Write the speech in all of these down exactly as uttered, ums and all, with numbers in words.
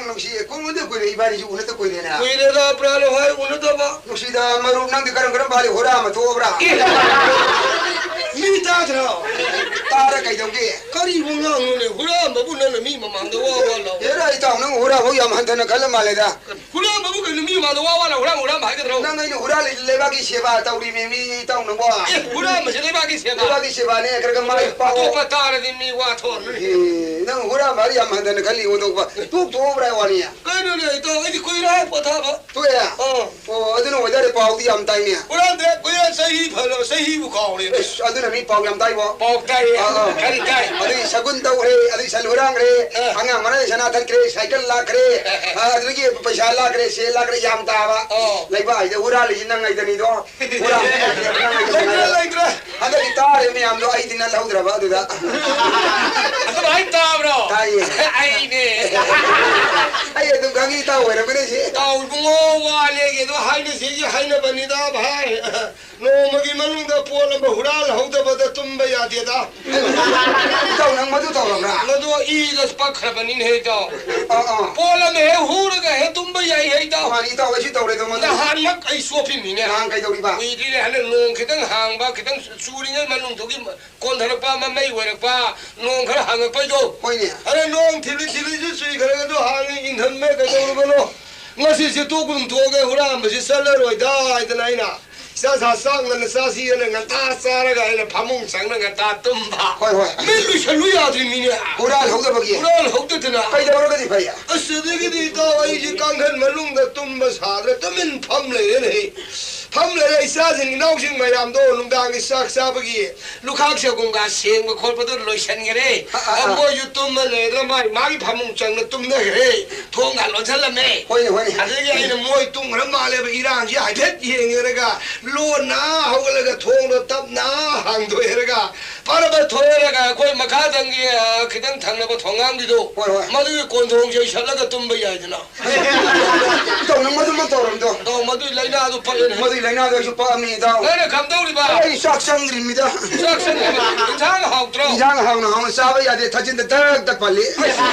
ꯅꯨꯡꯁꯤꯌꯦ, ꯀꯨꯏꯔꯦ, ꯀꯨꯏꯔꯦ, ꯏꯕꯥꯅꯤꯁꯨ ꯎꯅꯗ ꯀꯨꯏꯔꯦꯅ꯫ ꯀꯨꯏꯔꯦꯗ, ꯄ꯭ꯔꯥꯟ ꯍꯣꯏ ꯎꯅꯗꯕ꯫ ꯅꯨꯡꯁꯤꯗ ꯃꯔꯨꯞ, ꯅꯪꯗꯤ ꯀꯔꯝ ꯀꯔꯝ ꯄꯥꯜꯂꯤ? ꯍꯨꯔꯥ ꯑꯃ ꯊꯣꯛꯑꯕ꯭ꯔꯥ? ꯑꯦ! ꯃꯤ ꯇꯥꯗ꯭ꯔꯣ? ꯇꯥꯔ ꯀꯩꯗꯧꯒꯦ? ꯀꯔꯤꯕꯨ ꯉꯥꯡꯅꯨꯅꯦ? ꯍꯨꯔꯥꯟꯕꯕꯨ ꯅꯪꯅ ꯃꯤ ꯃꯃꯥꯡꯗ ꯋꯥ ꯋꯥ ꯂꯥꯎ꯫ ꯑꯦꯔꯥ, ꯏꯇꯥꯎ, ꯅꯪ ꯍꯨꯔꯥꯟꯕ ꯌꯥꯝ ꯍꯟꯊꯅ ꯈꯜꯂ ꯃꯥꯜꯂꯦꯗ꯫ ꯍꯨꯔꯥꯟꯕꯕꯨ ꯀꯩꯅꯣ ꯃꯤ ꯃꯃꯥꯡꯗ ꯋꯥ ꯋꯥ ꯂꯥꯎ, ꯍꯨꯔꯥꯟꯕ, ꯍꯨꯔꯥꯟꯕ ꯍꯥꯏꯒꯗ꯭ꯔꯣ? ꯅꯪ ꯑꯩꯅ ꯍꯨꯔꯥꯜꯂꯤ ꯂꯩꯕꯥꯛꯀꯤ ꯁꯦꯕꯥ ꯇꯧꯔꯤꯃꯤ, ꯃꯤ ꯏꯇꯥꯎ ꯅꯪꯕꯣ꯫ ꯑꯦ, ꯍꯨꯔꯥꯟꯕꯁꯦ ꯂꯩꯕꯥꯛꯀꯤ ꯁꯦꯕꯥ? ꯂꯩꯕꯥꯛꯀꯤ ꯁꯦꯕꯥꯅꯦ, ꯈꯔ ꯈꯔ ꯃꯥꯏ ꯄꯥꯛꯑꯣ꯫ ꯑꯇꯣꯞꯄ ꯇꯥꯔꯗꯤ ꯃꯤ ꯋꯥ ꯊꯣꯛꯑꯔꯣꯏ꯫ ꯑꯦ, ꯅꯪ ꯍꯨꯔꯥꯟꯕ ꯌꯥꯝ ꯍꯟꯊꯅ ꯈꯜꯂꯤ, ꯑꯣꯟꯊꯣꯛꯄ꯫ ꯇꯣꯛ ꯇꯣꯛꯑꯕ꯭ꯔꯥ ꯋꯥꯅꯤ? ꯀꯩꯅꯣꯅꯦ, ꯏꯇꯥꯎ, ꯑꯩꯗꯤ ꯀꯨꯏꯔꯦ ꯄꯣꯊꯥꯕ꯫ ꯇꯣꯛꯑꯦ? ꯑꯥ꯫ ꯑꯣ, ꯑꯗꯨꯅ ꯑꯣꯏꯇꯥꯔꯦ, ꯄꯥꯎꯗꯤ ꯌꯥꯝ ꯇꯥꯏꯅꯦ꯫ ꯍꯨꯔꯥꯟꯗꯦ, ꯀꯨꯏꯔꯦ, ꯆꯍꯤ ꯐꯅ, ꯆꯍꯤꯕꯨ ꯀꯥꯎꯔꯦꯅꯦ꯫ ꯑꯁ, ꯑꯗꯨꯅ ꯃꯤ ꯄꯥꯎ ꯌꯥꯝ ꯇꯥꯏꯕꯣ꯫ ꯄꯥꯎ ꯇꯥꯏꯌꯦ꯫ ꯑꯥ, ꯑꯥ꯫ ꯀꯔꯤ ꯇꯥꯏ? ꯑꯗꯨꯒꯤ ꯁꯒꯨꯟ ꯇꯧꯈ꯭ꯔꯦ, ꯑꯗꯨꯒꯤ ꯁꯟ ꯍꯨꯔꯥꯟꯈ꯭ꯔꯦ, ꯑꯥ꯫ ꯑꯉꯥꯡ ꯃꯔꯥ ꯁꯅꯥ ꯊꯠꯈ꯭ꯔꯦ, ꯁꯥꯏꯀꯜ ꯂꯥꯛꯈ꯭ꯔꯦ, ꯑꯥ, ꯑꯥ꯫ ꯑꯗꯨꯗꯒꯤ ꯄꯩꯁꯥ ꯂꯥꯛꯈ꯭ꯔꯦ, ꯁꯦꯜ ꯂꯥꯛꯈ꯭ꯔꯦ, ꯌꯥꯝ ꯇꯥꯕ꯫ ꯑꯣ꯫ ꯂꯩꯕꯥꯛ ꯍꯥꯏꯁꯦ ꯍꯨꯔꯥꯜꯂꯤꯁꯤ ꯅꯪ ꯉꯩꯗꯅꯤꯗꯣ꯫ ꯍꯨꯔꯥꯜꯂꯤꯁꯤ ꯅꯪ ꯉꯩꯗꯅꯤ꯫ ꯂꯩꯇ꯭ꯔꯦ, ꯂꯩꯇ꯭ꯔꯦ꯫ ꯍꯟꯗꯛꯀꯤ ꯇꯥꯔꯦ ꯃꯌꯥꯝꯗꯣ, ꯑꯩꯗꯤ ꯅꯜꯍꯧꯗ꯭ꯔꯕ ꯑꯗꯨꯗ꯫ ꯑꯗꯨꯃꯥꯏꯅ ꯇꯥꯕ꯭ꯔꯣ? ꯇꯥꯏꯌꯦ꯫ ꯑꯩꯅꯦ꯫ ꯑꯩ ꯑꯗꯨꯝ ꯈꯪꯉꯤ, ꯏꯇꯥꯎ ꯑꯣꯏꯔꯝꯒꯅꯤ ꯁꯤ꯫ ꯏꯇꯥꯎ ꯏꯕꯨꯡꯉꯣ, ꯋꯥ ꯂꯦꯒꯦꯗꯣ ꯍꯥꯏꯅꯁꯤꯒꯤ ꯍꯥꯏꯅꯕꯅꯤꯗ ꯚꯥꯏ꯫ ꯅꯣꯡꯃꯒꯤ ꯃꯅꯨꯡꯗ ꯄꯣꯠ ꯑꯃ ꯍꯨꯔꯥꯜꯍꯧꯗꯕꯗ ꯇꯨꯝꯕ ꯌꯥꯗꯦꯗ꯫ ꯏꯇꯥꯎ, ꯅꯪ ꯃꯗꯨ ꯇꯧꯔꯕ꯭ꯔꯥ? ꯃꯗꯨ ꯏꯗ ꯄꯛꯈ꯭ꯔꯕꯅꯤꯅꯦ, ꯏꯇꯥꯎ꯫ ꯑꯥ, ꯑꯥ꯫ ꯄꯣꯠ ꯑꯃ ꯍꯦꯛ ꯍꯨꯔꯒ ꯍꯦꯛ ꯇꯨꯝꯕ ꯌꯥꯏ, ꯏꯇꯥꯎ꯫ ꯃꯥꯅꯤ, ꯏꯇꯥꯎ, ꯑꯩꯁꯨ ꯇꯧꯔꯦ ꯑꯗꯣ ꯃꯗꯨ꯫ ꯅꯍꯥꯟꯃꯛ ꯑꯩ ꯆꯣꯞꯄꯤꯅꯤꯅꯦ꯫ ꯅꯍꯥꯟ ꯀꯩꯗꯧꯔꯤꯕ? ꯀꯨꯏꯗ꯭ꯔꯤꯅꯦ, ꯍꯟꯗꯛ ꯅꯣꯡ ꯈꯤꯇꯪ ꯍꯥꯡꯕ, ꯈꯤꯇꯪ ꯆꯨꯔꯤꯉꯩ ꯃꯅꯨꯡꯗꯨꯒꯤ ꯀꯣꯟꯊꯔꯛꯄ ꯑꯃ, ꯃꯩ ꯑꯣꯏꯔꯛꯄ, ꯅꯣꯡ ꯈꯔ ꯍꯥꯡꯉꯛꯄꯩꯗꯣ꯫ ꯍꯣꯏꯅꯦ꯫ ꯑꯗ ꯅꯣꯡ ꯊꯤꯂꯤ ꯊꯤꯂꯤꯁꯨ ꯆꯨꯏ, ꯈꯔ ꯈꯔꯁꯨ ꯍꯥꯡꯉꯤ, ꯏꯪꯊꯝꯃꯦ, ꯀꯩꯗꯧꯔꯕꯅꯣ? ꯉꯁꯤꯁꯦ ꯇꯣꯛ ꯑꯗꯨꯝ ꯊꯣꯛꯑꯒꯦ, ꯍꯨꯔꯥꯟꯕꯁꯤ ꯆꯠꯂꯔꯣꯏꯗ ꯍꯥꯏꯗꯅ ꯑꯩꯅ ꯏꯆꯥ ꯁꯥ ꯆꯥꯛ ꯉꯟꯅ ꯆꯥꯁꯤꯅ ꯉꯟꯇꯥ ꯆꯥꯔꯒ ꯑꯩꯅ ꯐꯃꯨꯡ ꯆꯪꯅ ꯉꯟꯇꯥ ꯇꯨꯝꯕ꯫ ꯍꯣꯏ, ꯍꯣꯏ꯫ ꯃꯤꯠ ꯂꯨꯁꯜꯂꯨ ꯌꯥꯗ꯭ꯔꯤꯃꯤꯅꯦ꯫ ꯍꯨꯔꯥꯜꯍꯧꯗꯕꯒꯤ? ꯍꯨꯔꯥꯜꯍꯧꯗꯗꯅ꯫ ꯀꯩꯗꯧꯔꯒꯗꯤ ꯐꯩ? ꯑꯁ, ꯑꯗꯒꯤꯗꯤ ꯏꯇꯥꯎ, ꯑꯩꯁꯦ ꯀꯥꯡꯈꯟ ꯃꯅꯨꯡꯗ ꯇꯨꯝꯕ ꯁꯥꯗ꯭ꯔꯦ, ꯇꯨꯃꯤꯟ ꯐꯝ ꯂꯩꯔꯦꯅꯦ꯫ ꯐꯝ ꯂꯩꯔꯦ, ꯏꯆꯥꯁꯤꯡ ꯏꯅꯥꯎꯁꯤꯡ ꯃꯌꯥꯝꯗꯣ ꯅꯨꯡꯗꯥꯡꯒꯤ ꯆꯥꯛ ꯆꯥꯕꯒꯤ ꯂꯨꯈꯥꯛ ꯆꯒꯨꯝꯒ ꯁꯦꯡꯕ ꯈꯣꯠꯄꯗꯣ ꯂꯣꯏꯁꯤꯟꯈꯔꯦ꯫ ꯑ, ꯑ, ꯑ꯫ ꯃꯣꯏꯁꯨ ꯇꯨꯝꯃ ꯂꯩꯔꯗ꯭ꯔꯥ, ꯃꯥꯏ ꯃꯥꯒꯤ ꯐꯃꯨꯡ ꯆꯪꯅ ꯇꯨꯝꯅꯈ꯭ꯔꯦ꯫ ꯊꯣꯡꯒ ꯂꯣꯟꯁꯤꯜꯂꯝꯃꯦ꯫ ꯍꯣꯏꯅꯦ, ꯍꯣꯏꯅꯦ꯫ ꯑꯗꯨꯗꯒꯤ ꯑꯩꯅ ꯃꯣꯏ ꯇꯨꯝꯈ꯭ꯔ ꯃꯥꯜꯂꯦꯕ, ꯏꯔꯥꯡꯁꯤ ꯍꯥꯏꯐꯦꯠ ꯌꯦꯡꯉꯦꯔꯒ ꯂꯣꯟꯅ ꯍꯧꯒꯠꯂꯒ ꯊꯣꯡꯗꯣ ꯇꯞꯅ ꯍꯥꯡꯗꯣꯛꯑꯦꯔꯒ ꯄꯔꯕ ꯊꯣꯏꯔꯒ ꯑꯩꯈꯣꯏ ꯃꯈꯥꯗꯪꯒꯤ, ꯑ, ꯈꯤꯇꯪ ꯊꯪꯅꯕ ꯊꯣꯡꯒꯥꯡꯒꯤꯗꯣ, ꯍꯣꯏ, ꯍꯣꯏ꯫ ꯃꯗꯨꯒꯤ ꯀꯣꯟꯊꯣꯡꯁꯦ ꯏꯁꯠꯂꯒ ꯇꯨꯝꯕ ꯌꯥꯏꯗꯅ꯫ ꯏꯇꯥꯎ, ꯅꯪ ꯃꯗꯨꯃꯛ ꯇꯧꯔꯝꯗꯣ꯫ ꯏꯇꯥꯎ, ꯃꯗꯨꯒꯤ ꯂꯥꯏꯅꯥꯗꯨ ꯐꯩꯌꯦꯅꯦ꯫ ꯃꯗꯨꯒꯤ ꯂꯥꯏꯅꯥꯗꯣ ꯑꯩꯁꯨ ꯄꯛꯑꯝꯃꯤ, ꯏꯇꯥꯎ꯫ ꯅꯪꯅ ꯀꯝꯗꯧꯔꯤꯕ? ꯑꯩ ꯆꯥꯛ ꯆꯪꯗ꯭ꯔꯤꯃꯤꯗ꯫ ꯆꯥꯛ ꯆꯪꯗ꯭ꯔꯤꯕ? ꯏꯟꯁꯥꯡ ꯍꯥꯎꯇ꯭ꯔꯣ? ꯏꯟꯁꯥꯡ ꯍꯥꯎꯅ ꯍꯥꯎꯅ ꯆꯥꯕ ꯌꯥꯗꯦ, ꯊꯥꯖꯤꯟꯗ ꯗꯛ ꯗꯛ ꯄꯜꯂꯤ꯫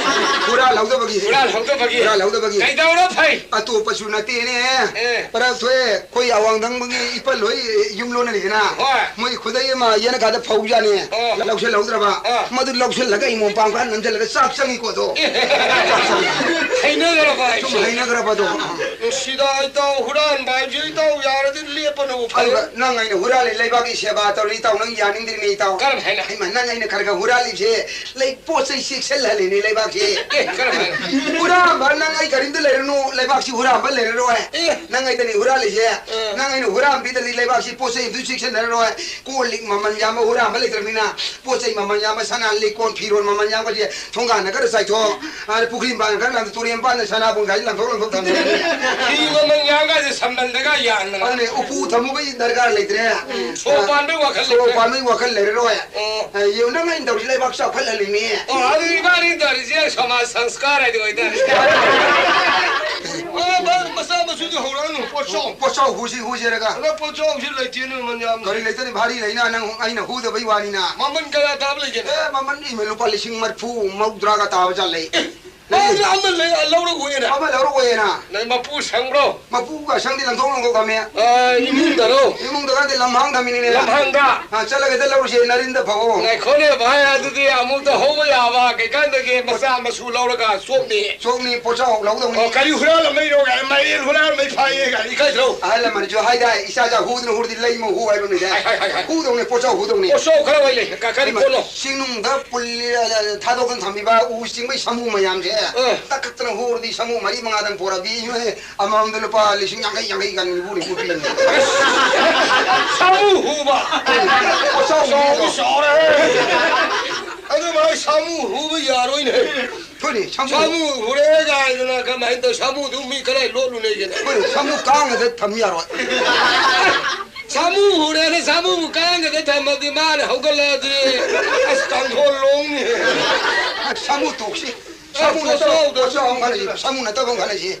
ꯍꯨꯔꯥꯜ ꯍꯧꯗꯕꯒꯤ꯫ ꯍꯨꯔꯥꯜ ꯍꯧꯗꯕꯒꯤ꯫ ꯍꯨꯔꯥꯜ ꯍꯧꯗꯕꯒꯤ꯫ ꯀꯩꯗꯧꯔ ꯐꯩ? ꯑꯇꯣꯞꯄꯁꯨ ꯅꯠꯇꯦꯅꯦ꯫ ꯑꯦ꯫ ꯄꯔꯥ ꯊꯣꯛꯑꯦ, ꯑꯩꯈꯣꯏ ꯑꯋꯥꯡꯊꯪꯕꯒꯤ ꯏꯄꯜ ꯍꯣꯏ ꯌꯨꯝ ꯂꯣꯟꯅꯔꯤꯗꯅ꯫ ꯍꯣꯏ꯫ ꯃꯣꯏ ꯈꯨꯗꯩ ꯑꯃ ꯌꯦꯅꯈꯥꯗ ꯐꯧꯖꯥꯠꯅꯤ꯫ ꯑꯣ꯫ ꯂꯧꯁꯤꯜꯍꯧꯗ꯭ꯔꯕ꯫ ꯑꯣ꯫ ꯃꯗꯨ ꯂꯧꯁꯤꯜꯂꯒ ꯑꯩ ꯃꯣꯝꯄꯥꯡ ꯈꯔ ꯅꯝꯁꯤꯜꯂꯒ ꯆꯥꯛ ꯆꯪꯉꯤꯀꯣ ꯑꯗꯣ꯫ ꯑꯦ꯫ ꯆꯥꯛ ꯆꯪꯉꯤ꯫ ꯍꯩꯅꯈ꯭ꯔꯕ ꯁꯨꯝ ꯍꯥꯏꯁꯦ? ꯍꯩꯅꯈ꯭ꯔꯕꯗꯣ꯫ ꯅꯨꯡꯁꯤꯗ ꯏꯇꯥꯎ, ꯍꯨꯔꯥꯟꯕ ꯍꯥꯏꯕꯁꯤ ꯏꯇꯥꯎ ꯌꯥꯔꯗꯤ ꯂꯦꯞꯄꯅꯕꯨ ꯐꯩ꯫ ꯑꯗꯨꯒ ꯅꯪ ꯑꯩꯅ ꯍꯨꯔꯥꯜꯂꯤ ꯂꯩꯕꯥꯛꯀꯤ ꯁꯦꯕꯥ ꯇꯧꯔꯤ ꯏꯇꯥꯎ, ꯅꯪ ꯌꯥꯅꯤꯡꯗ꯭ꯔꯤꯅꯦ ꯏꯇꯥꯎ꯫ ꯀꯔꯝ ꯍꯥꯏꯅ? ꯍꯩꯃꯥ, ꯅꯪ ꯑꯩꯅ ꯈꯔ ꯈꯔ ꯍꯨꯔꯥꯜꯂꯤꯁꯦ ꯂꯩ ꯄꯣꯠ ꯆꯩ ꯆꯦꯛꯁꯤꯜꯍꯜꯂꯤꯅꯦ ꯂꯩꯕꯥꯛꯁꯦ꯫ ꯑꯦ, ꯀꯔꯝ ꯍꯥꯏꯅ? ꯍꯨꯔꯥꯟꯕ ꯅꯪ ꯑꯩ ꯀꯔꯤꯝꯇ ꯂꯩꯔꯅꯨ, ꯂꯩꯕꯥꯛꯁꯤ ꯍꯨꯔꯥꯟꯕ ꯂꯩꯔꯔꯣꯏ꯫ ꯑꯦ꯫ ꯅꯪ ꯑꯩꯗꯅꯤ ꯍꯨꯔꯥꯜꯂꯤꯁꯦ꯫ ꯑꯦ꯫ ꯅꯪ ꯑꯩꯅ ꯍꯨꯔꯥꯟꯕꯤꯗ꯭ꯔꯗꯤ ꯂꯩꯕꯥꯛꯁꯤ ꯄꯣꯠ ꯆꯩ ꯑꯗꯨ ꯆꯦꯛꯁꯤꯟꯅꯔꯔꯣꯏ꯫ ꯀꯣꯜ ꯂꯤꯛ ꯃꯃꯜ ꯌꯥꯝꯕ ꯍꯨꯔꯥꯟꯕ ꯂꯩꯇ꯭ꯔꯕꯅꯤꯅ ꯄꯣꯠ ꯆꯩ ꯃꯃꯜ ꯌꯥꯝꯕ, ꯁꯅꯥ ꯂꯤꯛꯀꯣꯟ ꯐꯤꯔꯣꯟ ꯃꯃꯜ ꯌꯥꯝꯕꯁꯦ ꯊꯣꯡꯒꯥꯟꯗ ꯈꯔ ꯆꯥꯏꯊꯣꯛ, ꯑꯗ ꯄꯨꯈ꯭ꯔꯤ ꯃꯄꯥꯟꯗ ꯈꯔ ꯂꯪ, ꯇꯨꯔꯦꯟ ꯃꯄꯥꯟꯗ ꯁꯅꯥꯕꯨꯟ ꯒꯥꯔꯤ ꯂꯪꯊꯣꯛ ꯂꯪꯊꯣꯛ ꯊꯝꯃꯦ꯫ ꯐꯤ ꯃꯃꯜ ꯌꯥꯝꯒꯥꯁꯦ ꯁꯝꯕꯜꯗꯒ ꯌꯥꯟꯗꯅ꯫ ꯑꯗꯨꯅꯦ, ꯎꯄꯨ ꯊꯝꯃꯨꯕꯒꯤ ꯗꯔꯀꯥꯔ ꯂꯩꯇ꯭ꯔꯦ꯫ ꯎꯝ, ꯁꯣ ꯄꯥꯟꯕꯒꯤ ꯋꯥꯈꯜ ꯁꯣ ꯂꯩꯇ꯭ꯔꯦ꯫ ꯄꯥꯟꯕꯒꯤ ꯋꯥꯈꯜ ꯂꯩꯔꯔꯣꯏ꯫ ꯑꯣ꯫ ꯑ, ꯌꯦꯡꯉꯨ, ꯅꯪ ꯑꯩꯅ ꯇꯧꯔꯤꯁꯤ ꯂꯩꯕꯥꯛ ꯆꯥꯎꯈꯠꯍꯜꯂꯤꯅꯦ꯫ ꯑꯣ, ꯑꯗꯨ ꯏꯕꯥꯅꯤ ꯇꯧꯔꯤꯁꯦ ꯁꯃꯥꯖ ꯁꯪꯁꯀꯥꯔ ꯍꯥꯏꯗꯣ ꯑꯣꯏꯇꯥꯔꯦ꯫ ꯑꯣ, ꯃ-, ꯃꯆꯥ ꯃꯁꯨꯗꯤ ꯍꯧꯔꯛꯑꯅꯨ, ꯄꯣꯠꯆꯥꯎ꯫ ꯄꯣꯠꯆꯥꯎ ꯍꯨꯁꯤ ꯍꯨꯁꯤꯔꯒ꯫ ꯑꯗ ꯄꯣꯠꯆꯥꯎꯁꯤ ꯂꯩꯇꯦꯅꯦ, ꯃꯃꯜ ꯌꯥꯝ꯫ ꯀꯔꯤ ꯂꯩꯇꯅꯤ, ꯚꯥꯔꯤ ꯂꯩꯅ ꯅꯪ ꯑꯩꯅ ꯍꯨꯗꯕꯩ ꯋꯥꯅꯤꯅ꯫ ꯃꯃꯜ ꯀꯌꯥ ꯇꯥꯕ ꯂꯩꯒꯦ? ꯑꯦ, ꯃꯃꯜ ꯏꯃꯦ ꯂꯨꯄꯥ ꯂꯤꯁꯤꯡ ꯃꯔꯤꯐꯨ, ꯃꯧꯗ꯭ꯔꯥꯒ ꯇꯥꯕ ꯖꯥꯠ ꯂꯩ꯫ ꯑꯦ, ꯃꯥꯅ ꯑꯃ ꯂꯩ, ꯂꯧꯔꯛꯎꯌꯦꯅ꯫ ꯑꯃ ꯂꯧꯔꯛꯑꯣꯌꯦꯅ꯫ ꯅꯪ ꯃꯄꯨ ꯁꯪꯕ꯭ꯔꯣ? ꯃꯄꯨꯒ ꯁꯪꯗꯤ ꯂꯪꯊꯣꯛ ꯂꯪꯊꯣꯛ ꯊꯝꯃꯦ꯫ ꯑ, ꯏꯃꯨꯡꯗꯔꯣ? ꯏꯃꯨꯡꯗ ꯈꯪꯗꯦ, ꯂꯝꯍꯥꯡ ꯊꯝꯃꯤꯅꯤꯅꯦ꯫ ꯂꯝꯍꯥꯡꯗ? ꯑ, ꯆꯠꯂꯒ ꯍꯦꯛꯇ ꯂꯧꯔꯨꯁꯦ, ꯅꯔꯤꯟꯗ ꯐꯧ꯫ ꯉꯥꯏꯈꯣꯅꯦ ꯚꯥꯏ, ꯑꯗꯨꯗꯤ ꯑꯃꯨꯛꯇ ꯍꯧꯕ ꯌꯥꯕ ꯀꯩꯀꯥꯟꯗꯒꯤ ꯃꯆꯥ ꯃꯁꯨ ꯂꯧꯔꯒ ꯆꯣꯞꯅꯤ꯫ ꯆꯣꯞꯅꯤ, ꯄꯣꯠꯆꯥꯎ ꯂꯧꯗꯧꯅꯤ꯫ ꯑꯣ, ꯀꯔꯤ ꯍꯨꯔꯥꯜꯂꯝꯃꯩꯅꯣ ꯀꯥꯏ, ꯃꯥꯏꯔꯦꯟ ꯍꯨꯔꯥꯜꯂꯝꯃꯩ ꯐꯥꯏꯌꯦ ꯀꯥꯏ, ꯏꯀꯥꯏꯗ꯭ꯔꯣ? ꯑꯍꯜ ꯂꯃꯟꯁꯨ ꯍꯥꯏꯗꯥꯏ, ꯏꯆꯥ ꯆꯥ ꯍꯨꯗꯅ ꯍꯨꯔꯗꯤ ꯂꯩꯃ ꯍꯨ ꯍꯥꯏꯕ ꯑꯃ ꯂꯩꯗꯥꯏ? ꯍꯥꯏ, ꯍꯥꯏ, ꯍꯥꯏ, ꯍꯥꯏ꯫ ꯍꯨꯗꯧꯅꯦ, ꯄꯣꯠꯆꯥꯎ ꯍꯨꯗꯧꯅꯦ꯫ ꯄꯣꯠꯆꯥꯎ ꯈꯔ ꯋꯥꯏ ꯂꯩ, ꯀ-, ꯀꯔꯤ ꯄꯣꯠꯅꯣ? ꯆꯤꯡꯅꯨꯡꯗ ꯄꯨꯜꯂꯤ-, ꯊꯥꯗꯣꯛꯇꯅ ꯊꯝꯃꯤꯕ ꯎ ꯆꯤꯡꯕꯩ ꯁꯥꯃꯨ ꯃꯌꯥꯝꯁꯦ ꯑ꯫ ꯇꯛꯈꯠꯇꯅ ꯍꯨꯔꯗꯤ ꯁꯥꯃꯨ ꯃꯔꯤ ꯃꯉꯥꯗꯪ ꯄꯣꯔꯛꯑꯗꯤ, ꯏꯃꯥꯏ, ꯑꯃꯃꯝꯗ ꯂꯨꯄꯥ ꯂꯤꯁꯤꯡ ꯌꯥꯡꯈꯩ, ꯌꯥꯡꯈꯩ ꯀꯥꯟ ꯅꯤꯐꯨ, ꯅꯤꯐꯨ ꯄꯤꯔꯝꯃꯤ꯫ ꯁꯥꯃꯨ ꯍꯨꯕ? ꯄꯣꯠꯆꯥꯎ ꯆꯥꯎꯗꯤ ꯍꯨꯕꯗꯣ꯫ ꯆꯥꯎꯔꯦꯍꯦ꯫ ꯑꯗꯨ ꯚꯥꯏ, ꯁꯥꯃꯨ ꯍꯨꯕ ꯌꯥꯔꯣꯏꯅꯦ꯫ ꯍꯣꯏꯅꯦ, ꯁꯥꯃꯨ꯫ ꯁꯥꯃꯨ ꯍꯨꯔꯦ ꯀꯥꯏꯗꯅ ꯀꯃꯥꯏꯅ ꯇꯧ? ꯁꯥꯃꯨꯗꯨ ꯃꯤ ꯀꯗꯥꯏ ꯂꯣꯠꯂꯨꯅꯦꯒꯦꯅꯦ? ꯍꯣꯏꯅꯦ, ꯁꯥꯃꯨ ꯀꯥꯡꯉꯗ ꯊꯝ ꯌꯥꯔꯣꯏ꯫ ꯁꯥꯃꯨ ꯍꯨꯔꯦꯅ ꯁꯥꯃꯨꯕꯨ ꯀꯥꯡꯒꯗ ꯊꯝꯃꯗꯤ ꯃꯥꯅ ꯍꯧꯒꯠꯂꯛꯑꯗꯤ ꯑꯁ ꯀꯥꯡꯊꯣꯜ ꯂꯣꯡꯅꯤ꯫ ꯁꯥꯃꯨ ꯇꯣꯛꯁꯤ꯫ ꯁꯥꯃꯨ ꯅꯠꯇꯕ ꯄꯣꯠꯁꯛ ꯑꯃ ꯈꯜꯂꯁꯤ꯫ ꯁꯥꯃꯨ ꯅꯠꯇꯕ ꯑꯃ ꯈꯜꯂꯁꯤ꯫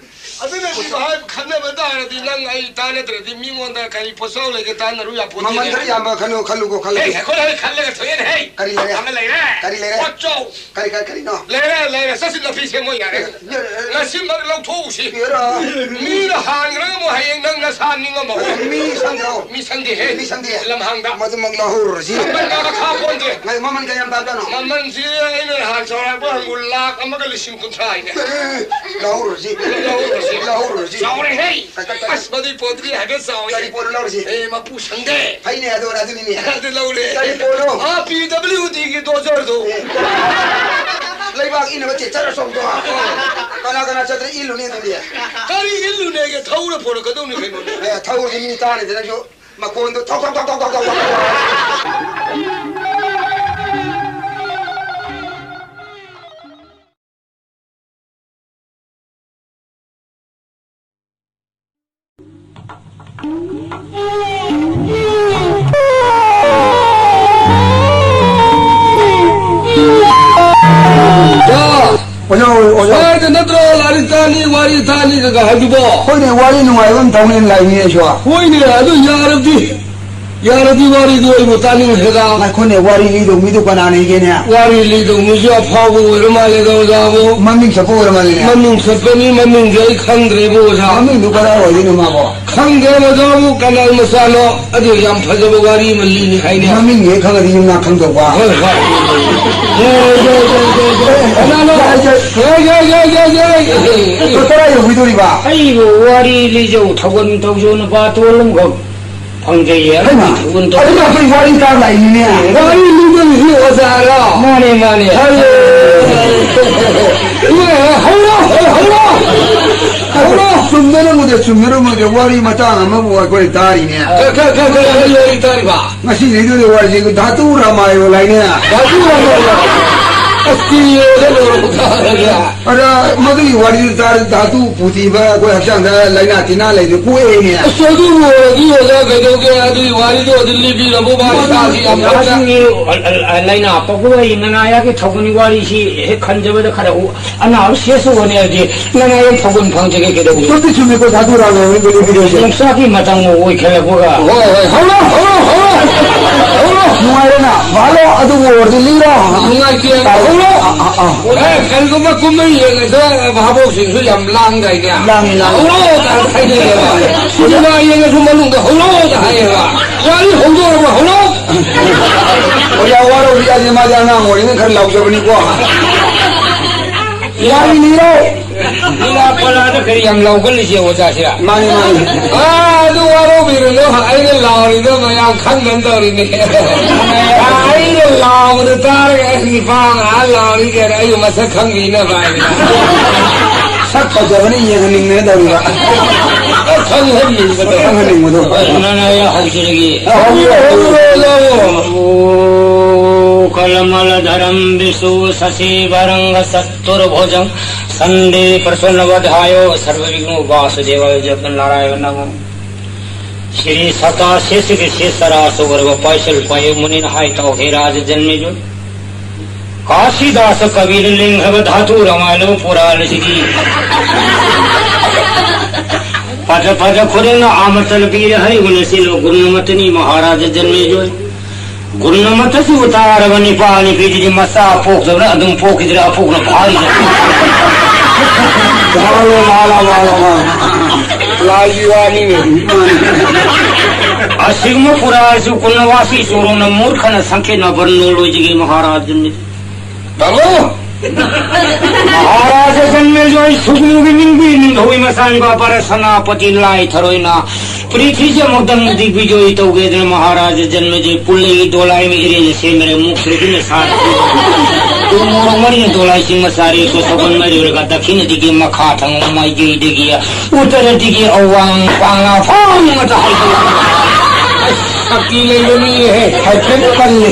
ꯑꯗꯨꯅꯗꯤ ꯚꯥꯏ, ꯈꯟꯅꯕ ꯇꯥꯔꯗꯤ ꯅꯪ ꯑꯩ ꯇꯥꯟꯅꯗ꯭ꯔꯗꯤ ꯃꯤꯉꯣꯟꯗ ꯀꯔꯤ ꯄꯣꯠꯁꯥꯎ ꯂꯩꯒꯦ ꯇꯥꯟꯅꯔꯨ ꯌꯥꯄꯣꯠꯇꯦꯅꯦ꯫ ꯃꯃꯜ ꯈꯔ ꯌꯥꯝꯕ ꯈꯜꯂꯨ, ꯈꯜꯂꯨꯀꯣ, ꯈꯜꯂꯨ꯫ ꯍꯦ, ꯑꯩꯈꯣꯏ ꯂꯣꯏ ꯈꯜꯂꯒ ꯊꯣꯛꯑꯦꯅꯦ, ꯍꯦ꯫ ꯀꯔꯤ ꯂꯩꯔꯦ? ꯑꯃ ꯂꯩꯔꯦ꯫ ꯀꯔꯤ ꯂꯩꯔꯦ? ꯄꯣꯠꯆꯥꯎ꯫ ꯀꯔꯤ, ꯀꯔꯤ, ꯀꯔꯤꯅꯣ? ꯂꯩꯔꯦ, ꯂꯩꯔꯦ꯫ ꯆꯠꯁꯤ, ꯅꯥꯄꯤ ꯁꯦꯝꯃꯣ ꯌꯥꯔꯦ꯫ ꯌꯥꯔꯦ꯫ ꯉꯁꯤꯃꯛ ꯂꯧꯊꯣꯛꯎꯁꯤ꯫ ꯌꯥꯔꯦ꯫ ꯃꯤꯅ ꯍꯥꯟꯈ꯭ꯔꯒ ꯑꯃꯨꯛ ꯍꯌꯦꯡ ꯅꯪ ꯅꯁꯥ ꯅꯤꯡꯉꯝꯃꯣ꯫ ꯃꯤ ꯁꯪꯗ꯭ꯔꯣ? ꯃꯤ ꯁꯪꯗꯦꯍꯦ꯫ ꯃꯤ ꯁꯪꯗꯦ꯫ ꯂꯝꯍꯥꯡꯗ꯫ ꯃꯗꯨꯃꯛ ꯂꯧꯍꯧꯔꯁꯤ꯫ ꯃꯃꯜ ꯀꯌꯥ ꯄꯣꯟꯗꯦ꯫ ꯉꯥꯏ, ꯃꯃꯜ ꯀꯌꯥꯝ ꯇꯥꯕꯖꯥꯠꯅꯣ? ꯃꯃꯜꯁꯤ ꯑꯩꯅ ꯅꯍꯥꯟ ꯆꯥꯎꯔꯥꯛꯄ ꯍꯪꯕ ꯂꯥꯛ ꯑꯃꯒ ꯂꯤꯁꯤꯡ ꯀꯨꯟꯊ꯭ꯔꯥ ꯍꯥꯏꯅꯦ꯫ ꯑꯦ, ꯂꯧꯍꯧꯔꯁꯤ꯫ ꯂꯧꯍꯧꯔꯁꯤ꯫ ꯂꯧꯍꯧꯔꯁꯤ꯫ ꯆꯥꯎꯔꯦꯍꯦ꯫ ꯀ-, ꯀ-, ꯀ-, ꯑꯁ, ꯃꯗꯨꯏ ꯄꯣꯠꯇꯨꯗꯤ ꯍꯥꯏꯐꯦꯠ ꯆꯥꯎꯋꯦ꯫ ꯀꯔꯤ ꯄꯣꯠꯅꯣ ꯂꯧꯔꯤꯁꯤ? ꯑꯦ, ꯃꯄꯨ ꯁꯪꯗꯦ꯫ ꯐꯩꯅꯦ, ꯑꯗꯨ, ꯑꯗꯨꯅꯤꯅꯦ꯫ ꯑꯗꯨ ꯂꯧꯔꯦ꯫ ꯀꯔꯤ ꯄꯣꯠꯅꯣ? ꯑꯥ, ꯄꯤ ꯗꯕ꯭ꯂꯤꯎ ꯗꯤꯒꯤ ꯗꯣꯖꯔꯗꯣ꯫ ꯑꯦ꯫ ꯂꯩꯕꯥꯛ ꯏꯟꯅꯕ ꯇꯦꯆꯔ ꯑꯆꯧꯕꯗꯣ꯫ ꯀꯅꯥ ꯀꯅꯥ ꯆꯠꯇ꯭ꯔ ꯏꯜꯂꯨꯅꯤ ꯑꯗꯨꯗꯤ? ꯀꯔꯤ ꯏꯜꯂꯨꯅꯦꯒꯦ? ꯊꯧꯔ ꯄꯣꯔꯛꯀꯗꯧꯅꯤ ꯀꯩꯅꯣꯅꯦ꯫ ꯑꯦ, ꯊꯧꯔꯗꯤ ꯃꯤ ꯇꯥꯅꯤꯗ ꯅꯪꯁꯨ꯫ ꯃꯈꯣꯟꯗꯣ ꯊꯧ, ꯊꯧ, ꯊꯧ꯫ ꯑꯣꯖꯥ, ꯑꯣꯖꯥ꯫ ꯁ꯭ꯋꯥꯏꯗ ꯅꯠꯇ꯭ꯔꯣ ꯂꯥꯏꯔꯤꯛ ꯇꯥꯅꯤ, ꯋꯥꯔꯤ ꯇꯥꯅꯤ ꯀꯀꯥ ꯍꯥꯏꯗꯨꯕꯣ? ꯍꯣꯏꯅꯦ, ꯋꯥꯔꯤ ꯅꯨꯡꯉꯥꯏꯕ ꯑꯃ ꯇꯧꯅꯦꯅ ꯂꯥꯛꯏꯅꯦ ꯑꯩꯁꯨ꯫ ꯍꯣꯏꯅꯦ, ꯑꯗꯨ ꯌꯥꯔꯕꯗꯤ꯫ ꯌꯥꯔꯗꯤ ꯋꯥꯔꯤꯗꯨ ꯑꯩꯕꯨ ꯇꯥꯅꯤꯡꯈ꯭ꯔꯦꯗ꯫ ꯉꯥꯏꯈꯣꯅꯦ, ꯋꯥꯔꯤ ꯂꯤꯗꯧ ꯃꯤꯗꯨ ꯀꯅꯥꯅ ꯏꯒꯦꯅꯦ? ꯋꯥꯔꯤ ꯂꯤꯗꯧ ꯃꯤꯁꯨ ꯑꯐꯥꯎꯕ ꯑꯣꯏꯔ ꯃꯥꯜꯂꯦꯗ, ꯑꯣꯖꯥꯕꯨ꯫ ꯃꯃꯤꯡ ꯆꯠꯄ ꯑꯣꯏꯔ ꯃꯥꯜꯂꯦꯅꯦ꯫ ꯃꯃꯤꯡ ꯆꯠꯄꯅꯤ, ꯃꯃꯤꯡꯁꯨ ꯑꯩ ꯈꯪꯗ꯭ꯔꯦꯕꯨ, ꯑꯣꯖꯥ꯫ ꯃꯃꯤꯡꯗꯨ ꯀꯗꯥꯏ ꯑꯣꯏꯗꯣꯏꯅꯣ ꯃꯥꯕꯣ? ꯈꯪꯗꯦ, ꯑꯣꯖꯥꯕꯨ, ꯀꯅꯥꯏ ꯃꯆꯥꯅꯣ? ꯑꯗꯨ ꯌꯥꯝ ꯐꯖꯕ ꯋꯥꯔꯤ ꯑꯃ ꯂꯤꯅꯤ ꯍꯥꯏꯅꯦ꯫ ꯃꯃꯤꯡ ꯍꯦꯛ ꯈꯪꯉꯗꯤ ꯌꯨꯝꯅꯥꯛ ꯈꯪꯗꯧꯕ꯫ ꯍꯣꯏ, ꯍꯣꯏ꯫ ꯀꯅꯥꯅꯣ? ꯌꯥꯏ, ꯌꯥꯏ, ꯌꯥꯏ, ꯌꯥꯏ꯫ ꯑꯗꯣ ꯀꯗꯥꯏ ꯌꯧꯕꯤꯗꯣꯔꯤꯕ? ꯑꯩꯕꯨ ꯋꯥꯔꯤ ꯂꯤꯖꯧ, ꯊꯧꯒꯜ ꯇꯧꯖꯧ, ꯅꯨꯄꯥ ꯇꯣꯜ ꯑꯃꯈꯛ ꯐꯪꯖꯩꯌꯦ꯫ ꯍꯩꯃꯥ! ꯑꯗꯨꯒꯤ ꯊꯧꯒꯜ ꯇꯧ- ꯑꯗꯨꯅ ꯑꯩꯈꯣꯏ ꯋꯥꯔꯤ ꯇꯥ ꯂꯥꯛꯏꯅꯤꯅꯦ꯫ ꯋꯥꯔꯤ ꯂꯤꯕꯒꯤꯁꯨ ꯑꯣꯖꯥꯔꯣ? ꯃꯥꯅꯦ, ꯃꯥꯅꯦ꯫ ꯍꯜꯂꯣ! ꯍꯧꯔꯣ! ꯍꯧꯔꯣ! ꯍꯧꯔꯣ! ꯆꯨꯝꯅꯔꯝꯃꯣꯏꯗ, ꯆꯨꯝꯅꯔꯝꯃꯣꯏꯗ, ꯋꯥꯔꯤ ꯃꯇꯥꯡ ꯑꯃꯕꯨ ꯑꯩꯈꯣꯏ ꯇꯥꯔꯤꯅꯦ꯫ ꯀ-, ꯀ-, ꯀ-, ꯀ-, ꯀꯔꯤ ꯋꯥꯔꯤ ꯇꯥꯔꯤꯕ? ꯉꯁꯤ ꯂꯩꯗꯣꯏꯔꯤꯕ ꯋꯥꯔꯤꯁꯤ ꯙꯥꯇꯨ ꯔꯥꯃꯥꯌꯣꯟ ꯍꯥꯏꯅꯦ꯫ ꯙꯥꯇꯨ ꯔꯥꯃꯥꯌꯣꯟ? ꯑꯁ, ꯇꯤꯔꯤ ꯑꯣꯏꯔ ꯂꯣꯏꯔꯕ ꯀꯥꯟꯗ꯫ ꯑꯗ ꯃꯗꯨꯒꯤ ꯋꯥꯔꯤꯗꯨ ꯇꯥꯔꯗꯤ ꯙꯥꯇꯨ ꯄꯨꯊꯤꯕ ꯑꯩꯈꯣꯏ ꯍꯛꯆꯥꯡꯗ ꯂꯥꯏꯅꯥ ꯇꯤꯟꯅꯥ ꯂꯩꯕ ꯀꯣꯛꯑꯦꯅꯦ꯫ ꯑꯁ, ꯑꯗꯨꯕꯨ ꯑꯣꯏꯔꯗꯤ ꯑꯣꯖꯥ ꯀꯩꯗꯧꯒꯦ? ꯑꯗꯨꯒꯤ ꯋꯥꯔꯤꯗꯣ ꯑꯗꯨꯝ ꯂꯤꯕꯤꯔꯕꯣ? ꯃꯥ ꯏꯁꯥꯁꯤ ꯌꯥꯝ ꯐꯠꯇ- ꯑꯗꯨꯒꯤ ꯂꯥꯏꯅꯥ ꯄꯣꯛꯄ ꯅꯅꯥꯌꯥꯒꯤ ꯊꯧꯒꯅꯤ ꯋꯥꯔꯤꯁꯤ ꯍꯦꯛ ꯈꯟꯖꯕꯗ ꯈꯔ ꯎ-, ꯑꯅꯥꯕ ꯁꯦꯁꯁꯨ ꯍꯣꯠꯅꯔꯗꯤ ꯅꯅꯥꯌꯥꯒꯤ ꯊꯧꯒꯜ ꯐꯪꯖꯒꯦ ꯀꯩꯗꯧꯒꯦ? ꯆꯨꯝꯗꯤ ꯆꯨꯝꯃꯤꯀꯣ, ꯙꯥꯇꯨ ꯔꯥꯝ ꯂꯩꯔꯝꯒꯅꯤ ꯕꯦꯂꯤ ꯕꯤꯗꯤꯑꯣꯁꯦ꯫ ꯌꯣꯡꯆꯥꯛꯀꯤ ꯃꯇꯝ ꯑꯣꯏꯈꯠꯂꯛꯄꯒ꯫ ꯍꯣꯏ, ꯍꯣꯏ, ꯍꯧꯔꯣ, ꯍꯧꯔꯣ, ꯍꯧꯔꯣ, ꯍꯧꯔꯣ꯫ ꯅꯨꯡꯉꯥꯏꯔꯦꯅ, ꯚꯥꯂꯣ ꯑꯗꯨꯕꯨ ꯑꯣꯏꯔꯗꯤ ꯂꯤꯔꯣ꯫ ꯅꯨꯡꯉꯥꯏꯇꯦ, ꯍꯧꯔꯣ꯫ ꯑꯥ, ꯑꯥ, ꯑꯥ꯫ ꯑꯦ, ꯀꯔꯤꯒꯨꯝꯕ ꯀꯨꯝꯍꯩ ꯌꯦꯡꯉꯁꯨ ꯚꯥꯕꯣꯛꯁꯤꯡꯁꯨ ꯌꯥꯝ ꯂꯥꯡꯗꯥꯏꯅꯦ꯫ ꯂꯥꯡꯉꯤ, ꯂꯥꯡꯉꯤ꯫ ꯍꯧꯔꯣ ꯀꯥꯏꯅ ꯍꯥꯏꯅꯩꯌꯦꯕ꯫ ꯁꯤꯅꯦꯃꯥ ꯌꯦꯡꯉꯁꯨ ꯃꯅꯨꯡꯗ ꯍꯧꯔꯣꯗ ꯍꯥꯏꯌꯦꯕ꯫ ꯋꯥꯔꯤ ꯍꯧꯗꯣꯔꯕ ꯍꯧꯔꯣ꯫ ꯑꯣꯖꯥ ꯋꯥꯔꯧꯕꯤ ꯌꯥꯗꯦ, ꯃꯥꯗꯤ ꯑꯉꯥꯡ ꯑꯣꯏꯔꯤꯉꯩ ꯈꯔ ꯂꯥꯎꯖꯕꯅꯤꯀꯣ꯫ ꯌꯥꯔꯤ ꯂꯤꯔꯣ꯫ ꯂꯤꯂꯥ ꯄꯂꯥꯗ ꯀꯔꯤ ꯌꯥꯝ ꯂꯥꯎꯒꯜꯂꯤꯁꯦ ꯑꯣꯖꯥꯁꯦ? ꯃꯥꯅꯤ, ꯃꯥꯅꯤ꯫ ꯑꯥ, ꯑꯗꯨ ꯋꯥꯔꯧꯕꯤꯔꯨꯅꯨ, ꯑꯩꯅ ꯂꯥꯎꯔꯤꯗꯣ ꯃꯌꯥꯝ ꯈꯪꯗꯅ ꯇꯧꯔꯤꯅꯦ꯫ ꯑꯩꯅ ꯂꯥꯎꯕꯗꯣ ꯇꯥꯔꯒ ꯑꯁ ꯅꯤꯄꯥ ꯉꯥ ꯂꯥꯎꯔꯤꯒꯦꯅ ꯑꯩꯕꯨ ꯃꯁꯛ ꯈꯪꯕꯤꯅꯕ ꯍꯥꯏꯅ꯫ ꯁꯛ ꯐꯖꯕꯅ ꯌꯦꯡꯍꯟꯅꯤꯡꯗꯅ ꯇꯧꯔꯤꯕ꯫ ꯈꯪꯍꯟꯅꯤꯡꯕꯗꯣ꯫ ꯈꯪꯍꯟꯅꯤꯡꯕꯗꯣ꯫ ꯅꯪ ꯑꯩ ꯍꯧꯖꯔꯒꯦ꯫ ꯍꯧꯔꯣ, ꯍꯧꯔꯣ, ꯍꯧꯔꯣ꯫ ꯀꯂꯃꯂ ꯙꯔꯝ ꯕꯤꯁꯨ ꯁꯁꯤ ꯚꯔꯪꯒ ꯆꯇꯨꯔꯚꯨꯖꯪ ꯁꯟꯗꯤ ꯄ꯭ꯔꯁꯟꯅ ꯋꯗ꯭ꯙꯥꯌꯣ ꯁꯔ꯭ꯕ ꯕꯤꯘ꯭ꯅꯣ ꯎꯄꯥꯁ ꯗꯦꯚꯥꯌ ꯖꯄ ꯅꯥꯔꯥꯌ ꯅꯃꯣ꯫ ꯁ꯭ꯔꯤ ꯁꯇꯥ ꯁꯦꯁꯒꯤ ꯁꯦꯁ ꯆꯔꯥ ꯆꯧꯔꯕ ꯄꯥꯏꯁꯜ ꯄꯥꯏꯌꯨ ꯃꯨꯅꯤꯅ ꯍꯥꯏ ꯇꯧ ꯍꯦ ꯔꯥꯖ ꯖꯟꯃꯦꯖꯣꯏ꯫ ꯀꯥꯁꯤꯗꯥꯁ ꯀꯕꯤꯔ ꯂꯤꯡꯈ꯭ꯔꯕ ꯙꯥꯇꯨ ꯔꯃꯥꯌꯅ ꯄꯨꯔꯥꯅꯁꯤꯗꯤ꯫ ꯐꯖ ꯐꯖ ꯈꯨꯗꯤꯡꯅ ꯑꯃꯇꯅ ꯄꯤꯔꯦ ꯍꯔꯤꯒꯨꯅ ꯁꯤꯜꯂꯣ ꯒꯨꯔꯨꯅ ꯃꯇꯅꯤ ꯃꯍꯥꯔꯥꯖ ꯖꯟꯃꯦꯖꯣꯏ꯫ ꯒꯨꯟ ꯑꯃꯠꯇꯁꯨ ꯇꯥꯔꯕ ꯅꯤꯄꯥ ꯅꯤꯄꯤꯗꯨꯗꯤ ꯃꯆꯥ ꯄꯣꯛꯇꯕꯅ ꯑꯗꯨꯝ ꯄꯣꯛꯈꯤꯗ꯭ꯔꯥ ꯑꯐꯣꯛꯅ ꯐꯥꯔꯤꯗ꯫ ꯃꯥꯅꯣ, ꯃꯥꯅꯣ, ꯃꯥꯅꯣ, ꯃꯥꯅꯣ꯫ ꯂꯥꯏꯒꯤ ꯋꯥꯅꯤꯅꯦ꯫ ꯑꯁꯤꯒꯨꯝꯕ ꯄꯨꯔꯥꯁꯨ ꯀꯨꯟꯅ ꯋꯥꯁꯤ ꯆꯣꯔꯣꯅ ꯃꯨꯔꯈꯅ ꯁꯪꯈꯦꯠꯅ ꯕꯔꯅꯣ ꯂꯣꯏꯖꯒꯦ ꯃꯍꯥꯔꯥꯖꯅꯤ꯫ ꯇꯥꯃꯣ! ꯃꯍꯥꯔꯥꯖ ꯖꯟꯃꯦꯖꯣꯏ ꯁꯨꯒꯅꯨꯒꯤ ꯅꯤꯡꯕꯤ ꯅꯤꯡꯊꯧꯒꯤ ꯃꯆꯥꯅꯤꯄꯥ ꯄꯔ ꯁꯅꯥꯄꯇꯤ ꯂꯥꯏ ꯊꯔꯣꯏꯅ ꯄ꯭ꯔꯤꯊꯤꯁꯦ ꯑꯃꯨꯛꯇꯪ ꯗꯤꯒꯕꯤꯖꯣꯏ ꯇꯧꯒꯦꯗꯅ ꯃꯍꯥꯔꯥꯖ ꯖꯟꯃꯦꯖꯣꯏ ꯄꯨꯜꯂꯩꯒꯤ ꯗꯣꯂꯥꯏ ꯑꯃ ꯏꯔꯦꯟꯅ ꯁꯦꯝꯅꯔꯦ ꯃꯨꯛꯁ꯭ꯔꯨꯕꯤꯅ ꯁꯥꯔꯦ꯫ ꯇꯨꯃꯣꯔ ꯃꯔꯤꯅ ꯗꯣꯂꯥꯏꯁꯤꯡ ꯃꯆꯥꯔꯦ ꯁꯣꯁꯣꯒꯟ ꯃꯔꯤꯔꯒ ꯗꯛꯈꯤꯅꯗꯒꯤ ꯃꯈꯥ ꯊꯪꯕ ꯃꯥꯏꯀꯩꯗꯒꯤ ꯎꯠꯇꯔꯗꯒꯤ ꯑꯋꯥꯡ ꯄꯥꯡꯅ ꯐꯥꯎꯅ ꯇꯥꯍꯧꯗꯅ꯫ ꯑꯁ, ꯁꯛꯇꯤ ꯂꯩꯕ ꯃꯤꯅꯦꯍꯦ꯫ ꯍꯥꯏꯐꯦꯠ ꯄꯜꯂꯤ꯫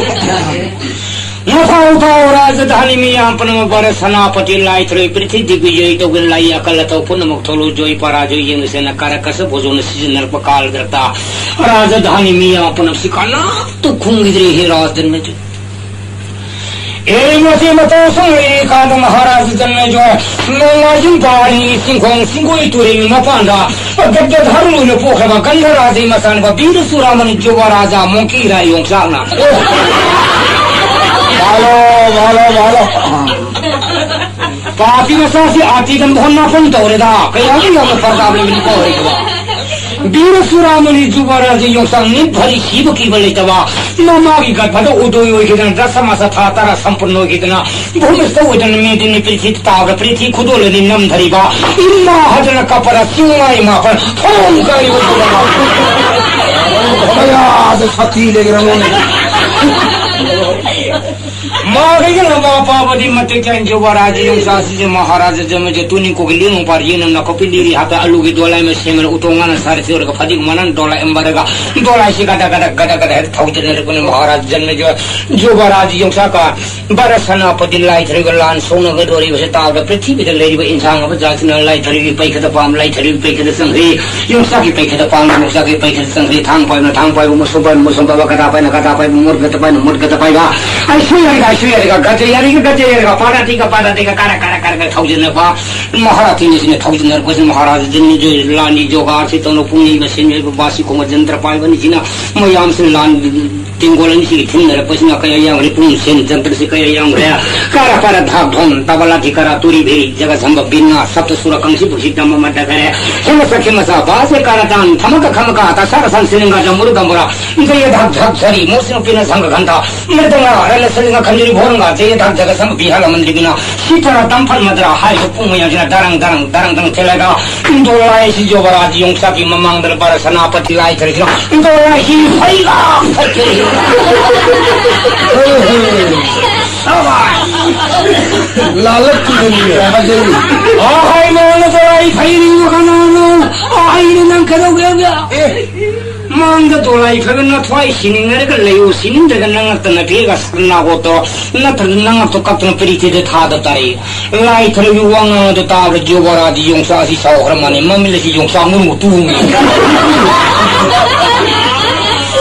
ꯊꯥꯎ ꯊꯥꯎ ꯔꯥꯖꯙꯥꯅꯤ ꯃꯤꯌꯥꯝ ꯄꯨꯝꯅꯃꯛ ꯚꯥꯔꯠ ꯁꯦꯅꯥꯄꯇꯤ ꯂꯥꯏꯊ꯭ꯔꯣꯏ ꯄ꯭ꯔꯤꯊꯤ ꯗꯤꯒ꯭ꯕꯤꯖꯣꯏ ꯇꯧꯒꯦ ꯂꯥꯏ ꯑꯀꯜ ꯑꯇꯧ ꯄꯨꯝꯅꯃꯛ ꯊꯣꯛꯂꯨ ꯖꯣꯏ ꯄꯔꯥꯖꯣꯏ ꯌꯦꯡꯂꯁꯦꯅ ꯀꯥꯔꯀꯁ ꯚꯣꯖꯣꯅ ꯁꯤꯖꯤꯟꯅꯔꯛꯄ ꯀꯥꯜꯒ꯭ꯔꯛꯇ ꯔꯥꯖꯙꯥꯅꯤ ꯃꯤꯌꯥꯝ ꯄꯨꯝꯅꯃꯛꯁꯤ ꯀꯅꯥꯝꯇ ꯈꯨꯝꯈꯤꯗ꯭ꯔꯦ ꯍꯦ ꯔꯥꯖꯟꯅ꯫ ꯑꯦ ꯃꯁꯤ ꯃꯇꯧ ꯁꯨꯝ ꯂꯩꯔꯤ ꯀꯥꯟꯗ ꯃꯍꯥꯔꯥꯖ ꯖꯟꯃꯦꯖꯣꯏ ꯅꯣꯡꯃꯥꯏꯖꯤꯡ ꯄꯥꯔꯤ ꯆꯤꯡꯈꯣꯡ ꯆꯤꯡꯒꯣꯏ ꯇꯨꯔꯦꯜꯒꯤ ꯃꯄꯥꯟꯗ ꯒꯗ꯭ꯔ ꯙꯔꯃ ꯑꯣꯏꯅ ꯄꯣꯛꯈ꯭ꯔꯕ ꯒꯟꯙꯔꯥꯖꯒꯤ ꯃꯆꯥꯅꯨꯄꯥ ꯕꯤꯔ ꯆꯨꯔꯥꯃꯅꯤ ꯖꯨꯕꯔꯥꯖꯥ ꯃꯣꯡꯀꯤ ꯔꯥꯏ ꯌꯣꯡꯆꯥꯛꯅ꯫ ꯃꯥꯂꯣ, ꯃꯥꯂꯣ, ꯃꯥꯂꯣ꯫ ꯄꯥꯄꯤ ꯃꯆꯥꯁꯤ ꯑꯥꯇꯤꯒ ꯃꯍꯣꯟ ꯅꯥꯄꯟ ꯇꯧꯔꯦꯗ꯫ ꯀꯌꯥꯃꯨꯛ ꯌꯥꯝꯅ ꯐꯔꯛ ꯇꯥꯕꯅꯤꯀꯣ ꯍꯧꯔꯛꯏꯁꯤꯕꯣ꯫ ꯕꯤꯔ ꯆꯨꯔꯥꯃꯅꯤ ꯖꯨꯕꯔꯥꯖ ꯌꯣꯡꯆꯥꯛ ꯅꯤꯠ ꯐꯔꯤ ꯁꯤꯕ ꯀꯤꯕ ꯂꯩꯇꯕ꯫ ꯃꯃꯥꯒꯤ ꯒꯔꯚꯗ ꯎꯗꯣꯏ ꯑꯣꯏꯈꯤꯗꯅ ꯗꯁ ꯃꯥꯁ ꯊꯥ ꯇꯔꯥ ꯁꯝꯄꯨꯔꯟ ꯑꯣꯏꯈꯤꯗꯅ ꯚꯨꯃꯤꯁꯇ ꯑꯣꯏꯗꯅ ꯃꯤꯗꯤꯅꯤ ꯄ꯭ꯔꯤꯊꯤ ꯇꯥꯕꯗ ꯄ꯭ꯔꯤꯊꯤ ꯈꯨꯗꯣꯜꯂꯅꯤ ꯅꯝꯊꯔꯤꯕ ꯏꯃꯥ ꯍꯥꯏꯗꯅ ꯀꯞꯄꯗ ꯆꯤꯡꯃꯥꯏ ꯃꯥꯄꯟ ꯍꯣꯡ ꯀꯥꯏꯕ ꯀꯌꯥꯗ ꯁꯛꯇꯤ ꯂꯩꯈ꯭ꯔꯕꯅꯣꯅꯦ꯫ ꯃꯥꯒꯩꯒ ꯂꯝꯕꯥ ꯄꯥꯕꯗꯤ ꯃꯇꯤꯛ ꯆꯥꯏꯅ ꯖꯨꯕꯔꯥꯖ ꯌꯣꯡꯆꯥꯛꯁꯤꯁꯨ ꯃꯍꯥꯔꯥꯖ ꯖꯃꯖ ꯇꯨꯅꯤ ꯀꯣꯀꯤ ꯂꯤꯅꯨꯡ ꯄꯥꯔ ꯌꯦꯟꯅ ꯅꯥꯀꯨꯞꯄꯤ ꯂꯤꯔꯤ ꯍꯥꯞꯄꯦ ꯑꯂꯨꯒꯤ ꯗꯣꯂꯥꯏ ꯑꯃ ꯁꯦꯝꯃꯦ ꯎꯇꯣꯡ ꯉꯥꯅ ꯁꯥꯔ ꯆꯦꯔꯒ ꯐꯗꯤꯒ ꯃꯅꯥꯟ ꯗꯣꯂꯥꯏ ꯑꯃꯔꯒ ꯗꯣꯂꯥꯏꯁꯤ ꯒꯗ ꯒꯗ ꯒꯗ ꯒꯗ ꯍꯦꯛ ꯊꯧꯖꯤꯟꯅꯔꯛꯄꯅꯤ ꯃꯍꯥꯔꯥꯖ ꯖꯟꯃꯦꯖ ꯖꯨꯕꯔꯥꯖ ꯌꯣꯡꯆꯥꯛꯀ ꯚꯥꯔꯠ ꯁꯦꯅꯥꯄꯇꯤ ꯂꯥꯏꯊ꯭ꯔꯒ ꯂꯥꯟ ꯁꯣꯛꯅꯒꯗꯧꯔꯤꯕꯁꯦ ꯇꯥꯕꯗ ꯄ꯭ꯔꯤꯊꯤꯕꯤꯗ ꯂꯩꯔꯤꯕ ꯏꯟꯁꯥꯡ ꯑꯃ ꯖꯥꯠꯁꯤꯅ ꯂꯥꯏꯊ꯭ꯔꯒꯤ ꯄꯩꯈꯗ ꯄꯥꯝ ꯂꯥꯏꯊ꯭ꯔꯒꯤ ꯄꯩꯈꯗ ꯆꯪꯈ꯭ꯔꯤ꯫ ꯌꯣꯡꯆꯥꯛꯀꯤ ꯄꯩꯈꯗ ꯄꯥꯝ ꯌꯣꯡꯆꯥꯛꯀꯤ ꯄꯩꯈꯗ ꯆꯪꯈ꯭ꯔꯤ꯫ ꯊꯥꯡ ꯄꯥꯏꯕꯅ ꯊꯥꯡ ꯄꯥꯏꯕ ꯃꯨꯁꯨꯝ ꯄꯥꯏꯕ ꯃꯨꯁꯨꯝ ꯄꯥꯏꯕ ꯒꯗꯥ ꯄꯥꯏꯅ ꯒꯗꯥ ꯄꯥꯏꯕ ꯃꯨꯠ ꯒꯗ ꯄꯥꯏꯕ ꯃꯨꯠ ꯒꯗ ꯄꯥꯏꯕ꯫ ꯑꯩꯁꯨ ꯌꯥꯔꯒ ꯑꯩꯁꯨ ꯌꯥꯔꯒ ꯒꯖ ꯌꯥꯔꯒ ꯒꯖ ꯌꯥꯔꯒ ꯄꯥꯔꯥꯇꯤꯒ ꯄꯥꯔꯥꯇꯤꯒ ꯀꯥꯔ ꯀꯥꯔ ꯀꯥꯔꯒ ꯊꯧꯖꯤꯟꯅꯕ ꯃꯍꯥꯔꯥꯇꯤꯅꯤꯁꯤꯅ ꯊꯧꯖꯤꯟꯅꯔꯛꯄꯁꯤꯅ ꯃꯍꯥꯔꯥꯖ ꯖꯟꯃꯦꯖ ꯂꯥꯟꯒꯤ ꯖꯣꯒꯥꯔꯁꯤ ꯇꯧꯅ ꯄꯨꯡꯅꯤꯡꯗ ꯁꯦꯝꯖꯕ ꯕꯥꯁꯤ ꯈꯣꯡꯕ ꯖꯟꯇ꯭ꯔ ꯄꯥꯏꯕꯅꯤꯁꯤꯅ ꯃꯌꯥꯝꯁꯤꯅ ꯂꯥꯟ ꯇꯦꯡꯒꯣꯜ ꯑꯅꯤꯁꯤꯒꯤ ꯊꯦꯡꯅꯔꯛꯄꯁꯤꯅ ꯀꯌꯥ ꯌꯥꯝꯈ꯭ꯔꯦ, ꯄꯨꯡ ꯁꯦꯟ ꯆꯟꯗ꯭ꯔꯁꯤ ꯀꯌꯥ ꯌꯥꯝꯈ꯭ꯔꯦ꯫ ꯀꯥꯔꯥ ꯄꯥꯔꯥ ꯙꯥꯛ ꯙꯣꯟ ꯇꯕꯂꯥ ꯙꯤꯀꯥꯔꯥ ꯇꯨꯔꯤ ꯚꯦꯔꯤ ꯖꯒ ꯁꯝꯕ ꯕꯤꯟꯅꯥ ꯁꯞꯇ ꯁꯨꯔ ꯀꯪꯁꯤ ꯕꯨꯁꯤ ꯇꯝꯕ ꯃꯇ ꯈꯔꯦ꯫ ꯍꯦꯃ ꯁꯈꯤ ꯃꯁꯥ ꯕꯥꯁꯦ ꯀꯥꯔꯥ ꯇꯥꯟ ꯊꯃꯀ ꯈꯃꯀ ꯇꯁꯥꯔ ꯁꯟ ꯁꯤꯂꯤꯡꯒ ꯖꯃꯨꯔ ꯗꯝꯕꯨꯔꯥ ꯖꯌꯦ ꯙꯥꯛ ꯙꯥꯛ ꯁꯔꯤ ꯃꯣꯁꯤꯅ ꯄꯤꯅ ꯁꯪꯒ ꯈꯟꯊ ꯃ꯭ꯔꯗꯪꯒ ꯔꯅ ꯁꯤꯂꯤꯡꯒ ꯈꯟꯖꯨꯔꯤ ꯚꯣꯔꯪꯒ ꯖꯌꯦ ꯙꯥꯛ ꯖꯒ ꯁꯝꯕ ꯕꯤꯍꯥꯔ ꯃꯟꯗ꯭ꯔꯤ ꯕꯤꯅꯥ ꯁꯤꯇꯔꯥ ꯇꯝꯐꯜ ꯃꯗ꯭ꯔꯥ ꯍꯥꯏꯔꯤꯕ ꯄꯨꯡ ꯃꯌꯥꯝꯁꯤꯅ ꯗꯔꯪ ꯗꯔꯪ ꯗꯔꯪ ꯗꯔꯪ ꯊꯤꯜꯂꯒ ꯏꯟꯗꯣ ꯂꯥꯏꯁꯤ ꯖꯣꯕꯔꯥꯖ ꯌꯣꯡꯆꯥꯛꯀꯤ ꯃꯃꯥꯡꯗ ꯚꯥꯔꯠ ꯁꯦꯅꯥꯄꯇꯤ ꯂꯥꯏꯊꯔꯤꯁꯤꯅ ꯏꯟꯗꯣ ꯂꯥꯏꯁꯤ ꯐꯩꯒ ꯐꯠꯈ꯭ꯔꯦ꯫ ꯁꯕꯥꯁ! ꯂꯥꯜꯂꯛꯈꯤꯕꯅꯤꯅꯦ, ꯐꯖꯩ꯫ ꯑꯍꯥꯏ ꯃꯉꯣꯟꯗ ꯏꯟꯗꯣ ꯂꯥꯏ ꯐꯩꯔꯤꯕ ꯀꯅꯥꯅꯣ? ꯑꯍꯩꯅ ꯅꯪ ꯀꯩꯗꯧꯒꯦ ꯍꯥꯏꯕ? ꯑꯦ, ꯃꯥꯡꯗ ꯗꯣꯂꯥꯏ ꯐꯔꯒ ꯅꯊ꯭ꯋꯥꯏ ꯁꯤꯅꯤꯡꯅꯔꯒ ꯂꯩꯌꯨ, ꯁꯤꯅꯤꯡꯗ꯭ꯔꯒ ꯅꯉꯛꯇ ꯅꯐꯦꯒ ꯅꯥꯒꯣꯠꯇꯣ ꯅꯠꯇ꯭ꯔꯒ ꯅꯉꯛꯇꯣ ꯀꯞꯇꯨꯅ ꯄ꯭ꯔꯤꯊꯤꯗ ꯊꯥꯗ ꯇꯥꯔꯛꯏ꯫ ꯂꯥꯏ ꯊꯔꯣꯏꯒꯤ ꯋꯥ ꯉꯥꯡꯕꯗ ꯇꯥꯕꯗ ꯖꯨꯕꯔꯥꯗꯤ ꯌꯣꯡꯆꯥꯛ ꯑꯁꯤ ꯁꯥꯎꯈ꯭ꯔ ꯃꯥꯜꯂꯦ, ꯃꯃꯤꯠ ꯑꯁꯤ ꯌꯣꯡꯆꯥꯛ ꯃꯔꯨ ꯇꯨꯡꯉꯤ꯫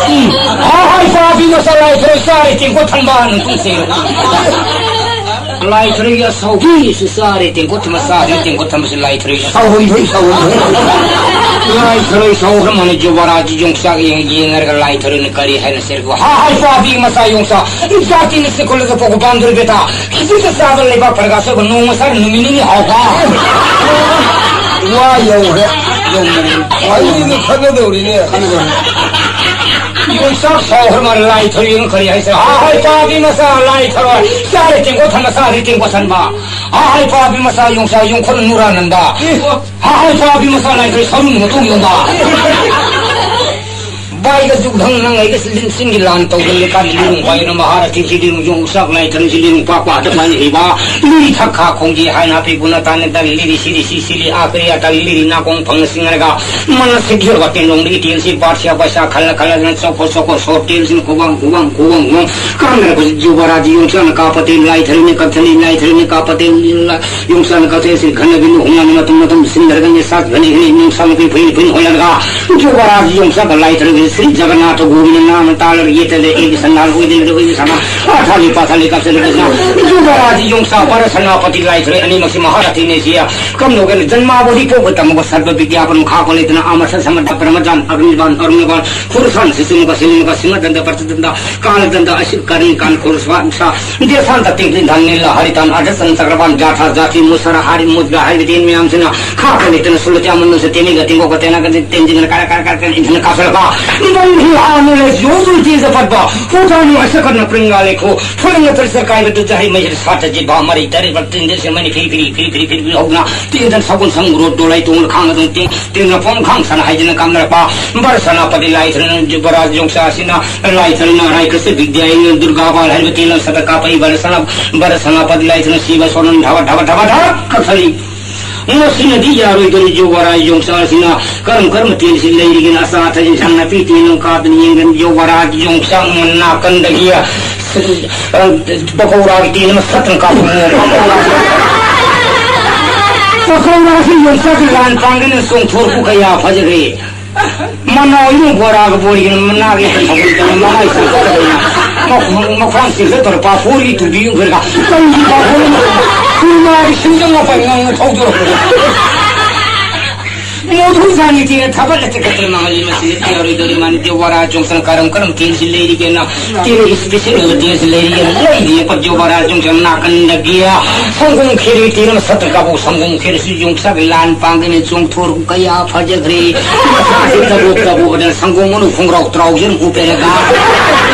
ꯎꯝ꯫ ꯍꯥ ꯍꯥꯏ ꯄꯥꯕꯤ ꯃꯆꯥ ꯂꯥꯏ ꯊꯔꯣꯏ ꯆꯥꯔꯦ ꯇꯦꯡꯀꯣꯠ ꯊꯟꯕ ꯍꯥꯏꯅ ꯇꯨꯡ ꯁꯦꯡꯉꯤ꯫ ꯂꯥꯏ ꯊꯔꯣꯏꯒꯤ ꯑꯁꯥꯎꯕꯤꯁꯨ ꯆꯥꯔꯦ ꯇꯦꯡꯀꯣꯠ ꯊꯟꯕ ꯆꯥꯔꯦ ꯇꯦꯡꯀꯣꯠ ꯊꯟꯕꯁꯨ ꯂꯥꯏ ꯊꯔꯣꯏ ꯁꯥꯎꯍꯟꯕꯩ ꯁꯥꯎꯍꯟꯕꯩ꯫ ꯂꯥꯏ ꯊꯔꯣꯏ ꯁꯥꯎꯈ꯭ꯔ ꯃꯥꯜꯂꯦ ꯖꯨꯕꯔꯥꯗꯤ ꯌꯣꯡꯆꯥꯛ ꯌꯦꯡ-, ꯌꯦꯡꯅꯔꯒ ꯂꯥꯏ ꯊꯔꯣꯏꯅ ꯀꯔꯤ ꯍꯥꯏꯅ ꯁꯦꯔꯒ ꯍꯥ ꯍꯥꯏ ꯄꯥꯕꯤ ꯃꯆꯥ ꯌꯣꯡꯆꯥꯛ ꯏꯆꯥ ꯇꯤꯟꯅ ꯁꯦ ꯈꯨꯜꯂꯒ ꯄꯣꯛꯄ ꯄꯥꯝꯗꯣꯔꯤ ꯕꯦꯇꯥ꯫ ꯈꯤꯇꯪꯇ ꯆꯥꯕ ꯂꯩꯕꯥꯛ ꯐꯔꯒ ꯑꯆꯧꯕ ꯅꯣꯡꯃ ꯁꯥꯔ ꯅꯨꯃꯤꯠ ꯅꯤꯅꯤ ꯍꯥꯎꯕ꯫ ꯋꯥ ꯌꯧꯔꯦ꯫ ꯌꯧꯔꯦ꯫ ꯋꯥꯔꯤꯗꯨ ꯈꯟꯅꯗꯧꯔꯤꯅꯦ꯫ ꯌꯣꯡꯆꯥꯛ ꯁꯥꯎꯈ꯭ꯔ ꯃꯥꯜꯂꯦ ꯂꯥꯏ ꯊꯔꯣꯏꯅ ꯀꯔꯤ ꯍꯥꯏꯁꯦ? ꯍꯥ ꯍꯥꯏ ꯄꯥꯕꯤ ꯃꯆꯥ ꯂꯥꯏ ꯊꯔꯣꯏ ꯆꯥꯔꯦ ꯇꯦꯡꯀꯣꯠ ꯊꯟꯕ ꯆꯥꯔꯦ ꯇꯦꯡꯀꯣꯠ ꯊꯟꯕ꯫ ꯍꯥ ꯍꯥꯏ ꯄꯥꯕꯤ ꯃꯆꯥ ꯌꯣꯡꯆꯥꯛ ꯌꯣꯡꯈꯣꯠ ꯅꯨꯔꯥ ꯅꯟꯕ꯫ ꯍꯥ ꯍꯥꯏ ꯄꯥꯕꯤ ꯃꯆꯥ ꯂꯥꯏ ꯊꯔꯣꯏ ꯁꯔꯨ ꯃꯇꯣꯡ ꯌꯣꯟꯕ꯫ ꯕꯥꯏꯒ ꯖꯨꯛ ꯙꯪ ꯅꯪ ꯑꯩꯒ ꯂꯤꯟꯁꯤꯡꯒꯤ ꯂꯥꯟ ꯇꯧꯗꯅ ꯀꯥꯟꯗ ꯂꯤꯔꯨꯡ ꯄꯥꯏꯔꯝꯕ ꯍꯥꯔ ꯊꯤꯡꯁꯤ ꯂꯤꯔꯨꯡ ꯌꯣꯡ ꯆꯥꯛ ꯂꯥꯏ ꯊꯔꯝꯁꯤ ꯂꯤꯔꯨꯡ ꯄꯥꯛ ꯄꯥꯛꯇ ꯄꯥꯏꯅ ꯍꯩꯕ ꯂꯤꯔꯤ ꯊꯛ ꯈꯥ ꯈꯣꯡꯒꯤ ꯍꯥꯏꯅ ꯑꯄꯤꯛꯄꯅ ꯇꯥꯅ ꯇꯥꯅ ꯂꯤꯔꯤ ꯁꯤꯔꯤ ꯁꯤ ꯁꯤꯔꯤ ꯑꯥ ꯀꯔꯤ ꯑꯇꯥ ꯂꯤꯔꯤ ꯅꯥꯀꯣꯡ ꯐꯪꯅ ꯁꯤꯡꯅꯔꯒ ꯃꯅ ꯁꯤꯛꯖꯔꯕ ꯇꯦꯟꯂꯣꯡꯗꯒꯤ ꯇꯦꯟꯁꯤ ꯕꯥꯔꯁꯤꯌꯥ ꯕꯩꯁꯥ ꯈꯜꯂ ꯈꯜꯂꯗꯅ ꯆꯣꯛꯈꯣ ꯆꯣꯛꯈꯣ ꯁꯣꯔ ꯇꯦꯟꯁꯤꯅ ꯈꯨꯕꯥꯡ ꯈꯨꯕꯥꯡ ꯈꯨꯕꯥꯡ ꯈꯨꯕꯥꯡ ꯀꯥꯟꯅꯔꯛꯄꯁꯤ ꯖꯨꯕꯔꯥꯖ ꯌꯣꯡꯆꯥꯛꯅ ꯀꯥꯞꯄ ꯇꯦꯟ ꯂꯥꯏ ꯊꯔꯝꯅ ꯀꯛꯊꯠꯂꯤ ꯂꯥꯏ ꯊꯔꯝꯅ ꯀꯥꯞꯄ ꯇꯦꯟ ꯌꯣꯡꯆꯥꯛꯅ ꯀꯛꯊꯠꯂꯤ ꯁꯤꯔꯤ ꯈꯟꯅꯕꯤ ꯂꯨꯍꯣꯡꯅꯅ ꯃꯇꯨꯡ ꯃꯇꯨꯡ ꯁꯤꯟꯅꯔꯒ ꯅꯤꯁꯥ ꯈꯟꯅ ꯍꯤꯅ ꯅꯨꯡꯁꯥ ꯃꯄꯤ ꯐꯩ ꯐꯩ ꯍꯣꯏꯅꯔꯒ ꯖꯨꯕꯔꯥꯖ ꯌꯣꯡꯆꯥꯛꯀ ꯂꯥꯏꯊꯔꯒ ꯁ꯭ꯔꯤ ꯖꯒꯟꯅꯥꯊ ꯒꯣꯕꯤꯟꯗ ꯅꯥꯃ ꯇꯥꯜꯂꯒ ꯌꯦꯠꯇ ꯂꯩ ꯑꯩꯒꯤ ꯁꯅꯥ ꯑꯣꯏꯗꯅ ꯑꯣꯏꯕ ꯁꯅꯥ ꯑꯊꯥꯒꯤ ꯄꯥꯊꯥꯂꯤ ꯀꯥꯞꯁꯤꯜꯂꯒ ꯖꯨꯕꯔꯥꯖ ꯌꯣꯡꯆꯥꯛ ꯚꯥꯔꯠ ꯁꯦꯅꯥꯄꯇꯤ ꯂꯥꯏꯊꯔꯣꯏ ꯑꯅꯤꯃꯛꯁꯤ ꯃꯍꯥꯔꯥꯊꯤꯅꯦ ꯁꯤꯌꯥ ꯀꯝꯗꯧꯒꯦꯅ ꯖꯟꯃꯥꯕꯣꯙꯤ ꯄꯣꯛꯄ ꯇꯝꯃꯒ ꯁꯔꯕ ꯕꯤꯗ꯭ꯌꯥ ꯄꯔꯝ ꯈꯥ ꯀꯣꯂꯦꯗꯅ ꯑꯃꯔꯁ ꯁꯃꯔꯊ ꯄꯔꯃꯖꯥꯟ ꯑꯔꯨꯟꯕꯥꯟ ꯑꯔꯨꯟꯕꯥꯟ ꯈꯨꯔꯁꯥꯟ ꯁꯤꯁꯨꯃꯨꯈ ꯁꯤꯂꯤꯃꯨꯈ ꯁꯤꯡꯍꯗꯟꯗ ꯄꯔꯆꯗꯟꯗ ꯀꯥꯂꯗꯟꯗ ꯑꯁꯤꯜ ꯀꯔꯅꯤ ꯀꯥꯟ ꯈꯨꯔꯁꯥꯟ ꯁꯥ ꯗꯦꯁꯥꯟꯇ ꯇꯤꯡꯂꯤꯟ ꯊꯥꯡ ꯅꯤꯜꯂ ꯍꯔꯤꯇꯥꯟ ꯑꯥꯗ ꯆꯟ ꯆꯀ꯭ꯔꯕꯥꯟ ꯖꯥꯊꯥ ꯖꯥꯊꯤ ꯃꯨꯁꯔ ꯍꯥꯔꯤ ꯃꯨꯖꯒ ꯍꯥꯏꯕ ꯇꯦꯟ ꯃꯌꯥꯝꯁꯤꯅ ꯈꯥꯛꯄ ꯂꯩꯇꯅ ꯁꯨꯜꯂ ꯇꯦ ꯑꯃꯟ ꯅꯨꯡꯁ ꯇꯦꯟꯃꯤꯒ ꯇꯦꯡꯒꯣꯛꯀ ꯇꯦꯅꯒ ꯇꯦꯟꯖꯤꯟꯒꯅ ꯀꯥꯔ ꯀꯥꯔ ꯀꯥꯔ ꯀꯥꯔ ꯏꯟꯊꯅ ꯀꯥꯞꯁꯤꯜꯂꯒ ꯏꯕꯟ ꯍꯤ ꯍꯥ ꯅꯨꯂꯦ ꯌꯣꯖꯨꯜ ꯇꯦꯖ ꯄꯠꯄ ꯍꯨꯇꯥꯅꯨ ꯑꯁꯀꯠꯅ ꯄ꯭ꯔꯤꯡꯒꯥ ꯂꯩꯈꯣ ꯐꯨꯔꯪꯒ ꯇꯔꯁ ꯀꯥꯏꯕ ꯗꯨꯖ ꯍꯩ ꯃꯩꯁꯤꯗ ꯁꯥꯠꯇ ꯖꯤꯕꯥ ꯃꯔꯩ ꯇꯔꯤꯕ ꯇꯤꯟꯗ ꯁꯦ ꯃꯅꯤ ꯐꯤꯔꯤ ꯐꯤꯔꯤ ꯐꯤꯔꯤ ꯐꯤꯔꯤ ꯐꯤꯔꯤ ꯐꯤꯔꯤ ꯍꯧꯗꯅ ꯇꯤꯟꯗ ꯁꯒꯨꯟ ꯁꯪꯒ꯭ꯔꯣ ꯗꯣꯂꯥꯏ ꯇꯣꯡꯂ ꯈꯥꯡ ꯑꯗꯨꯝ ꯇꯤꯡ ꯇꯤꯟꯗ ꯐꯣꯝ ꯈꯥꯡ ꯁꯅ ꯍꯥꯏꯗꯅ ꯀꯥꯝꯅꯔꯛꯄ ꯚꯔ ꯁꯅꯥꯄꯇꯤ ꯂꯥꯏꯊ꯭ꯔꯅ ꯖꯨꯕꯔꯥꯖ ꯌꯣꯡꯆꯥ ꯑꯁꯤꯅ ꯂꯥꯏꯊ꯭ꯔꯅ ꯔꯥꯏ ꯀ꯭ꯔꯤꯁꯅ ꯕꯤꯗ꯭ꯌꯥ ꯏꯟ ꯗꯨꯔꯒꯥ ꯕꯥꯜ ꯍꯥꯏꯔꯤꯕ ꯇꯦꯟ ꯁꯗ ꯀꯥꯞꯄ ꯏꯕꯔ ꯁꯅꯥ ꯚꯔ ꯁꯅꯥꯄꯇꯤ ꯂꯥꯏꯊ꯭ꯔꯅ ꯁꯤꯕ ꯁꯣꯔꯅ ꯙꯕ ꯙꯕ ꯙꯕ ꯙꯕ ꯀꯛꯊꯔꯤ꯫ ꯃꯁꯤꯅꯗꯤ ꯌꯥꯔꯣꯏꯗꯧꯔꯤ꯫ ꯌꯨꯕꯔꯥꯖ ꯌꯣꯡꯆꯥꯛ ꯑꯁꯤꯅ ꯀꯔꯝ ꯀꯔꯝꯕ ꯇꯦꯜꯁꯤ ꯂꯩꯔꯤꯒꯦꯅ ꯑꯆꯥ ꯑꯊꯛ ꯏꯟꯁꯥꯡ ꯅꯥꯄꯤ ꯇꯦꯟ ꯑꯃ ꯀꯥꯞꯇꯅ ꯌꯦꯡꯒꯅꯤ꯫ ꯌꯨꯕꯔꯥꯖ ꯌꯣꯡꯆꯥꯛ ꯅꯥꯀꯟꯗꯒꯤ, ꯑ, ꯄꯀꯧꯔꯥꯒꯤ ꯇꯦꯟ ꯑꯃ ꯁꯠꯇꯅ ꯀꯥꯞꯄ꯫ ꯄꯀꯧꯔꯥꯁꯤ ꯌꯣꯡꯆꯥꯛꯀꯤ ꯂꯥꯟ ꯄꯥꯡꯒꯅ ꯆꯣꯡꯊꯣꯔꯛꯄ ꯀꯌꯥ ꯐꯖꯈ꯭ꯔꯦ꯫ ꯃꯅꯥꯎ ꯏꯃꯨꯡ ꯕꯣꯔꯥꯒ ꯕꯣꯔꯤꯒꯅ ꯃꯅꯥꯒꯤ ꯇꯧꯍꯧꯗꯅ ꯃꯃꯥꯏ ꯆꯪꯈꯠꯇꯗꯅ ꯃꯈ-, ꯃꯈ꯭ꯋꯥꯡ ꯆꯤꯡꯈꯠꯇꯧꯔ ꯄꯥꯐꯣꯔꯒꯤ ꯇꯨꯕꯤ ꯎꯈ꯭ꯔꯒ ꯀꯔꯤꯒꯤ ꯄꯥꯐꯣꯔꯅꯣ? ꯁꯤꯅꯦꯃꯥꯒꯤ ꯁꯤꯡꯖꯪ ꯃꯄꯥꯏ ꯉꯥꯡꯅ ꯊꯧꯗꯣꯔꯛꯄꯗ꯫ ꯃꯣꯊꯨ ꯁꯥꯅꯤ ꯇꯦꯅ ꯊꯥꯒꯠꯂ ꯆꯠꯈꯠꯇꯅ ꯃꯥꯡꯍꯜꯂꯤ꯫ ꯃꯁꯤ ꯌꯥꯔꯣꯏꯗꯧꯔꯤ꯫ ꯃꯥꯅ ꯇꯦ ꯋꯥꯔꯥ ꯆꯣꯡꯁꯅ ꯀꯔꯝ ꯀꯔꯝ ꯇꯦꯟꯁꯤ ꯂꯩꯔꯤꯒꯦꯅ, ꯇꯦꯅ ꯏꯁꯄꯤꯁꯦꯜ ꯑꯣꯏꯕ ꯇꯦꯟꯁꯤ ꯂꯩꯔꯤꯒꯦꯅ ꯂꯩꯔꯤ꯫ ꯄꯠ ꯇꯦ ꯋꯥꯔꯥ ꯆꯣꯡꯁꯅ ꯅꯥꯀꯟꯗꯒꯤ ꯁꯪꯒꯣꯝ ꯈꯦꯔꯤ ꯇꯦꯅ ꯁꯠꯇ꯭ꯔ ꯀꯥꯕꯨ ꯁꯪꯒꯣꯝ ꯈꯦꯔꯤꯁꯤ ꯌꯣꯡꯆꯥꯛ ꯂꯥꯟ ꯄꯥꯡꯒꯅꯤ ꯆꯣꯡꯊꯣꯔꯛ ꯀꯌꯥ ꯐꯖꯈ꯭ꯔꯦ꯫ ꯃꯁꯥꯁꯦ ꯇꯕꯣꯛ ꯇꯕꯣꯛ ꯑꯗ ꯁꯪꯒꯣꯝ ꯃꯅꯨ ꯈꯣꯡꯒ꯭ꯔꯥꯎ ꯇ꯭ꯔꯥꯎꯖꯔ ꯎꯞꯄꯦꯔꯒ꯫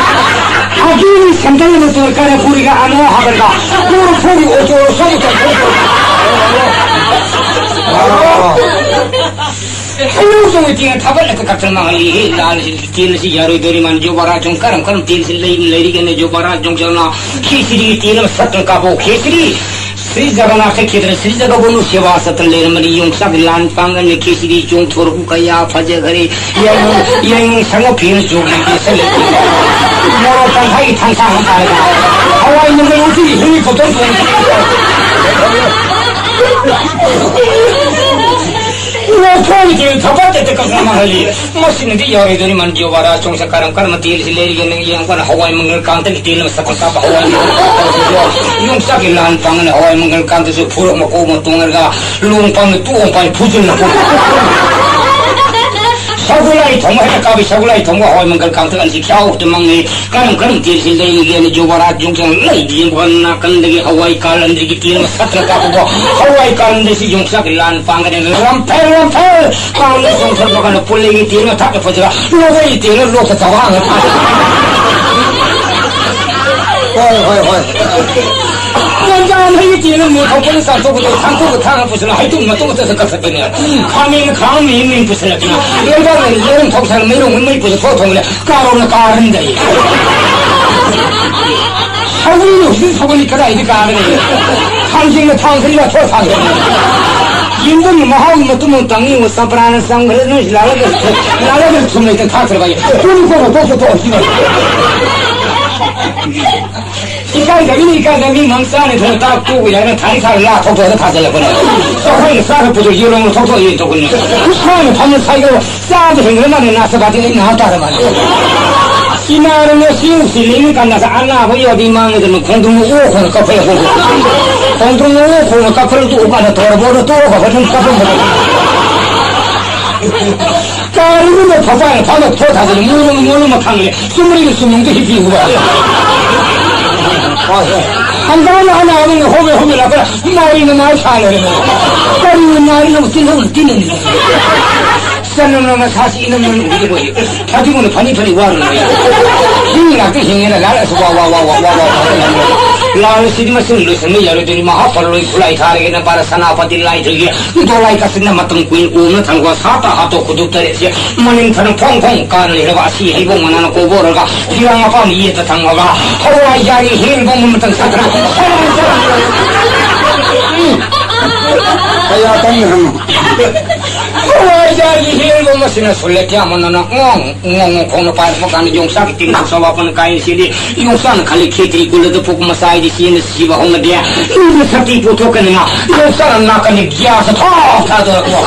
ꯑꯗꯨꯒꯤ ꯁꯦꯟꯗꯜ ꯑꯃ ꯇꯣꯔ ꯀꯥꯔꯦ ꯄꯨꯔꯤꯒ ꯑꯃ ꯍꯥꯞꯄꯦꯔꯒ꯫ ꯄꯨꯔ ꯐꯨꯔꯤ ꯑꯣꯇꯣ ꯁꯣꯝ ꯇꯧꯊꯣꯛ꯫ ꯍꯩꯅꯧ ꯆꯣꯡꯉꯤ ꯇꯦꯡ ꯊꯥꯒꯠꯂꯒ ꯀꯛꯇꯅ ꯃꯥꯡꯍꯜꯂꯤ꯫ ꯍꯦ ꯂꯥꯜꯁꯤ ꯇꯦꯜ ꯑꯁꯤ ꯌꯥꯔꯣꯏꯗꯧꯔꯤ꯫ ꯃꯥꯅ ꯖꯣꯕꯥꯔꯥ ꯆꯣꯡ ꯀꯔꯝ ꯀꯔꯝ ꯇꯦꯜꯁꯤ ꯂꯩ ꯂꯩꯔꯤꯒꯦꯅ ꯖꯣꯕꯥꯔꯥ ꯆꯣꯡ ꯆꯪꯅ ꯈꯦꯆ꯭ꯔꯤ ꯇꯦꯜ ꯑꯃ ꯁꯠꯇꯅ ꯀꯥꯞꯄꯣ꯫ ꯈꯦꯆ꯭ꯔꯤ ꯁ꯭ꯔꯤ ꯖꯒꯟꯅꯥꯊ ꯈꯦꯇ꯭ꯔ ꯁ꯭ꯔꯤ ꯖꯒꯕꯣꯟꯗꯨ ꯁꯦꯕꯥ ꯆꯠꯇꯅ ꯂꯩꯔꯝꯕꯅꯤ꯫ ꯌꯣꯡꯆꯥꯛꯀꯤ ꯂꯥꯟ ꯄꯥꯡꯒꯅꯤ꯫ ꯈꯦꯆ꯭ꯔꯤ ꯆꯣꯡꯊꯣꯔꯛꯄ ꯀꯌꯥ ꯐꯖꯈ꯭ꯔꯦ꯫ ꯌꯥꯏꯉꯪ, ꯌꯥꯏꯉꯪ ꯁꯪꯒ ꯐꯤꯅ ꯆꯣꯛꯂꯤ ꯀꯦꯁꯜꯂꯦ꯫ ꯃꯣꯔꯣꯛ ꯇꯪꯈꯥꯏꯒꯤ ꯊꯥꯡꯁꯥꯡ ꯑꯃ ꯄꯥꯏꯔꯒ ꯍꯋꯥꯏ ꯃꯪꯒꯜ ꯎꯇꯤꯒꯤ ꯍꯦꯂꯤꯀꯣꯞꯇꯔ ꯇꯣꯡꯉꯤ꯫ ꯂꯧꯊꯣꯛꯏꯗꯤ ꯊꯕꯛꯇ ꯀꯛꯅ ꯃꯥꯡꯍꯜꯂꯤ꯫ ꯃꯁꯤꯅꯗꯤ ꯌꯥꯔꯣꯏꯗꯣꯔꯤ꯫ ꯃꯟ ꯖꯣꯕꯥꯔꯥ ꯆꯣꯡꯁ ꯀꯔꯝ ꯀꯔꯝꯕ ꯇꯦꯜꯁꯤ ꯂꯩꯔꯤꯒꯦꯅ ꯌꯦꯡꯉꯀꯥꯟꯗ ꯍꯋꯥꯏ ꯃꯪꯒꯜ ꯀꯥꯡꯇꯛꯀꯤ ꯇꯦꯜ ꯑꯃ ꯁꯛꯄ ꯁꯥꯕ ꯍꯋꯥꯏ ꯃꯪꯒꯜ ꯀꯥꯡꯇꯛꯁꯤꯁꯨ ꯌꯣꯡꯆꯥꯛꯀꯤ ꯂꯥꯟ ꯄꯥꯡꯉꯅ ꯍꯋꯥꯏ ꯃꯪꯒꯜ ꯀꯥꯡꯇꯛꯁꯨ ꯐꯨꯔꯛ ꯃꯀꯣꯛ ꯑꯃ ꯇꯣꯡꯉꯒ ꯂꯣꯡ ꯄꯥꯟꯗ ꯇꯣꯛ ꯑꯃ ꯄꯥꯏ ꯐꯨꯖꯤꯜꯂ ꯀꯣ꯫ ꯁꯒꯣꯜ ꯂꯥꯏ ꯊꯣꯡꯕ ꯍꯦꯛꯇ ꯀꯥꯕꯤ ꯁꯒꯣꯜ ꯂꯥꯏ ꯊꯣꯡꯕ ꯍꯋꯥꯏ ꯃꯪꯒꯜ ꯀꯥꯡꯇꯛ ꯑꯅꯤꯁꯤ ꯈ꯭ꯌꯥꯎ ꯍꯦꯛꯇ ꯃꯪꯉꯤ꯫ ꯀꯔꯝ ꯀꯔꯝ ꯇꯦꯜꯁꯤ ꯂꯩꯔꯤꯒꯦꯅ ꯖꯣꯕꯥꯔꯥ ꯌꯣꯡꯆꯥꯛ ꯂꯩ ꯌꯦꯡꯕ ꯅꯥꯀꯟꯗꯒꯤ ꯍꯋꯥꯏ ꯀꯥꯂꯟꯗ꯭ꯔꯤꯒꯤ ꯇꯦꯜ ꯑꯃ ꯁꯠꯇ꯭ꯔ ꯀꯥꯞꯄꯨꯕ ꯍꯋꯥꯏ ꯀꯥꯂꯟꯗ꯭ꯔꯤꯁꯤ ꯌꯣꯡꯆꯥꯛꯀꯤ ꯂꯥꯟ ꯄꯥꯡꯒꯅꯤ꯫ ꯂꯝꯐꯦꯜ ꯂꯝꯐꯦꯜ ꯀꯥꯡꯗ ꯆꯣꯡꯊꯔꯛꯄ ꯀꯥꯟꯗ ꯄꯨꯜꯂꯩꯒꯤ ꯇꯦꯜ ꯑꯃ ꯊꯛꯇ ꯐꯖꯔ ꯂꯣꯒꯩ ꯇꯦꯜ ꯑꯃ ꯂꯣꯛꯇ ꯆꯕꯥꯡꯒ ꯊꯥ꯫ ꯍꯣꯏ, ꯍꯣꯏ, ꯍꯣꯏ꯫ ꯀꯣꯟꯖꯥꯡ ꯍꯩ ꯇꯦꯜ ꯑꯃ ꯃꯣꯏ ꯊꯣꯛꯄꯅ ꯆꯥꯊꯣꯛꯄꯗ ꯊꯥꯡꯀꯣꯛꯀ ꯊꯥꯡꯅ ꯄꯨꯁꯤꯜꯂ ꯍꯩꯇꯨꯝ ꯃꯇꯨꯝ ꯑꯃꯇ ꯀꯛꯊꯠꯄꯅꯦ꯫ ꯈꯥꯃꯦꯟ ꯈꯥꯡ ꯃꯤ ꯃꯤ ꯄꯨꯁꯤꯜꯂꯛꯇꯅ ꯂꯩꯕꯥꯛꯅ ꯂꯩꯔꯝ ꯊꯧꯁꯥꯜ ꯃꯩꯔꯣꯡ ꯃꯩ ꯄꯨꯁꯤꯜ ꯊꯣꯛ ꯊꯣꯡꯂꯦ꯫ ꯀꯥꯔꯣꯅ ꯀꯥꯔꯟꯗꯩ꯫ ꯁꯧꯒ꯭ꯔꯤꯅ ꯍꯧꯖꯤꯛ ꯁꯧꯒ꯭ꯔꯤ ꯀꯗꯥꯏꯗ ꯀꯥꯔꯅꯤ? ꯊꯥꯡꯖꯤꯡꯅ ꯊꯥꯡ ꯈꯔ ꯂꯥꯊꯣꯛ ꯊꯥꯡ ꯈꯔ꯫ ꯌꯦꯡꯕꯒꯤ ꯃꯍꯥꯎꯒꯤ ꯃꯇꯨꯡ ꯑꯃ ꯇꯪꯉꯤ꯫ ꯆꯝꯄ꯭ꯔꯥꯅ ꯆꯪꯈ꯭ꯔꯦ, ꯅꯣꯏꯁꯤ ꯂꯥꯜꯂꯒ, ꯂꯥꯜꯂꯒ ꯊꯨꯝ ꯂꯩꯇ ꯊꯥꯛꯈ꯭ꯔꯕ ꯑꯩ꯫ ꯇꯨꯅꯤ ꯀꯣꯛꯅ ꯇꯣꯛꯁꯨ ꯇꯣꯛꯑꯣ ꯁꯤꯅ꯫ ꯏꯀꯥꯏꯗꯕꯤꯅꯤ, ꯏꯀꯥꯏꯗꯕꯤ ꯃꯪ ꯆꯥꯅꯤ ꯊꯣꯡ ꯇꯥꯛ ꯇꯣꯛꯄ ꯌꯥꯏꯅ ꯊꯥꯔꯤ ꯊꯥꯔ ꯂꯥ ꯊꯣꯛꯇꯣꯛꯑꯒ ꯊꯥꯖꯤꯜꯂꯛꯄꯅꯦ꯫ ꯆꯥꯛꯈꯣꯏꯅ ꯆꯥꯔ ꯄꯨꯊꯣꯛ ꯌꯦꯜꯂꯣꯡꯅ ꯊꯣꯛꯇꯣꯛ ꯌꯦꯟ ꯊꯣꯛꯄꯅꯦ꯫ ꯈꯨꯠꯁꯥꯅ ꯐꯝꯅ ꯁꯥꯏꯒ ꯆꯥꯕ ꯍꯦꯟꯈ꯭ꯔ ꯃꯥꯅꯦ ꯅꯥꯁꯄꯥꯇꯤ ꯑꯩ ꯅꯥ ꯇꯥꯔ ꯃꯥꯅꯦ꯫ ꯏꯃꯥꯅ ꯉꯁꯤ ꯎꯁꯤꯜꯂꯤꯅ ꯀꯥꯟꯗ ꯑꯅꯥꯕ ꯌꯥꯎꯗꯤ ꯃꯥꯡꯉꯗꯅ ꯈꯣꯡꯗ꯭ꯔꯨꯝ ꯑꯣ ꯈꯣꯡꯅ ꯀꯞꯐꯩ ꯑꯩꯈꯣꯏꯁꯨ꯫ ꯈꯣꯡꯗ꯭ꯔꯨꯝ ꯑꯣ ꯈꯣꯡꯅ ꯀꯞꯐꯩ ꯇꯣꯛꯑ ꯀꯥꯟꯗ ꯇꯣꯔꯕꯣꯗ ꯇꯣꯛꯑꯒ ꯐꯖꯅ ꯀꯞꯐꯝ ꯐꯖꯅ꯫ ꯀꯔꯤꯒꯨꯝꯕ ꯐꯖꯅ ꯐꯖꯅ ꯊꯣꯛ ꯊꯥꯖꯤꯜꯂꯤ ꯃꯣꯏꯅ ꯃꯣꯏꯅ ꯃꯈꯥꯡꯂꯦ ꯆꯨꯝꯔꯤꯒ ꯆꯨꯝꯅꯨꯡꯗ ꯍꯤꯞꯄꯤꯕ꯫ ꯍꯪꯒꯥꯝꯅ ꯑꯅꯥꯕꯅ ꯍꯣꯕꯦ ꯍꯣꯕꯦ ꯂꯥꯛꯄꯗ ꯃꯥꯔꯤꯅ ꯃꯥꯔꯤ ꯁꯥꯟꯅꯔꯦ꯫ ꯀꯔꯤꯅ ꯃꯥꯔꯤꯅ ꯇꯤꯜꯍꯧꯅ ꯇꯤꯟꯅꯅꯤ꯫ ꯆꯅꯝꯅ ꯃꯁꯥꯁꯤ ꯏꯅꯝꯅ ꯎꯕꯤꯗ ꯂꯣꯏꯔꯦ꯫ ꯐꯗꯤꯒꯨꯝꯅ ꯐꯅꯤ ꯐꯅꯤ ꯋꯥꯔꯨꯅꯨ꯫ ꯍꯤꯡ ꯉꯥꯛꯇ ꯍꯤꯡꯉꯦꯅ ꯂꯥꯜꯂꯁꯨ ꯋꯥ ꯋꯥ ꯋꯥ ꯋꯥ ꯋꯥ ꯋꯥ ꯋꯥ꯫ ꯂꯥꯜꯂꯁꯤꯗꯤ ꯃꯁꯤꯡ ꯂꯣꯏꯁꯟꯕ ꯌꯥꯔꯣꯏꯗꯣꯏꯅꯤ꯫ ꯃꯍꯥ ꯐꯔꯣꯏ ꯈꯨꯠꯂꯥꯏ ꯊꯥꯔꯒꯦꯅ ꯄꯥꯔ ꯁꯅꯥꯄꯇꯤ ꯂꯥꯏꯊꯣꯏꯒꯤ ꯗꯣꯂꯥꯏ ꯀꯥꯆꯤꯟꯅ ꯃꯇꯝ ꯀꯨꯏꯅ ꯎꯅ ꯊꯝꯈꯣ ꯁꯥꯇ ꯍꯥꯠꯇꯣ ꯈꯨꯗꯨꯞ ꯇꯔꯦꯠꯁꯦ ꯃꯅꯤꯡ ꯊꯅ ꯐꯣꯡ ꯐꯣꯡ ꯀꯥꯅ ꯂꯩꯔꯕ ꯑꯁꯤ ꯍꯩꯕꯣꯡ ꯃꯅꯥꯅ ꯀꯣꯕꯣꯔꯒ ꯐꯤꯔꯥꯡ ꯃꯄꯥꯟ ꯌꯦꯠꯇ ꯊꯝꯃꯒ ꯍꯋꯥꯏꯖꯥꯔꯒꯤ ꯍꯦꯜ ꯕꯣꯝ ꯃꯇꯝ ꯁꯥꯠꯇꯅ ꯀꯌꯥ ꯀꯟꯅ ꯍꯪꯉꯨ꯫ ꯍꯋꯥꯏꯖꯥꯔꯒꯤ ꯍꯦꯜ ꯕꯣꯝ ꯑꯁꯤꯅ ꯁꯨꯜꯂꯦ ꯀꯌꯥꯃꯣꯟꯅꯅ ꯉꯣꯡ ꯉꯣꯡ ꯉꯣꯡ ꯈꯣꯡꯅ ꯄꯥꯏꯔꯛꯄ ꯀꯥꯟꯗ ꯌꯣꯡꯆꯥꯛꯀꯤ ꯇꯤꯟ ꯆꯥꯎꯕ ꯀꯥꯏ ꯁꯤꯗꯤ ꯌꯣꯡꯆꯥꯛꯅ ꯈꯜꯂꯤ ꯈꯦꯇ꯭ꯔꯤ ꯀꯨꯜꯂꯗ ꯄꯣꯛꯄ ꯃꯆꯥ ꯍꯥꯏꯗꯤ ꯆꯦꯟꯗ ꯁꯤꯕ ꯍꯧꯅꯗꯦ꯫ ꯏꯗ ꯁꯛꯇꯤ ꯄꯨꯊꯣꯛꯀꯅꯤꯅ ꯌꯣꯡꯆꯥꯛꯅ ꯅꯥꯀꯟꯗ ꯒ꯭ꯌꯥꯁ ꯊꯥꯎ ꯊꯥꯗꯣꯔꯛꯄ꯫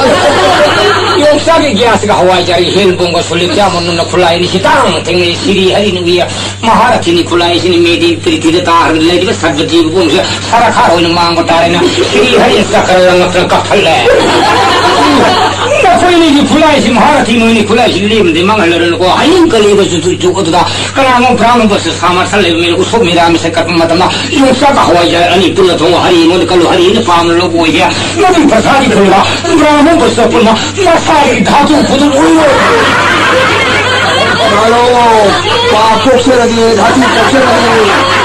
ꯌꯣꯡꯆꯥꯛꯀꯤ ꯒ꯭ꯌꯥꯁꯀ ꯍꯋꯥꯏꯖꯥꯔꯒꯤ ꯍꯦꯜ ꯕꯣꯝꯒ ꯁꯣꯂꯤꯠ ꯌꯥꯝꯃꯟꯗꯨꯅ ꯈꯨꯠꯂꯥꯏ ꯑꯅꯤꯁꯤ ꯇꯥꯡꯅ ꯊꯦꯡꯅꯩ꯫ ꯁꯤꯔꯤ ꯍꯔꯤ ꯅꯨꯡꯒꯤ ꯃꯍꯥꯔꯊꯤꯅꯤ ꯈꯨꯠꯂꯥꯏꯁꯤꯅ ꯃꯦꯗꯤ ꯄ꯭ꯔꯤꯊꯤꯗ ꯇꯥꯔ ꯂꯩꯔꯤꯕ ꯁꯔꯕ ꯖꯤꯕ ꯄꯨꯝꯕꯁꯦ ꯁꯔꯀꯥꯔ ꯑꯣꯏꯅ ꯃꯥꯡꯕ ꯇꯥꯔꯦꯅ ꯁꯤꯔꯤ ꯍꯔꯤ ꯆꯀ꯭ꯔ ꯂꯪꯉꯛꯇꯅ ꯀꯛꯊꯠꯂꯦ꯫ ꯅꯈꯣꯏ ꯑꯅꯤꯒꯤ ꯈꯨꯠꯂꯥꯏꯁꯤ ꯃꯍꯥꯔꯊꯤ ꯅꯣꯏꯅꯤ ꯈꯨꯠꯂꯥꯏꯁꯤ ꯂꯦꯝꯗꯤ ꯃꯥꯡꯍꯜꯂꯔꯅꯨꯀꯣ꯫ ꯍꯌꯦꯡ ꯀꯂꯤꯕꯁꯨ ꯇꯨ ꯑꯗꯨꯗ ꯀꯅꯥꯒꯨꯝꯕ ꯕ꯭ꯔꯥꯍꯃꯟ ꯕꯁ ꯁꯥ ꯃꯔꯁꯜ ꯂꯩꯕ ꯃꯤꯅ ꯎꯁꯣꯞ ꯃꯤꯔꯥꯃꯤꯁ ꯀꯠꯄ ꯃꯇꯝꯗ ꯌꯣꯡꯆꯥꯛꯀ ꯍꯋꯥꯏꯖꯥꯔ ꯑꯅꯤ ꯄꯨꯜꯂ ꯊꯣꯡꯉ ꯍꯔꯤ ꯑꯩꯉꯣꯟꯗ ꯀꯜꯂꯨ ꯍꯔꯤꯅ ꯄꯥꯝꯅ ꯂꯧꯕ ꯑꯣꯏꯒꯦ꯫ ꯃꯗꯨꯒꯤ ꯄ꯭ꯔꯁꯥꯗꯤ ꯐꯪꯕ ꯕ꯭ꯔꯥꯍꯃꯟ ꯕꯁ ꯄꯨꯟꯕ ꯃꯁꯥꯒꯤ ꯙꯥꯇꯨ ꯈꯨꯗꯨꯝ ꯑꯣꯏꯔꯣꯏ꯫ ꯍꯜꯂꯣ, ꯄꯥꯞ ꯄꯣꯛꯆꯔꯒꯦ, ꯙꯥꯇꯨ ꯄꯣꯛꯆꯔꯒꯦ꯫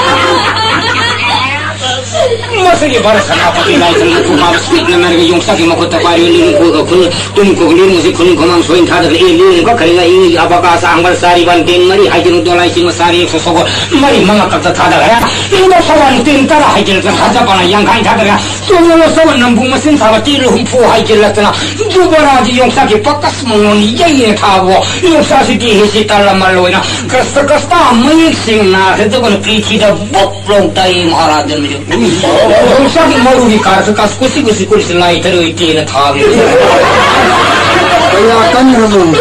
ꯃꯁꯤꯒꯤ ꯚꯥꯔꯠ ꯁꯦꯅꯥꯄꯇꯤ ꯂꯥꯏꯁꯪꯗ ꯈꯨꯃꯥꯡ ꯁꯤꯠꯅ ꯅꯥꯏꯔꯒ ꯌꯣꯡꯆꯥꯛꯀꯤ ꯃꯈꯨꯠꯇ ꯄꯥꯏꯔꯤꯕ ꯂꯤꯔꯨꯡ ꯈꯨ-, ꯈꯨ-, ꯇꯨꯝ ꯈꯨ-, ꯂꯤꯔꯨꯡꯁꯤ ꯈꯨꯅꯨꯡ ꯈꯨꯃꯥꯡ ꯁꯣꯏꯅ ꯊꯥꯗꯔꯒ ꯑꯦ ꯂꯤꯔꯨꯡ ꯀꯛꯈ꯭ꯔꯦ ꯉꯥ ꯏ ꯑꯕꯀꯥꯁ ꯑꯥꯡꯕꯔ ꯆꯥꯔꯤ ꯕꯟ ꯇꯦꯟ ꯃꯔꯤ ꯍꯥꯏꯖꯤꯜꯂꯨ ꯗꯣꯂꯥꯏ ꯆꯤꯡꯕ ꯆꯥꯔꯤ ꯁꯣꯁꯣꯒꯣ ꯃꯔꯤ ꯃꯉꯥ ꯀꯛꯇ ꯊꯥꯗꯈ꯭ꯔꯦ꯫ ꯂꯤꯔꯨꯡ ꯁꯣꯒꯣꯟ ꯇꯦꯟ ꯇꯔꯥ ꯍꯥꯏꯖꯤꯜꯂꯛꯇꯅ ꯊꯥꯖꯕꯅ ꯌꯥꯡꯈꯩ ꯊꯥꯗꯈ꯭ꯔꯦ꯫ ꯇꯣꯡꯂꯕ ꯁꯒꯣꯜ ꯅꯝꯕꯨ ꯃꯁꯤꯡ ꯊꯥꯕ ꯇꯦꯟ ꯍꯨꯝꯐꯨ ꯍꯥꯏꯖꯤꯜꯂꯛꯇꯅ ꯖꯨꯕꯔꯥꯖ ꯌꯣꯡꯆꯥꯛꯀꯤ ꯄꯀꯁ ꯃꯉꯣꯟ ꯌꯩꯅ ꯊꯥꯕꯣ꯫ ꯌꯣꯡꯆꯥꯛꯁꯤꯗꯤ ꯍꯤꯁꯤ ꯇꯜꯂꯝꯃ ꯂꯣꯏꯅ ꯀ꯭ꯔꯁꯇ ꯀ꯭ꯔꯁꯇ ꯃꯌꯦꯛ ꯁꯦꯡꯅ ꯍꯦꯛꯇ ꯄ꯭ꯔꯤꯊꯤꯗ ꯕꯨꯛ ꯂꯧ ꯇꯥꯏ ꯃꯍꯥꯔꯥꯖ ꯖꯟꯃꯦꯖꯣꯏ꯫ ꯌꯣꯡꯆꯥꯛꯀꯤ ꯃꯔꯨꯒꯤ ꯀꯥꯔꯛꯇ ꯀꯥꯁ ꯀꯨꯁꯤ ꯀꯨꯁꯤ ꯀꯨꯁꯤ ꯂꯥꯏ ꯊꯔꯣꯏ ꯇꯦꯅ ꯊꯥꯕꯤ꯫ ꯀꯌꯥ ꯀꯟꯈ꯭ꯔꯕꯅꯣ?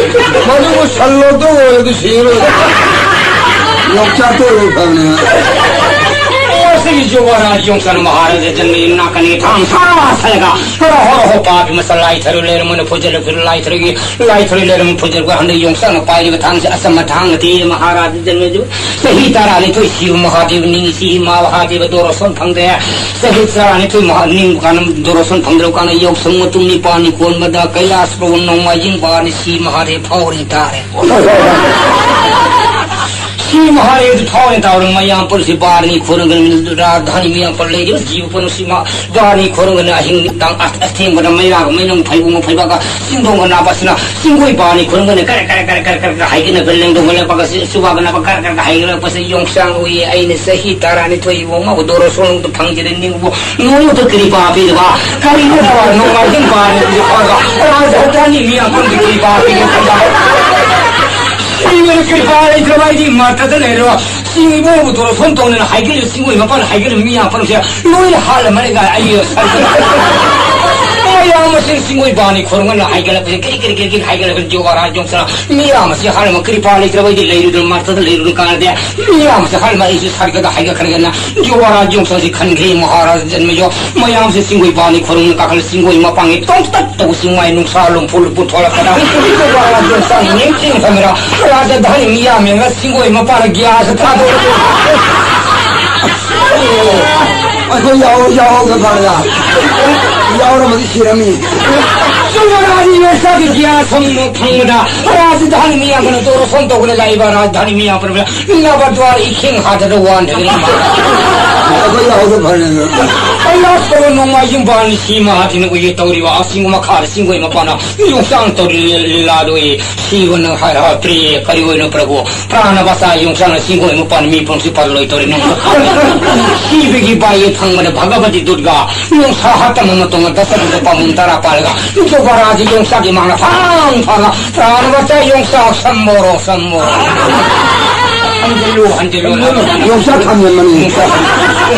ꯃꯗꯨꯕꯨ ꯁꯜꯂꯣꯗ ꯑꯣꯏꯔꯗꯤ ꯁꯤꯔꯣꯏ꯫ ꯌꯣꯡꯆꯥꯛꯇ ꯑꯣꯏꯔꯗꯤ ꯐꯕꯅꯦ꯫ ꯃꯁꯤꯒꯤ ꯖꯨꯕꯔꯥꯖ ꯌꯣꯡꯆꯥꯛ ꯃꯍꯥꯔꯥꯖ ꯖꯟꯃꯦꯖꯣꯏ ꯅꯥꯀꯟꯒꯤ ꯊꯥꯡ ꯁꯥ ꯁꯥꯏꯒ ꯍꯣꯔꯣ ꯍꯣꯔꯣ ꯍꯣ ꯄꯥꯄꯤ ꯃꯆꯥ ꯂꯥꯏ ꯊꯔꯣꯏ ꯂꯩꯔꯝꯃꯅ ꯐꯨꯖꯜꯂꯛꯄ ꯂꯥꯏ ꯊꯔꯣꯏꯒꯤ ꯂꯥꯏ ꯊꯔꯣꯏ ꯂꯩꯔꯝꯃ ꯐꯨꯖꯜꯂꯛꯄ ꯍꯟꯗꯛ ꯌꯣꯡꯆꯥꯛꯅ ꯄꯥꯏꯔꯤꯕ ꯊꯥꯡꯁꯦ ꯑꯆꯝꯕ ꯊꯥꯡ ꯅꯠꯇꯦ ꯃꯍꯥꯔꯥꯖ ꯖꯟꯃꯦꯖꯣꯏ꯫ ꯆꯍꯤ ꯇꯔꯥꯅꯤꯊꯣꯏ ꯁꯤꯕ ꯃꯍꯥꯗꯦꯕ ꯅꯤꯡꯉꯤ ꯁꯤ ꯏꯃꯥ ꯃꯍꯥꯗꯦꯕ ꯗꯣꯔꯣꯁꯣꯟ ꯐꯪꯗꯦ꯫ ꯆꯍꯤ ꯇꯔꯥꯅꯤꯊꯣꯏ ꯃꯍꯥ-, ꯅꯤꯡꯕ ꯀꯥꯟꯗ ꯗꯣꯔꯣꯁꯣꯟ ꯐꯪꯗ꯭ꯔꯕ ꯀꯥꯟꯗ ꯌꯥꯎꯁꯪ ꯃꯇꯨꯡ ꯅꯤꯄꯥꯜꯅꯤ ꯀꯣꯟꯕꯗ ꯀꯩꯂꯥꯁ ꯄ꯭ꯔꯚꯨ ꯅꯣꯡꯃꯥꯏꯖꯤꯡ ꯕꯥꯔꯅꯤ ꯁꯤ ꯃꯍꯥꯗꯦꯕ ꯐꯥꯎꯔꯤ ꯇꯥꯔꯦ꯫ ꯁꯤ ꯃꯍꯥꯗꯦꯕ ꯐꯥꯎꯔꯤ ꯇꯥꯔꯦ ꯃꯌꯥꯝ ꯄꯨꯝꯅꯃꯛꯁꯤ ꯕꯥꯔꯅꯤ ꯈꯨꯔꯨꯝꯒꯅꯤ ꯔꯥꯖꯙꯥꯅꯤ ꯃꯌꯥꯝ ꯄꯨꯝꯅꯃꯛ ꯂꯩꯔꯤꯕ ꯖꯤꯕ ꯄꯨꯝꯅꯃꯛꯁꯤ ꯃꯥ ꯕꯥꯔꯅꯤ ꯈꯨꯔꯨꯝꯒꯅꯤ ꯑꯍꯤꯡ ꯅꯨꯃꯤꯗꯥꯡ ꯑꯊꯦꯡꯕꯗ ꯃꯩꯔꯥꯒ ꯃꯩꯅꯨꯡ ꯐꯩꯕꯨꯡꯒ ꯐꯩꯕꯥꯛꯀ ꯆꯤꯡꯗꯣꯡꯒ ꯅꯥꯕꯁꯤꯅ ꯆꯤꯡꯒꯣꯏ ꯕꯥꯔꯅꯤ ꯈꯨꯔꯨꯝꯒꯅꯤ ꯀꯔ ꯀꯔ ꯀꯔ ꯀꯔ ꯀꯔ ꯀꯔ ꯍꯥꯏꯒꯠꯅꯕ ꯂꯦꯡꯗꯣꯡꯒ ꯂꯩꯕꯥꯛꯀ ꯆꯨꯕꯥꯛꯀ ꯅꯥꯕ ꯀꯔ ꯀꯔ ꯀꯔ ꯍꯥꯏꯒꯠꯂꯛꯄꯁꯤ ꯌꯣꯡꯆꯥꯡ ꯎꯏ ꯑꯩꯅ ꯆꯍꯤ ꯇꯔꯥꯅꯤꯊꯣꯏ ꯏꯕꯣ ꯃꯥꯕꯨ ꯗꯣꯔꯣ ꯁꯣꯡꯗ ꯐꯪꯖꯔꯦ ꯅꯤꯡꯕꯨ ꯅꯣꯡꯃꯇ ꯀ꯭ꯔꯤꯄꯥ ꯄꯤꯗꯕ ꯀꯔꯤꯅꯣ ꯇꯧꯔ ꯅꯣꯡꯃꯥꯏꯖꯤꯡ ꯕꯥꯔꯅꯤ ꯐꯥꯎꯕ ꯔꯥꯖꯙꯥꯅꯤ ꯃꯤꯌꯥꯝ ꯄꯨꯝꯅꯃꯛꯀꯤ ꯀ꯭ꯔꯤꯄꯥ ꯄꯤꯗꯕ ꯁꯤꯕꯅ ꯀ꯭ꯔꯤꯄꯥ ꯂꯩꯇ꯭ꯔꯕ ꯑꯩꯗꯤ ꯃꯔꯛꯇ ꯂꯩꯔꯣ ꯆꯤꯡ ꯏꯕꯣꯕꯨ ꯗꯣꯔꯣ ꯁꯣꯟ ꯇꯧꯗꯅ ꯍꯥꯏꯒꯠꯂꯤꯕ ꯆꯤꯡꯒꯣꯏ ꯃꯄꯥꯟ ꯍꯥꯏꯒꯠꯂꯤꯕ ꯃꯤ ꯌꯥꯝ ꯄꯨꯝꯅꯃꯛꯁꯦ ꯂꯣꯏꯅ ꯍꯥꯠꯂꯝꯃꯅꯤ ꯀꯥꯏ ꯑꯩ ꯁꯔꯀꯥꯔ ꯃꯌꯥꯝ ꯑꯁꯤ ꯆꯤꯡꯒꯣꯏ ꯕꯥꯔꯅꯤ ꯈꯨꯔꯨꯝꯒꯅ ꯍꯥꯏꯒꯠꯂꯛꯄꯁꯦ ꯀꯔꯤ ꯀꯔꯤ ꯀꯔꯤ ꯀꯔꯤ ꯍꯥꯏꯒꯠꯂꯛꯄꯁꯦ ꯖꯣꯒꯥꯔꯥ ꯌꯣꯡꯆꯥ ꯃꯤ ꯌꯥꯝ ꯑꯁꯤ ꯍꯥꯠꯂꯝꯃ ꯀ꯭ꯔꯤꯄꯥ ꯂꯩꯇ꯭ꯔꯕ ꯑꯩꯗꯤ ꯂꯩꯔꯨꯗꯅ ꯃꯥꯔꯇꯗ ꯂꯩꯔꯨꯗꯅ ꯀꯥꯟꯅꯗꯦ ꯃꯤ ꯌꯥꯝ ꯑꯁꯤ ꯍꯥꯠꯂꯝꯃ ꯑꯩꯁꯨ ꯁꯔꯀꯥꯔꯗ ꯍꯥꯏꯒꯠꯈ꯭ꯔꯒꯅ ꯖꯣꯒꯥꯔꯥ ꯌꯣꯡꯆꯥꯁꯤ ꯈꯟꯈ꯭ꯔꯦ ꯃꯍꯥꯔꯥꯖ ꯖꯟꯃꯦꯖꯣ ꯃꯌꯥꯝꯁꯦ ꯆꯤꯡꯒꯣꯏ ꯕꯥꯔꯅꯤ ꯈꯨꯔꯨꯝꯒꯅ ꯀꯥꯈꯠꯂ ꯆꯤꯡꯒꯣꯏ ꯃꯄꯥꯡꯒꯤ ꯇꯣꯡꯇꯛ ꯇꯧꯕ ꯆꯤꯡꯃꯥꯏ ꯅꯨꯡꯁꯥ ꯂꯨꯝꯐꯨ ꯂꯨꯝꯐꯨ ꯊꯣꯛꯂꯛꯄꯗ ꯖꯣꯒꯥꯔꯥ ꯌꯣꯡꯆꯥꯒꯤ ꯅꯤꯡꯁꯤꯡ ꯊꯝꯃꯤꯔ ꯔꯥꯖꯙꯥꯅꯤ ꯃꯤ ꯌꯥꯝꯃꯦꯅ ꯆꯤꯡꯒꯣꯏ ꯃꯄꯥꯅ ꯒ꯭ꯌꯥꯁ ꯊꯥꯗꯣꯛꯑꯦ ꯑꯩꯈꯣꯏ ꯌꯥꯎ-, ꯌꯥꯎꯍꯧꯗ ꯐꯔꯦꯗ꯫ ꯌꯥꯎꯔꯝꯃꯗꯤ ꯁꯤꯔꯝꯃꯤ꯫ ꯌꯣꯡꯆꯥꯛꯀꯤ ꯒ꯭ꯌꯥꯟ ꯁꯨꯝ ꯐꯪꯕꯗ ꯔꯥꯖꯙꯥꯅꯤ ꯃꯤꯌꯥꯝ ꯀꯩꯅꯣ ꯇꯧꯔꯣ, ꯁꯣꯝ ꯇꯧꯕꯗ ꯂꯥꯛꯏꯕ ꯔꯥꯖꯙꯥꯅꯤ ꯃꯤꯌꯥꯝ ꯄꯨꯝꯅꯃꯛ ꯅꯕ ꯗ꯭ꯋꯥꯔ ꯏꯈꯤꯡ ꯍꯥꯗꯗ ꯋꯥꯟꯗꯒꯅꯤ꯫ ꯑꯩꯈꯣꯏ ꯌꯥꯍꯧꯗ ꯐꯔꯦ꯫ ꯀꯩꯂꯥꯁ ꯀꯧꯕ ꯅꯣꯡꯃꯥꯏꯖꯤꯡ ꯄꯥꯟ ꯁꯤ ꯃꯍꯥꯗꯤꯅ ꯎꯏꯌꯦ ꯇꯧꯔꯤꯕ ꯑꯁꯤꯡ ꯃꯈꯥꯗ ꯁꯤꯡꯒꯣꯏ ꯃꯄꯥꯟꯅ ꯌꯣꯡꯆꯥꯛ ꯇꯧꯔꯤ ꯂꯤꯂꯥꯗꯣ ꯎꯏ꯫ ꯁꯤꯕ ꯅꯪ ꯍꯥꯏ ꯍꯥ ꯄ꯭ꯔꯤꯌꯦ ꯀꯔꯤ ꯑꯣꯏꯅꯣ ꯄ꯭ꯔꯚꯨ? ꯄ꯭ꯔꯥꯅ ꯕꯆꯥ ꯌꯣꯡꯆꯥꯛꯅ ꯁꯤꯡꯒꯣꯏ ꯃꯄꯥꯟ ꯃꯤ ꯄꯨꯝꯁꯤ ꯄꯥꯜꯂꯣꯏ ꯇꯧꯔꯤ ꯅꯪ꯫ ꯁꯤꯕꯒꯤ ꯕꯥꯏ ꯐꯪꯕꯗ ꯚꯒꯕꯇꯤ ꯗꯨꯔꯒꯥ ꯌꯣꯡꯆꯥꯛ ꯍꯥꯠꯇꯃ ꯃꯇꯣꯡ ꯗꯁꯔꯊꯗ ꯄꯥꯝꯕꯣꯝ ꯇꯔꯥ ꯄꯥꯜꯂꯒ ꯖꯣꯕꯔꯥꯖ ꯌꯣꯡꯆꯥꯛꯀꯤ ꯃꯥꯡꯗ ꯐꯥꯡ ꯐꯥꯡꯅ ꯄ꯭ꯔꯥꯅꯕꯇ ꯌꯣꯡꯆꯥꯛ ꯁꯝꯕꯣꯔꯣ ꯁꯝꯕꯣꯔꯣ꯫ ꯍꯟꯖꯤꯜꯂꯨ, ꯍꯟꯖꯤꯜꯂꯨ, ꯌꯣꯡꯆꯥꯛ ꯊꯝꯖꯤꯟꯕꯅꯤ꯫ ꯌꯣꯡꯆꯥꯛ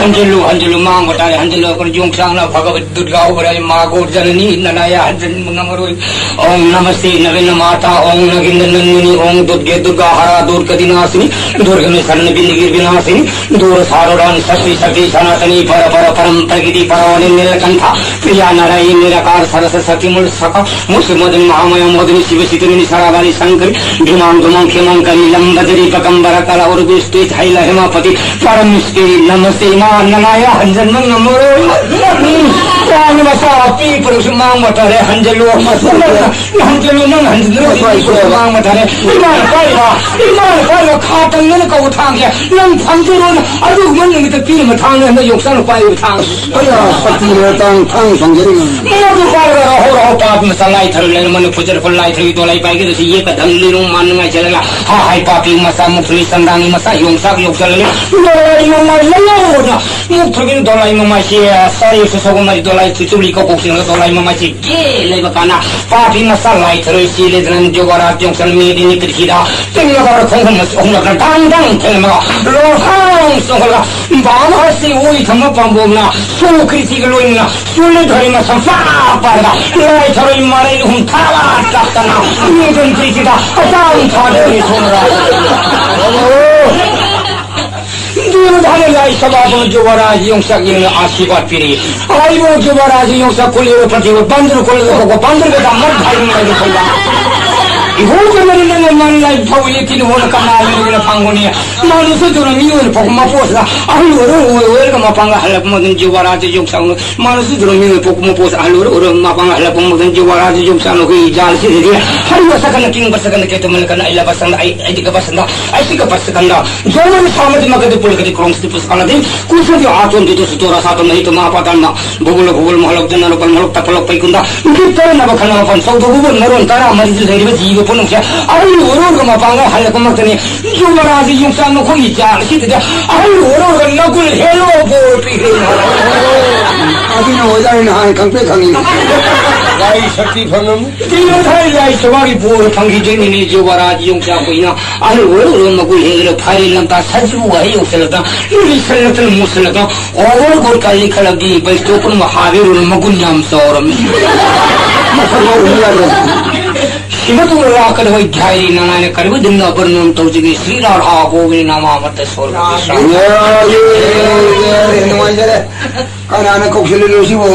ꯍꯟꯖꯤꯜꯂꯨ, ꯍꯟꯖꯤꯜꯂꯨ, ꯃꯥꯡꯕ ꯇꯥꯔꯦ, ꯍꯟꯖꯤꯜꯂꯨ꯫ ꯑꯩꯈꯣꯏꯅ ꯌꯣꯡꯆꯥꯛꯅ ꯐꯒꯕ ꯗꯨꯔꯒꯥ ꯎꯕꯔꯥꯏ ꯃꯥꯒꯣ ꯖꯅꯅꯤ ꯅꯅꯥꯌꯥ ꯍꯟꯖꯤꯟꯕ ꯉꯝꯃꯔꯣꯏ꯫ ॐ नमस्ते नगेन्द्र माता, ॐ नगेन्द्र नंदिनी, ॐ दुर्गे दुर्गा हरा दुर्गति नाशिनी, दुर्ग में शरण बिंद गिर विनाशिनी, दूर सारोडान शक्ति शक्ति सनातनी, पर पर परम प्रकृति परवाणी नीलकंठा, प्रिया नारायणी निराकार सरस शक्ति मूल सका, मुस मदन महामाया मोदनी, शिव सितुनी सरावाली शंकर, भीमांग दुमांग खेमांग करी, लंबदरी पकंबर कला और विस्तृत है लहमापति, परम स्त्री नमस्ते मां ननाया हंजन मंग मोरो। प्राण वसा पी पुरुष मांग बता रे हंजलो। ꯅꯪ ꯍꯟꯖꯤꯜꯂꯨ, ꯅꯪ ꯍꯟꯖꯤꯜꯂꯨ, ꯍꯣꯏ, ꯍꯣꯏ, ꯍꯣꯏ꯫ ꯃꯥꯡꯕ ꯇꯥꯔꯦ꯫ ꯏꯃꯥꯅ ꯄꯥꯏꯔꯤꯕ, ꯏꯃꯥꯅ ꯄꯥꯏꯔꯤꯕ ꯈꯥ ꯇꯪꯗꯅ ꯀꯧꯕ ꯊꯥꯡꯁꯦ ꯅꯪ ꯐꯪꯖꯔꯣꯅ ꯑꯗꯨꯒꯨꯝꯕ ꯅꯨꯃꯤꯠꯇ ꯄꯤꯔꯤꯕ ꯊꯥꯡꯅꯦ ꯍꯟꯗꯛ ꯌꯣꯡꯆꯥꯛꯅ ꯄꯥꯏꯔꯤꯕ ꯊꯥꯡ꯫ ꯑꯩꯌꯥ, ꯁꯛꯇꯤꯅ ꯇꯥꯡ ꯊꯥꯡ ꯐꯪꯖꯔꯤꯕꯅꯤ꯫ ꯃꯗꯨ ꯄꯥꯏꯔꯒ ꯔꯥꯍꯧ ꯔꯥꯍꯧ ꯄꯥꯞ ꯃꯆꯥ ꯂꯥꯏ ꯊꯔꯨ ꯂꯩꯔꯝꯃꯅꯤ ꯐꯨꯖꯔꯛꯄ ꯂꯥꯏ ꯊꯔꯨꯒꯤ ꯗꯣꯂꯥꯏ ꯄꯥꯏꯒꯗꯕꯁꯤ ꯌꯦꯛꯀ ꯙꯝ ꯂꯤꯔꯨꯡ ꯃꯥꯟꯅꯉꯥꯏ ꯆꯠꯂꯒ ꯍꯥ ꯍꯥꯏ ꯄꯥꯄꯤ ꯃꯆꯥ ꯃꯨꯛꯊ꯭ꯔꯨꯕꯤ ꯆꯟꯗꯥꯡꯒꯤ ꯃꯆꯥ ꯌꯣꯡꯆꯥꯛ ꯌꯣꯛꯆꯔꯅꯤ꯫ ꯗꯣꯂꯥꯏ ꯃꯃꯥꯏ ꯂꯩꯌꯧꯅ ꯃꯨꯛꯊ꯭ꯔꯨꯕꯤꯅ ꯗꯣꯂꯥꯏ ꯃꯃꯥꯏꯁꯤ ꯆꯥꯔꯤꯕꯁꯨ ꯁꯒꯣꯜ ꯃꯔꯤ ꯗꯣꯂꯥꯏ ꯊꯨꯆꯨꯝꯂꯤ ꯀꯧꯀꯣꯛꯁꯤꯡꯅ ꯗꯣꯂꯥꯏ ꯃꯃꯥꯏꯁꯤ ꯀꯦ ꯂꯩꯕ ꯀꯥꯟꯗ ꯄꯥꯄꯤ ꯃꯆꯥ ꯂꯥꯏ ꯊꯔꯣꯏ ꯆꯦꯜꯂꯦꯗꯅ ꯖꯣꯒꯔꯥꯠ ꯌꯣꯡꯆꯜ ꯃꯦꯗꯤꯅꯤ ꯄ꯭ꯔꯤꯊꯤꯗ ꯇꯤꯡꯂꯕ ꯈꯣꯡꯒꯨꯝ ꯑꯁꯤ ꯑꯍꯨꯝꯂꯛꯅ ꯗꯥꯡ ꯗꯥꯡ ꯊꯦꯡꯂꯝꯃꯒ ꯂꯣꯡꯈꯥꯡ ꯆꯣꯡꯈꯠꯂꯒ ꯕꯥꯃ ꯑꯁꯤ ꯑꯣꯏ ꯊꯝꯕ ꯄꯥꯝꯕꯣꯝꯅ ꯁꯨ ꯀ꯭ꯔꯤꯊꯤꯒ ꯂꯣꯏꯅꯅ ꯆꯨꯜꯂꯤ ꯊꯔꯣꯏ ꯃꯁꯝ ꯄꯥꯛ ꯄꯥꯏꯔꯒ ꯂꯥꯏ ꯊꯔꯣꯏ ꯃꯔꯩ ꯑꯍꯨꯝ ꯊꯥꯕ ꯇꯥꯛꯇꯅ ꯃꯦꯗꯤꯅꯤ ꯄ꯭ꯔꯤꯊꯤꯗ ꯑꯆꯥꯎ ꯊꯥꯗꯔꯤ ꯁꯣꯝꯔꯥ꯫ ꯗꯨꯔ ꯙꯔꯦ ꯂꯥꯏ ꯁꯕꯥꯕ ꯖꯨꯕꯔꯥꯖ ꯌꯣꯡꯆꯥꯛ ꯌꯦꯡꯅ ꯑꯥꯁꯤꯔꯕꯥꯗ ꯄꯤꯔꯤ꯫ ꯑꯩꯕꯨ ꯖꯨꯕꯔꯥꯖ ꯌꯣꯡꯆꯥꯛ ꯀꯨꯂꯦꯕ ꯄ꯭ꯔꯇꯤꯕ ꯕꯟꯗ꯭ꯔ ꯀꯨꯂꯦꯕ ꯀꯣꯀꯣ ꯕꯟꯗ꯭ꯔ ꯕꯦꯗꯥ ꯃꯠ ꯍꯥꯏꯕ ꯃꯥꯏꯗ ꯈꯜꯂ꯫ ꯏꯍꯧꯗꯅ ꯅꯪꯅ ꯃꯥꯅ ꯂꯥꯏ ꯐꯧ ꯌꯦꯛꯈꯤꯅ ꯍꯣꯠꯅ ꯀꯅꯥ ꯂꯩꯔꯒꯅ ꯐꯪꯒꯅꯤ? ꯃꯥꯅꯁꯨ ꯑꯗꯨꯅ ꯃꯤꯑꯣꯏꯅ ꯄꯣꯛꯄ ꯃꯄꯣꯠꯁꯤꯗ ꯑꯍꯜ ꯑꯣꯏꯔ ꯑꯣꯏ ꯑꯣꯏꯔꯒ ꯃꯄꯥꯡꯒ ꯍꯜꯂꯛꯄ ꯃꯇꯝ ꯖꯤꯕ ꯔꯥꯖ ꯌꯣꯡꯆꯥꯛꯅ ꯃꯥꯅꯁꯨ ꯑꯗꯨꯅ ꯃꯤꯑꯣꯏ ꯄꯣꯛꯄ ꯃꯄꯣꯠꯁꯤꯗ ꯑꯍꯜ ꯑꯣꯏꯔ ꯑꯣꯏꯔꯒ ꯃꯄꯥꯡꯒ ꯍꯜꯂꯛꯄ ꯃꯇꯝ ꯖꯤꯕ ꯔꯥꯖ ꯌꯣꯡꯆꯥꯛꯅ ꯑꯩꯈꯣꯏꯒꯤ ꯏꯖꯥꯜꯁꯤꯗꯗꯤ ꯍꯔꯤꯕ ꯁꯀꯅ ꯀꯤꯡꯕ ꯁꯀꯅ ꯀꯦꯇꯨꯃꯜ ꯀꯅ ꯑꯩ ꯂꯕ ꯁꯪꯗ ꯑꯩ ꯑꯩꯗꯤ ꯀꯕ ꯁꯪꯗ ꯑꯩ ꯁꯤ ꯀꯕ ꯁꯀꯟꯗ ꯖꯣꯃꯟ ꯁꯥꯃꯗꯤ ꯃꯀꯗꯤ ꯄꯨꯂꯒꯗꯤ ꯀ꯭ꯔꯣꯡꯁꯤꯗꯤ ꯄꯨꯁꯀꯥꯂꯗꯤ ꯀꯨꯁꯗꯤ ꯑꯥꯇꯣꯟꯗꯤ ꯇꯨꯁꯨ ꯇꯣꯔꯥ ꯁꯥꯇꯣꯟ ꯃꯍꯤꯇꯣ ꯃꯍꯥꯄꯥꯇꯥꯟꯃ ꯕꯨꯕꯨꯂ ꯕꯨꯕꯨꯜ ꯃꯍꯂꯣꯛ ꯖꯅ ꯂꯣꯀꯜ ꯃꯍꯂꯣꯛ ꯇꯄꯂꯣꯛ ꯄꯩꯀꯨꯟꯗ ꯅꯨꯄꯤ ꯇꯔꯅꯕ ꯈꯟꯅ ꯃꯐꯝ ꯆꯧꯗ ꯕꯨꯕꯨꯜ ꯃꯔꯣꯟ ꯇꯔꯥ ꯃꯔꯤꯗ ꯂꯩꯔꯤꯕ ꯖꯤꯕ ꯄꯨꯝꯅꯃꯛꯁꯦ ꯑꯍꯜ ꯑꯣꯏꯔꯣꯔꯒ ꯃꯄꯥꯡꯒ ꯍꯜꯂꯛꯄꯃꯛꯇꯅꯤ꯫ ꯌꯨꯕꯔꯥꯖ ꯌꯣꯡꯆꯥꯛ ꯅꯈꯣꯏꯒꯤ ꯖꯥꯠ ꯑꯁꯤꯗꯗꯤ ꯑꯍꯜ ꯑꯣꯏꯔꯣꯔꯒ ꯅꯒꯨꯜ ꯍꯦꯜꯂꯣ ꯕꯣꯔ ꯄꯤꯈ꯭ꯔꯦ꯫ ꯑꯗꯨꯅ ꯑꯣꯏꯖꯥꯠꯅꯤ ꯅꯍꯥꯟ ꯈꯪꯄ꯭ꯔꯦꯛ ꯈꯪꯉꯤꯅꯤ꯫ ꯂꯥꯏ ꯁꯛꯇꯤ ꯐꯪꯉꯝꯃꯤ꯫ ꯀꯩꯅꯣ ꯊꯥꯏ ꯂꯥꯏ ꯁꯋꯥꯒꯤ ꯕꯣꯔ ꯐꯪꯈꯤꯗꯣꯏꯅꯤꯅꯦ ꯌꯨꯕꯔꯥꯖ ꯌꯣꯡꯆꯥꯛ ꯀꯨꯏꯅ ꯑꯍꯜ ꯑꯣꯏꯔꯣꯔꯒ ꯃꯒꯨꯜ ꯍꯦꯜꯂꯣ ꯐꯥꯏꯔꯦꯜ ꯂꯝꯇꯥ ꯁꯖꯤꯕꯨ ꯋꯥꯍꯩ ꯌꯧꯁꯤꯜꯂꯛꯇ ꯂꯤꯁꯜꯂꯛꯇꯅ ꯃꯨꯁꯜꯂꯛꯇ ꯑꯣꯚꯔ ꯕꯣꯠ ꯀꯥꯂꯤ ꯈꯜꯂꯛꯇꯤ ꯕꯩꯁꯇꯣꯛꯄꯅ ꯃꯍꯥꯕꯤꯔꯨꯅ ꯃꯒꯨꯟ ꯌꯥꯝ ꯆꯥꯎꯔꯝꯃꯤ꯫ ꯃꯁꯛ ꯃꯎ ꯎ ꯌꯥꯗ꯭ꯔꯣ? ꯁꯤꯅ ꯇꯨꯡ ꯂꯥꯛꯀꯗꯕ ꯙꯥꯏꯔꯤ ꯅꯉꯥꯏꯅ ꯀꯔꯤꯕ ꯗꯤꯟꯅ ꯕꯔꯅꯣꯟ ꯇꯧꯖꯒꯦ ꯁ꯭ꯔꯤ ꯔꯥꯙꯥ ꯒꯣꯕꯤꯟ ꯅꯃꯥ ꯑꯃꯠꯇ ꯁꯣꯔꯒ ꯌꯥ, ꯌꯥ, ꯌꯥ, ꯌꯥ, ꯅꯨꯡꯉꯥꯏꯖꯔꯦ꯫ ꯀꯅꯥꯅ ꯀꯧꯁꯤꯜꯂꯤꯅꯣ ꯁꯤꯕꯨ?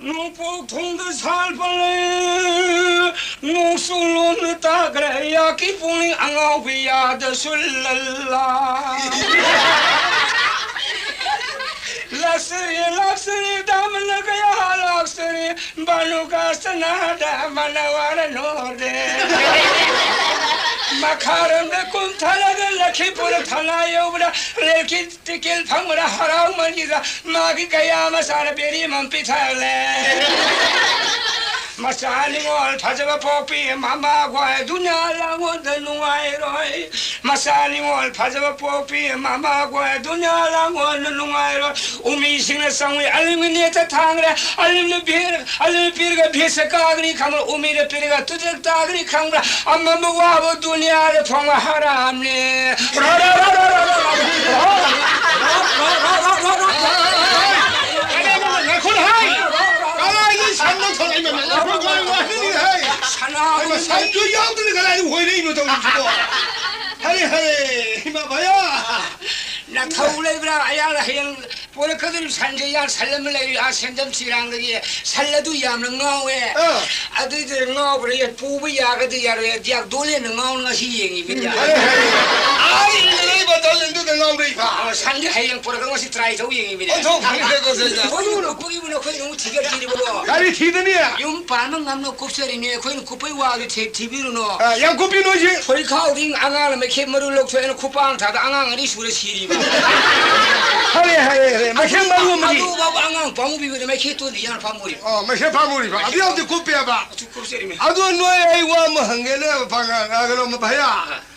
ꯅꯣꯡꯄꯣꯛ ꯊꯣꯡꯗ ꯁꯥꯠꯄ ꯂꯩ, ꯅꯣꯡꯆꯨ ꯂꯣꯝꯗ ꯇꯥꯈ꯭ꯔꯦ, ꯑꯩꯍꯥꯛꯀꯤ ꯄꯨꯛꯅꯤꯡ ꯑꯉꯥꯎꯕꯤ ꯌꯥꯗ ꯁꯨꯜꯂꯜꯂꯥ꯫ ꯂꯥꯛꯆꯔꯤ, ꯂꯥꯛꯆꯔꯤ, ꯗꯥꯃꯅ ꯀꯌꯥ ꯂꯥꯛꯆꯔꯤ, ꯕꯥꯅꯨ ꯀꯥꯁꯅꯥꯗ ꯃꯅꯋꯥꯔ ꯅꯣꯔꯦ꯫ ꯃꯈꯥꯔꯣꯝꯗ ꯀꯨꯝꯊꯔꯒ ꯂꯈꯤꯄꯨꯔ ꯊꯥꯅꯥ ꯌꯧꯕꯗ ꯔꯦꯜꯒꯤ ꯇꯤꯀꯦꯠ ꯐꯪꯕꯗ ꯍꯔꯥꯎꯃꯟꯈꯤꯗ ꯃꯥꯒꯤ ꯀꯌꯥ ꯃꯆꯥꯅ ꯕꯦꯔꯤ ꯑꯃ ꯄꯤꯊꯛꯂꯦ꯫ ꯃꯆꯥ ꯅꯤꯉꯣꯜ ꯐꯖꯕ ꯄꯣꯛꯄꯤ ꯃꯃꯥ ꯈ꯭ꯋꯥꯏ ꯗꯨꯅꯤꯌꯥ ꯂꯥꯡꯉꯣꯟꯗ ꯅꯨꯡꯉꯥꯏꯔꯣꯏ꯫ ꯃꯆꯥ ꯅꯤꯉꯣꯜ ꯐꯖꯕ ꯄꯣꯛꯄꯤ ꯃꯃꯥ ꯀꯣꯏ ꯗꯨꯅꯤꯌꯥ ꯂꯥꯡꯒꯣꯜꯗ ꯅꯨꯡꯉꯥꯏꯔꯣꯏ꯫ ꯎꯃꯤꯁꯤꯡꯅ ꯆꯪꯉꯨꯏ ꯑꯂꯤꯝꯒꯤ ꯅꯦꯠꯇ ꯊꯥꯡꯈ꯭ꯔꯦ꯫ ꯑꯂꯤꯝꯅ ꯄꯤꯔ-, ꯑꯂꯤꯝꯅ ꯄꯤꯔꯒ ꯚꯦꯁ ꯀꯥꯒꯅꯤ ꯈꯪꯕ꯭ꯔꯥ? ꯎꯃꯤꯗ ꯄꯤꯔꯒ ꯇꯨꯖꯛ ꯇꯥꯒꯅꯤ ꯈꯪꯕ꯭ꯔꯥ? ꯑꯃꯝꯕ ꯋꯥꯕ ꯗꯨꯅꯤꯌꯥꯗ ꯐꯪꯕ ꯍꯔꯥꯝꯅꯦ꯫ ꯉꯥꯏꯈꯣ ꯍꯥꯏ꯫ ꯀꯗꯥꯏꯗꯒꯤ ꯁꯟꯅꯣ ꯊꯣꯛꯂꯛꯏꯅꯣ? ꯉꯥꯏꯈꯣ, ꯉꯥꯏꯈꯣ, ꯉꯥꯏꯈꯣ ꯍꯥꯏ꯫ ꯁꯅꯥ ꯍꯥꯏꯕ ꯁꯟꯁꯨ ꯌꯥꯎꯗꯅ ꯀꯗꯥꯏꯗ ꯍꯣꯏꯔꯛꯏꯅꯣ ꯇꯧꯔꯤꯁꯤꯕꯣ? ꯍꯔꯦ, ꯍꯔꯦ, ꯏꯃꯥ ꯚꯌꯥ꯫ ꯅꯊꯧ ꯂꯩꯕ꯭ꯔꯥ? ꯑꯌꯥ, ꯍꯌꯦꯡ ꯄꯣꯔꯛꯀꯗꯧꯔꯤꯕ ꯁꯟꯁꯦ, ꯌꯥ, ꯁꯟ ꯑꯃ ꯂꯩꯔꯤ, ꯑꯥ, ꯁꯦꯟꯖꯝ ꯁꯤꯔꯥꯡꯗꯒꯤ꯫ ꯁꯟ ꯑꯗꯨ ꯌꯥꯝꯅ ꯉꯥꯎꯋꯦ꯫ ꯑꯥ꯫ ꯑꯗꯨꯏꯗꯨ ꯉꯥꯎꯕ꯭ꯔꯥ? ꯌꯦ, ꯄꯨꯕ ꯌꯥꯒꯗ꯭ꯔꯥ ꯌꯥꯔꯣꯏ? ꯌꯥ, ꯗꯣꯂꯦꯟꯅ ꯉꯥꯎꯅ ꯉꯁꯤ ꯌꯦꯡꯉꯤꯕꯅꯤ꯫ ꯍꯔꯦ, ꯍꯔꯦ꯫ ꯑꯥ, ꯏꯜꯂ ꯂꯩꯕ ꯗꯣꯂꯦꯟꯗꯨꯗ ꯉꯥꯎꯔꯛꯏꯕ꯫ ꯑꯥ, ꯁꯟꯁꯦ ꯍꯌꯦꯡ ꯄꯣꯔꯛꯀ ꯉꯁꯤ ꯇ꯭ꯔꯥꯏ ꯇꯧ ꯌꯦꯡꯉꯤꯕꯅꯤ꯫ ꯑꯣꯟꯊꯣꯛꯄꯅꯤꯗꯀꯣ, ꯁꯤꯗ꯫ ꯀꯔꯤ ꯊꯤꯗꯅꯤ? ꯌꯨꯝ ꯄꯥꯟꯕ ꯉꯝꯅ ꯀꯨꯞꯆꯔꯤꯅꯦ꯫ ꯑꯩꯈꯣꯏꯅ ꯀꯨꯞꯄꯩ ꯋꯥꯗꯨ ꯊꯤ-, ꯊꯤꯕꯤꯔꯨꯅꯣ꯫ ꯑ, ꯌꯥꯝ ꯀꯨꯞꯄꯤ ꯅꯣꯏꯁꯤ꯫ ꯐꯨꯔꯤꯠꯈꯥꯎꯗꯤ ꯑꯉꯥꯡꯅ ꯃꯩꯈꯦꯠ ꯃꯔꯨ ꯂꯧꯊꯣꯛꯑꯦꯅ ꯈꯨꯄꯥꯡ ꯊꯥꯗ ꯑꯉꯥꯡ ꯑꯅꯤ ꯁꯨꯔ ꯁꯤꯔꯤꯕ꯫ ꯍꯔꯦ, ꯍꯔꯦ, ꯍꯔꯦ꯫ ꯃꯩꯈꯦꯠ ꯃꯔꯨ ꯑꯃꯗꯤ꯫ ꯑꯗꯨ ꯐꯥꯎꯕ ꯑꯉꯥꯡ ꯄꯥꯝꯃꯨꯕꯤꯕꯗ ꯃꯩꯈꯦꯠꯇꯨꯗꯤ ꯌꯥꯝ ꯄꯥꯝꯃꯨꯔꯤꯕ꯫ ꯑꯣ, ꯃꯩꯈꯦꯠ ꯄꯥꯝꯃꯨꯔꯤꯕ꯫ ꯑꯗꯨ ꯌꯥꯝꯗꯤ ꯀꯨꯞꯄꯦꯕ꯫ ꯑꯗꯨ ꯀꯨꯞꯆꯔꯤꯃꯤ꯫ ꯑꯗꯨ ꯅꯣꯏ ꯑꯩ ꯋꯥ ꯑꯃ ꯍꯪꯒꯦꯅꯦ, ꯄꯥꯡꯒꯜ, ꯑ, ꯀꯩꯅꯣ, ꯚꯩꯌꯥ꯫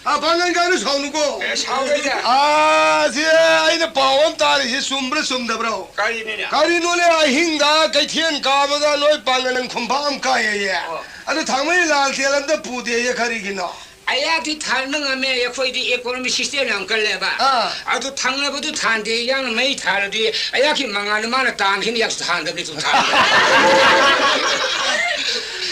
ꯑ, ꯄꯥꯡꯒꯜ ꯀꯥꯏꯅ ꯁꯥꯎꯅꯨꯀꯣ꯫ ꯑꯦ, ꯁꯥꯎꯔꯣꯏꯗ꯫ ꯑ, ꯁꯤ ꯑꯩꯅ ꯄꯥꯎ ꯑꯃ ꯇꯥꯔꯤꯁꯤ ꯆꯨꯝꯕ꯭ꯔꯥ ꯆꯨꯝꯗꯕ꯭ꯔꯣ? ꯀꯔꯤꯅꯤꯅꯦ? ꯀꯔꯤꯅꯣꯅꯦ, ꯑꯍꯤꯡꯗ ꯀꯩꯊꯦꯜ ꯀꯥꯕꯗ ꯅꯣꯏ ꯄꯥꯡꯒꯜ ꯈꯨꯝꯐꯥ ꯑꯃ ꯀꯥꯏꯌꯦꯌꯦ꯫ ꯑꯣ꯫ ꯑꯗꯨ ꯊꯥꯡꯃꯩ ꯂꯥꯜ ꯇꯦꯜ ꯑꯝꯇ ꯄꯨꯗꯦꯌꯦ, ꯀꯔꯤꯒꯤꯅꯣ? ꯑꯩꯍꯥꯛꯇꯤ ꯊꯥꯟꯕ ꯉꯝꯃꯦ, ꯑꯩꯈꯣꯏꯗꯤ economy system ꯌꯥꯝ ꯀꯜꯂꯦꯕ꯫ ꯑꯥ꯫ ꯑꯗꯨ ꯊꯪꯅꯕꯗꯨ ꯊꯥꯟꯗꯦ, ꯌꯥꯝꯅ ꯃꯩ ꯊꯥꯜꯂꯗꯤ ꯑꯩꯍꯥꯛꯀꯤ ꯃꯉꯥꯜꯗꯨ ꯃꯥꯅ ꯇꯥꯟꯈꯤꯅꯤ, ꯑꯩꯍꯥꯛꯁꯨ ꯊꯥꯟꯗꯕꯅꯤ, ꯑꯗꯨꯝ ꯊꯥꯟꯗꯦ꯫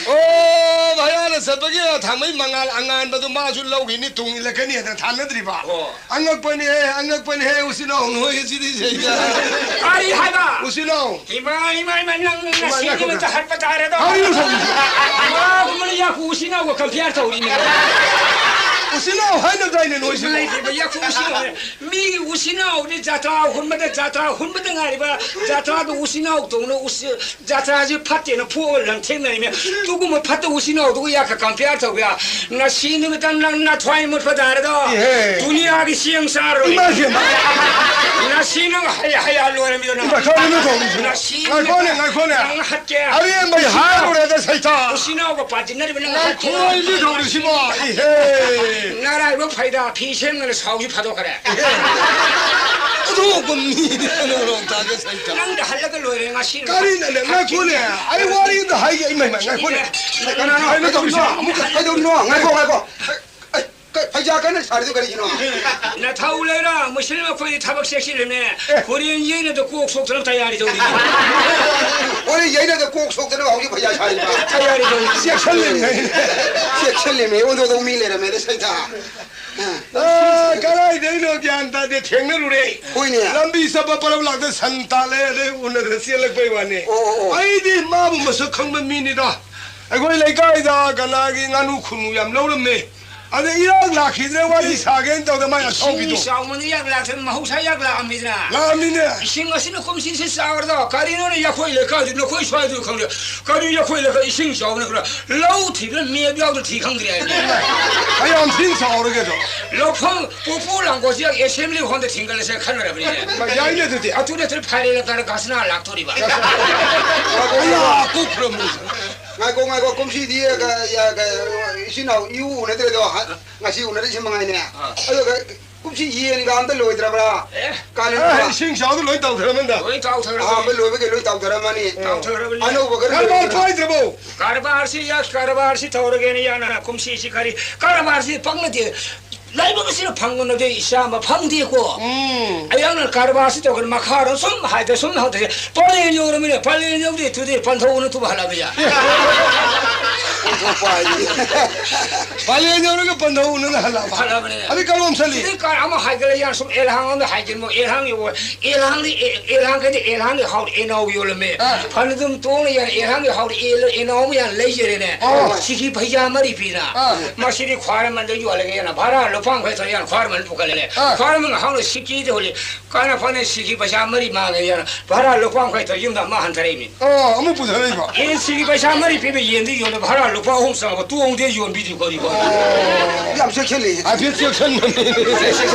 ꯑꯣ, ꯚꯌꯥꯅ ꯆꯠꯄꯒꯤ ꯊꯥꯡꯃꯩ ꯃꯉꯥꯜ ꯑꯉꯥꯟꯕꯗꯨ ꯃꯥꯁꯨ ꯂꯧꯈꯤꯅꯤ, ꯇꯨꯡ ꯏꯜꯂꯛꯀꯅꯤ ꯍꯥꯏꯗꯅ ꯊꯥꯟꯅꯗ꯭ꯔꯤꯕ? ꯑꯣ꯫ ꯑꯉꯛꯄꯅꯤꯍꯦ, ꯑꯉꯛꯄꯅꯤꯍꯦ, ꯎꯆꯤꯟ ꯅꯥꯎ ꯅꯣꯏꯒꯤꯁꯤꯗꯤ ꯁꯩꯗ꯫ ꯀꯔꯤ ꯍꯥꯏꯕ? ꯎꯆꯤꯟ ꯅꯥꯎ꯫ ꯏꯃꯥ, ꯏꯃꯥ, ꯏꯃꯥ, ꯅꯪ ꯉꯁꯤ ꯉꯥꯏꯈꯣ, ꯅꯨꯃꯤꯠꯇ ꯉꯥꯏꯈꯣ꯫ ꯍꯥꯠꯄ ꯇꯥꯔꯦꯗꯣ꯫ ꯀꯔꯤꯅꯣ ꯇꯧꯔꯤꯁꯤ? ꯏꯃꯥꯒꯨꯝꯕꯅ ꯌꯥꯀꯨ ꯎꯆꯤꯟ ꯅꯥꯎꯒ compare ꯇꯧꯔꯤꯅꯦ꯫ ꯎꯆꯤꯟ ꯅꯥꯎ ꯍꯥꯏꯅꯗꯥꯏꯅꯦ ꯅꯣꯏꯁꯤꯕꯣ? ꯏꯃꯥ ꯏꯕꯦꯝꯃ, ꯌꯥꯀꯨ ꯎꯆꯤꯟ ꯅꯥꯎ꯫ ꯃꯤꯒꯤ ꯎꯆꯤꯟ ꯅꯥꯎꯗꯤ ꯖꯇ꯭ꯔꯥ ꯍꯨꯟꯕꯗ, ꯖꯇ꯭ꯔꯥ ꯍꯨꯟꯕꯗ ꯉꯥꯏꯔꯤꯕ ꯖꯇ꯭ꯔꯥꯗꯨ ꯎꯆꯤꯟ ꯅꯥꯎ ꯇꯧꯅ ꯎꯆꯤ-, ꯖꯇ꯭ꯔꯥꯁꯤ ꯐꯠꯇꯦꯅ ꯐꯨꯛꯑꯒ ꯂꯪꯊꯦꯡꯅꯔꯤꯃꯦ꯫ ꯑꯗꯨꯒꯨꯝꯕ ꯐꯠꯇ ꯎꯆꯤꯟ ꯅꯥꯎꯗꯨꯒ ꯌꯥꯀ compare ꯇꯧꯕ ꯌꯥ? ꯉꯁꯤ ꯅꯨꯃꯤꯠꯇ ꯅꯪ ꯅꯊ꯭ꯋꯥꯏ ꯃꯨꯠꯄ ꯇꯥꯔꯦꯗꯣ꯫ ꯏꯍꯦ꯫ ꯗꯨꯅꯤꯌꯥꯒꯤ ꯆꯦꯡ ꯆꯥꯔꯣꯏ꯫ ꯏꯃꯥ ꯏꯕꯦꯝꯃ꯫ ꯉꯁꯤ ꯅꯪ ꯍꯩ-, ꯍꯩꯌꯥ ꯂꯣꯏꯔꯝꯃꯤꯗꯣ ꯅꯪ꯫ ꯏꯃꯥ, ꯀꯔꯤꯅꯣ ꯇꯧꯔꯤꯁꯤꯕꯣ? ꯉꯁꯤ ꯉꯥꯏꯈꯣꯅꯦ, ꯉꯥꯏꯈꯣꯅꯦ꯫ ꯅꯪ ꯍꯠꯀꯦ꯫ ꯑꯔꯦꯝꯕꯩ ꯍꯥꯠꯂꯨꯔꯦꯗ ꯁꯩꯇꯥ꯫ ꯎꯆꯤꯟ ꯅꯥꯎꯒ ꯄꯥꯁꯤꯟꯅꯔꯤꯕ ꯅꯪ ꯍꯠꯀꯦ꯫ ꯉꯥꯏꯈꯣ, ꯑꯩ ꯂꯤꯗꯧꯔꯤꯁꯤꯕꯣ꯫ ꯏꯍꯦ꯫ ꯅꯔꯥꯏꯕꯛ ꯐꯩꯗ, ꯐꯤ ꯁꯦꯝꯗꯅ ꯁꯥꯎꯁꯤ ꯐꯥꯗꯣꯛꯈ꯭ꯔꯦ꯫ ꯑꯗꯨꯒꯨꯝꯕ ꯃꯤꯗꯤ ꯀꯅꯥꯅꯣ ꯇꯥꯒꯦ ꯁꯩꯇ? ꯅꯪꯗ ꯍꯜꯂꯒ ꯂꯣꯏꯔꯦ ꯉꯁꯤ꯫ ꯀꯔꯤꯅꯣꯅꯦ? ꯉꯥꯏꯈꯣꯅꯦ, ꯑꯩ ꯋꯥꯔꯤ ꯑꯝꯇ ꯍꯥꯏꯒꯦ꯫ ꯏꯃꯥꯏ, ꯏꯃꯥꯏ, ꯉꯥꯏꯈꯣꯅꯦ꯫ ꯀꯅꯥꯅꯣ ꯍꯥꯏꯅꯣ ꯇꯧꯔꯤꯁꯤꯅ? ꯑꯃꯨꯛ ꯀꯩꯗꯧꯔꯤꯅꯣ? ꯉꯥꯏꯈꯣ, ꯉꯥꯏꯈꯣ꯫ ꯑꯩ, ꯀꯩ, ꯐꯩꯖꯥꯛ ꯀꯟꯅ ꯁꯥꯔꯤꯗꯣ ꯀꯔꯤꯒꯤꯅꯣ? ꯅꯊꯧ ꯂꯩꯔ, ꯃꯨꯁꯂꯤꯝ ꯑꯩꯈꯣꯏꯗꯤ ꯊꯕꯛ ꯆꯦꯛꯁꯤꯜꯂꯤꯅꯦ꯫ ꯑꯦ꯫ ꯍꯣꯔꯦꯟ ꯌꯩꯅꯗ ꯀꯣꯛ ꯁꯣꯛꯇꯅ ꯇꯌꯥꯔꯤ ꯇꯧꯔꯤ꯫ ꯍꯣꯔꯦꯟ ꯌꯩꯅꯗ ꯀꯣꯛ ꯁꯣꯛꯇꯅ ꯍꯧꯖꯤꯛ ꯐꯩꯖꯥꯛ ꯁꯥꯔꯤꯕ꯫ ꯇꯌꯥꯔꯤ ꯇꯧꯔꯤ꯫ ꯆꯦꯛꯁꯤꯜꯂꯤꯅꯦ꯫ ꯆꯦꯛꯁꯤꯜꯂꯤꯅꯦ꯫ ꯑꯣꯟꯊꯣꯛꯇꯧ ꯃꯤ ꯂꯩꯔꯝꯃꯦꯗ ꯁꯩꯇ꯫ ꯑ, ꯀꯗꯥꯏꯗꯩꯅꯣ ꯒ꯭ꯌꯥꯟ ꯇꯥꯗꯦ, ꯊꯦꯡꯅꯔꯨꯔꯦ꯫ ꯍꯣꯏꯅꯦ꯫ ꯂꯝꯕꯤ ꯆꯠꯄ ꯄꯔꯞ ꯂꯥꯛꯇ ꯁꯟ ꯇꯥꯜꯂꯦ, ꯑꯗꯩ ꯎꯅꯗꯅ ꯆꯦꯜꯂꯛꯄꯩ ꯋꯥꯅꯤ꯫ ꯑꯣ, ꯑꯣ, ꯑꯣ꯫ ꯑꯩꯗꯤ ꯃꯥꯕꯨ ꯃꯁꯛ ꯈꯪꯕ ꯃꯤꯅꯤꯗ꯫ ꯑꯩꯈꯣꯏ ꯂꯩꯀꯥꯏꯗ ꯀꯅꯥꯒꯤ ꯉꯥꯅꯨ ꯈꯨꯅꯨ ꯌꯥꯝ ꯂꯧꯔꯝꯃꯦ꯫ ꯑꯗ ꯏꯔꯥꯡ ꯂꯥꯛꯈꯤꯗ꯭ꯔꯦ, ꯋꯥꯔꯤ ꯁꯥꯒꯦꯅ ꯇꯧꯗ ꯃꯥꯏ ꯏꯁꯤꯡ ꯑꯁꯥꯎꯕꯤꯗꯣ꯫ ꯆꯥꯎꯃꯟꯗ ꯏꯔꯥꯡ ꯂꯥꯛꯇ꯭ꯔꯦ, ꯃꯍꯧꯁꯥ ꯏꯔꯥꯡ ꯂꯥꯛꯑꯝꯃꯤꯗꯅ꯫ ꯂꯥꯛꯑꯝꯃꯤꯅꯦ꯫ ꯏꯁꯤꯡ ꯑꯁꯤꯅ ꯀꯨꯝꯁꯤꯁꯤ ꯆꯥꯎꯔꯗꯣ, ꯀꯔꯤꯅꯣꯅꯦ ꯌꯥꯈꯣꯏ ꯂꯩꯀꯥꯏꯗꯨ, ꯅꯈꯣꯏ ꯁ꯭ꯋꯥꯏꯗꯨ ꯈꯪꯗꯦ꯫ ꯀꯔꯤ ꯌꯥꯈꯣꯏ ꯂꯩꯀꯥꯏ ꯏꯁꯤꯡ ꯆꯥꯎꯕꯅ ꯈꯔ ꯂꯧ ꯊꯤꯕꯗ ꯃꯦꯞ ꯌꯥꯎꯗ ꯊꯤ ꯈꯪꯗ꯭ꯔꯦ ꯍꯥꯏꯅꯦ꯫ ꯀꯌꯥꯝ ꯊꯤꯅ ꯆꯥꯎꯔꯒꯦꯗꯣ? ꯂꯧꯐꯝ ꯄꯨꯄꯨ ꯂꯥꯡꯒꯣꯜꯁꯤ ꯑꯦꯁꯦꯝꯕ꯭ꯂꯤ ꯍꯣꯜꯗ ꯊꯤꯡꯒꯠꯂꯁꯦ ꯈꯟꯅꯔꯕꯅꯤꯅꯦ꯫ ꯌꯥꯏꯅꯦ ꯑꯗꯨꯗꯤ꯫ ꯑꯗꯨ ꯅꯠꯇ꯭ꯔꯗꯤ ꯐꯥꯏꯔꯦꯜ ꯂꯝꯇꯥꯗ ꯒꯥꯁꯅꯥ ꯂꯥꯛꯇꯣꯔꯤꯕ꯫ ꯑꯌꯥ, ꯀꯣꯛꯈ꯭ꯔꯃꯨ꯫ ꯉꯥꯏꯈꯣ, ꯉꯥꯏꯈꯣ, ꯀꯨꯝꯁꯤꯗꯤ, ꯑ, ꯀ-, ꯌꯥ-, ꯀ-, ꯏꯆꯤꯟ ꯏꯅꯥꯎ ꯏꯎ ꯎꯅꯗ꯭ꯔꯦꯗꯣ, ꯍ-, ꯉꯁꯤ ꯎꯅꯔꯤꯁꯤ ꯃꯉꯥꯏꯅꯦ꯫ ꯑꯥ꯫ ꯑꯗꯨꯒ ꯀꯨꯝꯁꯤ ꯌꯦꯟꯒ ꯑꯝꯇ ꯂꯣꯏꯗ꯭ꯔꯕ꯭ꯔꯥ? ꯑꯦ꯫ ꯀꯥꯂꯦꯟ ꯑꯦ, ꯊꯥ꯫ ꯏꯁꯤꯡ ꯏꯆꯥꯎꯗ ꯂꯣꯏ ꯇꯧꯊꯔꯝꯃꯅꯤꯗ꯫ ꯂꯣꯏ ꯇꯥꯎꯊꯔꯕꯅꯤ꯫ ꯑꯍꯥꯝꯕ ꯂꯣꯏꯕꯒꯤ ꯂꯣꯏ ꯇꯥꯎꯊꯔꯝꯃꯅꯤ꯫ ꯇꯥꯎꯊꯔꯕꯅꯤ꯫ ꯑꯅꯧꯕ ꯈꯔ ꯀꯔꯕꯥꯔ ꯂꯣꯏꯗ꯭ꯔꯕ꯭ꯔꯥ? ꯐꯥꯏꯗ꯭ꯔꯕꯣ? ꯀꯔꯕꯥꯔꯁꯤ ꯌꯥ-, ꯀꯔꯕꯥꯔꯁꯤ ꯇꯧꯔꯒꯦꯅ ꯌꯥꯅ ꯀꯨꯝꯁꯤꯁꯤ ꯀꯔꯤ ꯀꯔꯕꯥꯔꯁꯤ ꯄꯪꯅꯗꯦ꯫ ꯂꯥꯏꯕꯛ ꯑꯁꯤꯅ ꯐꯪꯕꯅꯗꯤ ꯏꯆꯥ ꯑꯃ ꯐꯪꯗꯦꯀꯣ꯫ ꯎꯝ꯫ ꯑꯩꯍꯥꯛꯅ ꯀꯔꯕꯥꯔꯁꯤ ꯇꯧꯒꯅꯤ, ꯃꯈꯥꯔꯣꯝ ꯁꯨꯝ ꯍꯥꯏꯗ ꯁꯨꯝ ꯍꯧꯗꯦ꯫ ꯄꯂꯦꯟ ꯌꯧꯔꯃꯤꯅꯦ, ꯄꯂꯦꯟ ꯌꯧꯗꯦ, ꯇꯨꯗꯤ ꯄꯟꯊꯧꯅ ꯇꯨꯕ ꯍꯜꯂꯛꯑꯕ ꯌꯥ꯫ ꯑꯣꯟꯊꯣꯛꯄ ꯍꯥꯏꯗꯤ꯫ ꯄꯂꯦꯟ ꯌꯧꯔꯒ ꯄꯟꯊꯧꯅ ꯍꯜꯂꯛꯑꯕ꯫ ꯍꯜꯂꯛꯑꯕꯅꯤꯅꯦ꯫ ꯑꯗꯩ ꯀꯔꯣꯝ ꯆꯠꯂꯤ? ꯑꯗꯩ ꯀꯥꯔ ꯑꯃ ꯍꯥꯏꯒꯠꯂꯦ ꯌꯥ, ꯁꯨꯝ ꯑꯦꯜꯍꯥꯡ ꯑꯃ ꯍꯥꯏꯒꯠꯂꯦ, ꯑꯦꯜꯍꯥꯡ ꯌꯧꯕ, ꯑꯦꯜꯍꯥꯡꯗꯤ, ꯑꯦ-, ꯑꯦꯜꯍꯥꯡ ꯀꯩꯗꯤ ꯑꯦꯜꯍꯥꯡꯗꯤ ꯍꯥꯎꯔ ꯑꯦꯅꯥꯎ ꯌꯣꯜꯂꯝꯃꯦ꯫ ꯑꯥ꯫ ꯐꯅ ꯑꯗꯨꯝ ꯇꯣꯡꯅ ꯌꯥ, ꯑꯦꯜꯍꯥꯡꯗꯤ ꯍꯥꯎꯔ ꯑꯦꯜ-, ꯑꯦꯅꯥꯎ ꯑꯃ ꯌꯥ ꯂꯩꯖꯔꯦꯅꯦ꯫ ꯑꯣ꯫ ꯁꯤꯒꯤ ꯄꯩꯁꯥ ꯃꯔꯤ ꯄꯤꯅ꯫ ꯑꯥ꯫ ꯃꯁꯤꯗꯤ ꯈ꯭ꯋꯥꯏꯔꯝꯕꯟꯗ ꯌꯣꯜꯂꯒꯦꯅ ꯚꯔꯥ ꯂꯨꯄꯥ ꯌꯥꯡꯈꯩ ꯇꯧꯔ ꯌꯥꯅ ꯈ꯭ꯋꯥꯏꯔꯝꯕꯟ ꯄꯨꯈꯠꯂꯦ꯫ ꯑꯥ꯫ ꯈ꯭ꯋꯥꯏꯔꯝꯕꯟ ꯍꯧꯅ ꯁꯤꯀꯤꯗ ꯍꯣꯜꯂꯤ꯫ ꯀꯥꯅ ꯐꯅ ꯁꯤꯀꯤ ꯄꯩꯁꯥ ꯃꯔꯤ ꯃꯥꯡꯉꯦ ꯌꯥꯅ ꯚꯔꯥ ꯂꯨꯄꯥ ꯌꯥꯡꯈꯩ ꯇꯧꯔ ꯌꯨꯝꯗ ꯑꯃ ꯍꯟꯊꯔꯛꯏꯅꯤ꯫ ꯑꯣ, ꯑꯃꯨꯛ ꯄꯨꯊꯔꯛꯏꯕ? ꯑꯦ, ꯁꯤꯀꯤ ꯄꯩꯁꯥ ꯃꯔꯤ ꯄꯤꯕ ꯌꯦꯟꯗꯤ ꯌꯣꯜꯂꯦ, ꯚꯔꯥ ꯂꯨꯄꯥ ꯑꯍꯨꯝ ꯆꯪꯉꯕ ꯇꯣꯡꯗꯦ ꯌꯣꯟꯕꯤꯗ꯭ꯔꯤ ꯀꯣꯔꯤꯀꯣ꯫ ꯑꯣ, ꯌꯥꯝ ꯆꯦꯛꯁꯤꯜꯂꯤ꯫ ꯍꯥꯏꯐꯦꯠ ꯆꯦꯛꯁꯤꯟꯕꯅꯤ꯫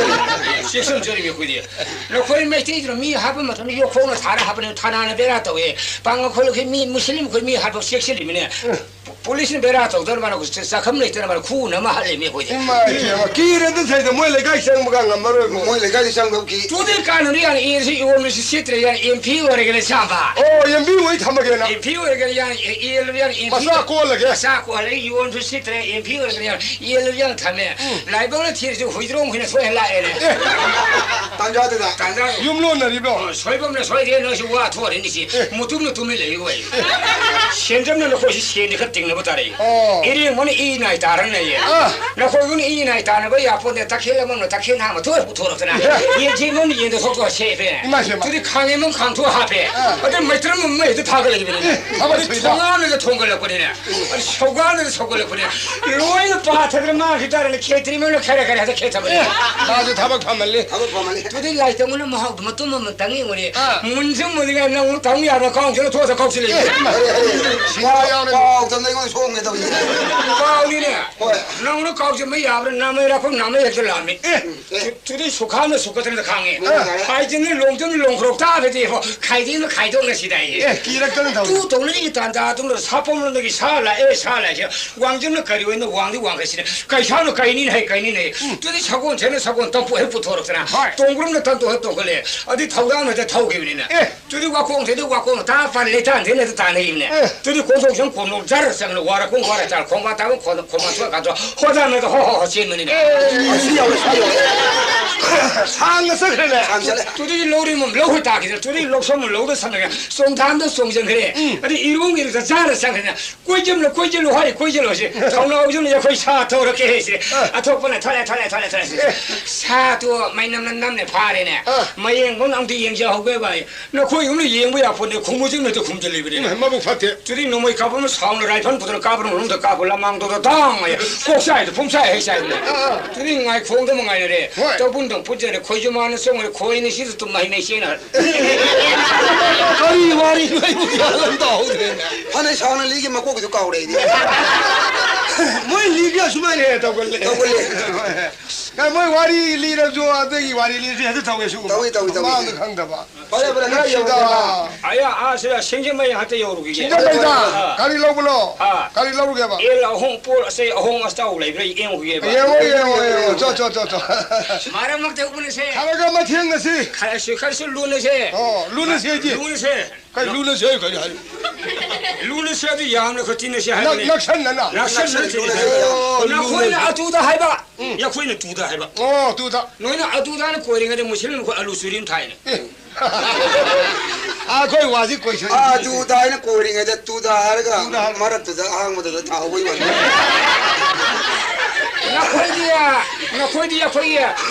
ꯆꯦꯛꯁꯤꯟꯖꯔꯤꯕ ꯑꯩꯈꯣꯏꯗꯤ꯫ ꯅꯈꯣꯏ ꯃꯩꯇꯩꯗꯨꯅ ꯃꯤ ꯍꯥꯠꯄ ꯃꯇꯝꯗ ꯌꯣꯠꯈꯣꯡꯅ ꯊꯥꯔ ꯍꯥꯠꯄꯅꯦ, ꯊꯥꯅꯥꯅ ꯕꯦꯔꯥ ꯇꯧꯋꯦ꯫ ꯄꯥꯡꯒꯜ ꯈꯣꯠꯂꯛꯈꯤ ꯃꯤ ꯃꯨꯁꯂꯤꯝ ꯑꯩꯈꯣꯏ ꯃꯤ ꯍꯥꯠꯄ ꯆꯦꯛꯁꯤꯜꯂꯤꯕꯅꯦ꯫ ꯎꯝ꯫ ꯄꯨꯂꯤꯁꯅ ꯕꯦꯔꯥ ꯇꯧꯗꯅ ꯃꯥꯅ ꯆ-, ꯆꯥꯛꯈꯨꯝ ꯂꯩꯇꯅ ꯃꯥꯅ ꯈꯨꯅ ꯑꯃ ꯍꯥꯠꯂꯦꯃꯤ ꯑꯩꯈꯣꯏꯗꯤ꯫ ꯏꯃꯥ ꯏꯕꯦꯝꯃ, ꯀꯤꯔꯦꯗ ꯁꯩꯗ ꯃꯣꯏ ꯂꯩꯀꯥꯏ ꯆꯪꯕꯒ ꯉꯝꯃꯔꯣꯏꯕꯣ꯫ ꯃꯣꯏ ꯂꯩꯀꯥꯏꯗꯤ ꯆꯪꯗꯧ ꯀꯤ꯫ ꯇꯨꯗꯤ ꯀꯥꯟꯅꯅꯤ ꯌꯥꯅꯤ, ꯏꯔꯁꯤ ꯏꯔꯣꯟꯕꯁꯤ ꯁꯤꯠꯇ꯭ꯔꯦ ꯌꯥꯅꯤ, ꯑꯦꯝ ꯄꯤ ꯑꯣꯏꯔꯒꯦꯅꯦ ꯁꯥꯝꯕ꯫ ꯑꯣ, ꯑꯦꯝ ꯄꯤ ꯑꯣꯏ ꯊꯝꯃꯒꯦꯅ꯫ ꯑꯦꯝ ꯄꯤ ꯑꯣꯏꯔꯒꯦꯅꯦ ꯌꯥꯅꯤ, ꯑꯦ, ꯏꯔꯕ ꯌꯥꯅꯤ, ꯑꯦꯝ ꯄꯤ ꯃꯆꯥ ꯀꯣꯜꯂꯒꯦ꯫ ꯃꯆꯥ ꯀꯣꯜꯂꯒꯦ, ꯏꯔꯣꯟꯕꯁꯨ ꯁꯤꯠꯇ꯭ꯔꯦ, ꯑꯦꯝ ꯄꯤ ꯑꯣꯏꯔꯒꯦꯅꯦ ꯌꯥꯅꯤ, ꯏꯔꯕ ꯌꯥꯅꯤ ꯊꯝꯃꯦ꯫ ꯎꯝ꯫ ꯂꯥꯏꯕꯛꯅ ꯊꯤꯔꯁꯨ ꯍꯨꯏꯗ꯭ꯔꯣꯝ ꯍꯨꯏꯅ ꯁꯣꯏꯍꯟ ꯂꯥꯛꯑꯦꯅꯦ꯫ ꯑꯦ꯫ ꯇꯥꯟꯖꯥꯗꯨꯗ꯫ ꯇꯥꯟꯖꯥ꯫ ꯌꯨꯝ ꯂꯣꯟꯅꯔꯤꯕ꯭ꯔꯣ? ꯁꯣꯏꯕꯝꯅ ꯁꯣꯏꯔꯦ, ꯅꯣꯏꯁꯨ ꯋꯥ ꯊꯣꯛꯑꯔꯦ ꯅꯤꯁꯤ꯫ ꯑꯦ꯫ ꯃꯇꯨꯝꯅ ꯇꯨꯝꯃꯤ ꯂꯩꯌꯨ ꯑꯩ꯫ ꯑꯦ꯫ ꯁꯦꯟꯖꯝꯅ ꯅꯈꯣꯏꯁꯤ ꯁꯦꯟꯗꯤ ꯈꯔ ꯇꯤꯡꯅꯕ ꯇꯥꯔꯦ꯫ ꯑꯣ꯫ ꯏꯔꯦꯡꯕꯅ ꯏ ꯅꯥꯏ ꯇꯥꯔꯅ ꯂꯩꯌꯦ꯫ ꯑꯥ꯫ ꯅꯈꯣꯏꯕꯨꯅ ꯏ ꯅꯥꯏ ꯇꯥꯅꯕ ꯌꯥꯄꯣꯟꯗꯦ, ꯇꯈꯦꯜ ꯑꯃꯅ ꯇꯈꯦꯜ ꯍꯥ ꯃꯊꯣꯏ ꯄꯨꯊꯣꯔꯛꯇꯅ꯫ ꯑꯦ꯫ ꯌꯦꯟ ꯊꯤꯕꯅ ꯌꯦꯟꯗ ꯊꯣꯛꯇꯣ ꯁꯦꯞꯄꯦ꯫ ꯏꯃꯥ ꯏꯕꯦꯝꯃ꯫ ꯑꯗꯨꯗꯤ ꯈꯥꯡꯉꯦ ꯃꯪ ꯈꯥꯡꯊꯣꯛꯑ ꯍꯥꯞꯄꯦ꯫ ꯑꯥ꯫ ꯑꯗꯨ ꯃꯩꯇ꯭ꯔꯝ ꯑꯃ ꯃꯩꯗ ꯊꯥꯒꯠꯂꯛꯏꯕꯅꯤꯅꯦ꯫ ꯑꯦ, ꯊꯕꯛ ꯑꯗꯨ ꯊꯨꯏꯗ꯫ ꯊꯣꯡꯒꯥꯟꯗ ꯊꯣꯡꯒꯠꯂꯛꯄꯅꯤꯅꯦ꯫ ꯑꯦ꯫ ꯑꯗꯨ ꯁꯧꯒꯥꯟꯗ ꯁꯧꯒꯠꯂꯛꯄꯅꯤꯅꯦ꯫ ꯂꯣꯏꯅ ꯄꯥꯊꯗꯅ ꯃꯥꯡꯈꯤ ꯇꯥꯔꯦꯅꯦ, ꯈꯦꯇ꯭ꯔꯤ ꯃꯌꯨꯝꯅ ꯈꯔ ꯈꯔ ꯍꯦꯛꯇ ꯈꯦꯠꯊꯕꯅꯦ꯫ ꯑꯦ, ꯃꯥꯁꯨ ꯊꯕꯛ ꯐꯃꯜꯂꯤ꯫ ꯊꯕꯛ ꯐꯃꯜꯂꯤ꯫ ꯑꯗꯨꯗꯤ ꯂꯥꯏ ꯇꯧꯕꯅ ꯃꯍꯥꯎꯗꯣ ꯃꯇꯨꯝ ꯑꯃ ꯇꯪꯉꯤ ꯎꯔꯦ꯫ ꯑꯥ꯫ ꯃꯨꯟꯁꯨ ꯃꯨꯟꯅꯤꯡꯉꯥꯏ ꯅꯪ ꯇꯪ ꯌꯥꯕ ꯀꯥꯎꯟꯁꯤꯜ ꯊꯣꯛꯑꯁꯨ ꯀꯥꯎꯁꯤꯜꯂꯛꯏ꯫ ꯑꯦ, ꯃꯥ ꯌꯥꯎꯔꯦ꯫ ꯄꯥꯎ ꯇꯝꯗ ꯑꯩꯉꯣꯟꯗ ꯁꯣꯡꯒꯦ ꯇꯧꯔꯤꯁꯦ꯫ ꯄꯥꯎꯅꯤꯅꯦ꯫ ꯍꯣꯏ꯫ ꯅꯪꯅ ꯀꯥꯎꯁꯤꯟꯕ ꯌꯥꯕ꯭ꯔꯥ? ꯅꯥꯃꯩ ꯔꯥꯈꯣꯡ ꯅꯥꯃꯩ ꯍꯦꯛꯇ ꯂꯥꯝꯃꯤ꯫ ꯑꯦ꯫ ꯇꯨ-, ꯇꯨꯗꯤ ꯁꯨꯈꯥꯝꯅ ꯁꯨꯀꯠꯇꯅ ꯈꯥꯡꯉꯤ꯫ ꯑꯥ꯫ ꯍꯥꯏꯖꯤꯟꯅ ꯂꯣꯡꯖꯤꯟꯅ ꯂꯣꯡꯈ꯭ꯔꯣꯛ ꯇꯥꯕꯗꯤ ꯍꯣ, ꯈꯥꯏꯗꯦꯛꯅ ꯈꯥꯏꯗꯣꯛꯅꯁꯤꯗ ꯑꯩ꯫ ꯑꯦ, ꯀꯤꯔꯛꯇꯅ ꯇꯧꯔꯤ꯫ ꯇꯨ ꯇꯧꯅꯔꯤꯒꯤ ꯇꯥꯟꯖꯥ ꯑꯗꯨꯝꯅ ꯁꯥꯄꯣꯝꯂꯣꯝꯗꯒꯤ ꯁꯥ ꯂꯥꯛꯑꯦ, ꯁꯥ ꯂꯥꯛꯑꯦ꯫ ꯋꯥꯡꯖꯤꯟꯅ ꯀꯔꯤ ꯑꯣꯏꯅ ꯋꯥꯡꯗꯤ ꯋꯥꯡꯈꯠꯁꯤꯅ꯫ ꯀꯩꯁꯥꯅ ꯀꯩꯅꯤꯅ ꯍꯩ ꯀꯩꯅꯤꯅ ꯍꯩ꯫ ꯎꯝ꯫ ꯇꯨꯗꯤ ꯁꯒꯣꯜ ꯁꯦꯅ ꯁꯒꯣꯜ ꯇꯝꯄꯨ ꯍꯦꯛ ꯄꯨꯊꯣꯔꯛꯇꯅ꯫ ꯍꯣꯏ꯫ ꯇꯣꯡꯕ꯭ꯔꯝꯅ ꯇꯟꯇꯨ ꯍꯦꯛ ꯇꯣꯡꯈꯠꯂꯦ꯫ ꯑꯗꯨꯗꯤ ꯊꯧꯗꯥꯡ ꯍꯦꯛꯇ ꯊꯧꯈꯤꯕꯅꯤꯅ꯫ ꯑꯦ꯫ ꯇꯨꯗꯤ ꯋꯥꯈꯣꯡ ꯊꯦꯡꯗ ꯋꯥꯈꯣꯡ ꯇꯥ ꯄꯥꯟ ꯂꯩꯇꯥꯟ ꯊꯦꯡꯅ ꯇꯥꯟꯅꯔꯤꯕꯅꯦ꯫ ꯑꯦ꯫ ꯇꯨꯗꯤ ꯈꯣꯡꯊꯣꯛ ꯁꯪ ꯈꯣꯡꯅꯣꯛ ꯖꯔ ꯆꯪꯅ ꯋꯥꯔ ꯈꯣꯡ ꯋꯥꯔ ꯆꯥꯔ ꯈꯣꯡꯕꯥꯟ ꯇꯥꯕ ꯈꯣꯡ-, ꯈꯣꯡꯕꯥꯟ ꯊꯣꯛꯑ ꯀꯥꯟꯗ ꯍꯣꯗꯥ ꯃꯦꯗ ꯍꯣ ꯍꯣ ꯍꯣ ꯆꯦꯟꯕꯅꯤꯅꯦ꯫ ꯑꯦ꯫ ꯑꯁꯤ ꯌꯥꯎꯔꯦ, ꯁꯤ ꯌꯥꯎꯔꯦ꯫ ꯁꯥꯡꯅ ꯆꯠꯈ꯭ꯔꯦꯅꯦ꯫ ꯁꯥꯡ ꯆꯠꯂꯦ꯫ ꯇꯨꯗꯤ ꯂꯧꯔꯤ ꯑꯃ ꯂꯧ ꯍꯣꯏ ꯇꯥꯈꯤꯗꯅ ꯇꯨꯗꯤ ꯂꯧꯁꯣꯝ ꯑꯃ ꯂꯧꯗ ꯁꯝꯅꯒ ꯆꯣꯡꯊꯥꯝꯗ ꯆꯣꯡꯁꯤꯟꯈ꯭ꯔꯦ꯫ ꯎꯝ꯫ ꯑꯗꯩ ꯏꯔꯣꯡꯒꯤꯗꯨꯗ ꯖꯔ ꯆꯪꯈ꯭ꯔꯦꯅꯦ꯫ ꯀꯣꯏꯖꯝꯅ ꯀꯣꯏꯖꯜꯂꯨ ꯍꯥꯏ ꯀꯣꯏꯖꯜꯂꯨ ꯍꯥꯏꯁꯦ꯫ ꯊꯧꯅꯥꯎꯖꯝꯅ ꯑꯩꯈꯣꯏ ꯁꯥ ꯊꯧꯔꯛꯀꯦ ꯍꯥꯏꯁꯦ꯫ ꯑ꯫ ꯑꯊꯣꯛꯄꯅ ꯊꯣꯛꯂꯦ, ꯊꯣꯛꯂꯦ, ꯊꯣꯛꯂꯦ, ꯊꯣꯛꯂꯦ꯫ ꯑꯦ꯫ ꯁꯥꯗꯣ ꯃꯩꯅꯝꯅ ꯅꯝꯅ ꯐꯥꯔꯦꯅꯦ꯫ ꯑ꯫ ꯃꯌꯦꯡꯕꯝ ꯑꯝꯇ ꯌꯦꯡꯖꯍꯧꯒꯦ ꯚꯥꯏ꯫ ꯅꯈꯣꯏ ꯌꯨꯝꯗ ꯌꯦꯡꯕ ꯌꯥꯄꯣꯠꯅꯦ, ꯈꯨꯝꯃꯨꯖꯤꯡꯅ ꯍꯦꯛꯇ ꯈꯨꯝꯖꯤꯜꯂꯤꯕꯅꯤꯅꯦ꯫ ꯏꯃꯥ, ꯃꯕꯨꯛ ꯐꯠꯇꯦ꯫ ꯆꯨꯔꯤ ꯅꯣꯡꯃꯩ ꯀꯥꯞꯄ ꯑꯃ ꯁꯥꯎꯅ ꯔꯥꯏꯐꯜ ꯄꯨꯗꯅ ꯀꯥꯞꯄ ꯃꯅꯨꯡꯗ ꯀꯥꯞꯄ ꯂꯃꯥꯡꯗꯣꯗ ꯗꯥꯡ ꯍꯥꯏ꯫ ꯀꯣꯛ ꯆꯥꯏꯗꯣ ꯄꯨꯡꯆꯥꯏ ꯍꯦꯛ ꯆꯥꯏꯕꯅꯦ꯫ ꯑꯥ, ꯑꯥ꯫ ꯆꯨꯔꯤ ꯉꯥꯏꯈꯣꯡꯗ ꯑꯃ ꯉꯥꯏꯅꯔꯦ꯫ ꯍꯣꯏ꯫ ꯇꯧꯕꯨꯟꯗꯪ ꯄꯨꯠꯖꯔꯦ, ꯈꯣꯏꯖꯨ ꯃꯥꯅ ꯆꯣꯡꯉꯔꯦ, ꯈꯣꯏꯅꯤ ꯁꯤꯗ ꯇꯨꯝ ꯃꯍꯩ ꯃꯩ ꯆꯦꯟꯅꯔꯦ꯫ ꯀꯔꯤ ꯋꯥꯔꯤꯅꯣ ꯑꯩꯕꯨ ꯒ꯭ꯌꯥꯟ ꯑꯃ ꯇꯥꯍꯧꯗ꯭ꯔꯦꯅꯦ꯫ ꯐꯅ ꯁꯥꯎꯅ ꯂꯤꯒꯤ ꯃꯀꯣꯛꯀꯤꯗꯨ ꯀꯥꯎꯔꯦ ꯑꯩꯗꯤ꯫ ꯃꯣꯏ ꯂꯤꯒꯤ ꯑꯁꯨꯃꯥꯏꯅ ꯍꯦꯛ ꯇꯧꯒꯜꯂꯦ꯫ ꯇꯧꯒꯜꯂꯦ꯫ ꯀ-, ꯃꯣꯏ ꯋꯥꯔꯤ ꯂꯤꯔꯁꯨ ꯑꯇꯩꯒꯤ ꯋꯥꯔꯤ ꯂꯤꯔꯁꯨ ꯍꯦꯛꯇ ꯇꯧꯋꯦ ꯁꯤꯒꯨꯝꯕ꯫ ꯇꯧꯏ, ꯇꯧꯏ, ꯇꯧꯏ꯫ ꯃꯃꯥꯡꯗ ꯈꯪꯗꯕ꯫ ꯐꯔꯦ, ꯐꯔꯦ, ꯈꯔ ꯅꯛꯁꯤꯗ꯫ ꯌꯧꯔꯒꯦꯕ꯫ ꯑꯌꯥ, ꯑꯥ, ꯁꯤꯗ ꯁꯤꯡꯖꯃꯩ ꯍꯟꯇ ꯌꯧꯔꯨꯈꯤꯒꯦ꯫ ꯁꯤꯡꯖꯃꯩꯗ ꯑꯥ꯫ ꯀꯔꯤ ꯂꯧꯕꯅꯣ? ꯑꯥ꯫ ꯀꯔꯤ ꯂꯧꯔꯨꯒꯦꯕ? ꯑꯦꯜ ꯑꯍꯣꯡ ꯄꯣꯠ ꯑꯆꯩ ꯑꯍꯣꯡ ꯑꯆꯥꯎ ꯂꯩꯕ꯭ꯔꯥ ꯌꯦꯡꯉꯨꯈꯤꯒꯦꯕ꯫ ꯌꯦꯡꯉꯣ, ꯌꯦꯡꯉꯣ, ꯌꯦꯡꯉꯣ꯫ ꯆꯣ, ꯆꯣ, ꯆꯣ, ꯆꯣ꯫ ꯃꯔꯛ ꯃꯔꯛꯇ ꯎꯅꯁꯦ꯫ ꯈꯔꯒ ꯃꯊꯦꯡꯅꯁꯤ꯫ ꯈꯔꯁꯨ, ꯈꯔꯁꯨ ꯂꯨꯅꯁꯦ꯫ ꯑꯣ, ꯂꯨꯅꯁꯦ ꯍꯥꯏꯗꯤ? ꯂꯨꯅꯁꯦ꯫ ꯀꯩ ꯂꯨꯅꯁꯦ ꯍꯥꯏ ꯀꯔꯤ ꯍꯥꯏ? ꯂꯨꯅꯁꯦ ꯑꯗꯨ ꯌꯥꯝꯅ ꯈꯔ ꯇꯤꯟꯅꯁꯦ ꯅꯛ-, ꯍꯥꯏꯕꯅꯤ꯫ ꯅꯛꯁꯟꯅꯅ? ꯅꯛꯁꯟꯅ ꯇꯤꯟꯅꯁꯦ꯫ ꯑꯣ, ꯅꯈꯣꯏꯅ ꯂꯨꯅꯁꯦ꯫ ꯑꯗꯨꯗ ꯍꯥꯏꯕ, ꯎꯝ꯫ ꯑꯩꯈꯣꯏꯅ ꯇꯨꯗ ꯍꯥꯏꯕ꯫ ꯑꯣ, ꯇꯨꯗ꯫ ꯅꯣꯏꯅ ꯑꯗꯨꯗ ꯍꯥꯏꯅ ꯀꯣꯏꯔꯤꯉꯩꯗ ꯃꯨꯁꯂꯤꯝ ꯑꯩꯈꯣꯏ ꯑꯂꯨ ꯆꯨꯔꯤ ꯑꯃ ꯊꯥꯏꯅꯦ꯫ ꯑꯦ꯫ ꯑꯩꯈꯣꯏ ꯋꯥꯁꯤ ꯀꯣꯏꯁꯟ ꯑꯥ, ꯑꯗꯨꯗ ꯍꯥꯏꯅ ꯀꯣꯏꯔꯤꯉꯩꯗ ꯇꯨꯗ ꯍꯥꯏꯔꯒ ꯇꯨꯗ ꯍꯥꯏꯔꯒ꯫ ꯃꯔꯛꯇꯨꯗ ꯑꯍꯥꯡꯕꯗꯨꯗ ꯊꯥꯍꯧꯕꯩ ꯋꯥꯅꯤ꯫ ꯅꯈꯣꯏꯗꯤ, ꯅꯈꯣꯏꯗꯤ ꯑꯩꯈꯣꯏꯒꯤ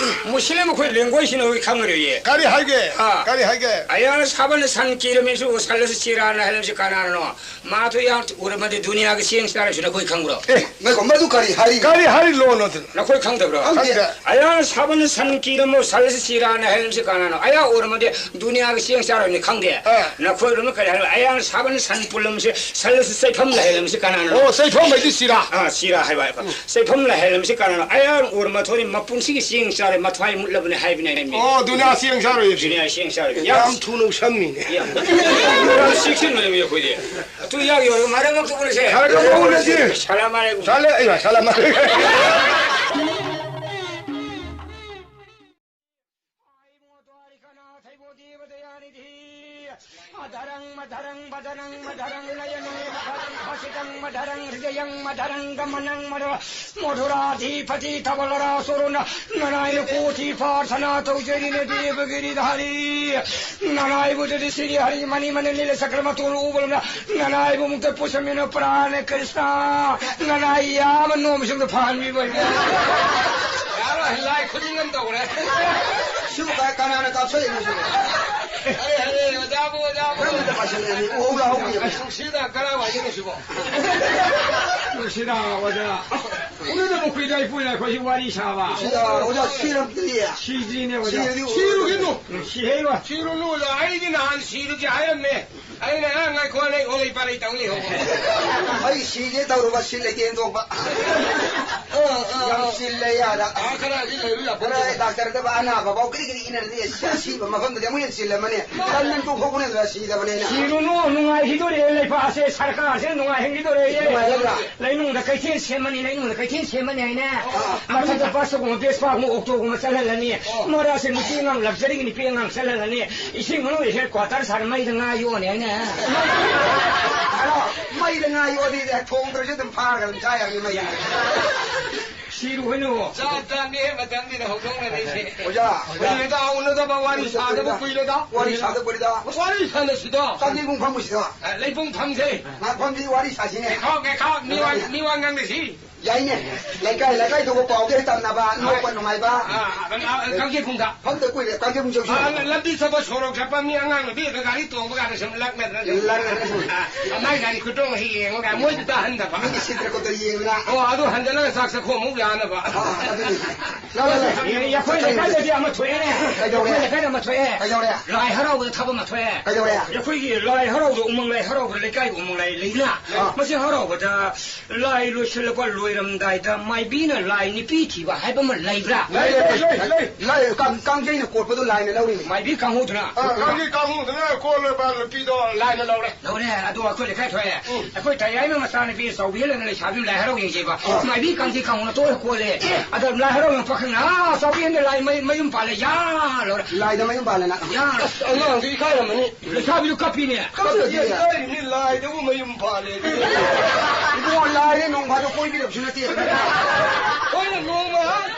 ꯃꯨꯁꯂꯤꯝ ꯑꯩꯈꯣꯏ ꯂꯦꯡꯒꯣꯏꯁꯤꯅ ꯑꯩꯈꯣꯏ ꯈꯪꯉꯔꯣꯏꯌꯦ꯫ ꯀꯔꯤ ꯍꯥꯏꯒꯦ? ꯑꯥ꯫ ꯀꯔꯤ ꯍꯥꯏꯒꯦ? ꯑꯌꯥꯅ ꯁꯥꯕꯅ ꯁꯟ ꯀꯤꯔꯝꯃꯤꯁꯨ ꯎꯁꯜꯂꯁꯨ ꯆꯤꯔꯥꯅ ꯍꯥꯏꯔꯝꯁꯤ ꯀꯅꯥꯅꯅꯣ? ꯃꯥꯗꯨ ꯌꯥꯝ ꯎꯔꯝꯃꯗꯤ ꯗꯨꯅꯤꯌꯥꯒꯤ ꯆꯦꯡ ꯆꯥꯔꯁꯨ ꯅꯈꯣꯏ ꯈꯪꯕ꯭ꯔꯣ? ꯑꯦ, ꯉꯥꯏꯈꯣ, ꯃꯗꯨ ꯀꯔꯤ ꯍꯥꯏꯔꯤ? ꯀꯔꯤ ꯍꯥꯏꯔꯤ ꯂꯣꯟ ꯑꯗꯨ? ꯅꯈꯣꯏ ꯈꯪꯗꯕ꯭ꯔꯣ? ꯈꯪꯗꯦ꯫ ꯈꯪꯗꯦ꯫ ꯑꯌꯥꯅ ꯁꯥꯕꯅ ꯁꯟ ꯀꯤꯔꯝꯃꯣ ꯁꯜꯂꯁꯤ ꯆꯤꯔꯥꯅ ꯍꯥꯏꯔꯝꯁꯤ ꯀꯅꯥꯅꯣ? ꯑꯌꯥ ꯎꯔꯝꯃꯗꯤ ꯗꯨꯅꯤꯌꯥꯒꯤ ꯆꯦꯡ ꯆꯥꯔꯣꯏꯅꯤ ꯈꯪꯗꯦ꯫ ꯑꯥ꯫ ꯅꯈꯣꯏ ꯎꯔꯝꯃ ꯀꯔꯤ ꯍꯥꯏꯔꯣ? ꯑꯌꯥꯅ ꯁꯥꯕꯅ ꯁꯟ ꯄꯨꯜꯂꯝꯁꯤ ꯁꯜꯂꯁꯤ ꯆꯩꯐꯝ ꯂꯩꯍꯜꯂꯝꯁꯤ ꯀꯅꯥꯅꯣ? ꯑꯣ, ꯆꯩꯐꯝ ꯍꯥꯏꯗꯤ ꯆꯤꯔꯥ꯫ ꯑꯥ, ꯆꯤꯔꯥ ꯍꯥꯏꯕ ꯍꯥꯏꯕ꯫ ꯎꯝ꯫ ꯆꯩꯐꯝ ꯂꯩꯍꯜꯂꯝꯁꯤ ꯀꯅꯥꯅꯣ? ꯑꯌꯥꯅ ꯎꯔꯝꯃ ꯊꯣꯔꯤ ꯃꯄꯨꯟꯁꯤꯒꯤ ꯆꯦꯡ ꯆꯥꯔꯣꯏ ꯃꯊ꯭ꯋꯥꯏ ꯃꯨꯠꯂꯕꯅꯤ ꯍꯥꯏꯕꯅꯤ ꯍꯥꯏꯕꯅꯤ꯫ ꯑꯣ, ꯗꯨꯅꯤꯌꯥ ꯆꯦꯡ ꯆꯥꯔꯣꯏ꯫ ꯗꯨꯅꯤꯌꯥ ꯆꯦꯡ ꯆꯥꯔꯣꯏ꯫ ꯌꯥꯝ ꯌꯥꯝ ꯊꯨꯅ ꯎꯁꯝꯃꯤꯅꯦ꯫ ꯌꯥꯝ, ꯌꯥꯝ ꯆꯦꯛꯁꯤꯟꯕꯅꯦ ꯑꯩꯈꯣꯏꯗꯤ꯫ ꯑꯗꯨ ꯌꯥꯎ ꯌꯥꯎ ꯃꯔꯛ ꯃꯔꯛꯇ ꯎꯅꯁꯦ꯫ ꯈꯔ ꯈꯔ ꯎꯅꯁꯦ꯫ ꯁꯂꯥꯝ ꯑꯂꯩꯀꯨꯝ꯫ ꯁꯂꯥꯝ-, ꯑꯩ ꯁꯂꯥꯝ ꯑꯂꯩꯀꯨꯝ꯫ अधरं मधरं वदनं मधरं नयनं मधरं हसितं मधरं हृदयं मधरं गमनं मधुर मधुराधिपति तबलरा सुरुन ननाय कोटि प्रार्थना तौजरिन देव गिरिधारी ननाय बुद्ध श्री हरि मणि मन नील सकल मतुल उबल ननाय मुक्त पुष्मिन प्राण कृष्णा ननाय याम नोम सुंग फान भी बन यार हिलाई खुद नहीं तौरे ꯁꯤꯕꯨ ꯀꯥꯏ ꯀꯅꯥꯅ ꯀꯥꯞꯁꯜꯂꯛꯏꯅꯣ ꯁꯤꯕꯣ? ꯑꯔꯦ, ꯑꯔꯦ, ꯑꯣꯖꯥꯕꯨ, ꯑꯣꯖꯥꯕꯨ꯫ ꯀꯔꯝꯕꯗ ꯀꯥꯞꯁꯜꯂꯛꯏꯅꯣ? ꯎꯍꯧ ꯂꯥꯍꯧ ꯀꯨꯏꯔꯕ? ꯅꯨꯡꯁꯤꯗ ꯀꯔꯥꯏ ꯋꯥꯏꯗꯅꯣ ꯁꯤꯕꯣ? ꯁꯤꯗ ꯑꯣꯖꯥ, ꯎꯅꯗꯕ ꯀꯨꯏꯔꯦ ꯏꯄꯨꯅ ꯑꯩꯈꯣꯏꯁꯤ ꯋꯥꯔꯤ ꯁꯥꯕ꯫ ꯁꯤꯗ ꯑꯣꯖꯥ ꯁꯤꯔꯝꯗ꯭ꯔꯤ꯫ ꯁꯤꯗ꯭ꯔꯤꯅꯦ ꯑꯣꯖꯥ꯫ ꯁꯤꯔꯗꯤ ꯁꯤꯔꯨꯈꯤꯅꯨ꯫ ꯎꯝ, ꯁꯤꯍꯩꯔꯣꯏ꯫ ꯁꯤꯔꯨꯅꯨ ꯑꯣꯖꯥ, ꯑꯩꯗꯤ ꯅꯍꯥꯟ ꯁꯤꯔꯨꯒꯦ ꯍꯥꯏꯔꯝꯃꯦ꯫ ꯑꯩꯅ, "ꯑ, ꯉꯥꯏꯈꯣ, ꯅꯪ ꯑꯣꯂꯩ ꯄꯥꯂꯩ ꯇꯧ ꯂꯩꯍꯧꯕ꯫" ꯑꯩ ꯁꯤꯒꯦ ꯇꯧꯔꯨꯕ ꯁꯤꯜ ꯂꯩꯇꯦ ꯊꯣꯛꯄ꯫ ꯑ, ꯑ, ꯌꯥꯝ ꯑ꯫ ꯁꯤꯜꯂꯦ ꯌꯥꯗ꯫ ꯑ, ꯈꯔꯗꯤ ꯂꯩꯔꯨ ꯌꯥꯄꯣꯠꯇꯦ꯫ ꯈꯔ ꯗꯥꯛꯇꯔꯗꯕ ꯑꯅꯥꯕ ꯐꯥꯎ ꯀꯔꯤ ꯀꯔꯤ ꯏꯅꯔꯗꯤ ꯑꯁꯤ ꯑꯁꯤꯕ ꯃꯐꯝꯗꯗꯤ ꯑꯃꯨꯛ ꯍꯦꯟꯅ ꯁꯤꯜꯂꯝꯃꯅꯤ꯫ ꯇꯟ ꯅꯪ ꯇꯣꯛꯊꯣꯛꯄꯅ ꯁꯤꯗꯕꯅꯦꯅ꯫ ꯁꯤꯔꯨꯅꯨ, ꯅꯨꯡꯉꯥꯏꯈꯤꯗꯣꯔꯦ ꯂꯩꯕꯥꯛꯁꯦ, ꯁꯔꯀꯥꯔꯁꯦ ꯅꯨꯡꯉꯥꯏꯍꯟꯈꯤꯗꯣꯔꯦ꯫ ꯅꯨꯡꯉꯥꯏꯍꯜꯂꯕ꯭ꯔꯥ? ꯂꯩꯅꯨꯡꯗ ꯀꯩꯊꯦꯜ ꯁꯦꯝꯃꯅꯤ, ꯂꯩꯅꯨꯡꯗ ꯀꯩꯊꯦꯜ ꯁꯦꯝꯃꯅꯤ ꯍꯥꯏꯅꯦ꯫ ꯑꯥ꯫ ꯃꯊꯛꯇ ꯕꯁꯀꯨꯝꯕ, ꯕꯦꯁꯄꯥꯒꯨꯝꯕ, ꯑꯣꯛꯇꯣꯒꯨꯝꯕ ꯆꯠꯍꯜꯂꯅꯤ꯫ ꯑꯣ꯫ ꯃꯔꯛꯁꯦ ꯅꯨꯄꯤ ꯑꯉꯥꯡ ꯂꯛꯖꯔꯤꯒꯤ ꯅꯨꯄꯤ ꯑꯉꯥꯡ ꯆꯠꯍꯜꯂꯅꯤ꯫ ꯏꯁꯤꯡ ꯃꯅꯨꯡꯗ ꯍꯦꯗ ꯀ꯭ꯋꯥꯇꯔ ꯁꯥꯔ ꯃꯩꯗ ꯉꯥ ꯌꯣꯛꯑꯅꯤ ꯍꯥꯏꯅꯦ꯫ ꯑꯗꯣ ꯃꯩꯗ ꯉꯥ ꯌꯣꯛꯑꯗꯤ ꯊꯣꯡꯗ꯭ꯔꯁꯨ ꯑꯗꯨꯝ ꯐꯥꯔꯒ ꯑꯗꯨꯝ ꯆꯥ ꯌꯥꯕꯅꯤ ꯃꯩꯗ꯫ ꯁꯤꯔꯨ ꯍꯣꯏꯅꯣ꯫ ꯆꯥ ꯇꯥꯅꯤ ꯃꯇꯝꯁꯤꯗ ꯍꯧꯗꯣꯛꯅꯔꯤꯁꯦ꯫ ꯑꯣꯖꯥ, ꯑꯣꯖꯥ꯫ ꯀꯨꯏꯔꯦꯗ, ꯎꯅꯗꯕ ꯋꯥꯔꯤ ꯁꯥꯗꯕ ꯀꯨꯏꯔꯦꯗ꯫ ꯋꯥꯔꯤ ꯁꯥꯗꯕ ꯀꯨꯏꯔꯦꯗ꯫ ꯋꯥꯔꯤ ꯁꯥꯅꯁꯤꯗ꯫ ꯀꯥꯡꯖꯩꯕꯨꯡ ꯐꯝꯃꯨꯁꯤꯗ꯫ ꯑ, ꯂꯩꯕꯨꯡ ꯐꯝꯁꯦ꯫ ꯃꯐꯝꯗꯤ ꯋꯥꯔꯤ ꯁꯥꯁꯤꯅꯦ꯫ ꯉꯥꯏꯈꯣ, ꯉꯥꯏꯈꯣ, ꯃꯤ ꯋꯥ, ꯃꯤ ꯋꯥ ꯉꯥꯡꯅꯁꯤ꯫ ꯌꯥꯏꯅꯦ꯫ ꯂꯩꯀꯥꯏ ꯂꯩꯀꯥꯏꯗꯨꯕꯨ ꯄꯥꯎꯗꯤ ꯍꯦꯛ ꯇꯝꯅꯕ, ꯅꯣꯛꯄ ꯅꯨꯡꯉꯥꯏꯕ꯫ ꯑ, ꯑ, ꯑ, ꯀꯥꯡꯖꯩꯕꯨꯡꯗ꯫ ꯐꯝꯗ ꯀꯨꯏꯔꯦ, ꯀꯥꯡꯖꯩꯕꯨꯡ ꯆꯧꯁꯤ꯫ ꯑ, ꯂ-, ꯂꯝꯕꯤ ꯆꯠꯄ ꯁꯣꯔꯣꯛ ꯆꯠꯄ ꯃꯤ ꯑꯉꯥꯡ ꯅꯨꯄꯤꯒ ꯒꯥꯔꯤ ꯇꯣꯡꯕ ꯀꯥꯟꯗ ꯁꯨꯝ ꯂꯛꯅꯗꯅ ꯁꯨꯝ꯫ ꯂꯛꯅꯗꯅ ꯁꯨꯝ꯫ ꯑ, ꯑ, ꯃꯥꯏ ꯒꯥꯔꯤ ꯈꯨꯇꯣꯡ ꯑꯁꯤ ꯌꯦꯡꯉꯒ ꯃꯣꯏꯗꯨ ꯇꯥꯍꯟꯗꯕ꯫ ꯃꯤꯒꯤ ꯁꯤꯠꯇ꯭ꯔ ꯈꯣꯠꯇ꯭ꯔ ꯌꯦꯡꯗꯅ꯫ ꯑꯣ, ꯑꯗꯨ ꯍꯟꯖꯜꯂꯒ ꯆꯥꯛ ꯆꯥꯈꯣꯝ ꯑꯃꯨꯛ ꯌꯥꯅꯕ꯫ ꯑ, ꯑꯗꯨꯅꯤ꯫ ꯂꯥꯎ, ꯂꯥꯎ, ꯂꯥꯎ꯫ ꯑꯦ, ꯑꯩꯈꯣꯏ ꯂꯩꯀꯥꯏꯗꯗꯤ ꯑꯃ ꯊꯣꯛꯑꯦꯅꯦ꯫ ꯀꯩꯗꯧꯔꯦ? ꯑꯩꯈꯣꯏ ꯂꯩꯀꯥꯏꯗ ꯑꯃ ꯊꯣꯛꯑꯦ꯫ ꯀꯩꯗꯧꯔꯦ? ꯂꯥꯏ ꯍꯔꯥꯎꯕꯗ ꯊꯕꯛ ꯑꯃ ꯊꯣꯛꯑꯦ꯫ ꯀꯩꯗꯧꯔꯦ? ꯑꯩꯈꯣꯏꯒꯤ ꯂꯥꯏ ꯍꯔꯥꯎꯕꯗ, ꯎꯃꯪ ꯂꯥꯏ ꯍꯔꯥꯎꯕꯗ, ꯂꯩꯀꯥꯏꯒꯤ ꯎꯃꯪ ꯂꯥꯏ ꯂꯩꯗꯅ, ꯑꯥ꯫ ꯃꯁꯤ ꯍꯔꯥꯎꯕꯗ ꯂꯥꯏ ꯂꯣꯏꯁꯤꯜꯂꯛꯄ ꯂꯣꯏꯔꯝꯗꯥꯏꯗ ꯃꯥꯏꯕꯤꯅ ꯂꯥꯏ ꯅꯨꯄꯤ ꯊꯤꯕ ꯍꯥꯏꯕ ꯑꯃ ꯂꯩꯕ꯭ꯔꯥ? ꯂꯩ, ꯂꯩ, ꯂꯩ, ꯂꯩ꯫ ꯂꯥꯏ, ꯀꯥꯡ-, ꯀꯥꯡꯖꯩꯅ ꯀꯣꯠꯄꯗꯣ ꯂꯥꯏꯅ ꯂꯧꯔꯤꯅꯤ꯫ ꯃꯥꯏꯕꯤ ꯀꯥꯡꯕꯨꯗꯨꯅ? ꯑꯥ, ꯀꯥꯡꯖꯩ ꯀꯥꯡꯕꯨꯗꯨꯅ ꯀꯣꯠꯂꯕ ꯅꯨꯄꯤꯗꯣ ꯂꯥꯏꯅ ꯂꯧꯔꯦ꯫ ꯂꯧꯔꯦ, ꯑꯗꯣ ꯑꯩꯈꯣꯏ ꯂꯩꯀꯥꯏ ꯊꯣꯛꯑꯦ꯫ ꯎꯝ꯫ ꯑꯩꯈꯣꯏ ꯇꯌꯥꯏꯃ ꯃꯆꯥꯅꯨꯄꯤ ꯆꯥꯎꯕꯤꯍꯜꯂꯅ ꯂꯩꯁꯥꯕꯤ ꯑꯃ ꯂꯥꯏ ꯍꯔꯥꯎ ꯌꯦꯡꯖꯩꯕ꯫ ꯑꯥ꯫ ꯃꯥꯏꯕꯤ ꯀꯥꯡꯖꯩ ꯀꯥꯡꯕꯨꯅ ꯇꯣꯛꯑꯦ ꯀꯣꯠꯂꯦ꯫ ꯑꯦ꯫ ꯑꯗ ꯂꯥꯏ ꯍꯔꯥꯎ ꯌꯦꯡ ꯄꯥꯈꯪꯅ, "ꯑꯥ, ꯆꯥꯎꯕꯤꯍꯟꯗ ꯂꯥꯏ ꯃꯩ-, ꯃꯌꯨꯝ ꯄꯥꯜꯂꯦ, ꯌꯥ!" ꯂꯧꯔꯦ꯫ ꯂꯥꯏꯗ ꯃꯌꯨꯝ ꯄꯥꯜꯂꯦꯅ꯫ ꯌꯥ! ꯑꯁ, ꯑꯉꯥꯡꯗꯨ ꯏꯀꯥꯏꯔꯝꯃꯅꯤ꯫ ꯂꯩꯁꯥꯕꯤꯗꯨ ꯀꯞꯄꯤꯅꯦ꯫ ꯀꯞꯇ꯭ꯔꯗꯤ? ꯀꯞꯇ꯭ꯔꯗꯤ ꯂꯥꯏꯔꯤꯅꯤ, ꯂꯥꯏꯗꯕꯨ ꯃꯌꯨꯝ ꯄꯥꯜꯂꯦ꯫ ꯏꯕꯣ, ꯂꯥꯏꯅꯦ ꯅꯣꯡ ꯐꯥꯗꯣꯛ ꯀꯣꯏꯕꯤꯔꯛꯄꯁꯨ ꯅꯠꯇꯦ꯫ ꯍꯣꯏꯅꯦ, ꯅꯣꯡꯃ ꯉꯥꯏꯍꯥꯛ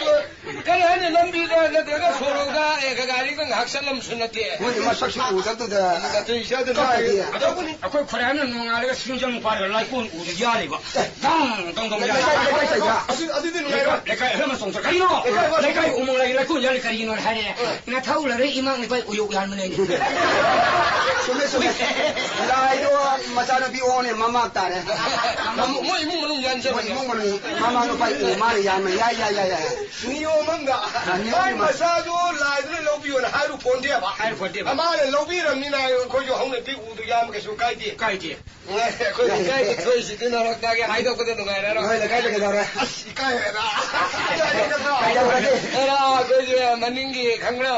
ꯀꯔꯤ ꯍꯥꯏꯅꯤ, ꯂꯝꯕꯤꯗ ꯅꯠꯇ꯭ꯔꯒ ꯁꯣꯔꯣꯛꯇ, ꯑꯦ, ꯒꯥꯔꯤꯒ ꯉꯥꯏꯍꯥꯛ ꯆꯠꯂꯝꯁꯨ ꯅꯠꯇꯦ꯫ ꯃꯣꯏꯗꯤ ꯃꯁꯛꯁꯨ ꯎꯗꯕꯗꯨꯗ꯫ ꯅꯠꯇꯦ, ꯏꯆꯦ, ꯑꯗꯨ ꯀꯞꯄꯗꯤ꯫ ꯍꯥꯏ-, ꯑꯗꯨꯕꯨꯅꯤ꯫ ꯑꯩꯈꯣꯏ ꯈꯨꯔꯥꯏꯅ ꯅꯣꯡꯉꯥꯜꯂꯒ ꯁꯤꯡꯖꯪ ꯄꯥꯏꯔꯒ ꯂꯥꯏꯀꯣꯟ ꯎꯗ ꯌꯥꯜꯂꯤꯕ꯫ ꯗꯪ, ꯗꯪ, ꯗꯪ ꯌꯥꯜꯂꯤ꯫ ꯂꯩꯀꯥꯏ, ꯂꯩꯀꯥꯏ ꯆꯠꯄ꯫ ꯑꯗꯨ, ꯑꯗꯨꯗꯤ ꯅꯨꯡꯉꯥꯏꯔꯣꯏ꯫ ꯂꯩꯀꯥꯏ ꯑꯍꯜ ꯑꯃ ꯆꯣꯡꯊꯣꯛ-, ꯀꯔꯤꯅꯣ? ꯂꯩꯀꯥꯏ ꯑꯃ ꯂꯩꯀꯥꯏ ꯎꯃꯪ ꯂꯥꯏ ꯂꯥꯏꯀꯣꯟ ꯌꯥꯜꯂꯤ ꯀꯔꯤꯒꯤꯅꯣ ꯍꯥꯏꯔꯦ꯫ ꯎꯝ꯫ ꯅꯊꯧ ꯂꯩꯔꯦ ꯏꯃꯥ ꯅꯤꯄꯥꯏ ꯎꯌꯣꯛ ꯌꯥꯟꯕꯅꯦ꯫ ꯆꯨꯝꯃꯦ, ꯆꯨꯝꯃꯦ꯫ ꯂꯥꯏꯗꯣ ꯃꯆꯥꯅꯨꯄꯤ ꯑꯣꯅꯦ, ꯃꯃꯥ ꯇꯥꯔꯦ꯫ ꯃꯣꯏ ꯏꯃꯨꯡ ꯃꯅꯨꯡ ꯌꯥꯟꯖꯕꯅꯦ꯫ ꯃꯣꯏ ꯏꯃꯨꯡ ꯃꯅꯨꯡ ꯃꯃꯥ ꯅꯨꯄꯥ ꯎ ꯃꯥꯅ ꯌꯥꯟꯕ ꯌꯥꯏ, ꯌꯥꯏ, ꯌꯥꯏ, ꯌꯥꯏ꯫ ꯅꯤꯌꯣꯝ ꯑꯃꯗ ꯑ, ꯅꯤꯌꯣꯝ ꯃꯥꯏ ꯑꯃ꯫ ꯃꯆꯥꯗꯣ ꯂꯥꯏꯗꯨꯅ ꯂꯧꯕꯤꯌꯣꯅ ꯍꯥꯏꯔꯨ ꯄꯣꯟꯗꯦꯕ꯫ ꯍꯥꯏꯔꯨ ꯄꯣꯟꯗꯦꯕ꯫ ꯃꯥꯅ ꯂꯧꯕꯤꯔꯝꯅꯤꯅ ꯑꯩꯈꯣꯏꯁꯨ ꯍꯧꯅꯕꯤ ꯎꯗꯨ ꯌꯥꯝꯕ ꯀꯩꯁꯨ ꯀꯥꯏꯗꯦ꯫ ꯀꯥꯏꯗꯦ꯫ ꯑꯦ, ꯑꯩꯈꯣꯏ ꯂꯩꯀꯥꯏꯒꯤ ꯊꯣꯏꯁꯤꯗꯤ ꯅꯔꯛꯇꯒꯤ ꯍꯥꯏꯗꯣꯛꯄꯗ ꯅꯨꯡꯉꯥꯏꯔꯔꯣꯏ꯫ ꯅꯣꯏ ꯂꯩꯀꯥꯏꯗ ꯀꯩꯗꯧꯔꯦ? ꯑꯁ, ꯏꯀꯥꯏꯔꯦꯗ꯫ ꯀꯩꯗꯧꯔꯒꯦ? ꯑꯦꯔꯥ, ꯑꯩꯈꯣꯏꯒꯤ ꯃꯅꯤꯡꯒꯤ ꯈꯪꯕ꯭ꯔꯣ?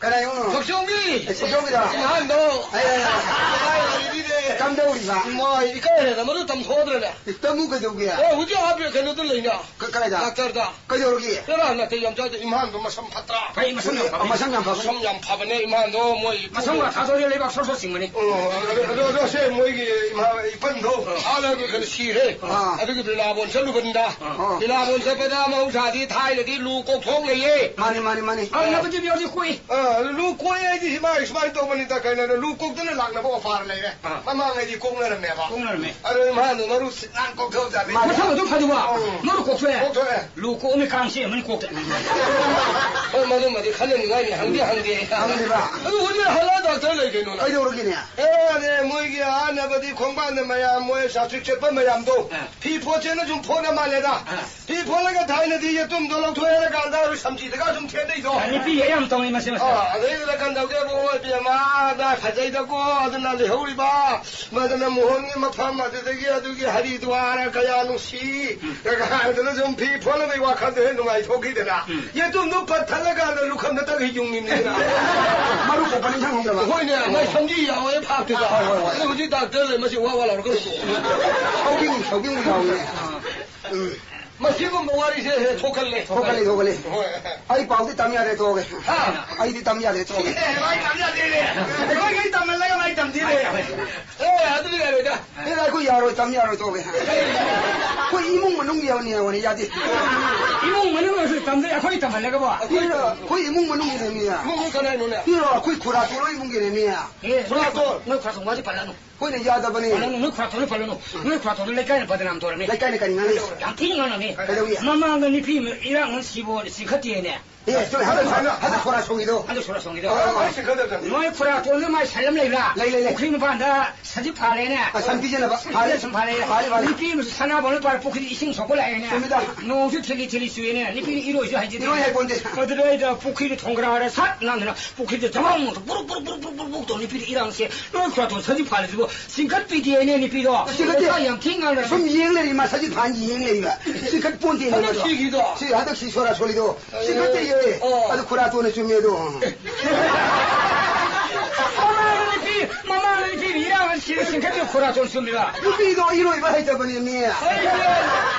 ꯀꯅꯥꯏ ꯏꯃꯨꯡꯅꯣ? ꯊꯣꯛꯆꯣꯝꯒꯤ꯫ ꯑꯦ, ꯊꯣꯛꯆꯣꯝꯒꯤꯗꯣ? ꯏꯝꯐꯥꯜꯗꯣ꯫ ꯑꯩ, ꯑꯩ, ꯑꯩ꯫ ꯀꯝꯗꯧꯔꯤꯕ? ꯏꯃꯥ, ꯏꯀꯥꯏꯔꯦꯗ, ꯃꯗꯨ ꯇꯝꯊꯣꯛꯑꯗ꯭ꯔꯅꯦ? ꯇꯝꯃꯨ ꯀꯩꯗꯧꯒꯦ? ꯑꯦ, ꯍꯧꯖꯤꯛ ꯑꯥ ꯀꯩꯅꯣꯗ ꯂꯩꯅ꯫ ꯀ-, ꯀꯥꯏꯗ? ꯗꯥꯛꯇꯔꯗ꯫ ꯀꯩꯗꯧꯔꯒꯦ? ꯍꯦꯔꯥ, ꯅꯥꯇꯩ ꯌꯥꯝ ꯆꯥꯗꯦ, ꯏꯝꯐꯥꯜꯗꯣ ꯃꯁꯝ ꯐꯠꯇ꯭ꯔꯥ? ꯐꯩ, ꯃꯁꯝ ꯌꯥꯝ ꯐꯕꯅꯤ꯫ ꯃꯁꯝ ꯌꯥꯝ ꯐꯕ꯫ ꯃꯁꯝ ꯌꯥꯝ ꯐꯕꯅꯦ, ꯏꯝꯐꯥꯜꯗꯣ ꯃꯣꯏ ꯃꯁꯝ ꯏꯄꯨꯗꯣ꯫ ꯊꯥꯗꯣꯛꯑꯗꯤ ꯂꯩꯕꯥꯛ ꯁꯣꯔ ꯁꯣꯔ ꯆꯤꯡꯕꯅꯤ꯫ ꯑꯣ, ꯑꯗꯣ, ꯑꯗꯣ, ꯑꯗꯣ, ꯁꯦ, ꯃꯣꯏꯒꯤ ꯏꯃꯥ, ꯏꯄꯟꯗꯣ, ꯑꯥ꯫ ꯍꯥꯟꯅ ꯀꯩꯅꯣ ꯁꯤꯔꯦ꯫ ꯑꯥ꯫ ꯑꯗꯨꯒꯤ ꯕꯤꯂꯥꯕꯣꯟ ꯆꯠꯂꯨꯕꯅꯤꯗ꯫ ꯑꯥ꯫ ꯕꯤꯂꯥꯕꯣꯟ ꯆꯠꯄꯗ ꯃꯍꯧꯁꯥꯗꯤ ꯊꯥꯏꯅꯗꯤ ꯂꯨ ꯀꯣꯛꯊꯣꯛ ꯂꯩꯌꯦ꯫ ꯃꯥꯅꯤ, ꯃꯥꯅꯤ, ꯃꯥꯅꯤ꯫ ꯑꯥ, ꯅꯕꯨꯗꯤ ꯃꯤꯌꯥꯝꯁꯤ ꯀꯣꯛꯏ꯫ ꯑꯥ, ꯂꯨ ꯀꯣꯛꯑꯦ ꯍꯥꯏꯗꯤ ꯁꯨꯃꯥꯏ, ꯁꯨꯃꯥꯏꯅ ꯇꯧꯕꯅꯤꯗ, ꯀꯩꯅꯣ, ꯂꯨ ꯀꯣꯛꯇꯅ ꯂꯥꯛꯅꯕ ꯑꯣꯐꯔ ꯂꯩꯔꯦ꯫ ꯑꯥ꯫ ꯃꯃꯥꯡꯉꯩꯗꯤ ꯀꯣꯛꯅꯔꯝꯃꯦꯕ꯫ ꯀꯣꯛꯅꯔꯝꯃꯦ꯫ ꯑꯗꯣ ꯏꯝꯐꯥꯜꯗꯣ ꯃꯔꯨ ꯁꯤꯠ ꯅꯥꯟ ꯀꯣꯛꯊꯣꯛꯑꯖꯥꯠꯅꯤ꯫ ꯃꯥꯅꯤ꯫ ꯃꯁꯝ ꯑꯗꯨꯝ ꯐꯗꯨꯕ꯫ ꯑꯧ꯫ ꯃꯔꯨ ꯀꯣꯛꯊꯣꯛꯑꯦ꯫ ꯀꯣꯛꯊꯣꯛꯑꯦ꯫ ꯂꯨ ꯀꯣꯛꯑꯝꯃꯤ ꯀꯥꯡ ꯆꯤꯛꯑꯝꯃꯅꯤ ꯀꯣꯛꯇ꯫ ꯍꯣꯏ, ꯃꯗꯨꯃꯗꯤ ꯈꯟꯅꯅꯤꯡꯉꯥꯏꯅꯤ, ꯍꯪꯗꯤ ꯍꯪꯗꯦ꯫ ꯍꯪꯗꯦꯕ꯫ ꯑꯗꯨ ꯍꯧꯖꯤꯛ ꯍꯜꯂꯛꯑ ꯗꯥꯛꯇꯔ ꯂꯩ ꯀꯩꯅꯣ ꯅꯪ? ꯀꯩꯗꯧꯔꯒꯦꯅꯦ? ꯑꯦꯔꯥꯅꯦ, ꯃꯣꯏꯒꯤ ꯑꯥꯅꯕꯗꯤ ꯈꯣꯡꯕꯥꯟꯗ ꯃꯌꯥꯝ ꯃꯣꯏ ꯆꯥꯇ꯭ꯔꯤꯛ ꯆꯠꯄ ꯃꯌꯥꯝꯗꯣ ꯑꯥ꯫ ꯐꯤ ꯐꯣꯠꯁꯦꯅ ꯁꯨꯝ ꯐꯣꯠꯅ ꯃꯥꯜꯂꯦꯗ꯫ ꯑꯥ꯫ ꯐꯤ ꯐꯣꯠꯂꯒ ꯊꯥꯏꯅꯗꯤ ꯌꯦꯇꯨꯝꯗꯣ ꯂꯧꯊꯣꯛꯑꯦ ꯍꯥꯏꯔꯀꯥꯟꯗ ꯁꯝꯖꯤꯗꯒ ꯁꯨꯝ ꯊꯦꯠꯅꯩꯗꯣ꯫ ꯑꯥ, ꯅꯨꯄꯤ ꯌꯥꯝ ꯇꯧꯅꯩ ꯃꯁꯤ, ꯃꯁꯤ꯫ ꯑꯥ, ꯑꯗꯩꯗꯨꯗ ꯀꯝꯗꯧꯒꯦꯕꯨ, ꯏꯕꯦꯝꯃ, ꯅꯥ ꯐꯖꯩꯗꯀꯣ, ꯑꯗꯨꯅ ꯂꯩꯍꯧꯔꯤꯕ ꯃꯗꯨꯅ ꯃꯣꯍꯣꯟꯒꯤ ꯃꯐꯝ, ꯑꯗꯨꯗꯒꯤ ꯑꯗꯨꯒꯤ ꯍꯔꯤꯗ꯭ꯋꯥꯔ ꯀꯌꯥ ꯅꯨꯡꯁꯤ꯫ ꯎꯝ꯫ ꯀꯥꯏꯗꯅ ꯁꯨꯝ ꯐꯤ ꯐꯣꯠꯅꯕꯒꯤ ꯋꯥꯈꯜꯗꯣ ꯍꯦꯛ ꯅꯨꯡꯉꯥꯏꯊꯣꯛꯈꯤꯗꯅ꯫ ꯎꯝ꯫ ꯌꯦꯇꯨꯝꯗꯣ ꯄꯠꯊꯠꯂꯀꯥꯟꯗ ꯂꯨꯈꯝꯗ ꯇꯛꯈꯩ ꯌꯨꯡꯉꯤꯕꯅꯤꯗꯅ꯫ ꯃꯔꯨ ꯀꯣꯛꯄ ꯅꯤꯡꯁꯤꯡꯍꯧꯗꯕ꯫ ꯍꯣꯏꯅꯦ, ꯃꯥꯏ ꯁꯝꯖꯤ ꯌꯥꯎꯋꯦ ꯐꯥꯛꯇꯨꯗ꯫ ꯍꯣꯏ, ꯍꯣꯏ, ꯍꯣꯏ꯫ ꯑꯗꯨ ꯍꯧꯖꯤꯛ ꯗꯥꯛꯇꯔ ꯂꯩ, ꯃꯁꯤ ꯋꯥ ꯋꯥ ꯂꯥꯎꯔꯛꯀꯅꯨꯀꯣ꯫ ꯁꯧꯒꯤꯡ, ꯁꯧꯒꯤꯡ ꯌꯥꯎꯋꯦ꯫ ꯑꯥ꯫ ꯎꯝ꯫ ꯃꯁꯤꯒꯨꯝꯕ ꯋꯥꯔꯤꯁꯦ ꯍꯦꯛ ꯊꯣꯛꯀꯜꯂꯦ꯫ ꯊꯣꯛꯀꯜꯂꯦ, ꯊꯣꯛꯀꯜꯂꯦ꯫ ꯍꯣꯏ꯫ ꯑꯩ ꯄꯥꯎꯗꯤ ꯇꯝ ꯌꯥꯗ꯭ꯔꯦ, ꯇꯣꯛꯑꯒꯦ꯫ ꯍꯥ? ꯑꯩꯗꯤ ꯇꯝ ꯌꯥꯗ꯭ꯔꯦ, ꯇꯣꯛꯑꯒꯦ꯫ ꯑꯦ, ꯃꯥꯏ ꯇꯝ ꯌꯥꯗꯦꯅꯦ꯫ ꯑꯩꯈꯣꯏ ꯃꯥꯏ ꯇꯝꯍꯜꯂꯒ ꯃꯥꯏ ꯇꯝꯗꯦꯅꯦ꯫ ꯑꯦ, ꯑꯗꯨꯗꯤ ꯌꯥꯔꯣꯏꯗ꯫ ꯑꯦ, ꯑꯩꯈꯣꯏ ꯌꯥꯔꯣꯏ, ꯇꯝ ꯌꯥꯔꯣꯏ, ꯇꯣꯛꯑꯒꯦ꯫ ꯑꯩꯈꯣꯏ ꯏꯃꯨꯡ ꯃꯅꯨꯡꯒꯤ ꯍꯧꯅꯤ ꯍꯥꯏꯕꯅꯤ, ꯌꯥꯗꯦ꯫ ꯏꯃꯨꯡ ꯃꯅꯨꯡ ꯑꯣꯏꯔꯁꯨ ꯇꯝꯗꯦ, ꯑꯩꯈꯣꯏ ꯇꯝꯍꯜꯂꯒꯕꯣ? ꯑꯩꯈꯣꯏ, ꯑꯩꯈꯣꯏ ꯏꯃꯨꯡ ꯃꯅꯨꯡꯒꯤꯅꯦ, ꯃꯤ꯫ ꯏꯃꯨꯡ ꯀꯅꯥꯏꯅꯣꯅꯦ? ꯏꯔꯣ, ꯑꯩꯈꯣꯏ ꯈꯨꯔꯥ ꯇꯣꯂꯣ ꯏꯃꯨꯡꯒꯤꯅꯦ, ꯃꯤ꯫ ꯑꯦ, ꯈꯨꯔꯥ ꯇꯣ-, ꯅꯣꯏ ꯈꯨꯔꯥ ꯇꯣ ꯋꯥꯁꯦ ꯄꯜꯂꯅꯨ꯫ ꯑꯩꯈꯣꯏꯅ ꯌꯥꯗꯕꯅꯤ꯫ ꯄꯜꯂꯅꯨ, ꯅꯣꯏ ꯈꯨꯔꯥ ꯇꯣꯟꯗꯣ ꯄꯜꯂꯅꯨ꯫ ꯅꯣꯏ ꯈꯨꯔꯥ ꯇꯣꯟꯗꯣ ꯂꯩꯀꯥꯏꯅ ꯕꯗꯅꯥꯝ ꯇꯧꯔꯅꯤ꯫ ꯂꯩꯀꯥꯏꯅ ꯀꯔꯤ ꯉꯥꯡꯅꯩ? ꯌꯥꯝ ꯊꯤꯅ ꯉꯥꯡꯅꯕꯅꯤ꯫ ꯀꯩꯗꯧꯏ? ꯃꯃꯥꯡꯗ ꯅꯨꯄꯤ ꯑꯃ ꯏꯔꯥꯡ ꯑꯃ ꯁꯤꯕꯣ ꯆꯤꯡꯈꯠꯇꯦꯅꯦ꯫ ꯑꯦ, ꯆꯨꯝꯃꯦ꯫ ꯍꯟꯗꯛ, ꯍꯟꯗꯛ, ꯍꯟꯗꯛ ꯁꯣꯔꯥ ꯁꯣꯡꯉꯤꯗꯣ꯫ ꯍꯟꯗꯛ ꯁꯣꯔꯥ ꯁꯣꯡꯉꯤꯗꯣ꯫ ꯑꯣ, ꯑꯣ, ꯆꯤꯡꯈꯠꯇꯕꯗ꯫ ꯅꯣꯏ ꯈꯨꯔꯥ ꯇꯣꯟꯗꯣ ꯃꯥꯏ ꯁꯟ ꯑꯃ ꯂꯩꯕ꯭ꯔꯥ? ꯂꯩ, ꯂꯩ, ꯂꯩ꯫ ꯄꯨꯈ꯭ꯔꯤ ꯃꯄꯥꯟꯗ ꯁꯖꯤꯛ ꯐꯥꯜꯂꯦꯅꯦ꯫ ꯑ, ꯁꯟ ꯄꯤꯖꯅꯕ꯫ ꯐꯥꯜꯂꯦ꯫ ꯁꯟ ꯐꯥꯜꯂꯦ꯫ ꯐꯥꯜꯂꯦ, ꯐꯥꯜꯂꯦ꯫ ꯅꯨꯄꯤ ꯑꯃꯁꯨ ꯁꯅꯥꯕꯣꯟ ꯄꯥꯔ ꯄꯨꯈ꯭ꯔꯤꯗ ꯏꯁꯤꯡ ꯁꯣꯛꯄ ꯂꯥꯛꯑꯦꯅꯦ꯫ ꯆꯨꯝꯃꯤꯗ꯫ ꯅꯣꯡꯁꯨ ꯊꯤꯂꯤ ꯊꯤꯂꯤ ꯆꯨꯏꯅꯦ꯫ ꯅꯨꯄꯤꯅ ꯏꯔꯣꯏꯁꯨ ꯍꯩꯖꯗꯦ꯫ ꯏꯔꯣꯏ ꯍꯩꯄꯣꯟꯇꯦ꯫ ꯑꯗꯨꯗꯩꯗ ꯄꯨꯈ꯭ꯔꯤꯗ ꯊꯣꯡꯒ꯭ꯔꯥꯔ ꯁꯠ ꯅꯥꯟꯗꯅ ꯄꯨꯈ꯭ꯔꯤꯗ ꯖꯃꯥꯡ ꯃꯣꯟꯗ ꯕꯨꯔꯨꯛ ꯕꯨꯔꯨꯛ ꯕꯨꯔꯨꯛ ꯕꯨꯔꯨꯛ ꯕꯨꯔꯨꯛ ꯇꯧ ꯅꯨꯄꯤꯗ ꯏꯔꯥꯡꯁꯦ꯫ ꯅꯣꯏ ꯈꯨꯔꯥꯇꯣꯟ ꯁꯖꯤꯛ ꯐꯥꯜꯂꯤꯁꯤꯕꯨ ꯆꯤꯡꯈꯠꯄꯤꯗꯦ ꯍꯥꯏꯅꯦ ꯅꯨꯄꯤꯗꯣ꯫ ꯆꯤꯡꯈꯠꯇꯦ꯫ ꯃꯁꯥ ꯌꯥꯝ ꯊꯤ ꯉꯥꯡꯅꯔꯦ꯫ ꯁꯨꯝ ꯌꯦꯡ ꯂꯩꯔꯤ, ꯃꯥ ꯁꯖꯤꯛ ꯐꯥꯟ ꯌꯦꯡ ꯂꯩꯕ꯫ ꯆꯤꯡꯈꯠ ꯄꯣꯟꯇꯦ ꯍꯟꯗꯛ ꯃꯗꯣ꯫ ꯁꯤꯈꯤꯗꯣ? ꯁꯤ ꯍꯟꯗꯛ ꯁꯤ ꯁꯣꯔꯥ ꯁꯣꯜꯂꯤꯗꯣ꯫ ꯑꯦ, ꯆꯤꯡꯈꯠꯇꯦꯌꯦ꯫ ꯑꯣ꯫ ꯑꯗꯨ ꯈꯨꯔꯥꯇꯣꯟꯅ ꯆꯨꯝꯃꯦ ꯑꯗꯣ꯫ ꯃꯃꯥꯡꯗ ꯅꯨꯄꯤ, ꯃꯃꯥꯡꯗ ꯅꯨꯄꯤ ꯏꯔꯥꯡ ꯁꯤꯔ ꯆꯤꯡꯈꯠꯄꯤ ꯈꯨꯔꯥꯇꯣꯟ ꯆꯨꯝꯃꯤꯕ꯫ ꯅꯨꯄꯤꯗꯣ ꯏꯔꯣꯏꯕ ꯍꯩꯇꯕꯅꯦ ꯃꯤ꯫ ꯍꯩꯇꯦ꯫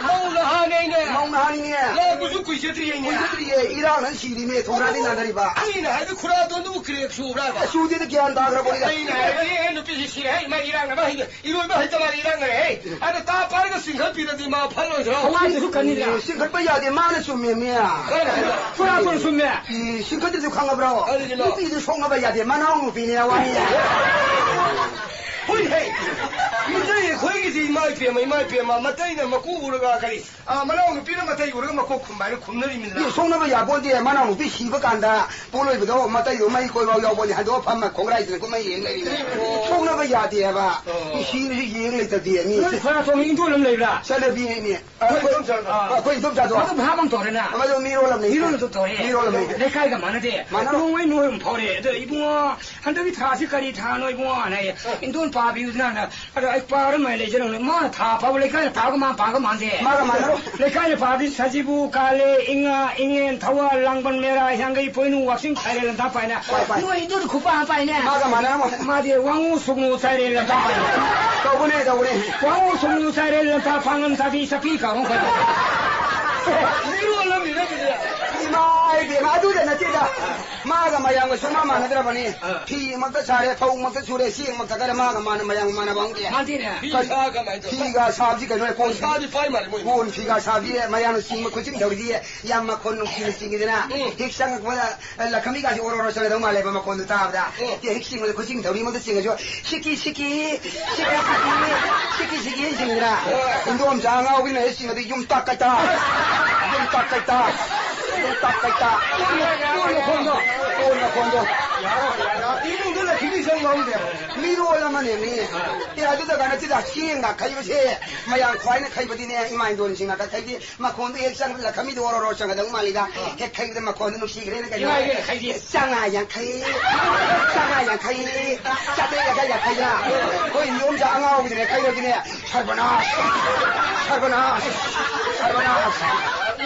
ꯃꯧ ꯅꯍꯥꯅꯦ ꯑꯩꯅꯦ꯫ ꯃꯧ ꯅꯍꯥꯅꯤꯅꯦ꯫ ꯂꯥꯛꯄꯁꯨ ꯀꯨꯏꯖꯗ꯭ꯔꯤꯌꯦ ꯑꯩꯅꯦ꯫ ꯀꯨꯏꯖꯗ꯭ꯔꯤꯌꯦ꯫ ꯏꯔꯥꯡꯅ ꯁꯤꯔꯤꯃꯦ꯫ ꯊꯣꯡꯒ꯭ꯔꯥꯗꯤ ꯅꯥꯟꯊꯔꯤꯕ꯫ ꯑꯩꯅ ꯍꯥꯏꯗꯤ ꯈꯨꯔꯥꯇꯣꯟꯗꯨꯕꯨ crack ꯆꯨꯕ꯭ꯔꯥ ꯍꯥꯏꯕ? ꯆꯨꯗꯦꯗ, ꯒ꯭ꯌꯥꯟ ꯇꯥꯈ꯭ꯔꯕ ꯄꯣꯠꯅꯤꯗ꯫ ꯑꯩꯅ ꯍꯥꯏꯕꯗꯤ ꯑꯦ ꯅꯨꯄꯤꯁꯤ ꯁꯤꯔꯦ ꯍꯥꯏ, ꯃꯥ ꯏꯔꯥꯡꯅꯕ ꯍꯩ, ꯏꯔꯣꯏꯕ ꯍꯩꯇꯕ ꯏꯔꯥꯡꯅꯔꯦ ꯍꯩ꯫ ꯑꯗ ꯇꯥ ꯄꯥꯔꯒ ꯆꯤꯡꯈꯠꯄꯤꯔꯗꯤ ꯃꯥ ꯐꯜꯂꯣꯏꯗ꯭ꯔꯣ? ꯊꯋꯥꯏꯗꯨꯁꯨ ꯀꯟꯅꯤꯗ꯭ꯔꯥ? ꯑꯦ, ꯆꯤꯡꯈꯠꯄ ꯌꯥꯗꯦ, ꯃꯥꯅ ꯆꯨꯝꯃꯦ, ꯃꯤ꯫ ꯀꯔꯝ ꯍꯥꯏꯕ? ꯈꯨꯔꯥꯇꯣꯟ ꯆꯨꯝꯃꯦ꯫ ꯑꯦ, ꯆꯤꯡꯈꯠꯇꯁꯨ ꯈꯪꯉꯕ꯭ꯔꯣ? ꯀꯔꯤꯒꯤꯅꯣ? ꯅꯨꯄꯤꯗꯨ ꯁꯣꯛꯅꯕ ꯌꯥꯗꯦ, ꯃꯅꯥꯎ ꯅꯨꯄꯤꯅꯦ, ꯋꯥꯅꯤ꯫ ꯍꯨꯏ ꯍꯩ! ꯃꯤꯇꯩ ꯑꯩꯈꯣꯏꯒꯤꯗꯤ ꯏꯃꯥ ꯏꯄꯦꯝꯃ, ꯏꯃꯥ ꯏꯄꯦꯝꯃ, ꯃꯇꯩꯅ ꯃꯀꯨ ꯎꯔꯒ ꯀꯔꯤ? ꯑꯥ, ꯃꯅꯥꯎꯅꯨꯄꯤꯅ ꯃꯇꯩ ꯎꯔꯒ ꯃꯀꯣꯛ ꯈꯨꯝꯕ ꯍꯥꯏꯅ ꯈꯨꯝꯅꯔꯤꯃꯤꯗꯅ꯫ ꯃꯤ ꯁꯣꯛꯅꯕ ꯌꯥꯄꯣꯟꯇꯦ, ꯃꯅꯥꯎꯅꯨꯄꯤ ꯁꯤꯕ ꯀꯥꯟꯗ ꯄꯣꯠꯂꯣꯏꯕꯗꯣ ꯃꯇꯩꯗꯣ ꯃꯩ ꯀꯣꯏꯕ ꯌꯥꯎꯕꯅꯤ, ꯍꯟꯗꯣꯛꯑ ꯐꯝꯃ ꯈꯣꯡꯒ꯭ꯔꯥꯏꯁꯤꯅ ꯀꯨꯝꯍꯩ ꯌꯦꯡ ꯂꯩꯔꯤꯅꯦ꯫ ꯑꯣ꯫ ꯁꯣꯛꯅꯕ ꯌꯥꯗꯦ ꯍꯥꯏꯕ꯫ ꯑꯣ꯫ ꯃꯤ ꯁꯤꯕꯁꯨ ꯌꯦꯡ ꯂꯩꯇꯗꯦ, ꯃꯤ꯫ ꯅꯣꯏ ꯈꯨꯔꯥꯇꯣꯟ ꯏꯟꯗꯣꯜ ꯑꯃ ꯂꯩꯕ꯭ꯔꯥ? ꯆꯠꯅꯕꯤꯅꯦ꯫ ꯑꯩꯈꯣꯏ ꯑꯩꯈꯣꯏ, ꯏꯗꯣꯝꯆꯥꯗꯣ꯫ ꯑꯥ, ꯑꯩꯈꯣꯏ ꯏꯗꯣꯝꯆꯥꯗꯣ꯫ ꯃꯗꯨ ꯚꯥꯞ ꯑꯃ ꯇꯧꯔꯦꯅ꯫ ꯃꯗꯨ ꯃꯤꯔꯣꯜ ꯑꯃꯅꯤ꯫ ꯃꯤꯔꯣꯜ ꯑꯗꯨ ꯇꯧꯔꯦ꯫ ꯃꯤꯔꯣꯜ ꯑꯃꯅꯤ꯫ ꯂꯩꯀꯥꯏꯒ ꯃꯥꯟꯅꯗꯦ꯫ ꯃꯥꯟꯅꯔꯣꯏ꯫ ꯅꯣꯡꯃꯩ ꯅꯣꯏ ꯑꯃ ꯐꯥꯎꯔꯦ꯫ ꯑꯗꯣ ꯏꯕꯨꯡꯉꯣ, ꯍꯟꯗꯛꯀꯤ ꯊꯥꯁꯤ ꯀꯔꯤ ꯊꯥꯅꯣ ꯏꯕꯨꯡꯉꯣ? ꯍꯥꯏꯅ ꯑꯩ, ꯏꯟꯗꯣꯟ ꯄꯥꯕꯤꯗꯨꯅ ꯑꯗꯣ ꯑꯩ ꯄꯥꯔ ꯃꯥꯏ ꯂꯩꯖꯔꯝꯅꯦ꯫ ꯃꯥꯅ ꯊꯥ ꯄꯥꯕ ꯂꯩꯀꯥꯏꯅ ꯄꯥꯕꯒ ꯃꯥꯅ ꯄꯥꯕꯒ ꯃꯥꯟꯗꯦ꯫ ꯃꯥꯒ ꯃꯥꯟꯅꯔꯣꯏ꯫ ꯂꯩꯀꯥꯏꯅ ꯄꯥꯕꯗꯤ ꯁꯖꯤꯕꯨ, ꯀꯥꯂꯦ, ꯏꯉꯥ, ꯏꯉꯦꯟ, ꯊꯧꯋꯥꯜ, ꯂꯥꯡꯕꯟ, ꯃꯦꯔꯥ, ꯍꯤꯌꯥꯡꯒꯩ, ꯄꯣꯏꯅꯨ, ꯋꯥꯛꯆꯤꯡ, ꯈꯥꯏꯔꯦꯜ, ꯂꯝꯇꯥ ꯄꯥꯏꯅ꯫ ꯄꯥꯏ, ꯄꯥꯏ꯫ ꯅꯣꯏ ꯏꯟꯗꯣꯟ ꯈꯨꯄꯥ ꯄꯥꯏꯅꯦ꯫ ꯃꯥꯒ ꯃꯥꯟꯅꯔꯝꯃꯣꯏ꯫ ꯃꯥꯗꯤ ꯋꯥꯉꯨ, ꯁꯨꯒꯅꯨ, ꯆꯥꯏꯔꯦꯜ, ꯂꯝꯇꯥ ꯄꯥꯏꯅꯦ꯫ ꯇꯧꯕꯅꯦ, ꯇꯧꯕꯅꯦ꯫ ꯋꯥꯉꯨ, ꯁꯨꯒꯅꯨ, ꯆꯥꯏꯔꯦꯜ, ꯂꯝꯇꯥ, ꯄꯥꯡꯒꯟ, ꯆꯥꯕꯤ, ꯆꯥꯄꯤ ꯀꯥꯎꯔꯝ ꯈꯣꯏ꯫ ꯃꯤꯔꯣꯜ ꯑꯃꯅꯤꯅꯦ ꯑꯗꯨꯗꯤ꯫ ꯏꯃꯥ ꯏꯕꯦꯝꯃ, ꯑꯗꯨꯗ ꯅꯠꯇꯦꯗ꯫ ꯃꯥꯒ ꯃꯌꯥꯝꯒ ꯁꯨꯡꯃꯥꯟ ꯃꯥꯟꯅꯗ꯭ꯔꯕꯅꯤ꯫ ꯑꯥ꯫ ꯐꯤꯃꯛꯇ ꯁꯥꯔꯦ, ꯐꯧꯃꯛꯇ ꯁꯨꯔꯦ, ꯆꯦꯡꯃꯛꯇ ꯀꯔꯦ, ꯃꯥꯒ ꯃꯥꯅ ꯃꯌꯥꯝ ꯃꯥꯟꯅꯕ ꯍꯧꯅꯗꯦ꯫ ꯃꯥꯟꯗꯦꯅꯦ꯫ ꯐꯤ ꯀꯩꯁꯥ ꯀꯃꯥꯏꯅ ꯇꯧ-, ꯐꯤꯒ ꯁꯥꯕꯁꯤ ꯀꯩꯅꯣꯅꯦ, ꯀꯣꯟ ꯄꯩꯁꯥꯗꯤ ꯄꯥꯏ ꯃꯥꯜꯂꯦ ꯃꯣꯏ꯫ ꯀꯣꯟ ꯐꯤꯒ ꯁꯥꯕꯤ ꯃꯌꯥꯝꯅ ꯆꯤꯡꯕ ꯈꯨꯠꯆꯤꯡ ꯇꯧꯔꯤꯗꯤ ꯌꯥꯝ ꯃꯈꯣꯟ ꯅꯨꯡꯁꯤꯅ ꯆꯤꯡꯉꯤꯗꯅ꯫ ꯎꯝ꯫ ꯍꯦꯛ ꯆꯪꯉꯛꯄꯗ ꯂꯈꯃꯤꯒꯥꯁꯤ ꯑꯣꯔꯣ ꯑꯣꯔꯣ ꯆꯪꯒꯗꯧ ꯃꯥꯜꯂꯦꯕ ꯃꯈꯣꯟꯗꯣ ꯇꯥꯕꯗ꯫ ꯎꯝ꯫ ꯍꯦꯛ ꯆꯤꯡꯕꯗ ꯈꯨꯠꯆꯤꯡ ꯊꯧꯔꯤ ꯑꯃꯗ ꯆꯤꯡꯉꯁꯨ, "ꯁꯤꯀꯤ, ꯁꯤꯀꯤ, ꯁꯤꯀꯤ, ꯁꯤꯀꯤ, ꯁꯤꯀꯤ, ꯁꯤꯀꯤ" ꯆꯤꯡꯉꯤꯗꯅ꯫ ꯍꯣꯏ꯫ ꯏꯟꯗꯣꯝꯆꯥ ꯑꯉꯥꯎꯕꯤꯅ ꯍꯦꯛ ꯆꯤꯡꯉꯗꯤ ꯌꯨꯝ ꯇꯥꯛ ꯀꯩꯇꯥ, ꯌꯨꯝ ꯇꯥꯛ ꯀꯩꯇꯥ, ꯌꯨꯝ ꯇꯥꯛ ꯀꯩꯇꯥ꯫ ꯀꯣꯟ ꯃꯈꯣꯟꯗꯣ꯫ ꯀꯣꯟ ꯃꯈꯣꯟꯗꯣ꯫ ꯌꯥꯔꯣꯏ, ꯌꯥꯔꯣꯏ꯫ ꯏꯃꯨꯡꯗ ꯂꯩꯈꯤꯗꯣꯏ ꯆꯪꯕ ꯍꯧꯗꯦ꯫ ꯃꯤꯔꯣꯜ ꯑꯃꯅꯦ ꯃꯤ꯫ ꯑꯦ, ꯑꯗꯨꯗ ꯅꯠꯇꯦꯗ, ꯆꯦꯡꯒ ꯈꯩꯕꯁꯦ ꯃꯌꯥꯝ ꯈ꯭ꯋꯥꯏꯅ ꯈꯩꯕꯗꯤꯅꯦ, ꯏꯃꯥ ꯏꯟꯗꯣꯟꯁꯤꯡꯅ ꯈꯩꯕꯤ ꯃꯈꯣꯟꯗꯣ ꯍꯦꯛ ꯆꯪꯕꯗ ꯂꯈꯃꯤꯗꯣ ꯑꯣꯔꯣ ꯑꯣꯔꯣ ꯆꯪꯒꯗꯧ ꯃꯥꯜꯂꯤꯗ꯫ ꯑꯥ꯫ ꯍꯦꯛ ꯈꯩꯕꯗ ꯃꯈꯣꯟꯗꯣ ꯅꯨꯡꯁꯤꯈ꯭ꯔꯦꯅ ꯀꯩꯅꯣ꯫ ꯏꯃꯥꯏ ꯏꯕꯦꯝꯃ, ꯈꯩꯕꯤ꯫ ꯆꯥꯝꯃꯉꯥ ꯌꯥꯡꯈꯩ, ꯆꯥꯝꯃꯉꯥ ꯌꯥꯡꯈꯩ, ꯆꯥꯇ꯭ꯔꯦꯠ ꯌꯥꯡꯈꯩ, ꯌꯥꯡꯈꯩꯅ꯫ ꯑꯩꯈꯣꯏ ꯏꯟꯗꯣꯝꯆꯥ ꯑꯉꯥꯎꯕꯤꯗꯨꯅꯦ ꯈꯩꯔꯒꯤꯅꯦ, "ꯁꯔꯕꯅꯥꯁ, ꯁꯔꯕꯅꯥꯁ, ꯁꯔꯕꯅꯥꯁ"꯫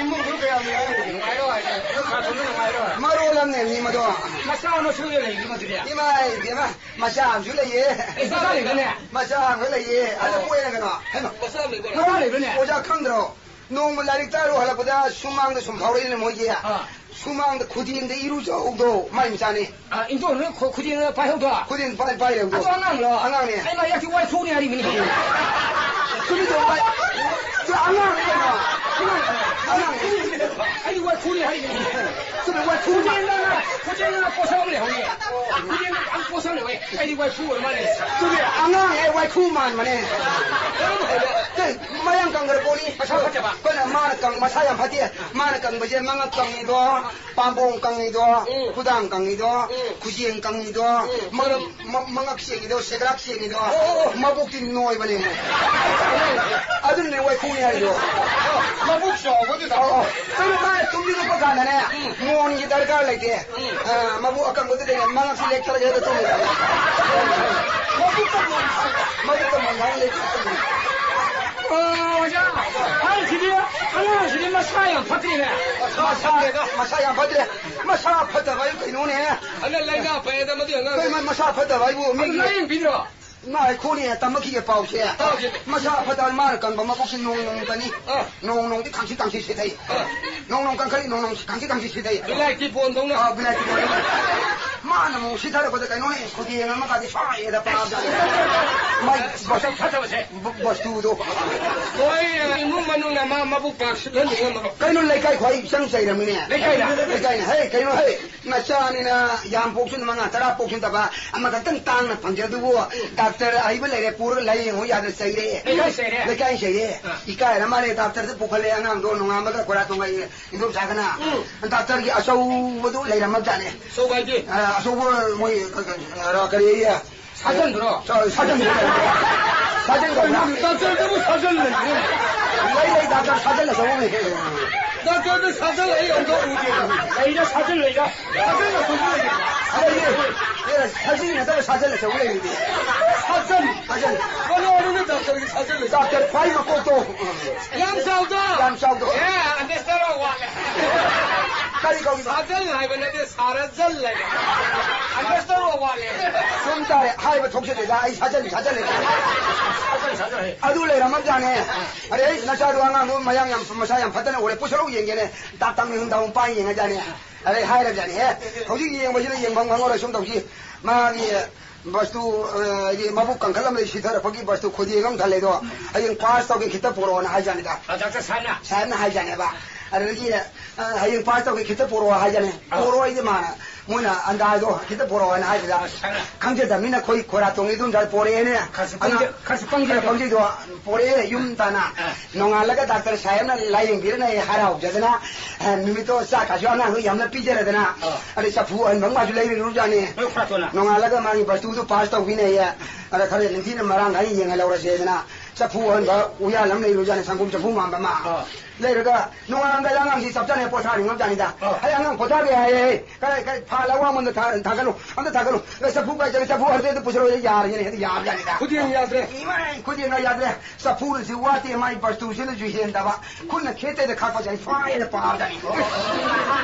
ꯏꯃꯨꯡꯗꯨ ꯀꯌꯥꯝ ꯅꯨꯡꯉꯥꯏꯔꯣ ꯍꯥꯏꯁꯦ? ꯅꯨꯡꯉꯥꯏꯔꯣ ꯍꯥꯏꯁꯦ? ꯃꯔꯣꯜ ꯑꯃꯅꯦ ꯃꯤ ꯃꯗꯣ꯫ ꯃꯆꯥ ꯃꯁꯨ ꯂꯩꯔꯤꯕ ꯃꯗꯨꯗꯤ? ꯏꯃꯥꯏ ꯏꯕꯦꯝꯃ, ꯃꯆꯥ ꯑꯃꯁꯨ ꯂꯩꯌꯦ꯫ ꯑꯦ, ꯃꯆꯥ ꯂꯩꯕ꯭ꯔꯅꯦ? ꯃꯆꯥ ꯑꯃ ꯂꯩꯌꯦ꯫ ꯑꯗꯨ ꯑꯣ꯫ ꯃꯣꯏꯅ ꯀꯩꯅꯣ? ꯍꯩꯃꯥ꯫ ꯃꯆꯥ ꯑꯃ ꯂꯩꯕ꯭ꯔꯥ? ꯃꯆꯥ ꯂꯩꯕ꯭ꯔꯅꯦ? ꯑꯣꯖꯥ ꯈꯪꯗ꯭ꯔꯣ? ꯅꯣꯡꯃ ꯂꯥꯏꯔꯤꯛ ꯇꯥꯔꯨ ꯍꯜꯂꯛꯄꯗ ꯁꯨꯃꯥꯡꯗ ꯁꯨꯝ ꯐꯥꯎꯔꯛꯏꯅꯦ ꯃꯣꯏꯒꯤ꯫ ꯑꯥ꯫ ꯁꯨꯃꯥꯡꯗ ꯈꯨꯗꯦꯡꯗ ꯏꯔꯨꯖꯍꯧꯗꯣ ꯃꯥꯏ ꯃꯆꯥꯅꯤ꯫ ꯑꯥ, ꯏꯟꯗꯣꯟ ꯅꯣꯏ ꯈꯨ-, ꯈꯨꯗꯦꯡꯗ ꯄꯥꯏꯍꯧꯗꯣ? ꯈꯨꯗꯦꯡ ꯄꯥꯏ-, ꯄꯥꯏꯔꯦ ꯑꯗꯣ꯫ ꯑꯗꯣ ꯑꯉꯥꯡꯂꯣ? ꯑꯉꯥꯡꯅꯦ꯫ ꯑꯩ ꯃꯥ ꯌꯥꯛꯇꯤ ꯋꯥꯏꯈꯨꯅꯤ ꯍꯥꯏꯔꯤꯕꯅꯤ꯫ ꯆꯨꯝꯃꯤ ꯆꯨꯝꯃꯤ ꯄꯥꯏ-, ꯆꯨ-, ꯑꯉꯥꯡꯅꯤ ꯀꯩꯅꯣ꯫ ꯑꯉꯥꯡꯅꯤ꯫ ꯑꯩꯗꯤ ꯋꯥꯏꯈꯨꯅꯤ ꯍꯥꯏꯔꯤꯕꯅꯤ꯫ ꯆꯨꯝꯃꯤ ꯋꯥꯏꯈꯨ ꯃꯥ-, ꯈꯨꯗꯦꯡꯗ ꯉꯥ-, ꯈꯨꯗꯦꯡꯗ ꯄꯣꯠꯁꯛ ꯑꯃ ꯂꯩꯍꯧꯋꯤ꯫ ꯈꯨꯗꯦꯡꯗ ꯌꯥꯝ ꯄꯣꯠꯁꯛ ꯂꯩꯍꯧꯋꯤ꯫ ꯑꯩꯗꯤ ꯋꯥꯏꯈꯨ ꯑꯣꯏꯔ ꯃꯥꯜꯂꯦ꯫ ꯆꯨꯝꯃꯤ ꯑꯉꯥꯡ ꯑꯩ ꯋꯥꯏꯈꯨ ꯃꯥꯟꯕꯅꯦ꯫ ꯀꯔꯝ ꯍꯥꯏꯕ? ꯀꯩ, ꯃꯌꯥꯡ ꯀꯪꯈ꯭ꯔ ꯄꯣꯠꯅꯤ꯫ ꯃꯁꯥ ꯐꯠꯇꯕ? ꯑꯩꯈꯣꯏꯅ ꯃꯥꯅ ꯀꯪ-, ꯃꯁꯥ ꯌꯥꯝ ꯐꯠꯇꯦ꯫ ꯃꯥꯅ ꯀꯪꯕꯁꯦ ꯃꯉꯛ ꯀꯪꯉꯤꯗꯣ, ꯄꯥꯝꯕꯣꯝ ꯀꯪꯉꯤꯗꯣ, ꯎꯝ꯫ ꯈꯨꯗꯥꯡ ꯀꯪꯉꯤꯗꯣ, ꯎꯝ꯫ ꯈꯨꯖꯦꯡ ꯀꯪꯉꯤꯗꯣ, ꯎꯝ꯫ ꯃ-, ꯃ-, ꯃꯉꯛ ꯁꯦꯡꯉꯤꯗꯣ, ꯁꯦꯒ꯭ꯔꯥꯛ ꯁꯦꯡꯉꯤꯗꯣ, ꯑꯣ, ꯑꯣ, ꯑꯣ꯫ ꯃꯕꯨꯛꯇꯤ ꯅꯣꯏꯕꯅꯦ꯫ ꯑꯗꯨꯅꯅꯦ ꯋꯥꯏꯈꯨꯅꯤ ꯍꯥꯏꯔꯤꯗꯣ꯫ ꯃꯕꯨꯛ ꯆꯥꯎꯕꯗꯨꯗ꯫ ꯑꯣ, ꯑꯣ꯫ ꯀꯩꯅꯣ ꯃꯥ ꯇꯨꯝꯅꯤꯡꯉꯛꯄ ꯀꯥꯟꯗꯅꯦ, ꯎꯝ꯫ ꯃꯣꯟꯒꯤ ꯗꯔꯀꯥꯔ ꯂꯩꯇꯦ꯫ ꯎꯝ꯫ ꯑ, ꯃꯕꯨꯛ ꯑꯀꯪꯕꯗꯨꯗꯅꯦ ꯃꯉꯛꯁꯤ ꯂꯦꯛꯊꯔꯒ ꯍꯦꯛꯇ ꯇꯨꯝꯃꯦ꯫ ꯃꯕꯨꯛꯇ ꯃꯣꯟ, ꯃꯕꯨꯛꯇ ꯃꯣꯟ ꯈꯔ ꯂꯦꯛꯊꯔꯒ ꯇꯨꯝꯃꯦ꯫ ꯑꯣ, ꯑꯣꯖꯥ, ꯑꯍꯜꯁꯤꯗꯤ, ꯑꯉꯥꯡꯁꯤꯗꯤ ꯃꯁꯥ ꯌꯥꯝ ꯐꯠꯇ꯭ꯔꯦꯅꯦ꯫ ꯃꯁꯥ, ꯃꯁꯥ ꯌꯥꯝ ꯐꯠꯇ꯭ꯔꯦ꯫ ꯃꯁꯥ ꯐꯠꯇꯕ ꯍꯥꯏꯕꯨ ꯀꯩꯅꯣꯅꯦ? ꯑꯗ ꯂꯥꯏꯅꯥ ꯐꯩꯌꯦꯗ ꯃꯗꯨꯏ ꯑꯉꯥꯡꯗꯣ꯫ ꯀꯩ ꯃ-, ꯃꯁꯥ ꯐꯠꯇꯕ ꯍꯥꯏꯕꯨ ꯑꯗꯨ ꯃꯤꯒꯤ ꯂꯥꯏꯌꯦꯡꯕꯤꯗ꯭ꯔꯣ? ꯉꯥꯏꯈꯣꯅꯦ, ꯇꯝꯃꯛꯈꯤꯒꯦ ꯄꯥꯎꯁꯦ꯫ ꯇꯥꯎꯁꯦ꯫ ꯃꯁꯥ ꯐꯠꯇꯕ ꯃꯥꯅ ꯀꯟꯕ ꯃꯀꯣꯛꯁꯦ ꯅꯣꯡ ꯅꯣꯡ ꯀꯟꯅꯤ꯫ ꯑꯥ꯫ ꯅꯣꯡ ꯅꯣꯡꯗꯤ ꯈꯥꯡꯁꯤ ꯈꯥꯡꯁꯤ ꯁꯤꯊꯩ꯫ ꯑꯥ꯫ ꯅꯣꯡ ꯅꯣꯡ ꯀꯟꯈꯠꯂꯤ, ꯅꯣꯡ ꯅꯣꯡ ꯈꯥꯡꯁꯤ ꯈꯥꯡꯁꯤ ꯁꯤꯊꯩ꯫ ꯕꯤꯂꯥꯏꯇꯤ ꯕꯣꯟꯗꯧꯅ꯫ ꯑꯥ, ꯕꯤꯂꯥꯏꯇꯤ ꯕꯣꯟꯗꯧꯅ꯫ ꯃꯥꯅ ꯑꯃꯨꯛ ꯁꯤꯊꯔꯛꯄꯗ ꯀꯩꯅꯣꯅꯦ, ꯈꯨꯗꯦꯡ ꯑꯃꯒꯗꯤ ꯁ꯭ꯋꯥꯏꯗ ꯄꯥꯕꯖꯥꯠꯅꯤ꯫ ꯃꯥꯏ ꯕꯁ-, ꯐꯠꯇꯕꯁꯦ꯫ ꯕ-, ꯕꯁꯇꯨꯗꯣ꯫ ꯍꯣꯏ, ꯏꯃꯨꯡ ꯃꯅꯨꯡꯅ ꯃꯥ ꯃꯕꯨꯛ ꯄꯥꯛ ꯁꯤꯠꯍꯟꯕ ꯉꯝꯃꯔꯣꯏ꯫ ꯀꯩꯅꯣ ꯂꯩꯀꯥꯏ ꯈ꯭ꯋꯥꯏ ꯆꯪ ꯆꯩꯔꯝꯃꯤꯅꯦ꯫ ꯂꯩꯀꯥꯏꯗ? ꯂꯩꯀꯥꯏꯅ, ꯍꯦ, ꯀꯩꯅꯣ, ꯍꯦ꯫ ꯅꯆꯥꯅꯤꯅ ꯌꯥꯝ ꯄꯣꯛꯁꯅꯨ, ꯃꯉꯥ ꯇꯔꯥ ꯄꯣꯛꯁꯅꯨ ꯇꯕ, ꯑꯃꯈꯛꯇꯪ ꯇꯥꯡꯅ ꯐꯪꯖ ꯑꯗꯨꯕꯨ, ꯗꯥꯛꯇꯔ ꯑꯍꯩꯕ ꯂꯩꯔꯦ, ꯄꯨꯔꯒ ꯂꯥꯌꯦꯡꯉꯨ ꯌꯥꯗꯅ ꯆꯩꯔꯦ꯫ ꯂꯩꯀꯥꯏ ꯆꯩꯔꯦ? ꯂꯩꯀꯥꯏ ꯆꯩꯔꯦ꯫ ꯑꯥ꯫ ꯏꯀꯥꯏꯔ ꯃꯥꯜꯂꯦ, ꯗꯥꯛꯇꯔꯗ ꯄꯨꯈꯠꯂꯦ, ꯑꯉꯥꯡꯗꯣ ꯅꯣꯡꯉꯥꯟꯕꯒ ꯈꯣꯏꯔꯥ ꯇꯣꯡꯉꯛꯑꯦ, ꯏꯟꯗꯣꯝꯆꯥꯒꯅ꯫ ꯎꯝ꯫ ꯗꯥꯛꯇꯔꯒꯤ ꯑꯆꯧꯕꯗꯨ ꯂꯩꯔꯝꯃꯕꯖꯥꯠꯅꯦ꯫ ꯑꯆꯧꯕ ꯍꯥꯏꯗꯤ? ꯑꯥ, ꯑꯆꯧꯕ ꯃꯣꯏ, ꯑ, ꯀꯔꯤ, ꯁꯥꯖꯟꯗꯨꯔꯣ? ꯁꯥ-, ꯁꯥꯖꯟ ꯀꯧꯕ꯭ꯔꯥ? ꯗꯥꯛꯇꯔꯗꯕꯨ ꯁꯥꯖꯟ ꯂꯩꯕ꯭ꯔꯣ? ꯂꯩ, ꯂꯩ, ꯗꯥꯛꯇꯔ ꯁꯥꯖꯟ ꯑꯆꯧꯕ ꯂꯩ꯫ ꯗꯥꯛꯇꯔꯗ ꯁꯥꯖꯟ ꯑꯩ ꯑꯝꯇ ꯎꯗꯦ꯫ ꯂꯩꯗ, ꯁꯥꯖꯟ ꯂꯩꯗ꯫ ꯁꯥꯖꯟ ꯑꯆꯧꯕ ꯂꯩ꯫ ꯂꯩ, ꯂꯩ꯫ ꯑꯦ, ꯁꯥꯖꯟ ꯅꯠꯇꯕ ꯁꯥꯖꯟ ꯑꯆꯧꯕ ꯂꯩꯔꯤꯗꯤ꯫ ꯁꯥꯖꯟ? ꯁꯥꯖꯟ꯫ ꯀꯅꯥꯅꯣꯅꯦ ꯗꯥꯛꯇꯔꯒꯤ ꯁꯥꯖꯟ ꯂꯩ? ꯗꯥꯛꯇꯔ ꯈ꯭ꯋꯥꯏ ꯃꯀꯣꯛꯇꯣ꯫ ꯌꯥꯝ ꯆꯥꯎꯗꯣ? ꯌꯥꯝ ꯆꯥꯎꯗꯣ꯫ ꯑꯦ, ꯑꯟꯗꯔꯁꯇꯔ ꯋꯥꯠꯂꯦ꯫ ꯀꯔꯤ ꯀꯧꯔꯤꯕ? ꯁꯥꯖꯟ ꯍꯥꯏꯕ ꯅꯠꯇꯦ, ꯁꯥꯔꯖꯟ ꯍꯥꯏꯕ꯫ ꯑꯟꯗꯔꯁꯇꯔ ꯋꯥꯠꯂꯦ꯫ ꯆꯨꯝ ꯇꯥꯔꯦ, ꯍꯥꯏꯕ ꯊꯣꯛꯆꯗꯦꯗ, ꯑꯩ ꯁꯥꯖꯟ, ꯁꯥꯖꯟ ꯂꯩ꯫ ꯁꯥꯖꯟ, ꯁꯥꯖꯟ ꯍꯥꯏ꯫ ꯑꯗꯨ ꯂꯩꯔꯝꯃꯕꯖꯥꯠꯅꯦ꯫ ꯑꯗꯩ ꯅꯆꯥꯗꯣ, ꯑꯉꯥꯡꯗꯣ ꯃꯌꯥꯡ ꯌꯥꯝ, ꯃꯁꯥ ꯌꯥꯝ ꯐꯠꯇꯅ ꯎꯔꯦ, ꯄꯨꯁꯜꯂꯛꯎ ꯌꯦꯡꯒꯦꯅꯦ꯫ ꯇꯥꯞ ꯇꯥꯞꯅ ꯅꯨꯡꯗꯥꯡ ꯄꯥꯏ ꯌꯦꯡꯉꯖꯥꯠꯅꯦ꯫ ꯑꯗꯩ ꯍꯥꯏꯔꯖꯥꯠꯅꯦ, "ꯍꯦ, ꯍꯧꯖꯤꯛ ꯌꯦꯡꯕꯁꯤꯗ ꯌꯦꯡꯐꯝ ꯈꯪꯉꯔꯣꯏ, ꯁꯨꯝ ꯇꯧꯁꯤ꯫ ꯃꯥꯒꯤ ꯕꯁꯇꯨ, ꯑ, ꯍꯥꯏꯗꯤ ꯃꯕꯨꯛ ꯀꯟꯈꯠꯂꯝꯕꯗꯒꯤ ꯁꯤꯊꯔꯛꯄꯒꯤ ꯕꯁꯇꯨ ꯈꯨꯗꯦꯡ ꯑꯃ ꯊꯜꯂꯦꯗꯣ, ꯍꯌꯦꯡ ꯄꯥꯁ ꯇꯧꯒꯦ ꯈꯤꯇ ꯄꯨꯔꯛꯑꯣꯅ" ꯍꯥꯏꯖꯥꯠꯅꯤꯗ꯫ ꯑ, ꯗꯥꯛꯇꯔ ꯁꯥꯍꯦꯕꯅ? ꯁꯥꯍꯦꯕꯅ ꯍꯥꯏꯖꯥꯠꯅꯦꯕ꯫ ꯑꯗꯨꯗꯒꯤ, "ꯑ, ꯍꯌꯦꯡ ꯄꯥꯁ ꯇꯧꯒꯦ ꯈꯤꯇ ꯄꯨꯔꯛꯑꯣ" ꯍꯥꯏꯖꯥꯠꯅꯦ꯫ ꯑ꯫ ꯄꯨꯔꯛꯑꯣ ꯍꯥꯏꯗꯤ ꯃꯥꯅ, ꯃꯣꯏꯅ ꯑꯟꯗꯥꯗꯣ ꯈꯤꯇ ꯄꯨꯔꯛꯑꯣꯅ ꯍꯥꯏꯕꯗ, ꯑ, ꯁꯥꯍꯦꯕꯅ? ꯈꯪꯖꯗꯕꯅꯤꯅ ꯑꯩꯈꯣꯏ ꯈꯣꯏꯔꯥ ꯇꯣꯡꯉꯤ ꯑꯗꯨꯝ ꯄꯣꯔꯛꯑꯦꯅꯦ꯫ ꯈꯔꯁꯨ ꯄꯪꯖ-, ꯑꯉꯥꯡ ꯈꯔꯁꯨ ꯄꯪꯖ-, ꯈꯔ ꯄꯪꯖꯩꯗꯣ ꯄꯣꯔꯛꯑꯦ ꯌꯨꯝ ꯇꯥꯅ꯫ ꯑ꯫ ꯅꯣꯡꯉꯥꯜꯂꯒ ꯗꯥꯛꯇꯔ ꯁꯥꯍꯦꯕꯅ ꯂꯥꯌꯦꯡꯕꯤꯔꯅꯤ ꯍꯔꯥꯎꯖꯗꯅ, ꯑ, ꯅꯨꯃꯤꯠꯇꯣ ꯆꯥꯛ ꯀꯥꯁꯨ ꯑꯉꯥꯡꯗꯣ ꯌꯥꯝꯅ ꯄꯤꯖꯔꯗꯅ, ꯑ꯫ ꯑꯗꯩ ꯆꯐꯨ ꯑꯍꯟꯕ ꯑꯃꯁꯨ ꯂꯩꯔꯨꯔꯖꯥꯠꯅꯤ꯫ ꯅꯣꯏ ꯈꯣꯏꯔꯥ ꯇꯣꯟꯅ? ꯅꯣꯡꯉꯥꯜꯂꯒ ꯃꯥꯒꯤ ꯕꯁꯇꯨꯗꯨ ꯄꯥꯁ ꯇꯧꯕꯤꯅꯦꯌꯦ꯫ ꯑꯗ ꯈꯔ ꯅꯤꯡꯊꯤꯅ ꯃꯔꯥꯡ ꯀꯥꯏꯅ ꯌꯦꯡꯍꯜꯍꯧꯔꯁꯦꯗꯅ ꯆꯐꯨ ꯑꯍꯟꯕ ꯎꯌꯥꯟ ꯑꯃ ꯂꯩꯔꯨꯖꯥꯠꯅꯤ, ꯁꯪꯒꯣꯝ ꯆꯐꯨ ꯃꯥꯟꯕ ꯑꯃ꯫ ꯑꯥ꯫ ꯂꯩꯔꯒ ꯅꯣꯡꯉꯥꯜꯂꯝꯗꯥꯏꯗ ꯑꯉꯥꯡꯁꯤ ꯆꯞ ꯆꯥꯅ ꯄꯣꯊꯥꯅꯤꯡꯉꯝꯖꯥꯠꯅꯤꯗ꯫ ꯑꯥ꯫ ꯑꯩ ꯑꯉꯥꯡ ꯄꯣꯊꯥꯒꯦ ꯍꯥꯏꯌꯦ꯫ ꯀꯗꯥꯏ, ꯀꯗꯥꯏ, ꯐꯥꯜ ꯑꯋꯥꯡꯕꯗ ꯊꯥ-, ꯊꯥꯒꯠꯂꯨ, ꯑꯝꯇ ꯊꯥꯒꯠꯂꯨ꯫ ꯑꯦ, ꯆꯐꯨ ꯀꯥꯏ ꯆꯠꯂꯤ? ꯆꯐꯨ ꯑꯍꯟꯕꯗ ꯄꯨꯁꯜꯂꯛꯑꯣ, ꯌꯥꯔꯒꯦꯅꯦ, ꯍꯦꯛꯇ ꯌꯥꯕꯖꯥꯠꯅꯤꯗ꯫ ꯈꯨꯗꯦꯡ ꯌꯥꯗ꯭ꯔꯦ꯫ ꯏꯃꯥꯏ, ꯈꯨꯗꯦꯡꯒ ꯌꯥꯗ꯭ꯔꯦ꯫ ꯆꯐꯨꯅꯁꯨ ꯋꯥꯠꯇꯦ, ꯃꯥꯏ ꯕꯔꯇꯨꯁꯤꯅꯁꯨ ꯍꯦꯟꯗꯕ꯫ ꯈꯨꯠꯅ ꯈꯦꯠꯇꯩꯗ ꯈꯥꯛꯄꯁꯦ ꯑꯩ ꯐꯥꯏꯅ ꯄꯥꯕꯖꯥꯠꯅꯤ꯫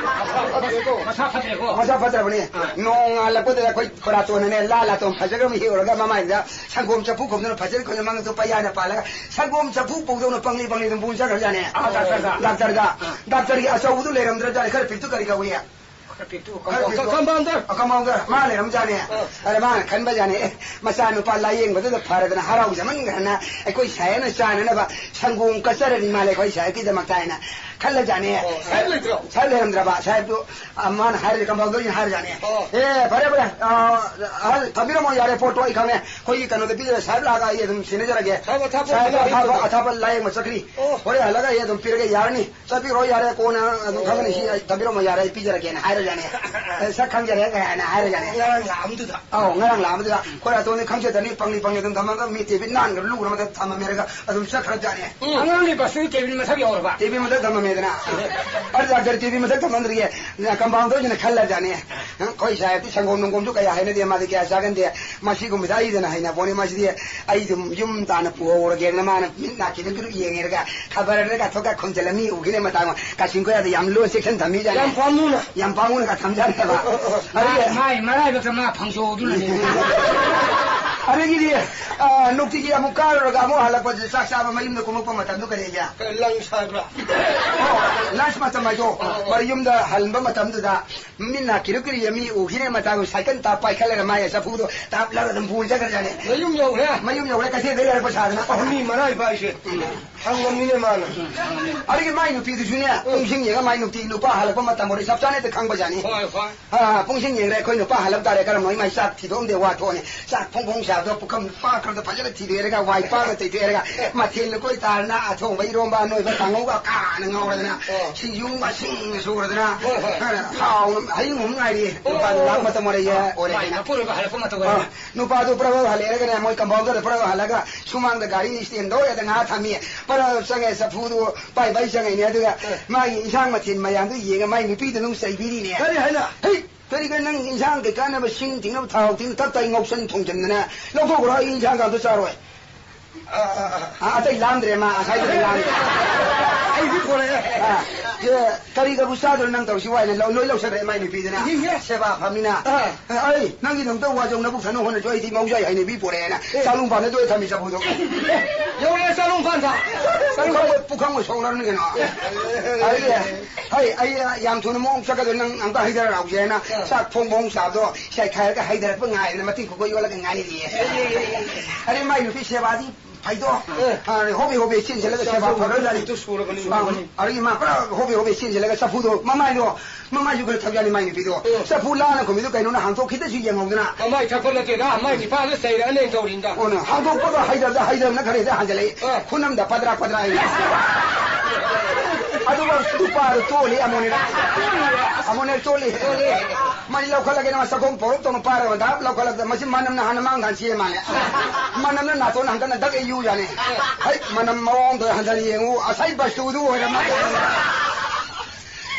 ꯃꯁꯥ ꯐꯠꯇ꯭ꯔꯦꯀꯣ? ꯃꯁꯥ ꯐꯠꯇ꯭ꯔꯕꯅꯦ꯫ ꯑꯥ꯫ ꯅꯣꯡꯉꯥꯜꯂꯛꯄꯗ ꯑꯩꯈꯣꯏ ꯈꯣꯏꯔꯥꯇꯣꯟꯅꯅꯦ, ꯂꯥ ꯂꯥꯇꯣꯟ ꯐꯖꯈ꯭ꯔꯕ ꯍꯦꯛꯎꯔꯒ ꯃꯃꯥꯏꯗ ꯁꯪꯒꯣꯝ ꯆꯐꯨ ꯈꯣꯝꯗꯨꯅ ꯐꯖꯅ ꯈꯣꯏꯅ ꯃꯉꯛꯇꯣ ꯄꯩꯌꯥꯅ ꯄꯥꯜꯂꯒ ꯁꯪꯒꯣꯝ ꯆꯐꯨ ꯄꯧꯗꯧꯅ ꯄꯪꯂꯤ ꯄꯪꯂꯤ ꯑꯗꯨꯝ ꯄꯨ ꯆꯠꯈ꯭ꯔꯖꯥꯠꯅꯦ꯫ ꯑꯥ, ꯗꯥꯛꯇꯔꯗ꯫ ꯗꯥꯛꯇꯔꯗ꯫ ꯑꯥ꯫ ꯗꯥꯛꯇꯔꯒꯤ ꯑꯆꯧꯕꯗꯨ ꯂꯩꯔꯝꯗ꯭ꯔꯖꯥꯠꯅꯦ, ꯈꯔ ꯄꯤꯛꯇꯨ ꯀꯔꯤ ꯀꯧꯏ? ꯈꯔ ꯄꯤꯛꯇꯨ, ꯈꯔ ꯄꯤꯛꯇꯨ꯫ ꯀꯝꯄꯥꯎꯟꯗꯔ꯫ ꯑ, ꯀꯝꯄꯥꯎꯟꯗꯔ꯫ ꯃꯥ ꯂꯩꯔꯝꯖꯥꯠꯅꯦ꯫ ꯑꯥ꯫ ꯑꯗ ꯃꯥꯅ ꯈꯟꯕꯖꯥꯠꯅꯦ, "ꯑꯦ, ꯃꯆꯥꯅꯨꯄꯥ ꯂꯥꯌꯦꯡꯕꯗꯨꯗ ꯐꯔꯗꯅ ꯍꯔꯥꯎꯖꯃꯟꯈ꯭ꯔꯅ ꯑꯩꯈꯣꯏ ꯁꯥꯍꯦꯕꯅ ꯆꯥꯅꯅꯕ ꯁꯪꯒꯣꯝ ꯀꯠꯆꯔꯅꯤ ꯃꯥꯜꯂꯦ ꯑꯩꯈꯣꯏ ꯁꯥꯍꯦꯕꯀꯤꯗꯃꯛꯇ" ꯍꯥꯏꯅ ꯈꯜꯂꯖꯥꯠꯅꯦ꯫ ꯑꯣ, ꯁꯥꯍꯦꯕ ꯂꯩꯇ꯭ꯔꯣ? ꯁꯥꯍꯦꯕ ꯂꯩꯔꯝꯗ꯭ꯔꯕ, ꯁꯥꯍꯦꯕꯇꯨ, ꯑ, ꯃꯥꯅ ꯍꯥꯏꯔꯗꯤ ꯀꯝꯄꯥꯎꯟꯗꯔꯁꯤꯅ ꯍꯥꯏꯔꯖꯥꯠꯅꯦ꯫ ꯑꯣ꯫ "ꯑꯦ, ꯐꯔꯦ, ꯐꯔꯦ, ꯑ, ꯑꯍꯜ, ꯊꯝꯕꯤꯔꯝꯃꯣ, ꯌꯥꯔꯦ, ꯄꯣꯠꯇꯣ ꯑꯩ ꯈꯪꯉꯦ꯫ ꯑꯩꯈꯣꯏꯒꯤ ꯀꯩꯅꯣꯗ ꯄꯤꯖꯔꯦ, ꯁꯥꯍꯦꯕ ꯂꯥꯛꯑꯒ ꯑꯩ ꯑꯗꯨꯝ ꯁꯤꯟꯅꯖꯔꯒꯦ꯫ ꯁꯥꯍꯦꯕ ꯑꯊꯥꯞꯄ ꯁꯥꯍꯦꯕ ꯑꯣꯏꯕ ꯑꯊꯥꯞꯄ, ꯃꯥꯜꯂꯦ꯫ ꯑꯊꯥꯞꯄ ꯂꯥꯌꯦꯡꯕ ꯆꯠꯈ꯭ꯔꯤ꯫ ꯑꯣ꯫ ꯍꯣꯔꯦꯟ ꯍꯜꯂꯒ ꯑꯩ ꯑꯗꯨꯝ ꯄꯤꯔꯒꯦ, ꯌꯥꯔꯅꯤ꯫ ꯆꯠꯄꯤꯈ꯭ꯔꯣ, ꯌꯥꯔꯦ, ꯀꯣꯟꯅ ꯑꯗꯨꯝ ꯈꯪꯒꯅꯤ, ꯁꯤ ꯑꯩ ꯊꯝꯕꯤꯔꯝꯃꯣ, ꯌꯥꯔꯦ, ꯑꯩ ꯄꯤꯖꯔꯒꯦꯅ" ꯍꯥꯏꯔꯖꯥꯠꯅꯦ꯫ "ꯑꯦ, ꯁꯛ ꯈꯪꯖꯔꯦ" ꯀꯥꯏꯅ ꯍꯥꯏꯔꯖꯥꯠꯅꯦ꯫ ꯉꯔꯥꯡ ꯂꯥꯛꯑꯝꯗꯨꯗ꯫ ꯑꯧ, ꯉꯔꯥꯡ ꯂꯥꯛꯑꯝꯗꯨꯗ꯫ ꯈꯣꯏꯔꯥꯇꯣꯟꯗꯤ ꯈꯪꯖꯗꯅꯤ, ꯄꯪꯂꯤ ꯄꯪꯂꯤ ꯑꯗꯨꯝ ꯊꯝꯃꯒ ꯃꯤ ꯇꯦꯕꯤꯜ ꯅꯥꯟꯈ꯭ꯔ ꯂꯨꯈ꯭ꯔ ꯃꯊꯛ ꯊꯝꯃꯝꯃꯦꯔꯒ ꯑꯗꯨꯝ ꯆꯠꯈ꯭ꯔꯖꯥꯠꯅꯦ꯫ ꯎꯝ꯫ ꯑꯉꯥꯡꯒꯤ ꯕꯁꯇꯨꯗꯤ ꯇꯦꯕꯤꯜ ꯃꯊꯛ ꯌꯧꯔꯕ? ꯇꯦꯕꯤꯜ ꯃꯊꯛ ꯊꯝꯃꯝꯃꯦꯗꯅ꯫ ꯑꯗꯨ ꯗꯥꯛꯇꯔ ꯇꯦꯕꯤꯜ ꯃꯊꯛ ꯊꯝꯃꯝꯗ꯭ꯔꯤꯌꯦ꯫ ꯀꯝꯄꯥꯎꯟꯗꯔꯁꯤꯅ ꯈꯜꯂꯖꯥꯠꯅꯦ꯫ ꯑꯩꯈꯣꯏ ꯁꯥꯍꯦꯕꯇꯤ ꯁꯪꯒꯣꯝ ꯅꯨꯡꯒꯣꯝꯁꯨ ꯀꯌꯥ ꯍꯩꯅꯗꯦ, ꯃꯥꯗꯤ ꯀꯌꯥ ꯆꯥꯒꯟꯗꯦ꯫ ꯃꯁꯤꯒꯨꯝꯕꯗ ꯑꯩꯗꯅ ꯍꯩꯅ ꯄꯣꯠꯅꯤ, ꯃꯁꯤꯗꯤ ꯑꯩ ꯑꯗꯨꯝ ꯌꯨꯝ ꯇꯥꯟꯅ ꯄꯨꯍꯧꯔꯒꯦꯅ ꯃꯥꯅ ꯃꯤꯠ ꯅꯥ ꯈꯤꯇꯪ ꯈꯤꯇꯪ ꯌꯦꯡꯉꯦꯔꯒ ꯈꯕꯔꯗꯒ ꯊꯣꯛꯀ ꯈꯣꯝꯖꯤꯜꯂ ꯃꯤ ꯎꯈꯤꯅꯦ ꯃꯇꯥꯡ ꯀꯥꯆꯤꯟ ꯀꯣꯏꯔꯥꯗ ꯌꯥꯝ ꯂꯨꯅ ꯆꯦꯛꯁꯤꯟ ꯊꯝꯃꯤꯖꯥꯠꯅꯦ꯫ ꯌꯥꯝ ꯄꯥꯝꯃꯨꯅ꯫ ꯌꯥꯝ ꯄꯥꯝꯃꯨꯅꯒ ꯊꯝꯖꯥꯠꯅꯦꯕ꯫ ꯑꯗꯨꯒ ꯃꯥꯏ ꯃꯔꯥꯏꯕꯛꯇ ꯃꯥ ꯐꯪꯖꯧꯗꯨꯅꯅꯦ꯫ ꯑꯗꯒꯤꯗꯤ, ꯑ, ꯅꯨꯡꯇꯤꯒꯤ ꯑꯃꯨꯛ ꯀꯥꯔꯨꯔꯒ ꯑꯃꯨꯛ ꯍꯜꯂꯛꯄꯁꯦ ꯆꯥꯛ ꯆꯥꯕ ꯃꯌꯨꯝꯗ ꯀꯨꯝꯃꯛꯄ ꯃꯇꯝꯗꯣ ꯀꯔꯤꯒꯤ? ꯂꯟꯁ ꯍꯥꯏꯕ꯭ꯔꯥ? ꯑꯣ, ꯂꯟꯁ ꯃꯇꯝ ꯍꯥꯏꯗꯣ꯫ ꯑꯣ, ꯑꯣ꯫ ꯃꯌꯨꯝꯗ ꯍꯟꯕ ꯃꯇꯝꯗꯨꯗ ꯃꯤꯠ ꯅꯥ ꯀꯤꯔꯨ ꯀꯤꯔꯨ ꯃꯤ ꯎꯈꯤꯅꯦ ꯃꯇꯥꯒꯨꯝ ꯁꯥꯏꯀꯜ ꯇꯥꯞ ꯄꯥꯏꯈꯠꯂꯒ ꯃꯥꯒꯤ ꯆꯐꯨꯗꯣ ꯇꯥꯞ ꯂꯧꯔ ꯑꯗꯨꯝ ꯄꯨꯔ ꯆꯠꯈ꯭ꯔꯖꯥꯠꯅꯦ꯫ ꯃꯌꯨꯝ ꯌꯧꯈ꯭ꯔꯦ꯫ ꯃꯌꯨꯝ ꯌꯧꯔꯦ, ꯀꯩꯊꯦꯜꯗ ꯂꯩꯔꯛꯄ ꯁꯥꯗꯅ꯫ ꯑꯣ, ꯃꯤ ꯃꯔꯥꯏꯕꯛ ꯍꯥꯏꯁꯦ꯫ ꯎꯝ꯫ ꯍꯪꯉꯝꯃꯤꯅꯦ ꯃꯥꯅ꯫ ꯎꯝ, ꯍꯪꯉꯝꯃꯤ꯫ ꯑꯗꯒꯤ ꯃꯥꯏ ꯅꯨꯄꯤꯗꯨꯁꯨꯅꯦ, ꯎꯝ꯫ ꯄꯨꯡꯁꯤꯡ ꯌꯦꯡꯉ ꯃꯥꯏ ꯅꯨꯄꯤ ꯅꯨꯄꯥ ꯍꯜꯂꯛꯄ ꯃꯇꯝ ꯑꯣꯏꯔꯦ ꯆꯞ ꯆꯥꯅ ꯍꯦꯛꯇ ꯈꯪꯕꯖꯥꯠꯅꯤ꯫ ꯍꯣꯏ, ꯍꯣꯏ꯫ ꯑꯥ, ꯄꯨꯡꯁꯤꯡ ꯌꯦꯡꯈ꯭ꯔꯦ, ꯑꯩꯈꯣꯏ ꯅꯨꯄꯥ ꯍꯜꯂꯛ ꯇꯥꯔꯦ, ꯀꯔꯝꯕ ꯏꯃꯥꯏ ꯆꯥꯛ ꯊꯤꯗꯣꯛꯑꯝꯗꯦ, ꯋꯥ ꯊꯣꯛꯑꯅꯤ꯫ ꯆꯥꯛ ꯐꯣꯡ ꯐꯣꯡ ꯁꯥ ꯑꯗꯣ ꯄꯨꯈꯝ ꯄꯥꯛꯈ꯭ꯔꯕꯗ ꯐꯖꯅ ꯊꯤꯗꯣꯛꯑꯦꯔꯒ, ꯋꯥꯏ ꯄꯥꯛꯅ ꯇꯩꯊꯣꯛꯑꯦꯔꯒ, ꯃꯊꯦꯜ ꯂꯨꯀꯣꯏ ꯇꯥꯔꯅ, ꯑꯊꯣꯡꯕ, ꯏꯔꯣꯝꯕ, ꯑꯅꯣꯏꯕ, ꯀꯥꯡꯉꯧꯒ ꯀꯥꯅ ꯉꯧꯔꯗꯅ, ꯑꯣ꯫ ꯁꯤꯡꯖꯨ ꯃꯁꯤꯡ ꯁꯨꯔꯗꯅ, ꯍꯣꯏ, ꯍꯣꯏ꯫ ꯍꯥꯎꯅ ꯍꯌꯤꯡ ꯑꯍꯨꯝ ꯉꯥꯏꯔꯤ꯫ ꯑꯣ, ꯅꯨꯄꯥꯗꯣ ꯑꯣ, ꯂꯥꯛ ꯑꯣ꯫ ꯃꯇꯝ ꯑꯣꯏꯔꯦ, ꯃꯥꯏ ꯑꯣꯏꯔꯦ꯫ ꯃꯄꯨꯔꯣꯏꯕ ꯍꯜꯂꯛꯄ ꯃꯇꯝ ꯑꯣꯏꯔꯦ꯫ ꯑꯥ, ꯅꯨꯄꯥꯗꯣ ꯄ꯭ꯔꯚꯨ ꯍꯜꯂꯛꯑꯦꯔꯒꯅꯦ, ꯃꯣꯏ ꯀꯝꯄꯥꯎꯟꯗꯔꯗ ꯄ꯭ꯔꯚꯨ ꯍꯜꯂꯒ ꯁꯨꯃꯥꯡꯗ ꯒꯥꯔꯤ ꯁ꯭ꯇꯦꯟꯗ ꯑꯣꯏꯔꯦꯗ ꯉꯥꯏꯍꯥꯛ ꯊꯝꯃꯤ꯫ ꯄ꯭ꯔꯚꯨ ꯆꯪꯉꯦ, ꯆꯐꯨꯗꯨ ꯄꯥꯏ ꯄꯥꯏ ꯆꯪꯉꯛꯏꯅꯦ꯫ ꯑꯗꯨꯒ ꯑꯥ꯫ ꯃꯥꯒꯤ ꯏꯟꯁꯥꯡ ꯃꯊꯦꯜ ꯃꯌꯥꯝꯗꯨ ꯌꯦꯡꯉ ꯃꯥꯏ ꯅꯨꯄꯤꯗꯨ ꯑꯗꯨꯝ ꯆꯩꯕꯤꯔꯤꯅꯦ꯫ ꯀꯔꯤ ꯍꯥꯏꯅ? ꯍꯩ! ꯀꯔꯤꯒ ꯅꯪ ꯏꯟꯁꯥꯡ ꯀꯩꯀꯥꯟꯅꯕ ꯁꯤꯡ ꯇꯤꯡꯅꯕ ꯊꯥꯎ ꯇꯤꯡꯅ ꯇꯞ ꯇꯥꯏ ꯉꯧꯁꯟ ꯊꯣꯡꯖꯟꯗꯅ ꯂꯧꯊꯣꯛꯈ꯭ꯔꯣ, ꯑꯩ ꯏꯟꯁꯥꯡ ꯀꯥꯡꯗꯣ ꯆꯥꯔꯣꯏ꯫ ꯑ, ꯑ, ꯑ, ꯑ꯫ ꯑ, ꯑꯇꯩ ꯂꯥꯝꯗ꯭ꯔꯦ ꯃꯥ, ꯉꯁꯥꯏꯗꯒꯤ ꯂꯥꯝꯗ꯭ꯔꯦ꯫ ꯑꯩꯗꯤ ꯄꯨꯔꯛꯑꯦ꯫ ꯑ, ꯑꯦ, ꯀꯔꯤꯒꯕꯨ ꯆꯥꯗꯣꯏꯅꯣ ꯅꯪ ꯇꯧꯔꯤꯁꯤ ꯋꯥꯏꯅ ꯂꯧ-, ꯂꯣꯏ ꯂꯧꯁꯜꯂꯛꯑꯦ ꯃꯥꯏ ꯅꯨꯄꯤꯗꯨꯅ꯫ ꯏꯍꯦ꯫ ꯁꯦꯕꯥ ꯐꯝꯅꯤꯅ꯫ ꯑ꯫ ꯑ, ꯑꯩ, ꯅꯪꯒꯤ ꯅꯪꯇ ꯋꯥꯖꯧ ꯅꯕꯨꯛ ꯊꯟꯅ ꯍꯣꯠꯅꯁꯨ ꯑꯩꯗꯤ ꯃꯧꯖꯥꯏ ꯍꯩꯅꯕꯤ ꯄꯨꯔꯛꯑꯦꯅ ꯑꯦ꯫ ꯆꯥꯛꯂꯨꯡ ꯐꯥꯟꯗ ꯇꯣꯏ ꯊꯝꯃꯤ ꯆꯐꯨꯗꯣ꯫ ꯌꯧꯔꯛꯑꯦ ꯆꯥꯛꯂꯨꯡ ꯐꯥꯟꯗ꯫ ꯆꯥꯛꯂꯨꯡ ꯐꯥꯟꯗ꯫ ꯄꯨꯈꯝ-, ꯄꯨꯈꯝꯒ ꯁꯣꯛꯅꯔꯝꯅꯤ ꯀꯩꯅꯣ꯫ ꯑꯦ꯫ ꯑꯗꯨꯗꯤ ꯍꯩ, ꯑꯩ ꯌꯥꯝ ꯊꯨꯅ ꯃꯑꯣꯡ ꯆꯠꯀꯗꯣꯏ ꯅꯪ ꯑꯝꯇ ꯍꯩꯊꯔꯛꯎꯁꯦꯅ ꯑꯥ꯫ ꯆꯥꯛ ꯊꯣꯡ ꯃꯑꯣꯡ ꯆꯥꯕꯗꯣ ꯁꯥꯏꯈꯥꯏꯔꯒ ꯍꯩꯊꯔꯛꯄ ꯉꯥꯏꯗꯅ ꯃꯇꯤꯟ ꯈꯣꯛꯄ ꯌꯣꯜꯂꯒ ꯉꯥꯏꯔꯤꯌꯦ꯫ ꯑꯦ, ꯑꯦ, ꯑꯦ, ꯑꯦ꯫ ꯑꯗꯩ ꯃꯥꯏ ꯅꯨꯄꯤ ꯁꯦꯕꯥꯗꯤ ꯐꯩꯗꯣ꯫ ꯑꯦ꯫ ꯑꯥ, ꯍꯣꯕꯦ ꯍꯣꯕꯦ ꯆꯦꯟꯁꯤꯜꯂꯒ ꯁꯦꯕꯥ ꯆꯥꯛꯁꯨ ꯐꯔꯗ꯭ꯔꯥꯅꯤ꯫ ꯃꯇꯤꯟꯗꯨ ꯁꯨꯔꯕꯅꯤ, ꯑꯥ, ꯁꯨꯔꯕꯅꯤ꯫ ꯑꯗꯒꯤ ꯃꯥ ꯄꯨꯔꯥ ꯍꯣꯕꯦ ꯍꯣꯕꯦ ꯆꯦꯟꯁꯤꯜꯂꯒ ꯆꯐꯨꯗꯣ ꯃꯃꯥꯏꯗꯣ, ꯃꯃꯥꯏꯁꯨ ꯈꯔ ꯊꯛ ꯌꯥꯅꯤ ꯃꯥꯏ ꯅꯨꯄꯤꯗꯣ꯫ ꯑꯦ꯫ ꯆꯐꯨ ꯂꯥꯅ ꯈꯨꯝꯃꯤꯗꯣ ꯀꯩꯅꯣꯅ ꯍꯥꯡꯇꯣꯛꯈꯤꯗꯁꯨ ꯌꯦꯡꯍꯧꯗꯅ꯫ ꯃꯃꯥꯏ ꯊꯛꯄ ꯅꯠꯇꯦꯗ, ꯃꯥꯏ ꯅꯤꯄꯥꯗ ꯆꯩꯔꯛꯑꯅꯦꯅ ꯇꯧꯔꯤꯅꯤꯗ꯫ ꯑꯣꯅ ꯍꯥꯡꯗꯣꯛꯄꯒ ꯍꯩꯗꯕꯗ ꯍꯩꯗꯕꯅ ꯈꯔ ꯍꯦꯛꯇ ꯍꯟꯖꯤꯜꯂꯛꯏ꯫ ꯑꯦ꯫ ꯈꯨꯅꯝꯗ ꯄꯗ꯭ꯔꯥ ꯄꯗ꯭ꯔꯥ ꯍꯥꯏꯅ꯫ ꯑꯗꯨꯒ ꯅꯨꯄꯥꯗꯣ ꯇꯣꯜꯂꯤ ꯑꯃꯨꯛꯅꯦ꯫ ꯑꯃꯨꯛꯅꯦ ꯇꯣꯜꯂꯤ꯫ ꯃꯁꯤ ꯂꯧꯈꯠꯂꯒꯦꯅ ꯃꯥ ꯆꯥꯛꯈꯣꯡ ꯄꯧꯔꯞ ꯇꯧꯅ ꯄꯥꯏꯔꯒ ꯗꯥꯞ ꯂꯧꯈꯠꯂꯛꯇ ꯃꯁꯤ ꯃꯅꯝꯅ ꯍꯥꯟꯅ ꯃꯥꯡꯗ ꯍꯥꯟ ꯆꯦ ꯃꯥꯜꯂꯦ꯫ ꯃꯅꯝꯅ ꯅꯥꯇꯣꯟ ꯍꯟꯗꯅ ꯗꯛ ꯍꯦꯛ ꯌꯨ ꯌꯥꯅꯤ꯫ ꯍꯩ, ꯃꯅꯝ ꯃꯑꯣꯡꯗꯣ ꯍꯟꯗꯅ ꯌꯦꯡꯉꯨ, ꯑꯁꯥꯏ ꯕꯁꯇꯨꯗꯨ ꯑꯣꯏꯔ ꯃꯥꯜꯂꯦ꯫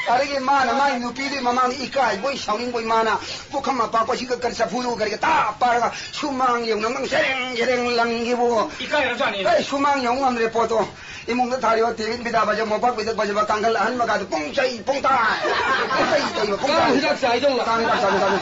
ꯑꯗꯒꯤ ꯃꯥꯅ ꯃꯥꯒꯤ ꯅꯨꯄꯤꯗꯨꯒꯤ ꯃꯃꯥꯡꯗ ꯏꯀꯥꯏꯕꯣꯏ ꯁꯥꯎꯅꯤꯡꯕꯣꯏ ꯃꯥꯅ ꯄꯨꯈꯝ ꯑꯄꯥꯛꯄꯁꯤꯒ ꯀꯔꯤ ꯆꯐꯨꯗꯨ ꯀꯔꯤꯒ ꯇꯥ ꯄꯥꯏꯔꯒ ꯁꯨꯃꯥꯡ ꯌꯧꯅ ꯅꯪ ꯁꯦꯔꯦꯡ ꯁꯦꯔꯦꯡ ꯂꯪꯈꯤꯕꯣ꯫ ꯏꯀꯥꯏꯔꯖꯥꯠꯅꯤ꯫ ꯑꯩ ꯁꯨꯃꯥꯡ ꯌꯧ ꯉꯝꯗ꯭ꯔꯦ ꯄꯣꯠꯇꯣ꯫ ꯏꯃꯨꯡꯗ ꯊꯥꯔꯤꯕ ꯇꯦꯕꯤꯟ ꯐꯤꯗꯥ ꯐꯖꯕ, ꯃꯣꯝꯄꯥꯛ ꯐꯤꯗꯛ ꯐꯖꯕ, ꯀꯥꯡꯈꯜ ꯑꯍꯟꯕꯒꯗꯨ ꯄꯨꯡ ꯆꯩ ꯄꯨꯡ ꯇꯥꯏ꯫ ꯄꯨꯡ ꯆꯩ ꯆꯩꯕ, ꯄꯨꯡ ꯀꯥꯡ ꯇꯥꯏ꯫ ꯍꯤꯗꯥꯛ ꯆꯥꯏꯗꯧꯅ꯫ ꯀꯥꯡ ꯍꯤꯗꯥꯛ ꯆꯥꯏꯗꯧꯅ꯫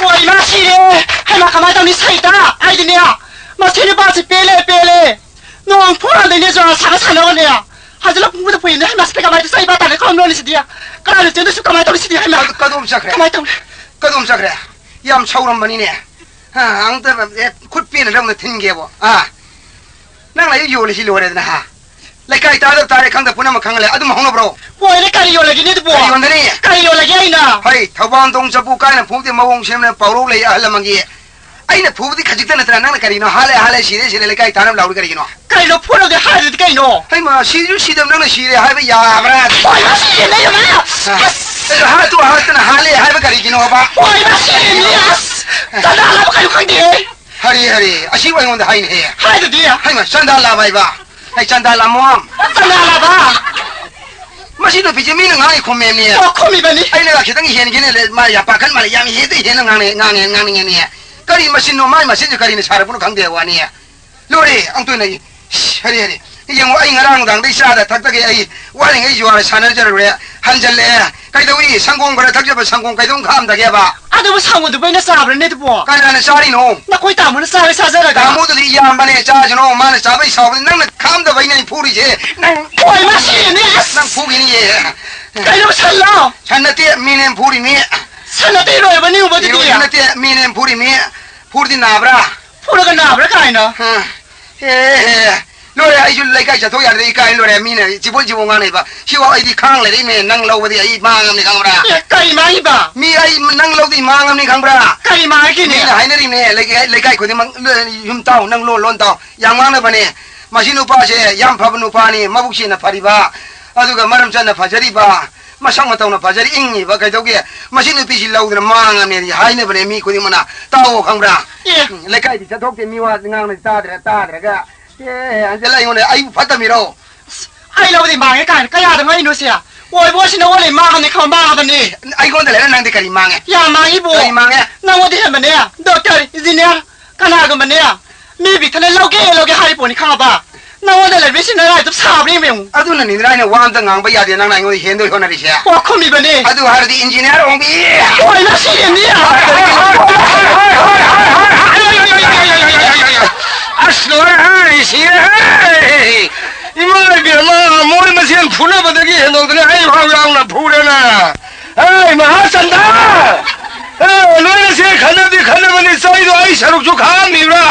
ꯑꯣ, ꯏꯃꯥ ꯁꯤꯔꯦ! ꯍꯩꯃꯥ, ꯀꯃꯥꯏ ꯇꯧꯅꯤ? ꯁꯩꯇ! ꯑꯩꯗꯤꯅꯦ, ꯃꯁꯤ ꯅꯨꯄꯥꯁꯤ ꯄꯦꯜꯂꯦ, ꯄꯦꯜꯂꯦ! ꯅꯣꯡ ꯐꯨꯔꯗꯩꯅꯦ ꯖ꯭ꯋꯥꯔ ꯁꯥꯒ ꯁꯥꯟꯅꯕꯅꯦ! ꯍꯟꯖꯤꯜꯂꯛꯄꯗ ꯐꯨꯏꯅꯦ꯫ ꯍꯩꯃꯥ, ꯁꯤꯗꯤ ꯀꯃꯥꯏꯅ ꯇꯧꯁꯤ? ꯆꯩ ꯕꯥꯇꯥꯅꯦ ꯈꯪꯂꯣꯅꯤ ꯁꯤꯗꯤ꯫ ꯀꯅꯥꯅ ꯆꯦꯟꯗꯣꯏꯁꯨ ꯀꯃꯥꯏꯅ ꯇꯧꯅꯤ ꯁꯤꯗꯤ? ꯍꯩꯃꯥ꯫ ꯀꯗ-, ꯀꯗꯣꯝ ꯆꯠꯈ꯭ꯔꯦ? ꯀꯃꯥꯏꯅ ꯇꯧꯅꯤ? ꯀꯗꯣꯝ ꯆꯠꯈ꯭ꯔꯦ? ꯌꯥꯝ ꯁꯥꯎꯔꯝꯕꯅꯤꯅꯦ꯫ ꯍꯥ, ꯑꯝꯇ, ꯑꯦ, ꯈꯨꯠ ꯄꯦꯟꯅ ꯂꯧꯅ ꯊꯤꯟꯒꯦꯕ꯫ ꯑꯥ꯫ ꯅꯪꯅ ꯑꯩ ꯌꯣꯜꯂꯤꯁꯤ ꯂꯣꯏꯔꯦꯗꯅ, ꯍꯥ? ꯂꯩꯀꯥꯏ ꯇꯥꯗꯕ ꯇꯥꯔꯦ, ꯈꯪꯗ ꯄꯨꯝꯅꯃꯛ ꯈꯪꯍꯜꯂꯦ꯫ ꯑꯗꯨꯝ ꯍꯧꯅꯕ꯭ꯔꯣ? ꯍꯣꯏꯅꯦ, ꯀꯔꯤ ꯌꯣꯜꯂꯒꯦꯅꯦ ꯑꯗꯨꯕꯣ? ꯀꯔꯤ ꯌꯣꯟꯒꯅꯤ? ꯀꯔꯤ ꯌꯣꯜꯂꯒꯦ ꯑꯩꯅ? ꯍꯩ, ꯊꯧꯕꯥꯟꯊꯣꯡ ꯆꯐꯨ ꯀꯥꯏꯅ ꯐꯨꯕꯗꯤ ꯃꯑꯣꯡ ꯁꯦꯝꯅ ꯄꯥꯎꯔꯧ ꯂꯩ ꯑꯍꯜ ꯂꯃꯟꯒꯤ꯫ ꯑꯩꯅ ꯐꯨꯕꯗꯤ ꯈꯖꯤꯛꯇ ꯅꯠꯇꯅ ꯅꯪꯅ ꯀꯔꯤꯅꯣ? ꯍꯥꯠꯂꯦ, ꯍꯥꯠꯂꯦ, ꯁꯤꯔꯦ, ꯁꯤꯔꯦ, ꯂꯩꯀꯥꯏ ꯇꯥꯅꯕ ꯂꯥꯎꯔꯤ ꯀꯔꯤꯒꯤꯅꯣ? ꯀꯩꯅꯣ ꯐꯨꯅꯕꯗꯤ ꯍꯥꯏꯗꯨꯗꯤ ꯀꯩꯅꯣ? ꯍꯩꯃꯥ, ꯁꯤꯁꯨ ꯁꯤꯗꯕ ꯅꯪꯅ ꯁꯤꯔꯦ ꯍꯥꯏꯕ ꯌꯥꯕ꯭ꯔꯥ? ꯍꯣꯏ, ꯃꯥ ꯁꯤꯔꯦ, ꯂꯩꯔꯝꯃꯦ꯫ ꯑꯁ! ꯑꯗꯣ ꯍꯥꯠꯇꯨ ꯍꯥꯠꯇꯅ ꯍꯥꯠꯂꯦ ꯍꯥꯏꯕ ꯀꯔꯤꯒꯤꯅꯣꯕ? ꯍꯣꯏ, ꯃꯥ ꯁꯤꯔꯦ, ꯑꯁ! ꯆꯥꯅ ꯍꯥꯠꯂꯕ ꯀꯩꯅꯣ ꯈꯪꯗꯦꯍꯦ꯫ ꯍꯔꯤ, ꯍꯔꯤ, ꯑꯁꯤꯕꯨ ꯑꯩꯉꯣꯟꯗ ꯍꯥꯏꯅꯦꯍꯦ꯫ ꯍꯥꯏꯗꯨꯗꯤ꯫ ꯍꯩꯃꯥ, ꯆꯥꯟꯗꯥ ꯂꯥꯕ ꯍꯥꯏꯕ? ꯑꯩ ꯆꯥꯟꯗꯥ ꯂꯥꯃꯣ꯫ ꯆꯥꯟꯗꯥ ꯂꯥꯕ꯫ ꯃꯁꯤ ꯅꯨꯄꯤꯁꯦ ꯃꯤꯅ ꯉꯥꯡꯉꯤ ꯈꯨꯝꯃꯦꯅꯦ꯫ ꯑꯣ, ꯈꯨꯝꯃꯤꯕꯅꯤ꯫ ꯑꯩꯅ ꯈꯤꯇꯪ ꯍꯦꯟꯒꯦꯅꯦ, ꯃꯥ ꯌꯥꯝ ꯄꯥꯈꯠ ꯃꯥꯜꯂꯦ, ꯌꯥꯝ ꯍꯦꯟꯗ ꯍꯦꯟꯅ ꯉꯥꯡꯉꯦ, ꯉꯥꯡꯉꯦ, ꯉꯥꯡꯅꯤꯡꯉꯦꯅꯦ꯫ ꯀꯔꯤ ꯃꯆꯤꯟꯅꯣ, ꯃꯥꯏ ꯃꯆꯤꯟꯁꯦ ꯀꯔꯤꯅ ꯁꯥꯔꯛꯄꯅꯣ ꯈꯪꯗꯦ ꯋꯥꯅꯤ꯫ ꯂꯣꯏꯔꯦ, ꯑꯃꯨꯛꯇ ꯑꯣꯏꯅ ꯏꯁ, ꯍꯔꯤ, ꯍꯔꯤ꯫ ꯌꯦꯡꯉꯣ, ꯑꯩ ꯉꯔꯥꯡ ꯅꯨꯡꯗꯥꯡꯗꯩ ꯆꯥꯗ ꯊꯛꯇꯒꯩ ꯑꯩ ꯋꯥꯔꯤꯉꯩ ꯖꯨꯋꯥꯔ ꯁꯥꯟꯅꯖꯔꯨꯔꯦ, ꯍꯟꯖꯜꯂꯛꯑꯦ꯫ ꯀꯩꯗꯧꯏ? ꯁꯪꯒꯣꯝ ꯈꯔ ꯊꯛꯆꯕ, ꯁꯪꯒꯣꯝ ꯀꯩꯗꯧ ꯈꯥꯝꯗꯒꯦꯕ? ꯑꯗꯨꯕꯨ ꯁꯪꯒꯣꯝꯗꯨꯕꯨ ꯑꯩꯅ ꯆꯥꯕ꯭ꯔꯅꯦ ꯑꯗꯨꯕꯣ? ꯀꯅꯥꯅ ꯆꯥꯔꯤꯅꯣ? ꯅꯈꯣꯏ ꯇꯥꯃꯣꯅ ꯆꯥꯔ ꯆꯥꯖꯔꯒ꯫ ꯇꯥꯃꯣꯗꯨꯗꯤ ꯏꯌꯥꯝꯕꯅꯦ, ꯆꯥꯁꯅꯣ, ꯃꯥꯅ ꯆꯥꯕꯩ ꯁꯥꯎꯕꯅꯤ, ꯅꯪꯅ ꯈꯥꯝꯗꯕꯩꯅꯦ ꯑꯩ ꯐꯨꯔꯤꯁꯦ꯫ ꯅꯪ ꯍꯣꯏ, ꯃꯁꯤꯅꯦ, ꯑꯁ! ꯅꯪ ꯐꯨꯈꯤꯅꯤꯌꯦ꯫ ꯀꯩꯅꯣ, ꯁꯜꯂꯣ? ꯁꯟ ꯅꯠꯇꯦ, ꯃꯤꯅꯦ ꯐꯨꯔꯤꯃꯤ꯫ ꯁꯟ ꯅꯠꯇꯦ, ꯏꯔꯣꯏꯕꯅꯤ ꯎꯕꯗꯨꯗꯤ꯫ ꯏꯔꯣꯏꯕ ꯅꯠꯇꯦ, ꯃꯤꯅꯦ ꯐꯨꯔꯤꯃꯤ꯫ ꯐꯨꯔꯗꯤ ꯅꯥꯕ꯭ꯔꯥ? ꯐꯨꯔꯒ ꯅꯥꯕ꯭ꯔꯥ ꯀꯥꯏꯅ? ꯍꯥ꯫ ꯑꯦ, ꯑꯦ, ꯂꯣꯏꯔꯦ, ꯑꯩꯁꯨ ꯂꯩꯀꯥꯏ ꯆꯠꯊꯣꯛ ꯌꯥꯗ꯭ꯔꯦ, ꯏꯀꯥꯏ ꯂꯣꯏꯔꯦ, ꯃꯤꯅ ꯆꯤꯕꯣꯏ ꯆꯤꯕꯣꯏ ꯉꯥꯡꯅꯩꯕ꯫ ꯁꯤꯐꯥꯎ ꯑꯩꯗꯤ ꯈꯥꯡ ꯂꯩꯔꯛꯏꯃꯦ, ꯅꯪ ꯂꯧꯕꯗꯤ ꯑꯩ ꯃꯥꯡꯉꯝꯅꯤ ꯈꯪꯕ꯭ꯔꯥ? ꯑꯦ, ꯀꯔꯤ ꯃꯥꯡꯉꯤꯕ? ꯃꯤ ꯑꯩ ꯅꯪ ꯂꯧꯗꯤ ꯃꯥꯡꯉꯝꯅꯤ ꯈꯪꯕ꯭ꯔꯥ? ꯀꯔꯤ ꯃꯥꯡꯉꯒꯦꯅꯦ? ꯃꯤꯅ ꯍꯥꯏꯅꯔꯤꯕꯅꯦ, ꯂꯩꯀꯥꯏ, ꯂꯩꯀꯥꯏ ꯈꯨꯗꯤꯡꯃꯛ ꯂꯣꯏ ꯌꯨꯝ ꯇꯥꯎ, ꯅꯪ ꯂꯣꯟ ꯂꯣꯟ ꯇꯥꯎ, ꯌꯥꯝ ꯉꯥꯡꯅꯕꯅꯦ꯫ ꯃꯁꯤ ꯅꯨꯄꯥꯁꯦ ꯌꯥꯝ ꯐꯕ ꯅꯨꯄꯥꯅꯤ, ꯃꯕꯨꯛ ꯁꯦꯡꯅ ꯐꯔꯤꯕ, ꯑꯗꯨꯒ ꯃꯔꯝ ꯆꯠꯅ ꯐꯖꯔꯤꯕ, ꯃꯁꯛ ꯃꯇꯧꯅ ꯐꯖꯔꯤ ꯏꯪꯉꯤꯕ, ꯀꯩꯗꯧꯒꯦ? ꯃꯁꯤ ꯅꯨꯄꯤꯁꯤ ꯂꯧꯗꯅ ꯃꯥꯡꯉꯝꯅꯦꯗꯤ ꯍꯥꯏꯅꯕꯅꯦ ꯃꯤ ꯈꯨꯗꯤꯡꯃꯛꯅ꯫ ꯇꯥꯎꯑꯣ ꯈꯪꯕ꯭ꯔꯥ? ꯑꯦ꯫ ꯎꯝ, ꯂꯩꯀꯥꯏꯗꯤ ꯆꯠꯊꯣꯛꯇꯦ, ꯃꯤ ꯋꯥ ꯉꯥꯡꯅ ꯇꯥꯗ꯭ꯔꯦ, ꯇꯥꯗ꯭ꯔꯒ꯫ ꯑꯦ, ꯑꯟꯖꯂꯥ, ꯑꯩꯉꯣꯟꯗ ꯑꯩꯕꯨ ꯐꯠꯇꯃꯤꯔꯣ? ꯑꯁ, ꯑꯩ ꯂꯧꯕꯗꯤ ꯃꯥꯡꯉꯦ ꯀꯥꯏꯅ ꯀꯌꯥꯗ ꯉꯛꯏꯅꯣ ꯁꯦ? ꯑꯣꯏꯕꯣ, ꯁꯤ ꯅꯉꯣꯟꯗꯩ ꯃꯥꯡꯉꯝꯅꯤ ꯈꯪꯕ ꯃꯥꯡꯉꯕꯅꯤ꯫ ꯑꯩꯉꯣꯟꯗ ꯂꯩꯔ ꯅꯪꯗꯤ ꯀꯔꯤ ꯃꯥꯡꯉꯦ? ꯌꯥꯝ ꯃꯥꯡꯉꯤꯕꯣ꯫ ꯀꯔꯤ ꯃꯥꯡꯉꯦ? ꯅꯉꯣꯟꯗ ꯍꯦꯟꯕꯅꯦ, ꯗꯣꯛꯇꯔ, ꯏꯟꯖꯤꯅꯤꯌꯥꯔ, ꯀꯅꯥꯒꯨꯝꯕꯅꯦ? ꯃꯤ ꯕꯤꯛꯊꯅ ꯂꯧꯒꯦ, ꯂꯧꯒꯦ ꯍꯥꯏꯔꯤ ꯄꯣꯠꯅꯤ ꯈꯪꯉꯕ? ꯅꯉꯣꯟꯗ ꯂꯩꯕꯁꯤ ꯅꯔꯥꯏꯗꯨ ꯁꯥꯕ꯭ꯔ ꯌꯦꯡꯉꯨ꯫ ꯑꯗꯨꯅꯅꯤꯗꯅ ꯑꯩꯅ ꯋꯥ ꯑꯝꯇ ꯉꯥꯡꯕ ꯌꯥꯗꯦ, ꯅꯪꯅ ꯑꯩꯉꯣꯟꯗ ꯍꯦꯟꯗꯣꯏ ꯍꯣꯠꯅꯔꯤꯁꯦ꯫ ꯋꯥ ꯈꯨꯝꯃꯤꯕꯅꯦ꯫ ꯑꯗꯨ ꯍꯥꯏꯔꯗꯤ ꯏꯟꯖꯤꯅꯤꯌꯥꯔ ꯑꯣꯡꯕꯤ꯫ ꯍꯣꯏ, ꯅꯁꯤꯔꯦꯝꯅꯤ꯫ ꯑꯁ, ꯂꯣꯏꯔꯦ, ꯁꯤꯔꯦ꯫ ꯏꯃꯥ ꯏꯕꯦꯝꯃ, ꯑꯩ ꯁꯔꯨꯛꯁꯨ ꯈꯥꯛꯑꯝꯃꯤꯕ꯭ꯔꯥ?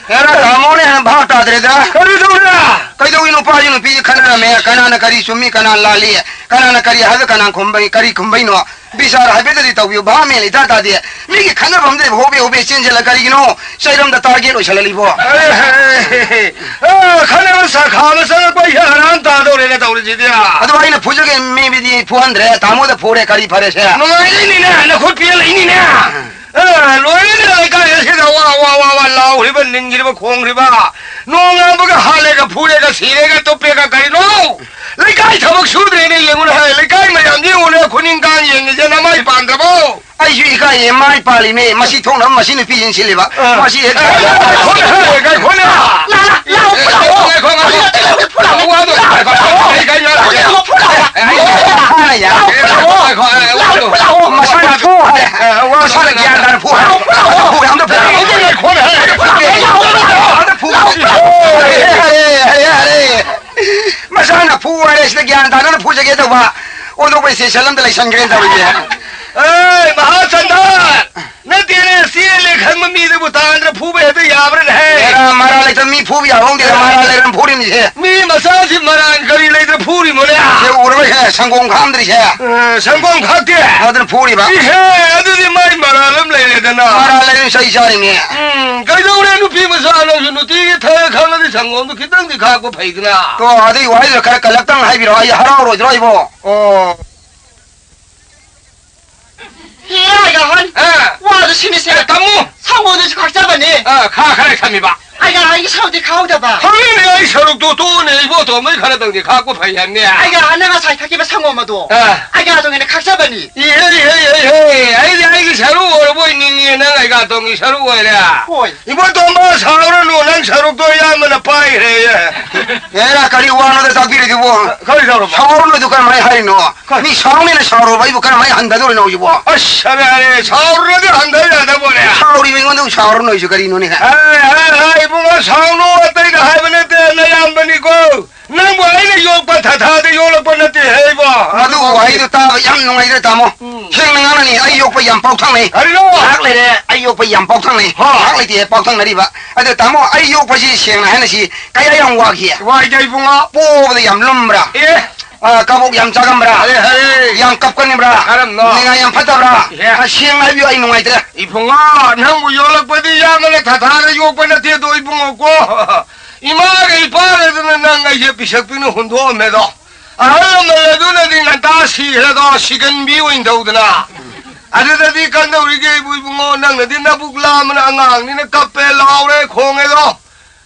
ꯍꯦꯔꯥ, ꯇꯥꯃꯣꯅ ꯍꯦꯟꯅ ꯚꯥꯞ ꯇꯥꯗ꯭ꯔꯦꯗ꯫ ꯀꯔꯤ ꯇꯧꯔꯤꯔꯥ? ꯀꯩꯗꯧꯏ ꯅꯨꯄꯥꯁꯤ ꯅꯨꯄꯤꯁꯤ ꯈꯟꯅꯔꯝꯃꯦ, ꯀꯅꯥꯅ ꯀꯔꯤ ꯆꯨꯝꯃꯤ, ꯀꯅꯥꯅ ꯂꯥꯜꯂꯤ, ꯀꯅꯥꯅ ꯀꯔꯤ ꯍꯥꯏꯕ, ꯀꯅꯥꯅ ꯈꯨꯝꯕꯩ-, ꯀꯔꯤ ꯈꯨꯝꯕꯩꯅꯣ? ꯕꯤꯆꯥꯔ ꯍꯥꯏꯐꯦꯠꯇꯗꯤ ꯇꯧꯕꯤꯌꯨ, ꯚꯥꯞ ꯃꯦꯟ ꯏꯇꯥ ꯇꯥꯗꯦ꯫ ꯃꯤꯒꯤ ꯈꯟꯅꯐꯝꯗ ꯍꯣꯕꯦ ꯍꯣꯕꯦ ꯆꯦꯟꯁꯤꯜꯂ ꯀꯔꯤꯒꯤꯅꯣ? ꯆꯩꯔꯝꯗ ꯇꯥꯔꯒꯦꯠ ꯑꯣꯏꯁꯜꯍꯜꯂꯤꯕꯣ? ꯑꯦ, ꯑꯦ, ꯑꯦ, ꯑꯦ, ꯑꯦ, ꯈꯟꯅꯕ ꯁꯥꯈꯥ ꯑꯃ ꯆꯪꯉꯛꯄ ꯑꯩꯁꯦ ꯍꯔꯥꯡ ꯇꯥꯗꯧꯔꯦꯅ ꯇꯧꯔꯤꯁꯤꯗꯤ꯫ ꯑꯗꯣ ꯑꯩꯅ ꯐꯨꯖꯒꯦ ꯃꯤꯕꯨꯗꯤ ꯐꯨꯍꯟꯗ꯭ꯔꯦ, ꯇꯥꯃꯣꯗ ꯐꯨꯔꯦ, ꯀꯔꯤ ꯐꯔꯦꯁꯦ? ꯅꯨꯡꯉꯥꯏꯔꯛꯏꯅꯤꯅꯦ, ꯅꯈꯨꯠ ꯄꯦꯜꯂꯛꯏꯅꯤꯅꯦ꯫ ꯑ, ꯂꯣꯏꯔꯦꯅꯦ ꯂꯩꯀꯥꯏ ꯑꯁꯤꯗ ꯋꯥ, ꯋꯥ, ꯋꯥ, ꯋꯥ ꯂꯥꯎꯔꯤꯕ, ꯅꯤꯡꯈ꯭ꯔꯤꯕ, ꯈꯣꯡꯈ꯭ꯔꯤꯕ꯫ ꯅꯣꯡꯉꯥꯟꯕꯒ ꯍꯥꯠꯂꯦꯒ, ꯐꯨꯔꯦꯒ, ꯁꯤꯔꯦꯒ, ꯇꯨꯞꯄꯦꯒ ꯀꯔꯤꯅꯣ? ꯂꯩꯀꯥꯏ ꯊꯕꯛ ꯁꯨꯗ꯭ꯔꯦꯅꯦ, ꯌꯦꯡꯉꯨꯅꯦ ꯍꯥꯏ꯫ ꯂꯩꯀꯥꯏ ꯃꯌꯥꯝꯁꯤ ꯌꯦꯡꯉꯨꯅꯦ, ꯈꯨꯅꯤꯡ ꯀꯥꯡ ꯌꯦꯡꯉꯤꯁꯦ ꯅꯃꯥꯏ ꯄꯥꯟꯗ꯭ꯔꯕꯣ? ꯑꯩꯁꯨ ꯏꯀꯥꯏꯌꯦ, ꯃꯥꯏ ꯄꯥꯜꯂꯤꯅꯦ꯫ ꯃꯁꯤ ꯊꯣꯛꯅꯕ ꯃꯁꯤ ꯅꯨꯄꯤ ꯌꯦꯡꯁꯤꯜꯂꯤꯕ꯫ ꯑ꯫ ꯃꯁꯤ ꯍꯦꯛ ꯉꯥꯏꯈꯣꯅꯦ, ꯉꯥꯏꯈꯣꯅꯦ꯫ ꯂꯥꯛꯑꯣ, ꯂꯥꯛꯑꯣ, ꯂꯥꯛꯑꯣ꯫ ꯉꯥꯏꯈꯣ, ꯉꯥꯏꯈꯣ꯫ ꯂꯥꯛꯑꯣ, ꯂꯥꯛꯑꯣ꯫ ꯐꯨ ꯂꯥꯛꯑꯣ꯫ ꯐꯨ ꯂꯥꯛꯑꯣ꯫ ꯃꯁꯥꯅ ꯐꯨ ꯍꯥꯏ꯫ ꯃꯁꯥꯅ ꯒ꯭ꯌꯥꯟ ꯇꯥꯅ ꯐꯨ ꯍꯥꯏ꯫ ꯐꯨ ꯍꯥꯏ꯫ ꯑꯝꯇ ꯐꯨ꯫ ꯌꯥꯔꯦ, ꯌꯥꯔꯦ, ꯌꯥꯔꯦ꯫ ꯃꯁꯥꯅ ꯐꯨ ꯍꯥꯏꯔꯦ, ꯁꯤꯗ ꯒ꯭ꯌꯥꯟ ꯇꯥꯗꯅ ꯐꯨꯖꯒꯦ ꯇꯧꯕ꯫ ꯑꯣꯟꯊꯣꯛꯄ ꯁ꯭ꯇꯦꯁꯟ ꯑꯝꯗ ꯂꯩꯁꯟꯈ꯭ꯔꯦꯅ ꯇꯧꯔꯤꯁꯦ꯫ ꯑꯦ, ꯃꯍꯥꯆꯟꯗ꯭ꯔ! ꯅꯠꯇꯦꯅꯦ, ꯆꯦꯜꯂꯦ ꯈꯟꯕ ꯃꯤꯗꯨꯕꯨ ꯇꯥꯟꯅ ꯐꯨꯕ ꯍꯦꯛꯇ ꯌꯥꯕ꯭ꯔꯥꯅꯦꯍꯦ? ꯑꯦꯔꯥ, ꯃꯔꯥꯜ ꯂꯩꯇꯕ ꯃꯤ ꯐꯨꯕ ꯌꯥꯕ ꯍꯧꯅꯗꯦꯗ, ꯃꯔꯥꯜ ꯂꯩꯔꯝ ꯐꯨꯔꯤꯝꯅꯤꯁꯦ꯫ ꯃꯤ ꯃꯆꯥꯁꯤ ꯃꯔꯥꯜ ꯀꯔꯤ ꯂꯩꯇꯅ ꯐꯨꯔꯤꯃꯣꯅꯦ? ꯁꯦ ꯎꯔꯕ ꯁꯦ, ꯁꯪꯒꯣꯝ ꯈꯥꯛꯑꯝꯗ꯭ꯔꯤꯁꯦ꯫ ꯑ, ꯁꯪꯒꯣꯝ ꯈꯥꯛꯇꯦ? ꯑꯗꯨꯅ ꯐꯨꯔꯤꯕ꯫ ꯏꯍꯦ, ꯑꯗꯨꯗꯤ ꯃꯥꯏ ꯃꯔꯥꯜ ꯑꯃ ꯂꯩꯔꯦꯗꯅ꯫ ꯃꯔꯥꯜ ꯂꯩꯔꯝ ꯆꯩ ꯆꯥꯔꯤꯅꯦ꯫ ꯎꯝ, ꯀꯩꯗꯧꯔꯦ ꯅꯨꯄꯤ ꯃꯆꯥ ꯅꯪꯁꯨ ꯅꯨꯡꯇꯤꯒꯤ ꯊꯛꯑꯦ ꯈꯪꯉꯗꯤ ꯁꯪꯒꯣꯝꯗꯣ ꯈꯤꯇꯪꯗꯤ ꯈꯥꯛꯄ ꯐꯩꯗꯅ꯫ ꯇꯣ, ꯑꯗꯨꯒꯤ ꯋꯥꯍꯩꯗꯣ ꯈꯔ ꯀꯜꯂꯛꯇꯪ ꯍꯥꯏꯕꯤꯔꯣ, ꯑꯩ ꯍꯔꯥꯎꯔꯣꯏꯗ꯭ꯔꯣ ꯑꯩꯕꯣ? ꯑꯣ꯫ ꯍꯦ, ꯑꯩꯒ ꯍꯣꯏ꯫ ꯑ꯫ ꯋꯥꯗꯨ ꯁꯤꯅꯤꯁꯦ꯫ ꯑꯦ, ꯇꯝꯃꯨ꯫ ꯁꯪꯒꯣꯝꯗꯨꯁꯨ ꯈꯥꯛꯆꯕꯅꯤ꯫ ꯑ, ꯈꯥ-, ꯈꯔ ꯊꯝꯃꯤꯕ꯫ ꯑꯩꯒ ꯑꯩꯒꯤ ꯁꯔꯨꯛꯇꯤ ꯈꯥꯎꯗꯕ꯫ ꯈꯪꯉꯤꯅꯦ, ꯑꯩ ꯁꯔꯨꯛꯇꯣ ꯇꯣꯛꯑꯣꯅꯦ, ꯏꯕꯣꯇꯣꯝꯕꯩ ꯈꯔꯗꯪꯗꯤ ꯈꯥꯛꯄ ꯐꯩ ꯍꯥꯏꯕꯅꯦ꯫ ꯑꯩꯒ ꯅꯪ ꯉꯁꯥꯏ ꯊꯛꯈꯤꯕ ꯁꯪꯒꯣꯝ ꯑꯗꯣ꯫ ꯑ꯫ ꯑꯩꯒ ꯑꯗꯨꯒꯤꯅꯦ ꯈꯥꯛꯆꯕꯅꯤ꯫ ꯏꯍꯦ, ꯏꯍꯦ, ꯏꯍꯦ, ꯏꯍꯦ, ꯑꯩꯗꯤ ꯑꯩꯒꯤ ꯁꯔꯨꯛ ꯑꯣꯏꯔꯕꯣꯏ ꯅꯤꯡꯉꯦ, ꯅꯪ ꯑꯩꯒꯥꯇꯣꯝꯒꯤ ꯁꯔꯨꯛ ꯑꯣꯏꯔꯦ꯫ ꯍꯣꯏ꯫ ꯏꯕꯣꯇꯣꯝꯕ, ꯁꯥꯎꯔꯅꯨ, ꯅꯪ ꯁꯔꯨꯛꯇꯣ ꯑꯌꯥꯝꯕꯅ ꯄꯥꯏꯈ꯭ꯔꯦꯌꯦ꯫ ꯑꯦꯔꯥ, ꯀꯔꯤ ꯋꯥꯅꯣꯗ ꯇꯥꯛꯄꯤꯔꯤꯗꯨꯕꯣ? ꯀꯔꯤ ꯇꯧꯔꯕ? ꯁꯥꯎꯔꯅꯨꯗꯨ ꯀꯔꯝꯍꯥꯏꯅ ꯍꯥꯏꯔꯤꯅꯣ? ꯀꯔꯤ? ꯃꯤ ꯁꯥꯎꯅꯦꯅ ꯁꯥꯎꯔꯨꯕ ꯑꯩꯕꯨ ꯀꯔꯝꯍꯥꯏꯅ ꯍꯟꯊꯗꯣꯔꯤꯅꯣ ꯍꯧꯖꯤꯛꯄꯣ? ꯑꯁ, ꯑꯔꯦ, ꯑꯔꯦ, ꯁꯥꯎꯔꯨꯔꯗꯤ ꯍꯟꯊ ꯌꯥꯗꯕꯣꯅꯦ꯫ ꯁꯥꯎꯔꯤꯕ ꯑꯩꯉꯣꯟꯗ ꯑꯃꯨꯛ ꯁꯥꯎꯔꯅꯨ ꯑꯩꯁꯨ ꯀꯔꯤꯅꯣꯅꯦ? ꯑꯦ, ꯑꯦ, ꯑꯦ, ꯏꯕꯨꯡꯉꯣ, ꯁꯥꯎꯅꯨ, ꯑꯇꯩꯗ ꯍꯥꯏꯕ ꯅꯠꯇꯦ, ꯅꯌꯥꯝꯕꯅꯤꯀꯣ꯫ ꯅꯪꯕꯨ ꯑꯩꯅ ꯌꯣꯛꯄ ꯊꯥꯊꯥꯗ ꯌꯣꯛꯂꯛꯄ ꯅꯠꯇꯦ ꯍꯦ ꯏꯕꯣ꯫ ꯑꯗꯨ ꯋꯥꯍꯩꯗꯨ ꯇꯥꯕ ꯌꯥꯝ ꯅꯨꯡꯉꯥꯏꯖꯔꯦ, ꯇꯥꯃꯣ꯫ ꯎꯝ꯫ ꯁꯦꯡꯅ ꯉꯥꯡꯅꯅꯤ, ꯑꯩ ꯌꯣꯛꯄ ꯌꯥꯝ ꯄꯥꯎꯊꯪꯅꯩ꯫ ꯀꯔꯤꯅꯣ? ꯉꯥꯏꯍꯥꯛ ꯂꯩꯔꯦ, ꯑꯩ ꯌꯣꯛꯄ ꯌꯥꯝ ꯄꯥꯎꯊꯪꯅꯩ꯫ ꯍꯣ꯫ ꯉꯥꯏꯍꯥꯛ ꯂꯩꯇꯦ ꯄꯥꯎꯊꯪꯅꯔꯤꯕ꯫ ꯑꯗꯨ ꯇꯥꯃꯣ, ꯑꯩ ꯌꯣꯛꯄꯁꯤ ꯁꯦꯡꯅ ꯍꯥꯏꯅꯁꯤ ꯀꯌꯥ ꯌꯥꯝ ꯋꯥꯈꯤ? ꯋꯥꯏꯗ, ꯏꯕꯨꯡꯉꯣ꯫ ꯄꯣꯕꯗ ꯌꯥꯝ ꯂꯨꯝꯕ꯭ꯔꯥ? ꯑꯦ꯫ ꯑ, ꯀꯕꯣꯛ ꯌꯥꯝ ꯆꯥꯒꯟꯕ꯭ꯔꯥ? ꯑꯔꯦ, ꯑꯔꯦ꯫ ꯌꯥꯝ ꯀꯞꯀꯟꯕ꯭ꯔꯥ? ꯀꯔꯝꯅꯣ? ꯅꯤꯡꯉꯥꯏ ꯌꯥꯝ ꯐꯠꯇꯕ꯭ꯔꯥ? ꯏꯍꯦ꯫ ꯑ, ꯁꯦꯡꯅ ꯍꯥꯏꯕꯤꯌꯨ, ꯑꯩ ꯅꯨꯡꯉꯥꯏꯇ꯭ꯔꯦ꯫ ꯏꯕꯨꯡꯉꯣ, ꯅꯪꯕꯨ ꯌꯣꯜꯂꯛꯄꯗꯤ ꯌꯥꯝꯅ ꯊꯥꯊꯥꯔ ꯌꯣꯛꯄ ꯅꯠꯇꯦꯗꯣ, ꯏꯕꯨꯡꯉꯣꯀꯣ꯫ ꯏꯃꯥꯒ ꯏꯄꯥꯒꯗꯨꯅ ꯅꯪ ꯑꯩꯁꯦ ꯄꯤꯁꯛ ꯄꯤꯛꯅ ꯍꯨꯟꯗꯣꯛꯑꯝꯃꯦꯗꯣ꯫ ꯑꯍꯜ ꯂꯃꯟ ꯑꯗꯨꯅꯗꯤ ꯉꯟꯇꯥ ꯁꯤꯈ꯭ꯔꯦꯗꯣ, ꯁꯤꯒꯟꯕꯤ ꯑꯣꯏꯅ ꯇꯧꯗꯅ꯫ ꯑꯗꯨꯗꯗꯤ ꯀꯝꯗꯧꯔꯤꯒꯦ, ꯏꯕꯨ ꯏꯕꯨꯡꯉꯣ? ꯅꯪꯅꯗꯤ ꯅꯕꯨꯛ ꯂꯥꯝꯕꯅ ꯑꯉꯥꯡꯅꯤꯅ ꯀꯞꯄꯦ ꯂꯥꯎꯔꯦ ꯈꯣꯡꯉꯦꯗꯣ꯫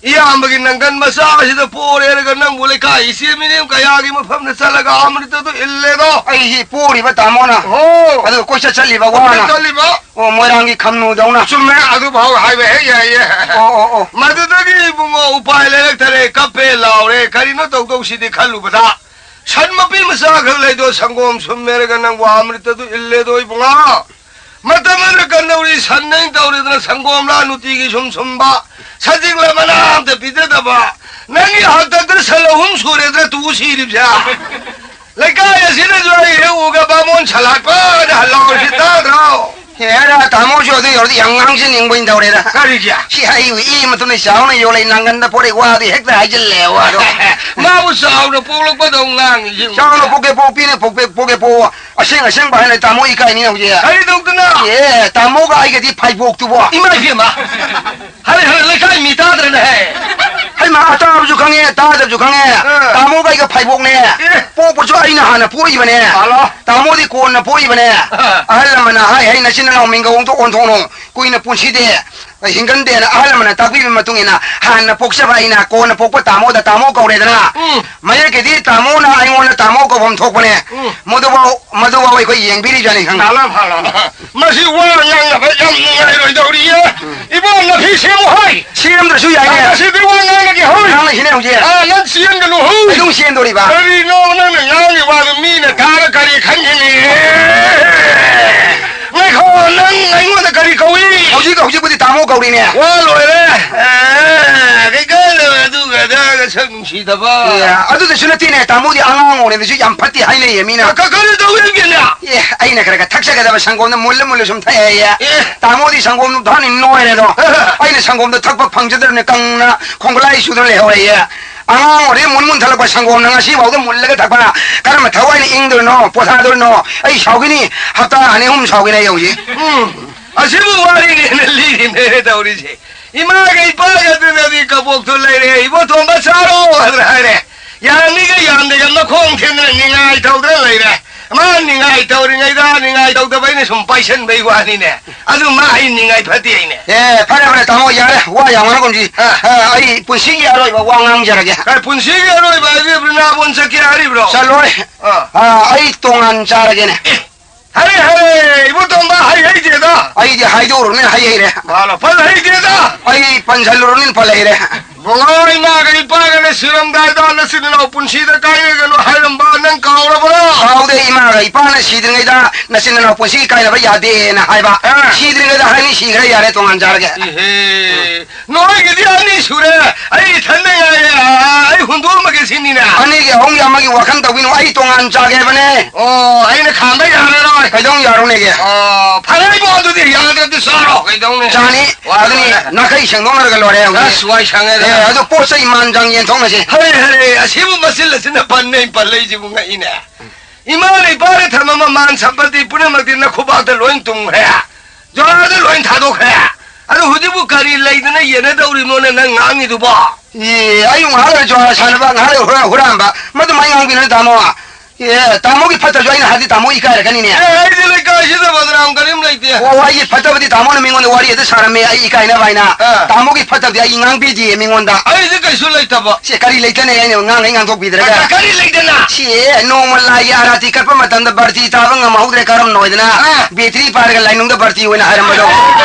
ꯏꯌꯥꯝꯕꯒꯤ ꯅꯪꯒꯟ ꯃꯆꯥ ꯑꯁꯤꯗ ꯄꯣꯔꯦꯔꯒ ꯅꯪꯕꯨ ꯂꯩꯀꯥꯏ ꯏꯆꯦ ꯃꯤꯅꯦꯝ ꯀꯌꯥꯒꯤ ꯃꯐꯝꯗ ꯆꯠꯂꯒ ꯑꯃ꯭ꯔꯤꯇꯗꯨ ꯏꯜꯂꯦꯗꯣ꯫ ꯑꯩꯁꯤ ꯄꯣꯔꯤꯕ ꯇꯥꯃꯣꯅ꯫ ꯑꯣ꯫ ꯑꯗꯨꯒ ꯀꯣꯏꯆꯠ ꯆꯠꯂꯤꯕ ꯋꯥꯅ꯫ ꯀꯣꯏꯆꯠ ꯆꯠꯂꯤꯕ꯫ ꯑꯣ, ꯃꯣꯏꯔꯥꯡꯒꯤ ꯈꯝꯅꯨꯗꯧꯅ꯫ ꯆꯨꯝꯃꯦ, ꯑꯗꯨꯐꯥꯎ ꯍꯥꯏꯕ ꯍꯦꯛ ꯌꯥꯏꯌꯦ꯫ ꯑꯣ, ꯑꯣ, ꯑꯣ꯫ ꯃꯗꯨꯗꯒꯤ ꯏꯕꯨꯡꯉꯣ ꯎꯄꯥꯏ ꯂꯩꯔꯛꯇꯔꯦ, ꯀꯞꯄꯦ ꯂꯥꯎꯔꯦ, ꯀꯔꯤꯅꯣ ꯇꯧꯗꯧꯁꯤꯗꯤ ꯈꯜꯂꯨꯕꯗ꯫ ꯁꯟ ꯃꯄꯤ ꯃꯆꯥ ꯈꯔ ꯂꯩꯗꯣ, ꯁꯪꯒꯣꯝ ꯁꯨꯝꯃꯦꯔꯒ ꯅꯪꯕꯨ ꯑꯃ꯭ꯔꯤꯇꯗꯨ ꯏꯜꯂꯦꯗꯣ ꯏꯕꯨꯡꯉꯣ꯫ ꯃꯇꯝ ꯑꯃꯗ ꯀꯝꯗꯧꯔꯤ, ꯁꯟ ꯅꯩꯅ ꯇꯧꯔꯤꯗꯅ ꯁꯪꯒꯣꯝꯂꯥ ꯅꯨꯡꯇꯤꯒꯤ ꯁꯨꯝ ꯁꯨꯝꯕ, ꯁꯖꯤꯛꯂ ꯃꯅꯥ ꯑꯝꯇ ꯄꯤꯖꯗꯕ꯫ ꯅꯪꯒꯤ ꯍꯥꯛꯇꯛꯇ ꯁꯟ ꯑꯍꯨꯝ ꯁꯨꯔꯦꯗꯅ ꯇꯨ ꯁꯤꯔꯤꯕꯁꯦ꯫ ꯂꯩꯀꯥꯏ ꯑꯁꯤꯗꯁꯨ ꯑꯩ ꯍꯦꯛ ꯎꯒ ꯕꯥꯃꯣꯟ ꯁꯂꯥꯛꯄꯅ ꯍꯜꯂꯥꯎꯔꯤꯁꯤ ꯇꯥꯗ꯭ꯔꯣ? ꯍꯦꯔꯥ, ꯇꯥꯃꯣꯁꯨ ꯑꯗꯨ ꯌꯧꯔꯗꯤ ꯌꯥꯝ ꯉꯥꯡꯖꯅꯤꯡꯕ ꯑꯣꯏꯅ ꯇꯧꯔꯦꯗ꯫ ꯀꯔꯤꯒꯤ? ꯁꯤ ꯑꯩꯕꯨ ꯏ ꯃꯇꯨꯡꯗ ꯆꯥꯎꯅ ꯌꯣꯜꯂꯦ, ꯅꯪꯒꯟꯗ ꯄꯣꯔꯛꯏ ꯋꯥꯗꯤ ꯍꯦꯛꯇ ꯍꯥꯏꯖꯤꯜꯂꯦ ꯋꯥꯗꯣ꯫ ꯃꯥꯕꯨ ꯆꯥꯎꯅ ꯄꯣꯛꯂꯛꯄꯗꯧ ꯉꯥꯡꯉꯤ꯫ ꯆꯥꯎꯅ ꯄꯣꯛꯀꯦ ꯄꯣꯛꯄꯤꯅꯦ, ꯄꯣꯛꯄꯦ ꯄꯣꯛꯀꯦ ꯄꯣꯛꯑꯣ꯫ ꯑꯁꯦꯡ ꯑꯁꯦꯡꯕ ꯍꯥꯏꯅ ꯇꯥꯃꯣ ꯏꯀꯥꯏꯅꯤ ꯍꯧꯖꯤꯛ꯫ ꯀꯔꯤ ꯇꯧꯗꯅ? ꯑꯦ, ꯇꯥꯃꯣꯒ ꯑꯩꯒꯗꯤ ꯐꯥꯏꯕꯣꯛꯇꯨꯕꯣ꯫ ꯏꯃꯥ ꯏꯕꯦꯝꯃ! ꯍꯔꯦ, ꯍꯔꯦ, ꯂꯩꯀꯥꯏ ꯃꯤ ꯇꯥꯗ꯭ꯔꯦꯅꯦ ꯍꯦ꯫ ꯍꯩꯃꯥ, ꯑꯇꯥꯕꯁꯨ ꯈꯪꯉꯦ, ꯇꯥꯗꯕꯁꯨ ꯈꯪꯉꯦ꯫ ꯑ꯫ ꯇꯥꯃꯣꯒ ꯑꯩꯒ ꯐꯥꯏꯕꯣꯛꯅꯦ꯫ ꯑꯦ꯫ ꯄꯣꯛꯄꯁꯨ ꯑꯩꯅ ꯍꯥꯟꯅ ꯄꯣꯛꯏꯕꯅꯦ꯫ ꯍꯜꯂꯣ꯫ ꯇꯥꯃꯣꯗꯤ ꯀꯣꯟꯅ ꯄꯣꯛꯏꯕꯅꯦ꯫ ꯑ꯫ ꯑꯍꯜ ꯂꯃꯟꯅ ꯍꯥꯏ ꯍꯥꯏ ꯅꯆꯤꯟ ꯅꯅꯥꯎ ꯃꯤꯡꯒꯧ ꯑꯣꯟꯊꯣꯛ ꯑꯣꯟꯊꯣꯛꯅꯨ꯫ ꯀꯨꯏꯅ ꯄꯨꯟꯁꯤꯗꯦ, ꯍꯤꯡꯒꯟꯗꯦꯅ ꯑꯍꯜ ꯂꯃꯟꯅ ꯇꯥꯛꯄꯤꯕꯒꯤ ꯃꯇꯨꯡ ꯏꯟꯅ ꯍꯥꯟꯅ ꯄꯣꯛꯆꯕ ꯑꯩꯅ ꯀꯣꯟꯅ ꯄꯣꯛꯄ ꯇꯥꯃꯣꯗ ꯇꯥꯃꯣ ꯀꯧꯔꯦꯗꯅ꯫ ꯎꯝ꯫ ꯃꯌꯦꯛꯀꯤꯗꯤ ꯇꯥꯃꯣꯅ ꯑꯩꯉꯣꯟꯗ ꯇꯥꯃꯣ ꯀꯧꯐꯝ ꯊꯣꯛꯄꯅꯦ꯫ ꯎꯝ꯫ ꯃꯗꯨꯐꯥꯎ, ꯃꯗꯨꯐꯥꯎ ꯑꯩꯈꯣꯏ ꯌꯦꯡꯕꯤꯔꯤꯕꯅꯤ ꯈꯪꯉꯦ꯫ ꯂꯥꯂꯥ ꯐꯥꯂꯥ꯫ ꯃꯁꯤ ꯋꯥ ꯉꯥꯡꯅꯕ ꯌꯥꯝ ꯅꯨꯡꯉꯥꯏꯔꯣꯏꯗꯧꯔꯤꯌꯦ꯫ ꯎꯝ꯫ ꯏꯕꯣ, ꯅꯐꯤ ꯁꯦꯝꯃꯨ ꯍꯥꯏ꯫ ꯁꯦꯝꯗ꯭ꯔꯁꯨ ꯌꯥꯏꯅꯦ꯫ ꯉꯁꯤꯗꯤ ꯋꯥ ꯉꯥꯡꯂꯒꯦ ꯍꯣꯏ꯫ ꯉꯥꯡꯂꯁꯤꯅꯦ ꯍꯧꯖꯤꯛ꯫ ꯑꯥ, ꯅꯪ ꯆꯦꯟꯒꯅꯨ ꯍꯣꯏ꯫ ꯑꯩ ꯑꯗꯨꯝ ꯆꯦꯟꯗꯣꯔꯤꯕ꯫ ꯀꯔꯤꯅꯣ ꯅꯪꯅ ꯉꯥꯡꯉꯤ ꯋꯥꯗꯣ ꯃꯤꯅ ꯇꯥꯔ ꯀꯔꯤ ꯈꯟꯒꯅꯤ? ꯉꯥꯏꯈꯣ, ꯅꯪ ꯑꯩꯉꯣꯟꯗ ꯀꯔꯤ ꯀꯧꯏ? ꯍꯧꯖꯤꯛ, ꯍꯧꯖꯤꯛꯄꯨꯗꯤ ꯇꯥꯃꯣ ꯀꯧꯔꯤꯅꯦ꯫ ꯋꯥ ꯂꯣꯏꯔꯦ꯫ ꯑꯥ, ꯀꯩꯀꯥꯟꯗꯕ ꯑꯗꯨꯒ ꯑꯗꯥꯒ ꯁꯛ ꯁꯤꯗꯕ꯫ ꯑꯦ, ꯑꯗꯨꯗꯁꯨ ꯅꯠꯇꯦꯅꯦ, ꯇꯥꯃꯣꯗꯤ ꯑꯉꯥꯡ ꯑꯣꯏꯔꯤꯉꯩꯗꯁꯨ ꯌꯥꯝ ꯐꯠꯇꯦ ꯍꯥꯏꯅꯩꯌꯦ ꯃꯤꯅ꯫ ꯀ-, ꯀ-, ꯀꯔꯤ ꯇꯧꯔꯤꯒꯦꯅꯦ? ꯑꯦ, ꯑꯩꯅ ꯈꯔ ꯈꯔ ꯊꯛꯆꯒꯗꯕ ꯁꯪꯒꯣꯝꯗꯣ ꯃꯨꯜꯂ ꯃꯨꯜꯂ ꯁꯨꯝ ꯊꯛꯑꯦꯌꯦ꯫ ꯑꯦ꯫ ꯇꯥꯃꯣꯗꯤ ꯁꯪꯒꯣꯝꯗꯣ ꯊꯛꯑꯅꯤ ꯅꯣꯏꯔꯦꯗꯣ꯫ ꯑꯩꯅ ꯁꯪꯒꯣꯝꯗꯣ ꯊꯛꯄ ꯐꯪꯖꯗ꯭ꯔꯕꯅꯦ, ꯀꯪꯅ ꯈꯣꯡꯒꯂꯥꯏ ꯆꯨꯗꯅ ꯂꯩꯍꯧꯔꯦꯌꯦ꯫ ꯑꯉꯥꯡ ꯑꯣꯏꯔꯤꯉꯩ ꯃꯨꯟ ꯃꯨꯟ ꯊꯛꯂꯛꯄ ꯁꯪꯒꯣꯝꯅ ꯉꯁꯤ ꯐꯥꯎꯗ ꯃꯨꯜꯂꯒ ꯊꯛꯄ꯫ ꯀꯔꯝꯕ ꯊꯋꯥꯏꯅ ꯏꯪꯗꯣꯏꯅꯣ, ꯄꯣꯊꯥꯗꯣꯏꯅꯣ? ꯑꯩ ꯁꯥꯎꯈꯤꯅꯤ, ꯍꯞꯇꯥ ꯑꯅꯤ ꯑꯍꯨꯝ ꯁꯥꯎꯈꯤꯅꯤ ꯑꯩ ꯍꯧꯖꯤꯛ꯫ ꯎꯝ, ꯑꯁꯤꯕꯨ ꯋꯥꯔꯤꯅꯦꯅ ꯂꯤꯔꯤꯅꯦ ꯇꯧꯔꯤꯁꯦ꯫ ꯏꯃꯥꯒ ꯏꯄꯥꯒ ꯑꯗꯨꯅꯗꯤ ꯀꯕꯣꯛꯇꯣ ꯂꯩꯔꯦ, "ꯏꯕꯣ ꯊꯣꯡꯕ ꯆꯥꯔꯣ" ꯍꯥꯏꯗꯅ ꯍꯥꯏꯔꯦ꯫ ꯌꯥꯝꯃꯤꯒ ꯌꯥꯝꯗꯦꯒ ꯃꯈꯣꯡ ꯊꯦꯡꯗꯅ ꯅꯤꯡꯉꯥꯏ ꯇꯧꯗꯅ ꯂꯩꯔꯦ꯫ ꯃꯥ ꯅꯤꯡꯉꯥꯏ ꯇꯧꯔꯤꯉꯩꯗ ꯅꯤꯡꯉꯥꯏ ꯇꯧꯗꯕ ꯑꯩꯅ ꯁꯨꯝ ꯄꯥꯏꯁꯟꯕꯩ ꯋꯥꯅꯤꯅꯦ꯫ ꯑꯗꯨ ꯃꯥ ꯑꯩ ꯅꯤꯡꯉꯥꯏ ꯐꯠꯇꯦ ꯍꯥꯏꯅꯦ꯫ ꯑꯦ, ꯐꯔꯦ, ꯐꯔꯦ, ꯇꯥꯃꯣ, ꯌꯥꯔꯦ, ꯋꯥ ꯌꯥꯝ ꯉꯥꯡꯒꯨꯝꯁꯤ꯫ ꯑꯥ꯫ ꯑꯥ, ꯑꯩ ꯄꯨꯟꯁꯤꯒꯤ ꯑꯔꯣꯏꯕ ꯋꯥ ꯉꯥꯡꯖꯔꯒꯦ꯫ ꯑꯦ, ꯄꯨꯟꯁꯤꯒꯤ ꯑꯔꯣꯏꯕ ꯍꯥꯏꯗꯤ ꯕ꯭ꯔꯤꯟꯗꯥꯕꯣꯟ ꯆꯠꯀꯦ ꯍꯥꯏꯔꯤꯕ꯭ꯔꯣ? ꯆꯠꯂꯣꯏ꯫ ꯑꯥ꯫ ꯑꯥ, ꯑꯩ ꯇꯣꯉꯥꯟ ꯆꯥꯔꯒꯦꯅꯦ꯫ ꯑꯦ, ꯍꯔꯦ, ꯍꯔꯦ, ꯏꯕꯣ ꯇꯣꯝꯕ, ꯍꯩ ꯍꯩꯗꯦꯗ꯫ ꯑꯩꯗꯤ ꯍꯥꯏꯗꯣꯛꯎꯔꯕꯅꯤꯅ ꯍꯩ ꯍꯩꯔꯦ꯫ ꯃꯥꯂꯣ, ꯐꯖ ꯍꯩꯗꯦꯗ꯫ ꯑꯩ ꯄꯟꯁꯜꯂꯨꯔꯕꯅꯤꯅ ꯐꯜ ꯍꯩꯔꯦ꯫ ꯕꯣꯂꯣ, ꯏꯃꯥꯒ ꯏꯄꯥꯒꯅ ꯁꯤꯔꯝꯗꯥꯏꯗ ꯅꯆꯤꯟ ꯅꯅꯥꯎ ꯄꯨꯟꯁꯤꯗ ꯀꯥꯏꯅꯒꯅꯨ ꯍꯥꯏꯔꯝꯕ ꯅꯪ ꯀꯥꯎꯔꯕ꯭ꯔꯣ? ꯀꯥꯎꯗꯦ, ꯏꯃꯥꯒ ꯏꯄꯥꯅ ꯁꯤꯗ꯭ꯔꯤꯉꯩꯗ ꯅꯆꯤꯟ ꯅꯅꯥꯎ ꯄꯨꯟꯁꯤ ꯀꯥꯏꯅꯕ ꯌꯥꯗꯦꯅ ꯍꯥꯏꯕ꯫ ꯑꯥ꯫ ꯁꯤꯗ꯭ꯔꯤꯉꯩꯗ ꯍꯥꯏꯅꯤ, ꯁꯤꯈ꯭ꯔꯦ ꯌꯥꯔꯦ, ꯇꯣꯉꯥꯟ ꯆꯥꯔꯒꯦ꯫ ꯏꯍꯦ꯫ ꯅꯣꯏꯒꯤꯗꯤ ꯑꯅꯤ ꯁꯨꯔꯦ, ꯑꯩ ꯏꯊꯟꯗ ꯉꯥꯏꯔꯦ, ꯑꯥ, ꯑꯩ ꯍꯨꯟꯗꯣꯛꯑꯝꯃꯒꯦ ꯁꯤꯅꯤꯅꯦ꯫ ꯑꯅꯤꯒꯤ ꯑꯍꯨꯝꯒꯤ ꯑꯃꯒꯤ ꯋꯥꯈꯜ ꯇꯧꯕꯤꯅꯨ, ꯑꯩ ꯇꯣꯉꯥꯟ ꯆꯥꯒꯦ ꯍꯥꯏꯕꯅꯦ꯫ ꯑꯣ, ꯑꯩꯅ ꯈꯥꯝꯕ ꯌꯥꯔꯔꯣꯏ꯫ ꯀꯩꯗꯧ ꯌꯥꯔꯣꯏꯅꯦꯒꯦ? ꯑꯣ, ꯐꯔꯦ ꯏꯕꯣ, ꯑꯗꯨꯗꯤ ꯌꯥꯗ꯭ꯔꯗꯤ ꯆꯥꯔꯣ, ꯀꯩꯗꯧꯅꯤ? ꯆꯥꯅꯤ, ꯋꯥ ꯑꯗꯨꯅꯤ, ꯂꯣꯏꯔꯦ꯫ ꯅꯥꯈꯩ ꯁꯦꯡꯗꯣꯛꯅꯔꯒ ꯂꯣꯏꯔꯦ ꯍꯧꯖꯤꯛ꯫ ꯑꯁ, ꯋꯥꯏ ꯁꯪꯉꯦꯗ꯫ ꯑꯦ, ꯑꯗꯨ ꯄꯣꯠ ꯆꯩ ꯃꯥꯟ ꯆꯥꯡ ꯌꯦꯟꯊꯣꯛꯅꯁꯤ꯫ ꯍꯔꯦ, ꯍꯔꯦ, ꯑꯁꯤꯕꯨ ꯃꯆꯤꯜ ꯑꯁꯤꯅ ꯄꯟꯅꯩ ꯄꯜꯂꯛꯏꯁꯤꯕꯨ ꯉꯛꯏꯅꯦ꯫ ꯏꯃꯥꯅ ꯏꯄꯥꯅ ꯊꯝꯃꯝꯕ ꯃꯥꯟ ꯁꯝꯄꯇꯤ ꯄꯨꯝꯅꯃꯛꯇꯤ ꯅꯈꯨꯕꯥꯛꯇ ꯂꯣꯏ ꯇꯨꯝꯈ꯭ꯔꯦ꯫ ꯖꯣꯔꯥꯗ ꯂꯣꯏ ꯊꯥꯗꯣꯛꯈ꯭ꯔꯦ꯫ ꯑꯗꯨ ꯍꯧꯖꯤꯛꯄꯨ ꯀꯔꯤ ꯂꯩꯗꯅ ꯌꯦꯟꯅꯗꯧꯔꯤꯕꯅꯣꯅꯦ ꯅꯪ ꯉꯥꯡꯉꯤꯗꯨꯕꯣ? ꯑꯦ, ꯑꯩ ꯉꯥꯏꯍꯥꯛ ꯂꯩꯔ ꯖꯣꯔꯥ ꯁꯥꯟꯅꯕ, ꯉꯥꯏꯍꯥꯛ ꯂꯩꯔ ꯍꯨꯔꯥ-, ꯍꯨꯔꯥꯟꯕ꯫ ꯃꯗꯨꯃꯥꯏ ꯉꯥꯡꯕꯤꯅꯨ ꯇꯥꯃꯣ꯫ ꯑꯦ, ꯇꯥꯃꯣꯒꯤ ꯐꯠꯇꯕꯁꯨ ꯑꯩꯅ ꯍꯥꯏꯗꯤ ꯇꯥꯃꯣ ꯏꯀꯥꯏꯔꯛꯀꯅꯤꯅꯦ꯫ ꯑꯦ, ꯑꯩꯗꯤ ꯂꯩꯀꯥꯏꯁꯤꯗ ꯕꯗꯅꯥꯝ ꯀꯔꯤꯝ ꯂꯩꯇꯦ꯫ ꯑꯣ, ꯑꯩꯒꯤ ꯐꯠꯇꯕꯗꯤ ꯇꯥꯃꯣꯅ ꯃꯤꯉꯣꯟꯗ ꯋꯥꯔꯤ ꯍꯦꯛꯇ ꯁꯥꯔꯝꯃꯦ, ꯑꯩ ꯏꯀꯥꯏꯅꯕ ꯍꯥꯏꯅ꯫ ꯑꯥ꯫ ꯇꯥꯃꯣꯒꯤ ꯐꯠꯇꯕꯗꯤ ꯑꯩ ꯉꯥꯡꯕꯤꯗꯦ ꯃꯤꯉꯣꯟꯗ꯫ ꯑꯩꯗꯤ ꯀꯩꯁꯨ ꯂꯩꯇꯕ꯫ ꯁꯦ, ꯀꯔꯤ ꯂꯩꯇꯅ ꯑꯩꯅ ꯉꯥꯡꯉꯩ ꯉꯥꯡꯊꯣꯛꯄꯤꯗ꯭ꯔꯒ? ꯀ-, ꯀꯔꯤ ꯂꯩꯇꯅ? ꯁꯤ ꯅꯣꯡꯃ ꯂꯥꯏꯒꯤ ꯑꯥꯔꯥꯇꯤ ꯀꯠꯄ ꯃꯇꯝꯗ ꯕꯥꯔꯇꯤ ꯇꯥꯕ ꯉꯝꯍꯧꯗ꯭ꯔꯦ, ꯀꯔꯝꯅ ꯑꯣꯏꯗꯅ ꯑꯥ꯫ ꯕꯦꯇ꯭ꯔꯤ ꯄꯥꯏꯔꯒ ꯂꯥꯏꯅꯨꯡꯗ ꯕꯥꯔꯇꯤ ꯑꯣꯏꯅ ꯍꯥꯏꯔꯝꯕꯗꯣ꯫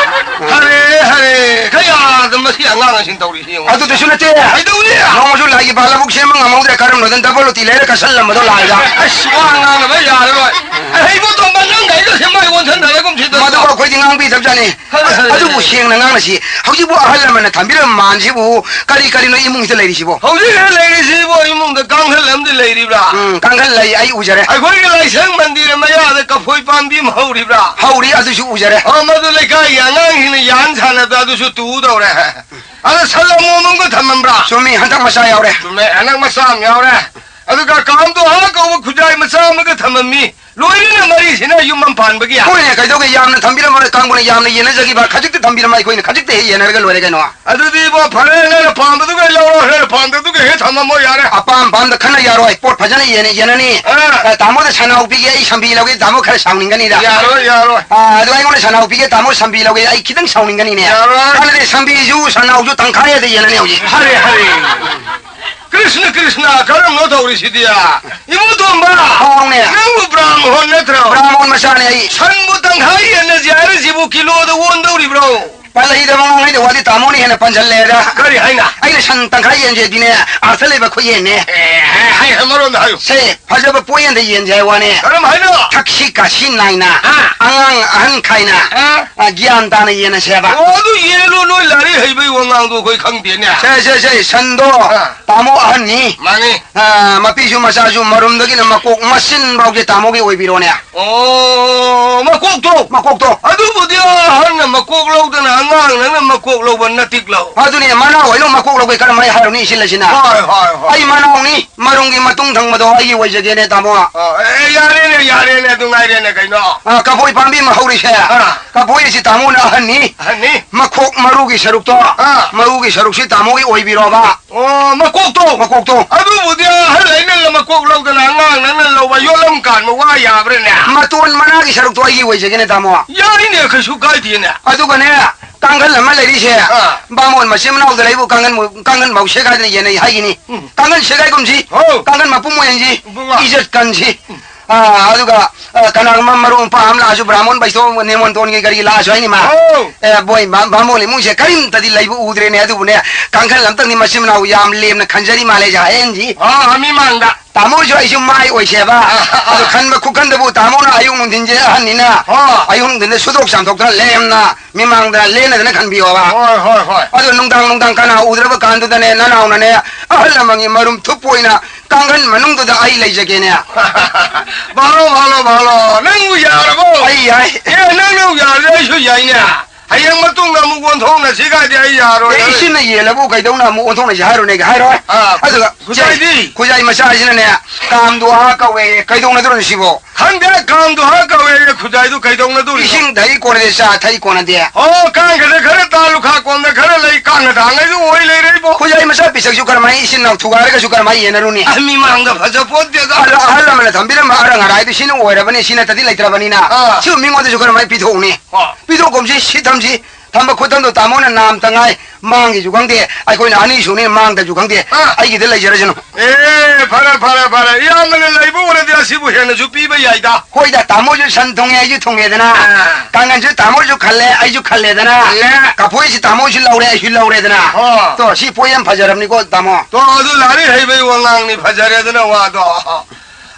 ꯍꯔꯦ, ꯍꯔꯦ, ꯀꯌꯥꯗ ꯃꯁꯤ ꯑꯉꯥꯡ ꯑꯁꯤꯅ ꯇꯧꯔꯤꯁꯤ ꯌꯦꯡꯉꯨ꯫ ꯑꯗꯨꯗꯁꯨ ꯅꯠꯇꯦ꯫ ꯀꯩꯗꯧꯅꯤ? ꯅꯣꯡꯃꯁꯨ ꯂꯥꯏꯒꯤ ꯕꯥꯂꯕꯨꯛ ꯁꯦꯝꯕ ꯉꯝꯍꯧꯗ꯭ꯔꯦ, ꯀꯔꯝꯅ ꯑꯣꯏꯗꯅ ꯗꯕꯜ ꯂꯣꯇꯤ ꯂꯩꯔ ꯀꯠꯁꯜꯂꯝꯕꯗꯣ ꯂꯥꯏꯗ꯫ ꯑꯁ, ꯋꯥ ꯉꯥꯡꯅꯕ ꯌꯥꯔꯔꯣꯏ꯫ ꯑꯍꯩꯕ ꯇꯣꯝꯕ, ꯅꯪ ꯒꯥꯔꯤꯗꯣ ꯁꯦꯝꯕ ꯑꯩꯉꯣꯟꯗ ꯁꯟꯗꯔꯒꯨꯝ ꯁꯤꯗ꯫ ꯃꯗꯨꯕꯨ ꯑꯩꯈꯣꯏꯗꯤ ꯉꯥꯡꯕꯤꯗꯕꯖꯥꯠꯅꯤ꯫ ꯍꯣꯏ, ꯍꯣꯏ, ꯍꯣꯏ꯫ ꯑꯗꯨꯕꯨ ꯁꯦꯡꯅ ꯉꯥꯡꯅꯁꯤ꯫ ꯍꯧꯖꯤꯛꯄꯨ ꯑꯍꯜ ꯂꯃꯟꯅ ꯊꯝꯕꯤꯔꯝꯕ ꯃꯥꯟꯁꯤꯕꯨ ꯀꯔꯤ ꯀꯔꯤꯅꯣ ꯏꯃꯨꯡꯁꯤꯗ ꯂꯩꯔꯤꯁꯤꯕꯣ? ꯍꯧꯖꯤꯛ ꯂꯩꯔꯤꯁꯤꯕꯨ ꯏꯃꯨꯡꯗ ꯀꯥꯡꯈꯜ ꯑꯃꯗꯤ ꯂꯩꯔꯤꯕ꯭ꯔꯥ? ꯎꯝ, ꯀꯥꯡꯈꯜ ꯂꯩ, ꯑꯩ ꯎꯖꯔꯦ꯫ ꯑꯩꯈꯣꯏꯒꯤ ꯂꯥꯏꯁꯪ ꯃꯟꯗꯤꯔ ꯃꯌꯥꯗ ꯀꯐꯣꯏ ꯄꯥꯝꯕꯤ ꯑꯃ ꯍꯧꯔꯤꯕ꯭ꯔꯥ? ꯍꯧꯔꯤ, ꯑꯗꯨꯁꯨ ꯎꯖꯔꯦ꯫ ꯑꯣ, ꯃꯗꯨ ꯂꯩꯀꯥꯏꯒꯤ ꯑꯉꯥꯡꯁꯤꯡꯅ ꯌꯥꯟ ꯁꯥꯟꯅꯕꯗ ꯑꯗꯨꯁꯨ ꯇꯨꯗꯧꯔꯦ꯫ ꯑꯗ ꯁꯟ ꯑꯃꯣꯝ ꯑꯃꯒ ꯊꯝꯃꯝꯕ꯭ꯔꯥ? ꯆꯨꯝꯃꯤ, ꯍꯟꯗꯛ ꯃꯆꯥ ꯌꯥꯎꯔꯦ꯫ ꯆꯨꯝꯃꯦ, ꯍꯟꯗꯛ ꯃꯆꯥ ꯑꯃ ꯌꯥꯎꯔꯦ꯫ ꯑꯗꯨꯒ ꯀꯥꯝꯗꯣ ꯑꯥ ꯀꯧꯕ ꯈꯨꯖꯥꯏ ꯃꯆꯥ ꯑꯃꯒ ꯊꯝꯃꯝꯃꯤ꯫ ꯂꯣꯏꯅꯅ ꯃꯔꯤꯁꯤꯅ ꯌꯨꯝ ꯑꯃ ꯄꯥꯟꯕꯒꯤ꯫ ꯍꯣꯏꯅꯦ, ꯀꯩꯗꯧꯒꯦ? ꯌꯥꯝꯅ ꯊꯝꯕꯤꯔꯝꯃꯔꯣꯏ, ꯀꯥꯡꯕꯨꯅ ꯌꯥꯝꯅ ꯌꯦꯟꯅꯖꯈꯤꯕ, ꯈꯖꯤꯛꯇ ꯊꯝꯕꯤꯔꯝꯃ ꯑꯩꯈꯣꯏꯅ ꯈꯖꯤꯛꯇ ꯍꯦꯛ ꯌꯦꯟꯅꯔꯒ ꯂꯣꯏꯔꯦ ꯀꯩꯅꯣ꯫ ꯑꯗꯨꯗꯤ ꯏꯕꯣ, ꯐꯔꯦ, ꯅꯪꯅ ꯄꯥꯝꯕꯗꯨꯒ ꯂꯧꯔꯣ, ꯅꯪꯅ ꯄꯥꯝꯗꯕꯗꯨꯒ ꯍꯦꯛ ꯊꯝꯃꯝꯃꯣ ꯌꯥꯔꯦ꯫ ꯑꯄꯥꯝ ꯄꯥꯝꯗ ꯈꯟꯅ ꯌꯥꯔꯣꯏ, ꯄꯣꯠ ꯐꯖꯅ ꯌꯦꯟꯅ ꯌꯦꯟꯅꯅꯤ꯫ ꯑꯥ꯫ ꯑ, ꯇꯥꯃꯣꯗ ꯁꯅꯥꯍꯨ ꯄꯤꯒꯦ, ꯑꯩ ꯁꯝꯕꯤ ꯂꯧꯒꯦ, ꯇꯥꯃꯣ ꯈꯔ ꯁꯥꯎꯅꯤꯡꯒꯅꯤꯗ꯫ ꯌꯥꯔꯣꯏ, ꯌꯥꯔꯣꯏ꯫ ꯑ, ꯑꯗꯣ ꯑꯩꯉꯣꯟꯗ ꯁꯅꯥꯍꯨ ꯄꯤꯒꯦ, ꯇꯥꯃꯣ ꯁꯝꯕꯤ ꯂꯧꯒꯦ, ꯑꯩ ꯈꯤꯇꯪ ꯁꯥꯎꯅꯤꯡꯒꯅꯤꯅꯦ꯫ ꯌꯥꯔꯣꯏ꯫ ꯑꯗꯨꯗꯤ ꯁꯝꯕꯤꯁꯨ ꯁꯅꯥꯍꯨꯁꯨ ꯇꯪꯈꯥꯏ ꯑꯗ ꯌꯦꯟꯅꯅꯤ ꯍꯧꯖꯤꯛ꯫ ꯍꯔꯦ, ꯍꯔꯦ꯫ ꯀ꯭ꯔꯤꯁꯅ, ꯀ꯭ꯔꯤꯁꯅ, ꯀꯔꯝꯅꯣ ꯇꯧꯔꯤꯁꯤꯗꯤ? ꯏꯕꯨꯡ ꯇꯣꯝꯕ, ꯍꯥꯎꯅꯦ꯫ ꯅꯪꯕꯨ ꯕ꯭ꯔꯥꯝꯍꯣꯟ ꯅꯠꯇ꯭ꯔꯣ? ꯕ꯭ꯔꯥꯝꯍꯣꯟ ꯃꯆꯥꯅꯦ ꯑꯩ꯫ ꯁꯟꯕꯨ ꯇꯪꯈꯥꯏ ꯌꯦꯟꯅꯁꯤ ꯍꯥꯏꯔꯤꯁꯤꯕꯨ ꯀꯤꯂꯣꯗ ꯑꯣꯟꯗꯧꯔꯤꯕ꯭ꯔꯣ? ꯄꯜꯂꯛꯏꯗꯕ ꯉꯥꯡꯉꯩꯗ ꯋꯥꯗꯤ ꯇꯥꯃꯣꯅ ꯍꯦꯟꯅ ꯄꯟꯁꯤꯜꯂꯦꯗ꯫ ꯀꯔꯤ ꯍꯥꯏꯅ? ꯑꯩꯅ ꯁꯟ ꯇꯪꯈꯥꯏ ꯌꯦꯟꯁꯦꯗꯤꯅꯦ, ꯑꯥꯔꯊ ꯂꯩꯕ ꯈꯨꯌꯦꯟꯅꯦ꯫ ꯑꯦ, ꯍꯥꯏ, ꯑꯃꯔꯣꯝꯗ ꯍꯥꯏꯌꯨ꯫ ꯁꯦ, ꯐꯖꯕ ꯄꯣꯠꯌꯦꯟꯗ ꯌꯦꯟꯁꯦ ꯍꯥꯏ ꯋꯥꯅꯦ꯫ ꯀꯔꯝ ꯍꯥꯏꯅ? ꯊꯛꯁꯤ ꯈꯥꯁꯤ ꯅꯥꯏꯅ, ꯑꯥ꯫ ꯑꯉꯥꯡ ꯑꯍꯟ ꯈꯥꯏꯅ, ꯑꯥ꯫ ꯑ, ꯒ꯭ꯌꯥꯟ ꯇꯥꯅ ꯌꯦꯟꯅꯁꯦꯕ꯫ ꯑꯣ, ꯑꯗꯨ ꯌꯦꯜꯂꯣ, ꯅꯣꯏ ꯂꯥꯏꯔꯤꯛ ꯍꯩꯕꯩ ꯋꯥ ꯉꯥꯡꯗꯣ ꯑꯩꯈꯣꯏ ꯈꯪꯗꯦꯅꯦ꯫ ꯁꯦ, ꯁꯦ, ꯁꯦ, ꯁꯟꯗꯣ ꯑꯥ꯫ ꯇꯥꯃꯣ ꯑꯍꯟꯅꯤ꯫ ꯃꯥꯅꯤ꯫ ꯑ, ꯃꯄꯤꯁꯨ ꯃꯆꯥꯁꯨ ꯃꯔꯨꯝꯗꯒꯤꯅ ꯃꯀꯣꯛ ꯃꯆꯤꯟ ꯐꯥꯎꯁꯦ ꯇꯥꯃꯣꯒꯤ ꯑꯣꯏꯕꯤꯔꯣꯅꯦ꯫ ꯑꯣ, ꯃꯀꯣꯛꯇꯣ? ꯃꯀꯣꯛꯇꯣ꯫ ꯑꯗꯨꯕꯨꯗꯤ ꯑꯍꯟꯅ ꯃꯀꯣꯛ ꯂꯧꯗꯅ ꯑꯉꯥꯡ ꯅꯪꯅ ꯃꯀꯣꯛ ꯂꯧꯕ ꯅꯠꯇꯤꯛ ꯂꯧ꯫ ꯑꯗꯨꯅꯤ, ꯃꯅꯥꯎ ꯍꯣꯏꯅ ꯃꯀꯣꯛ ꯂꯧꯕꯩ ꯀꯔꯝ ꯍꯥꯏ ꯍꯥꯏꯔꯨꯅꯤ ꯏꯆꯤꯜ ꯑꯁꯤꯅ? ꯍꯣꯏ, ꯍꯣꯏ, ꯍꯣꯏ꯫ ꯑꯩ ꯃꯅꯥꯎꯅꯤ, ꯃꯔꯨꯝꯒꯤ ꯃꯇꯨꯡ ꯊꯪꯕꯗꯣ ꯑꯩꯒꯤ ꯑꯣꯏꯖꯒꯦꯅꯦ, ꯇꯥꯃꯣ꯫ ꯑꯣ, ꯑꯦ, ꯌꯥꯔꯦꯅꯦ, ꯌꯥꯔꯦꯅꯦ, ꯑꯗꯨ ꯉꯥꯏꯔꯦꯅꯦ ꯀꯩꯅꯣ꯫ ꯑ, ꯀꯐꯣꯏ ꯄꯥꯝꯕꯤ ꯑꯃ ꯍꯧꯔꯤꯁꯦ꯫ ꯑꯥ꯫ ꯀꯐꯣꯏ ꯑꯁꯤ ꯇꯥꯃꯣꯅ ꯑꯍꯟꯅꯤ꯫ ꯑꯍꯟꯅꯤ꯫ ꯃꯈꯣꯛ ꯃꯔꯨꯒꯤ ꯁꯔꯨꯛꯇꯣ, ꯑꯥ꯫ ꯃꯔꯨꯒꯤ ꯁꯔꯨꯛꯁꯤ ꯇꯥꯃꯣꯒꯤ ꯑꯣꯏꯕꯤꯔꯣꯕ꯫ ꯑꯣ, ꯃꯀꯣꯛꯇꯣ? ꯃꯀꯣꯛꯇꯣ꯫ ꯑꯗꯨꯕꯨꯗꯤ ꯑꯍꯜ ꯑꯩꯅ ꯃꯀꯣꯛ ꯂꯧꯗꯅ ꯑꯉꯥꯡ ꯅꯪꯅ ꯂꯧꯕ ꯌꯣꯠꯂꯝ ꯀꯥꯟꯕ ꯋꯥ ꯌꯥꯕ꯭ꯔꯥꯅꯦ? ꯃꯇꯣꯟ ꯃꯅꯥꯒꯤ ꯁꯔꯨꯛꯇꯣ ꯑꯩꯒꯤ ꯑꯣꯏꯖꯒꯦꯅꯦ, ꯇꯥꯃꯣ꯫ ꯌꯥꯏꯅꯦ, ꯀꯩꯁꯨ ꯀꯥꯏꯗꯦꯅꯦ꯫ ꯑꯗꯨꯒꯅꯦ, ꯀꯥꯡꯈꯜ ꯑꯃ ꯂꯩꯔꯤꯁꯦ, ꯑꯥ꯫ ꯕꯥꯃꯣꯟ ꯃꯆꯤꯟ ꯃꯅꯥꯎꯗ ꯂꯩꯕꯨ ꯀꯥꯡꯈꯟ ꯃꯨ-, ꯀꯥꯡꯈꯟ ꯃꯧꯁꯦ ꯀꯥꯏꯗꯅ ꯌꯦꯟꯅꯩ ꯍꯥꯏꯒꯤꯅꯤ꯫ ꯎꯝ꯫ ꯀꯥꯡꯈꯟ ꯁꯦꯒꯥꯏꯒꯨꯝꯁꯤ, ꯍꯣ꯫ ꯀꯥꯡꯈꯟ ꯃꯄꯨꯝ ꯑꯣꯏꯍꯟꯁꯤ, ꯏꯕꯨꯡꯉꯣ꯫ ꯏꯖꯠ ꯀꯟꯁꯤ꯫ ꯎꯝ꯫ ꯑꯥ, ꯑꯗꯨꯒ, ꯑ, ꯀꯅꯥꯒꯨꯝꯕ ꯃꯔꯨꯞ ꯃꯄꯥꯡ ꯑꯃ ꯂꯥꯛꯑꯁꯨ, ꯕ꯭ꯔꯥꯍꯃꯣꯟ ꯕꯩꯁꯅꯣ ꯅꯦꯃꯣꯟꯇꯣꯟꯒꯤ ꯀꯔꯤ ꯂꯥꯛꯑꯁꯨ ꯍꯥꯏꯅꯤ ꯃꯥ꯫ ꯑꯧ꯫ ꯑꯦ, ꯕꯣꯏ, ꯕꯥ-, ꯕꯥꯃꯣꯟ ꯏꯃꯨꯡꯁꯦ ꯀꯔꯤꯝꯇꯗꯤ ꯂꯩꯕ ꯎꯗ꯭ꯔꯦꯅꯦ꯫ ꯑꯗꯨꯕꯨꯅꯦ, ꯀꯥꯡꯈꯜ ꯑꯝꯇꯪꯗꯤ ꯃꯆꯤꯟ ꯃꯅꯥꯎ ꯌꯥꯝ ꯂꯦꯝꯅ ꯈꯟꯖꯔꯤ ꯃꯥꯜꯂꯦ, ꯖꯍꯥꯌꯦꯟꯁꯤ꯫ ꯑꯥ, ꯃꯤ ꯃꯥꯡꯗ꯫ ꯇꯥꯃꯣꯁꯨ ꯑꯩꯁꯨ ꯃꯥꯏ ꯑꯣꯏꯁꯦꯕ꯫ ꯑꯥ, ꯑꯥ, ꯑꯗꯣ ꯑꯥ꯫ ꯈꯟꯕ ꯈꯨꯈꯟꯗꯕꯨ ꯇꯥꯃꯣꯅ ꯑꯌꯨꯛ ꯅꯨꯡꯊꯤꯟꯁꯦ ꯑꯍꯟꯅꯤꯅ, ꯑꯥ꯫ ꯑꯌꯨꯛ ꯅꯨꯡꯊꯤꯟꯗ ꯁꯨꯗꯣꯛ ꯆꯥꯝꯊꯣꯛꯇꯅ ꯂꯦꯝꯅ ꯃꯤꯃꯥꯡꯗ ꯂꯦꯟꯅꯗꯅ ꯈꯟꯕꯤꯌꯣꯕ꯫ ꯍꯣꯏ, ꯍꯣꯏ, ꯍꯣꯏ꯫ ꯑꯗꯣ ꯅꯨꯡꯗꯥꯡ, ꯅꯨꯡꯗꯥꯡ ꯀꯅꯥ ꯎꯗ꯭ꯔꯕ ꯀꯥꯟꯗꯨꯗꯅꯦ, ꯅꯅꯥꯎꯅꯅꯦ, ꯑꯍꯜ ꯂꯃꯟꯒꯤ ꯃꯔꯨꯝ ꯊꯨꯞꯄ ꯑꯣꯏꯅ ꯀꯥꯡꯈꯟ ꯃꯅꯨꯡꯗꯨꯗ ꯑꯩ ꯂꯩꯖꯒꯦꯅꯦ꯫ ꯚꯥꯂꯣ, ꯚꯥꯂꯣ, ꯚꯥꯂꯣ, ꯅꯪꯕꯨ ꯌꯥꯔꯕꯣ? ꯑꯩ ꯌꯥꯏ꯫ ꯑꯦ, ꯅꯪꯅ ꯌꯥꯔꯗꯤ ꯑꯩꯁꯨ ꯌꯥꯏꯅꯦ꯫ ꯍꯌꯦꯡ ꯃꯇꯨꯡꯗ ꯑꯃꯨꯛ ꯑꯣꯟꯊꯣꯛꯅꯁꯤ ꯀꯥꯏꯗꯤ ꯑꯩ ꯌꯥꯔꯣꯏ꯫ ꯑꯦ, ꯏꯆꯤꯟꯅ ꯌꯦꯜꯂꯕꯨ ꯀꯩꯗꯧꯅ ꯑꯃꯨꯛ ꯑꯣꯟꯊꯣꯛꯅꯁꯤ ꯍꯥꯏꯔꯨꯅꯦꯒ ꯍꯥꯏꯔꯣꯏ꯫ ꯑꯥ, ꯑꯗꯨꯒ ꯈꯨꯖꯥꯏꯗꯤ? ꯆꯦ, ꯈꯨꯖꯥꯏ ꯃꯆꯥꯁꯤꯅꯅꯦ, ꯀꯥꯝꯗꯣ ꯍꯥ ꯀꯧꯋꯦ, ꯀꯩꯗꯧꯅꯗꯣꯏꯅꯣ ꯁꯤꯕꯣ? ꯈꯪꯗꯦ, ꯀꯥꯝꯗꯣ ꯍꯥ ꯀꯧꯋꯦ, ꯈꯨꯖꯥꯏꯗꯨ ꯀꯩꯗꯧꯅꯗꯣꯔꯤꯅꯣ? ꯏꯁꯤꯡ ꯊꯛꯏ ꯀꯣꯟꯅꯗꯦ, ꯆꯥ ꯊꯛꯏ ꯀꯣꯟꯅꯗꯦ꯫ ꯑꯣ, ꯀꯥꯡꯒꯗ ꯈꯔ ꯇꯥ, ꯂꯨꯈꯥ ꯀꯣꯟꯗ ꯈꯔ ꯂꯩ, ꯀꯥꯡꯒ ꯊꯥꯡꯉꯩꯁꯨ ꯑꯣꯏ ꯂꯩꯔꯦ ꯏꯕꯣ꯫ ꯈꯨꯖꯥꯏ ꯃꯆꯥ ꯄꯤꯁꯛꯁꯨ ꯀꯔꯝꯍꯥꯏ ꯏꯆꯤꯟ ꯏꯅꯥꯎ ꯊꯨꯒꯥꯏꯔꯒꯁꯨ ꯀꯔꯝꯍꯥꯏ ꯌꯦꯟꯅꯔꯨꯅꯤ? ꯑ, ꯃꯤꯃꯥꯡꯗ ꯐꯖ ꯄꯣꯠꯇꯦꯗ꯫ ꯑꯗꯣ ꯑꯍꯜ ꯂꯃꯟꯅ ꯊꯝꯕꯤꯔꯝꯕ ꯑꯔꯪ ꯑꯔꯥꯏꯗꯨ ꯁꯤꯅ ꯑꯣꯏꯔꯕꯅꯤ, ꯁꯤ ꯅꯠꯇꯗꯤ ꯂꯩꯇ꯭ꯔꯕꯅꯤꯅ꯫ ꯑꯥ꯫ ꯁꯤꯕꯨ ꯃꯤꯉꯣꯟꯗꯁꯨ ꯀꯔꯝꯍꯥꯏ ꯄꯤꯊꯣꯛꯎꯅꯤ? ꯑꯥ꯫ ꯄꯤꯊꯣꯛꯀꯨꯝꯁꯤ, ꯁꯤ ꯊꯝꯁꯤ, ꯊꯝꯕ ꯈꯨꯠꯊꯝꯗꯣ ꯇꯥꯃꯣꯅ ꯅꯥꯝꯇ ꯉꯥꯏ, ꯃꯥꯡꯒꯤꯁꯨ ꯈꯪꯗꯦ, ꯑꯩꯈꯣꯏꯅ ꯑꯅꯤ ꯁꯨꯅꯤ ꯃꯥꯡꯗꯁꯨ ꯈꯪꯗꯦ, ꯑꯥ꯫ ꯑꯩꯒꯤꯗ ꯂꯩꯖꯔꯁꯅꯨ꯫ ꯑꯦ, ꯐꯔꯦ, ꯐꯔꯦ, ꯐꯔꯦ꯫ ꯏꯌꯥꯝꯕꯅ ꯂꯩꯕ ꯎꯔꯗꯤ ꯑꯁꯤꯕꯨ ꯍꯦꯟꯅꯁꯨ ꯄꯤꯕ ꯌꯥꯏꯗ꯫ ꯍꯣꯏꯗ, ꯇꯥꯃꯣꯁꯨ ꯁꯟ ꯊꯣꯡꯉꯦ, ꯑꯩꯁꯨ ꯊꯣꯡꯉꯦꯗꯅ꯫ ꯑꯥ꯫ ꯀꯥꯡꯒꯟꯁꯨ ꯇꯥꯃꯣꯁꯨ ꯈꯜꯂꯦ, ꯑꯩꯁꯨ ꯈꯜꯂꯦꯗꯅ꯫ ꯈꯜꯂꯦ꯫ ꯀꯐꯣꯏꯁꯤ ꯇꯥꯃꯣꯁꯨ ꯂꯧꯔꯦ, ꯑꯩꯁꯨ ꯂꯧꯔꯦꯗꯅ꯫ ꯑꯣ꯫ ꯇꯣ, ꯁꯤ ꯄꯣꯠ ꯌꯥꯝ ꯐꯖꯔꯕꯅꯤꯀꯣ, ꯇꯥꯃꯣ꯫ ꯇꯣ, ꯑꯗꯨ ꯂꯥꯏꯔꯤꯛ ꯍꯩꯕꯩ ꯋꯥꯉꯥꯡꯅꯤ, ꯐꯖꯔꯦꯗꯅ ꯋꯥꯗꯣ꯫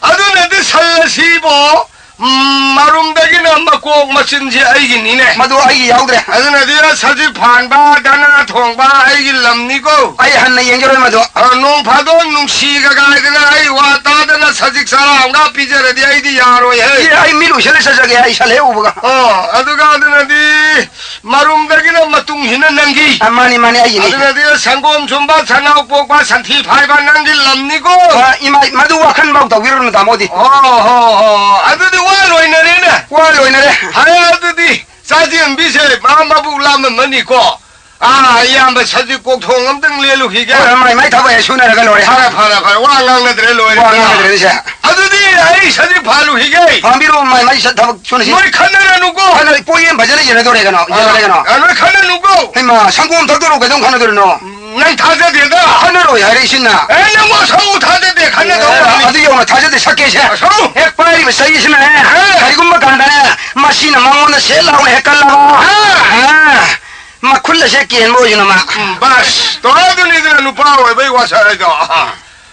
ꯑꯗꯨꯅꯗꯤ ꯁꯜ ꯑꯁꯤꯕꯣ ꯎꯝ, ꯃꯔꯨꯝꯗꯒꯤꯅ ꯃꯀꯣꯛ ꯃꯆꯤꯟꯁꯦ ꯑꯩꯒꯤꯅꯤꯅꯦ꯫ ꯃꯗꯨ ꯑꯩꯒꯤ ꯌꯥꯎꯗ꯭ꯔꯦ꯫ ꯑꯗꯨꯅꯗꯤ ꯁꯖꯤꯛ ꯐꯥꯟꯕ, ꯗꯅꯥ ꯊꯣꯡꯕ ꯑꯩꯒꯤ ꯂꯝꯅꯤꯀꯣ꯫ ꯑꯩ ꯍꯟꯅ ꯌꯦꯡꯖꯔꯣꯏ ꯃꯗꯨ꯫ ꯑ, ꯅꯣꯡ ꯐꯥꯗꯣꯛ ꯅꯨꯡꯁꯤꯒ ꯀꯥꯏꯗꯅ ꯑꯩ ꯋꯥ ꯇꯥꯗꯅ ꯁꯖꯤꯛ ꯆꯔꯥ ꯑꯃꯒ ꯄꯤꯖꯔꯗꯤ ꯑꯩꯗꯤ ꯌꯥꯔꯣꯏꯍꯦ꯫ ꯑꯦ, ꯑꯩ ꯃꯤꯠ ꯎꯏꯁꯜꯂ ꯆꯠꯆꯒꯦ, ꯑꯩ ꯁꯜ ꯍꯦꯛ ꯎꯕꯒ꯫ ꯑꯣ, ꯑꯗꯨꯒ ꯑꯗꯨꯅꯗꯤ ꯃꯔꯨꯝꯗꯒꯤꯅ ꯃꯇꯨꯡꯁꯤꯅ ꯅꯪꯒꯤ꯫ ꯑ, ꯃꯥꯅꯤ, ꯃꯥꯅꯤ, ꯑꯩꯒꯤꯅꯤ꯫ ꯑꯗꯨꯅꯗꯤ ꯁꯪꯒꯣꯝ ꯁꯨꯝꯕ, ꯁꯅꯥꯎ ꯄꯣꯛꯄ, ꯁꯟꯊꯤ ꯐꯥꯏꯕ ꯅꯪꯒꯤ ꯂꯝꯅꯤꯀꯣ꯫ ꯑ, ꯏꯃꯥ, ꯃꯗꯨ ꯋꯥꯈꯜ ꯐꯥꯎ ꯇꯧꯕꯤꯔꯨꯅꯨ, ꯇꯥꯃꯣꯗꯤ꯫ ꯍꯣ, ꯍꯣ, ꯍꯣ꯫ ꯑꯗꯨꯗꯤ ꯋꯥ ꯂꯣꯏꯅꯔꯦꯅꯦ꯫ ꯋꯥ ꯂꯣꯏꯅꯔꯦ꯫ ꯐꯔꯦ, ꯑꯗꯨꯗꯤ ꯆꯥꯖꯦꯝꯕꯤꯁꯦ ꯃꯥ ꯃꯕꯨꯛ ꯂꯥꯝꯃꯝꯃꯅꯤꯀꯣ꯫ ꯑꯥ, ꯏꯌꯥꯝꯕ ꯁꯖꯤꯛ ꯀꯣꯛꯊꯣꯡ ꯑꯝꯇꯪ ꯂꯦꯜꯂꯨꯈꯤꯒꯦ꯫ ꯍꯣꯏ, ꯃꯥꯏ, ꯃꯥꯏ ꯊꯕꯛ ꯍꯦꯛ ꯁꯨꯅꯔꯒ ꯂꯣꯏꯔꯦ꯫ ꯐꯔꯦ, ꯐꯔꯦ, ꯐꯔꯦ꯫ ꯋꯥ ꯉꯥꯡꯅꯗ꯭ꯔꯦ, ꯂꯣꯏꯔꯦ꯫ ꯋꯥ ꯉꯥꯡꯅꯗ꯭ꯔꯦ, ꯁꯦ꯫ ꯑꯗꯨꯗꯤ ꯑꯩ ꯁꯖꯤꯛ ꯐꯥꯜꯂꯨꯈꯤꯒꯦ꯫ ꯐꯥꯝꯕꯤꯔꯣ, ꯃꯥꯏ, ꯃꯥꯏ ꯁ-, ꯊꯕꯛ ꯁꯨꯅꯁꯤ꯫ ꯅꯣꯏ ꯈꯠꯅꯔꯅꯨꯀꯣ꯫ ꯈꯠꯅ-, ꯄꯣꯠ ꯌꯦꯟ ꯐꯖꯅ ꯌꯦꯟꯅꯗꯣꯔꯦ ꯀꯩꯅꯣ, ꯌꯦꯟꯅꯗꯣꯔꯦ ꯀꯩꯅꯣ꯫ ꯑ, ꯅꯣꯏ ꯈꯠꯅꯅꯨꯀꯣ꯫ ꯍꯩꯃꯥ, ꯁꯪꯒꯣꯝ ꯊꯛꯇꯣꯔꯣ, ꯀꯩꯗꯧ ꯈꯠꯅꯗꯣꯔꯤꯅꯣ? ꯎꯝ꯫ ꯅꯪ ꯊꯥꯖꯗꯦꯗ꯫ ꯈꯟꯅꯔꯣꯏ ꯍꯥꯏꯔꯛꯏꯁꯤꯅ꯫ ꯑꯦ, ꯅꯪ ꯋꯥꯁꯧ, ꯊꯥꯖꯗꯦ, ꯈꯟꯅꯗꯧ ꯑꯦ, ꯃꯥꯜꯂꯤ꯫ ꯑꯗꯨ ꯌꯧꯅ ꯊꯥꯖꯗꯦ, ꯁꯛꯀꯦꯁꯦ꯫ ꯑꯁꯧ꯫ ꯍꯦꯛ ꯄꯥꯏꯔꯤꯕ ꯆꯍꯤꯁꯤꯅꯅꯦ, ꯑꯦ꯫ ꯀꯔꯤꯒꯨꯝꯕ ꯀꯥꯟꯗꯅꯦ, ꯃꯁꯤꯅ ꯃꯉꯣꯟꯗ ꯁꯦꯠ ꯂꯥꯎꯅ ꯍꯦꯛ ꯀꯜꯂꯕ꯫ ꯑꯦ꯫ ꯑꯦ, ꯃꯈꯨꯜ ꯑꯁꯦ ꯀꯦꯟꯕ ꯑꯣꯏꯁꯅꯨ ꯃꯥ꯫ ꯎꯝ, ꯕꯁ꯫ ꯇꯣ, ꯑꯗꯨꯅꯤꯗꯅ ꯅꯨꯄꯥ ꯑꯣꯏꯕꯩ ꯋꯥꯁꯛ ꯍꯥꯏꯗꯣ꯫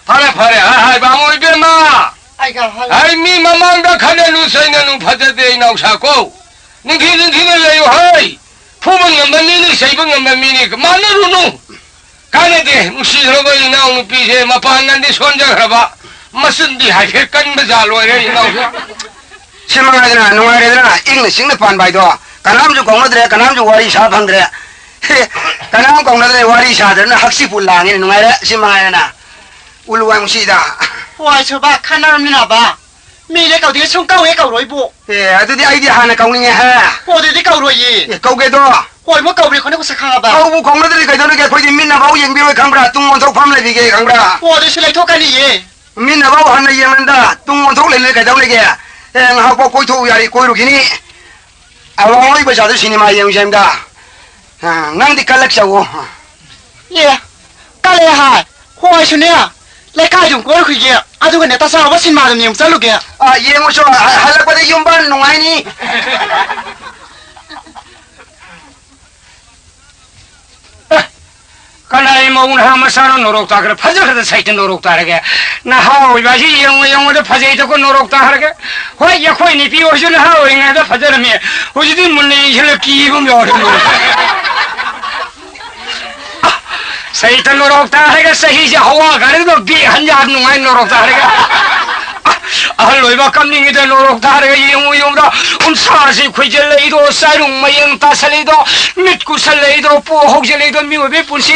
ꯐꯔꯦ, ꯐꯔꯦ, ꯑ, ꯍꯥꯏꯕ ꯑꯃ ꯑꯣꯏꯕꯦꯝꯃ꯫ ꯑꯩꯒ ꯍꯜ- ꯑꯩ ꯃꯤ ꯃꯃꯥꯡꯗ ꯈꯟꯅꯅꯨ ꯆꯩꯅꯅꯨ ꯐꯖꯗꯦ, ꯏꯅꯥꯎꯁꯥ ꯀꯣ꯫ ꯅꯤꯡꯊꯤ ꯅꯤꯡꯊꯤꯅ ꯂꯩꯌꯨ ꯍꯩ꯫ ꯐꯨꯕ ꯉꯝꯕ ꯃꯤꯅꯤ, ꯆꯩꯕ ꯉꯝꯕ ꯃꯤꯅꯤ꯫ ꯃꯥꯟꯅꯔꯨꯅꯨ꯫ ꯀꯥꯟꯅꯗꯦ, ꯅꯨꯡꯁꯤꯈ꯭ꯔꯕ ꯏꯅꯥꯎꯅꯨꯄꯤꯁꯦ ꯃꯄꯥꯡꯒꯜꯗꯤ ꯁꯣꯟꯖꯈ꯭ꯔꯕ, ꯃꯆꯤꯟꯗꯤ ꯍꯥꯏꯐꯦꯠ ꯀꯟꯕ ꯖꯥꯠ ꯑꯣꯏꯔꯦ ꯏꯅꯥꯎꯁꯦ꯫ ꯁꯤ ꯃꯉꯥꯏꯗꯅ, ꯅꯨꯡꯉꯥꯏꯔꯦꯗꯅ, ꯏꯪꯅ ꯆꯤꯛꯅ ꯄꯥꯟꯕ ꯍꯥꯏꯗꯣ꯫ ꯀꯅꯥꯝꯁꯨ ꯀꯧꯅꯗ꯭ꯔꯦ, ꯀꯅꯥꯝꯁꯨ ꯋꯥꯔꯤ ꯁꯥ ꯐꯪꯗ꯭ꯔꯦ꯫ ꯍꯦ, ꯀꯅꯥꯝ ꯀꯧꯅꯗ꯭ꯔꯦ, ꯋꯥꯔꯤ ꯁꯥꯗ꯭ꯔꯦꯅ ꯍꯛꯆꯤꯠꯄꯨ ꯂꯥꯡꯉꯦꯅꯦ, ꯅꯨꯡꯉꯥꯏꯔꯦ꯫ ꯁꯤ ꯃꯉꯥꯏꯗꯅ꯫ ꯎꯂꯨ ꯋꯥꯏ ꯃꯨꯁꯤꯗ꯫ ꯋꯥꯏ ꯁꯨꯕ ꯈꯟꯅꯔꯃꯤꯟꯅꯕ꯫ ꯃꯤꯅꯦ ꯀꯧꯗꯦ ꯁꯨꯝ ꯀꯧꯋꯦ ꯀꯧꯔꯣꯏꯕꯨ꯫ ꯑꯦ, ꯑꯗꯨꯗꯤ ꯑꯩꯗꯤ ꯍꯥꯟꯅ ꯀꯧꯅꯤꯡꯉꯦ, ꯍꯦ꯫ ꯑꯣ, ꯑꯗꯨꯗꯤ ꯀꯧꯔꯣꯏꯌꯦ꯫ ꯑꯦ, ꯀꯧꯒꯦꯗꯣ꯫ ꯍꯣꯏ, ꯃꯣꯏ ꯀꯧꯔꯦ ꯈꯣꯠꯅ ꯃꯁꯛ ꯈꯪꯉꯕ? ꯀꯧꯕꯨ ꯀꯧꯅꯗ꯭ꯔꯗꯤ ꯀꯩꯗꯧꯔꯤꯒꯦ? ꯑꯩꯈꯣꯏꯗꯤ ꯃꯤꯠꯅ ꯐꯥꯎ ꯌꯦꯡꯕꯤꯔꯣꯏ ꯈꯪꯕ꯭ꯔꯥ? ꯇꯨꯡ ꯑꯣꯟꯊꯣꯛꯐꯝ ꯂꯩꯕꯤꯒꯦ ꯈꯪꯕ꯭ꯔꯥ? ꯑꯣ, ꯑꯗꯨꯁꯨ ꯂꯩꯊꯣꯛꯀꯅꯤꯌꯦ꯫ ꯃꯤꯠꯅ ꯐꯥꯎ ꯍꯟꯅ ꯌꯦꯡꯃꯟꯗ ꯇꯨꯡ ꯑꯣꯟꯊꯣꯛ ꯂꯩꯅ ꯀꯩꯗꯧꯔꯤꯒꯦ? ꯑꯦ, ꯉꯥꯏꯍꯥꯛ ꯐꯥꯎ ꯀꯣꯏꯊꯣꯛꯎ ꯌꯥꯔꯤ, ꯀꯣꯏꯔꯨꯈꯤꯅꯤ꯫ ꯑꯋꯥꯡ ꯂꯣꯏ ꯄꯩꯁꯥꯗꯨ ꯁꯤꯅꯦꯃꯥ ꯌꯦꯡꯉꯨꯁꯦ ꯑꯝꯇ꯫ ꯑ, ꯅꯪꯗꯤ ꯀꯜꯂꯛꯆꯧꯋꯣ꯫ ꯑꯦ, ꯀꯜꯂꯦ ꯍꯥꯏ꯫ ꯍꯣꯏ, ꯑꯩꯁꯨꯅꯦ, ꯂꯩꯀꯥꯏꯗꯨꯝ ꯀꯣꯏꯔꯨꯈꯤꯒꯦ꯫ ꯑꯗꯨꯒꯅꯦ, ꯇꯆꯥꯎꯕ ꯁꯤꯅꯦꯃꯥꯗꯨꯝ ꯌꯦꯡ ꯆꯠꯂꯨꯒꯦ꯫ ꯑ, ꯌꯦꯡꯉꯨꯆꯣ, ꯍ-, ꯍꯜꯂꯛꯄꯗ ꯌꯨꯝꯕꯥꯟ ꯅꯨꯡꯉꯥꯏꯅꯤ꯫ ꯑꯦ, ꯀꯅꯥꯏ ꯃꯧ ꯅꯍꯥ ꯃꯆꯥꯅꯣ ꯅꯣꯔꯣꯛ ꯇꯥꯈ꯭ꯔꯦ? ꯐꯖꯈ꯭ꯔꯗ ꯁꯩꯇ ꯅꯣꯔꯣꯛ ꯇꯥꯔꯒꯦ꯫ ꯅꯍꯥ ꯑꯣꯏꯕ ꯍꯥꯏꯁꯤ ꯌꯦꯡꯉꯨ ꯌꯦꯡꯉꯨꯗ ꯐꯖꯩꯗꯀꯣ ꯅꯣꯔꯣꯛ ꯇꯥꯈ꯭ꯔꯒꯦ꯫ ꯍꯣꯏ, ꯑꯩꯈꯣꯏ ꯅꯨꯄꯤ ꯍꯣꯏꯁꯨ ꯅꯍꯥ ꯑꯣꯏꯔꯤꯉꯩꯗ ꯐꯖꯔꯝꯃꯤ꯫ ꯍꯧꯖꯤꯛꯇꯤ ꯃꯨꯟꯅ ꯌꯦꯡꯁꯤꯜꯂ ꯀꯤꯕ ꯑꯃ ꯌꯥꯎꯔꯦ꯫ ꯁꯩꯇ ꯅꯣꯔꯣꯛ ꯇꯥꯈ꯭ꯔꯒ ꯆꯍꯤꯁꯦ ꯍꯋꯥ ꯒꯥꯔꯤꯗꯣ ꯕꯦꯛ ꯍꯟ ꯌꯥꯝ ꯅꯨꯡꯉꯥꯏ ꯅꯣꯔꯣꯛ ꯇꯥꯈ꯭ꯔꯒ꯫ ꯑꯍꯜ ꯑꯣꯏꯕ ꯀꯞꯅꯤꯡꯉꯤꯗ ꯅꯣꯔꯣꯛ ꯇꯥꯔꯒ ꯌꯦꯡꯉꯨ ꯌꯦꯡꯉꯨꯗ ꯎꯟꯁꯥꯁꯤ ꯈꯨꯏꯖꯜꯂꯛꯏꯗꯣ, ꯆꯥꯏꯔꯨꯡ ꯃꯌꯦꯡ ꯇꯥꯁꯜꯂꯛꯏꯗꯣ, ꯃꯤꯠ ꯀꯨꯁꯜꯂꯛꯏꯗꯣ, ꯄꯨ ꯍꯧꯖꯤꯜꯂꯛꯏꯗꯣ, ꯃꯤꯑꯣꯏꯕꯒꯤ ꯄꯨꯟꯁꯤ,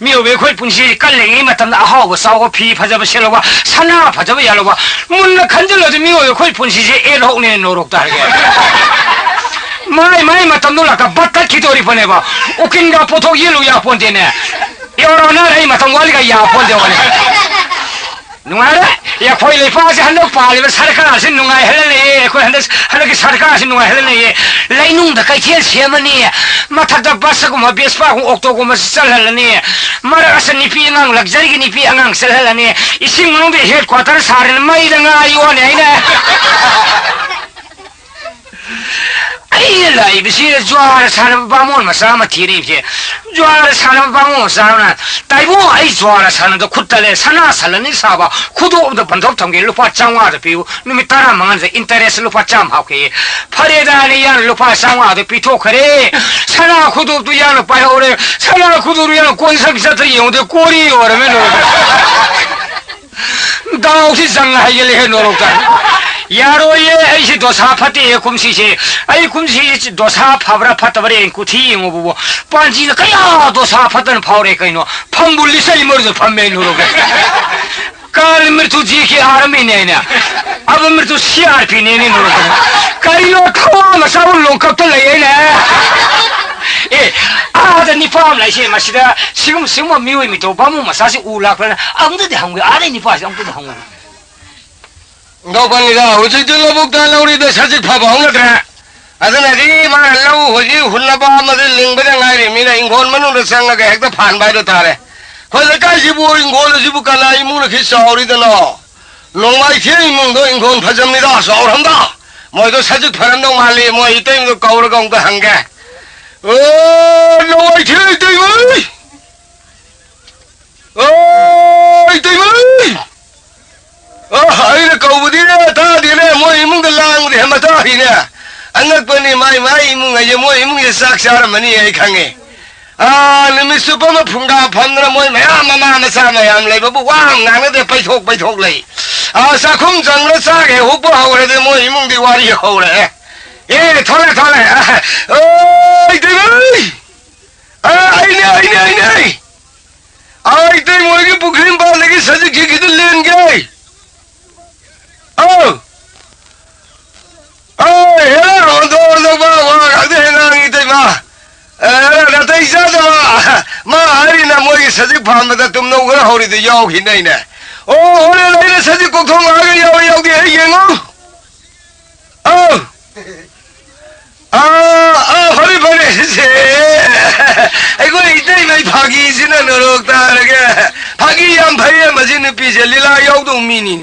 ꯃꯤꯑꯣꯏꯕ ꯑꯩꯈꯣꯏ ꯄꯨꯟꯁꯤ ꯀꯜꯂꯤꯉꯩ ꯃꯇꯝꯗ ꯑꯍꯥꯎꯕ ꯆꯥꯎꯕ, ꯐꯤ ꯐꯖꯕ ꯁꯦꯠꯂꯧꯕ, ꯁꯅꯥ ꯐꯖꯕ ꯌꯥꯜꯂꯧꯕ, ꯃꯨꯟꯅ ꯈꯟꯖꯤꯜꯂꯗꯤ ꯃꯤꯑꯣꯏꯕ ꯑꯩꯈꯣꯏ ꯄꯨꯟꯁꯤꯁꯦ ꯑꯦꯟ ꯍꯣꯛꯅꯦ ꯅꯣꯔꯣꯛ ꯇꯥꯔꯒꯦ꯫ ꯃꯔꯩ ꯃꯔꯩ ꯃꯇꯝꯗꯣ ꯂꯥꯛꯇ ꯕꯠ ꯇꯠꯈꯤꯗꯣꯔꯤꯕꯅꯦꯕ꯫ ꯎꯀꯤꯜꯒ ꯄꯣꯠꯊꯣꯛ ꯌꯦꯜꯂꯨ ꯌꯥꯄꯣꯟꯇꯦꯅꯦ꯫ ꯌꯧꯔꯛꯑꯣ ꯅꯪ ꯑꯩ ꯃꯇꯝ ꯋꯥꯠꯂꯤꯒ ꯌꯥꯄꯣꯟꯇꯦ ꯋꯥꯅꯤ꯫ ꯅꯨꯡꯉꯥꯏꯔꯦ꯫ ꯑꯩꯈꯣꯏ ꯂꯩꯄꯥꯛꯁꯦ ꯍꯟꯗꯛ ꯄꯥꯜꯂꯤꯕ ꯁꯔꯀꯥꯔꯁꯤ ꯅꯨꯡꯉꯥꯏꯍꯜꯂ ꯂꯩꯌꯦ꯫ ꯑꯩꯈꯣꯏ ꯍꯟꯗꯛ, ꯍꯟꯗꯛꯀꯤ ꯁꯔꯀꯥꯔꯁꯤ ꯅꯨꯡꯉꯥꯏꯍꯜꯂ ꯂꯩꯌꯦ꯫ ꯂꯩꯅꯨꯡꯗ ꯀꯩꯊꯦꯜ ꯁꯦꯝꯃꯅꯤ, ꯃꯊꯛꯇ ꯕꯁꯒꯨꯝꯕ, ꯚꯦꯁꯄꯥꯒꯨꯝꯕ, ꯑꯣꯛꯇꯣꯒꯨꯝꯕꯁꯤ ꯆꯠꯍꯜꯂꯅꯤ꯫ ꯃꯔꯛ ꯑꯁꯤꯗ ꯅꯨꯄꯤ ꯑꯉꯥꯡ, ꯂꯛꯖꯔꯤꯒꯤ ꯅꯨꯄꯤ ꯑꯉꯥꯡ ꯆꯠꯍꯜꯂꯅꯤ꯫ ꯏꯁꯤꯡ ꯃꯅꯨꯡꯗ ꯍꯦꯗ ꯀ꯭ꯋꯥꯇꯔ ꯁꯥꯔꯅꯤ, ꯃꯩꯗ ꯉꯥ ꯌꯣꯟꯅꯤ ꯍꯥꯏꯅ꯫ ꯑꯩꯅ ꯂꯥꯛꯏꯕꯁꯤ ꯖ꯭ꯋꯥꯔ ꯁꯥꯟꯅꯕ ꯕꯥꯃꯣꯟ ꯃꯆꯥ ꯑꯃ ꯊꯤꯔꯛꯏꯕꯁꯦ꯫ ꯖ꯭ꯋꯥꯔ ꯁꯥꯟꯅꯕ ꯕꯥꯃꯣꯟ ꯃꯆꯥ ꯑꯃꯅ, "ꯇꯥꯏꯕꯣ, ꯑꯩ ꯖ꯭ꯋꯥꯔ ꯁꯥꯟꯅꯕꯗ ꯈꯨꯠ ꯇꯠꯂꯦ, ꯁꯅꯥ ꯁꯂꯅꯤ ꯁꯥꯕ, ꯈꯨꯗꯣꯞ ꯑꯝꯇ ꯕꯟꯊꯣꯛ ꯊꯝꯒꯦ, ꯂꯨꯄꯥ ꯆꯥꯝꯃꯉꯥꯗ ꯄꯤꯌꯨ, ꯅꯨꯃꯤꯠ ꯇꯔꯥꯃꯉꯥꯗ ꯏꯟꯇꯔꯦꯁ ꯂꯨꯄꯥ ꯆꯥꯝꯃ ꯍꯥꯞꯀꯦ"꯫ ꯐꯔꯦꯗꯥꯅ ꯌꯥꯅ ꯂꯨꯄꯥ ꯆꯥꯝꯃꯉꯥꯗꯨ ꯄꯤꯊꯣꯛꯈ꯭ꯔꯦ꯫ ꯁꯅꯥ ꯈꯨꯗꯣꯞꯇꯨ ꯌꯥꯅ ꯄꯥꯏꯍꯧꯔꯦ꯫ ꯁꯅꯥ ꯈꯨꯗꯣꯞꯇꯨ ꯌꯥꯅ ꯀꯣꯟ ꯁꯛ ꯆꯠꯇ ꯌꯦꯡꯉꯨꯗꯦ, ꯀꯣꯔꯤ ꯑꯣꯏꯔꯝꯃꯦ ꯂꯣꯏꯔꯦ꯫ ꯗꯥꯎꯁꯤ ꯆꯪꯉ ꯍꯩꯒꯠꯂꯦꯍꯦ ꯅꯣꯔꯣꯛꯇ꯫ ꯌꯥꯔꯣꯏꯌꯦ, ꯑꯩꯁꯤ ꯗꯣꯁꯥ ꯐꯠꯇꯦꯍꯦ ꯀꯨꯝꯁꯤꯁꯦ꯫ ꯑꯩ ꯀꯨꯝꯁꯤ ꯗꯣꯁꯥ ꯐꯕ꯭ꯔꯥ ꯐꯠꯇꯕ꯭ꯔꯥ ꯌꯦꯡ ꯀꯨꯊꯤ ꯌꯦꯡꯉꯨꯕꯕꯨ, ꯄꯥꯟꯖꯤꯅ ꯀꯌꯥ ꯗꯣꯁꯥ ꯐꯠꯇꯅ ꯐꯥꯎꯔꯦ ꯀꯩꯅꯣ? ꯐꯝꯕꯨ ꯂꯤꯁꯩ ꯃꯔꯨꯗ ꯐꯝꯃꯦ ꯅꯣꯔꯣꯛꯇ꯫ ꯀꯥꯜ ꯃ꯭ꯔꯤꯇꯨ ꯖꯤ ꯀꯦ ꯑꯥꯔ ꯑꯦꯝ ꯑꯦꯅꯦ ꯍꯥꯏꯅ꯫ ꯑꯕ ꯃ꯭ꯔꯤꯇꯨ ꯁꯤ ꯑꯥꯔ ꯄꯤ ꯅꯦꯅꯦ ꯅꯣꯔꯣꯛꯇ꯫ ꯀꯔꯤꯅꯣ ꯊꯋꯥ ꯃꯆꯥꯕꯨ ꯂꯣꯡꯀꯞꯇ ꯂꯩ ꯍꯥꯏꯅ? ꯑꯦ, ꯑꯥꯗ ꯅꯤꯄꯥ ꯑꯃ ꯂꯩꯁꯦ, ꯃꯁꯤꯗ ꯁꯤꯒꯨꯝ-, ꯁꯤꯒꯨꯝꯕ ꯃꯤꯑꯣꯏ ꯃꯤꯇꯧ ꯕꯥꯃꯣꯟ ꯃꯆꯥꯁꯤ ꯎ ꯂꯥꯛꯄ꯭ꯔꯅ ꯑꯝꯇꯗꯤ ꯍꯪꯒꯦ, ꯑꯥꯗꯩ ꯅꯤꯄꯥꯁꯤ ꯑꯝꯇꯗꯤ ꯍꯪꯉꯨ꯫ ꯅꯤꯡꯊꯧ ꯄꯟꯒꯤꯗ ꯍꯧꯖꯤꯛꯇꯤ ꯂꯧꯕꯨꯛꯇ ꯂꯧꯔꯤꯗ ꯁꯖꯤꯛ ꯐꯕ ꯍꯧꯅꯗ꯭ꯔꯦ꯫ ꯑꯗꯨꯅꯗꯤ ꯃꯥꯅ ꯂꯧ ꯍꯧꯖꯤꯛ ꯍꯨꯟꯅꯕ ꯑꯃꯗꯤ ꯂꯤꯡꯕꯗ ꯉꯥꯏꯔꯤꯕꯅꯤꯅ ꯏꯪꯈꯣꯜ ꯃꯅꯨꯡꯗ ꯆꯪꯉꯒ ꯍꯦꯛꯇ ꯐꯥꯟꯕ ꯍꯥꯏꯗꯣ ꯇꯥꯔꯦ꯫ ꯑꯩꯈꯣꯏ ꯂꯩꯀꯥꯏꯁꯤꯕꯨ, ꯏꯪꯈꯣꯜ ꯑꯁꯤꯕꯨ ꯀꯅꯥ ꯏꯃꯨꯡꯅ ꯈꯤ ꯆꯥꯎꯔꯤꯗꯅꯣ? ꯅꯣꯡꯃꯥꯏꯊꯦꯝ ꯏꯃꯨꯡꯗꯣ ꯏꯪꯈꯣꯜ ꯐꯖꯕꯅꯤꯗ, ꯆꯥꯎꯔꯝꯗ꯫ ꯃꯣꯏꯗꯣ ꯁꯖꯤꯛ ꯐꯔꯝꯗꯧ ꯃꯥꯜꯂꯤ, ꯃꯣꯏ ꯏꯇꯩꯃꯗꯣ ꯀꯧꯔꯒ ꯑꯃꯨꯛꯇ ꯍꯪꯒꯦ꯫ ꯑꯣ, ꯅꯣꯡꯃꯥꯏꯊꯦꯝ ꯏꯇꯩꯃꯩ! ꯑꯣ, ꯏꯇꯩꯃꯩ! ꯑ, ꯑꯩꯅ ꯀꯧꯕꯗꯤꯅꯦ, ꯇꯥꯗꯦꯅꯦ, ꯃꯣꯏ ꯏꯃꯨꯡꯗ ꯂꯥꯡꯕꯗꯤ ꯍꯦꯟ ꯃꯇꯥ ꯍꯩꯅꯦ꯫ ꯑꯉꯛꯄꯅꯤ, ꯃꯥꯏ, ꯃꯥꯏ ꯏꯃꯨꯡ ꯍꯥꯏꯁꯦ, ꯃꯣꯏ ꯏꯃꯨꯡꯁꯦ ꯆꯥꯛ ꯆꯥꯔꯝꯃꯅꯤ ꯑꯩ ꯈꯪꯉꯦ꯫ ꯑꯥ, ꯅꯨꯃꯤꯠ ꯆꯨꯞꯄ ꯑꯃ ꯐꯨꯡꯒꯥ ꯐꯝꯗꯅ ꯃꯣꯏ ꯃꯌꯥꯝ ꯃꯃꯥ ꯃꯆꯥ ꯃꯌꯥꯝ ꯂꯩꯕꯕꯨ ꯋꯥ ꯑꯃ ꯉꯥꯡꯅꯗꯦ, ꯄꯩꯊꯣꯛ ꯄꯩꯊꯣꯛ ꯂꯩ꯫ ꯑꯥ, ꯆꯥꯛꯈꯨꯝ ꯆꯪꯉ ꯆꯥꯛ ꯍꯦꯛ ꯍꯨꯞꯄ ꯍꯧꯔꯗꯤ ꯃꯣꯏ ꯏꯃꯨꯡꯗꯤ ꯋꯥꯔꯤ ꯍꯧꯔꯦ꯫ ꯑꯦ, ꯊꯣꯛꯂꯦ, ꯊꯣꯛꯂꯦ꯫ ꯑ, ꯑꯣꯏ, ꯏꯇꯩꯃꯩ! ꯑ, ꯑꯩꯅꯦ, ꯑꯩꯅꯦ, ꯑꯩꯅꯦ! ꯑ, ꯏꯇꯩꯃ ꯍꯣꯏꯒꯤ ꯄꯨꯈ꯭ꯔꯤ ꯃꯄꯥꯟꯗꯒꯤ ꯁꯖꯤꯛ ꯈꯤꯛꯈꯤꯗꯨ ꯂꯦꯟꯒꯦ꯫ ꯑꯧ! ꯑꯧ, ꯍꯦꯔꯥ, ꯍꯣꯟꯗꯣꯛ ꯍꯣꯟꯗꯣꯛꯄ ꯋꯥ ꯉꯥꯛꯇ ꯍꯦꯛ ꯉꯥꯡꯉꯤ, ꯏꯇꯩꯃ꯫ ꯑꯦ, ꯍꯦꯔꯥ, ꯅꯥꯇꯩ ꯆꯥꯗꯕ꯫ ꯃꯥ ꯍꯥꯏꯔꯤꯅ ꯃꯣꯏꯒꯤ ꯁꯖꯤꯛ ꯐꯥꯟꯕꯗ ꯇꯨꯝꯅꯧ ꯈꯔ ꯍꯧꯔꯤꯗꯨ ꯌꯥꯎꯈꯤꯅꯦ ꯑꯩꯅ꯫ ꯑꯣ, ꯍꯣꯔꯦꯟ ꯑꯩꯅ ꯁꯖꯤꯛ ꯀꯣꯛꯊꯣꯡ ꯂꯥꯛꯑꯒ ꯌꯥꯎꯏ ꯌꯥꯎꯗꯦ ꯑꯩ ꯌꯦꯡꯉꯣ꯫ ꯑꯧ꯫ ꯑꯥ, ꯑꯥ, ꯐꯔꯦ, ꯐꯔꯦ꯫ ꯁꯦ, ꯑꯩꯈꯣꯏ ꯏꯇꯩꯃꯩ ꯐꯥꯒꯤꯁꯤꯅ ꯅꯣꯔꯣꯛ ꯇꯥꯔꯒꯦ꯫ ꯐꯥꯒꯤ ꯌꯥꯝ ꯐꯩꯌꯦ ꯃꯁꯤ ꯅꯨꯄꯤꯁꯦ, ꯂꯤꯂꯥ ꯌꯥꯎꯗꯧ ꯃꯤꯅꯤ꯫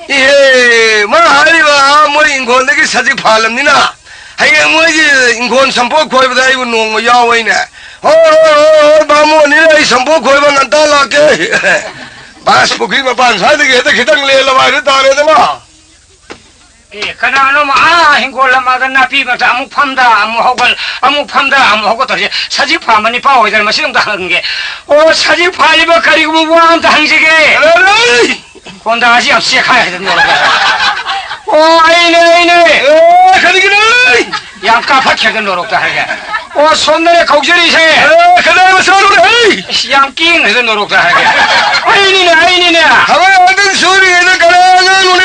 ꯏꯍꯦ, ꯃꯥ ꯍꯥꯏꯔꯤꯕ, ꯑꯥ, ꯃꯣꯏ ꯏꯪꯈꯣꯜꯗꯒꯤ ꯁꯖꯤꯛ ꯐꯥꯜꯂꯝꯅꯤꯅ, ꯍꯌꯦꯡ ꯃꯣꯏꯒꯤ ꯏꯪꯈꯣꯜ ꯁꯝꯄꯣꯠ ꯈꯣꯏꯕꯗ ꯑꯩꯕꯨ ꯅꯣꯡꯃ ꯌꯥꯎ ꯍꯥꯏꯅꯦ꯫ ꯍꯣꯏ, ꯍꯣꯏ, ꯍꯣꯏ, ꯍꯣꯏ, ꯕꯥꯃꯣꯟꯅꯤꯅ ꯑꯩ ꯁꯝꯄꯣꯠ ꯈꯣꯏꯕ ꯉꯟꯇꯥ ꯂꯥꯛꯀꯦ꯫ ꯕꯥꯁ ꯄꯨꯈ꯭ꯔꯤ ꯃꯄꯥꯟ ꯁ꯭ꯋꯥꯏꯗꯒꯤ ꯍꯦꯛꯇ ꯈꯤꯇꯪ ꯂꯦꯜꯂꯕ ꯍꯥꯏꯗꯨ ꯇꯥꯔꯦꯗꯅ꯫ ꯑꯦ, ꯀꯅꯥꯅꯣꯃ ꯑꯥ ꯍꯤꯡꯒꯣꯜ ꯂꯃꯥꯡꯗ ꯅꯥꯄꯤ ꯃꯔꯛꯇ ꯑꯃꯨꯛ ꯐꯝꯗ, ꯑꯃꯨꯛ ꯍꯧꯒꯠ, ꯑꯃꯨꯛ ꯐꯝꯗ, ꯑꯃꯨꯛ ꯍꯧꯒꯠ ꯇꯧꯔꯤꯁꯦ? ꯁꯖꯤꯛ ꯐꯥꯝꯕ ꯅꯤꯄꯥ ꯑꯣꯏꯗꯅ ꯃꯁꯤ ꯑꯝꯇ ꯍꯪꯒꯦ꯫ ꯑꯣ, ꯁꯖꯤꯛ ꯐꯥꯜꯂꯤꯕ ꯀꯔꯤꯒꯨꯝꯕ ꯋꯥ ꯑꯝꯇ ꯍꯪꯖꯒꯦ꯫ ꯀꯣꯟꯗꯥꯁꯤ ꯌꯥꯝ ꯆꯦꯛꯈꯥꯏ ꯍꯥꯏꯗꯅ ꯅꯣꯔꯣꯛꯇ꯫ ꯑꯣ, ꯑꯩꯅꯦ, ꯑꯩꯅꯦ꯫ ꯑꯦ, ꯀꯔꯤꯒꯤꯅꯣ? ꯌꯥꯝ ꯀꯥꯐꯠꯈ꯭ꯔꯦꯗ ꯅꯣꯔꯣꯛꯇ ꯍꯥꯏꯔꯒ꯫ ꯑꯣ, ꯁꯣꯝꯗꯅꯦ ꯀꯧꯖꯔꯤꯁꯦ꯫ ꯑꯦ, ꯀꯗꯥꯏ ꯃꯆꯥꯅꯣꯅꯦ, ꯍꯩ? ꯏꯁ, ꯌꯥꯝ ꯀꯤꯡꯈ꯭ꯔꯦꯗ ꯅꯣꯔꯣꯛꯇ ꯍꯥꯏꯔꯒ꯫ ꯑꯩꯅꯤꯅꯦ, ꯑꯩꯅꯤꯅꯦ꯫ ꯊꯕꯛ ꯑꯃꯇꯪ ꯁꯨꯔꯤꯉꯩꯗ ꯀꯅꯥ ꯑꯉꯥꯡꯅꯣꯅꯦ?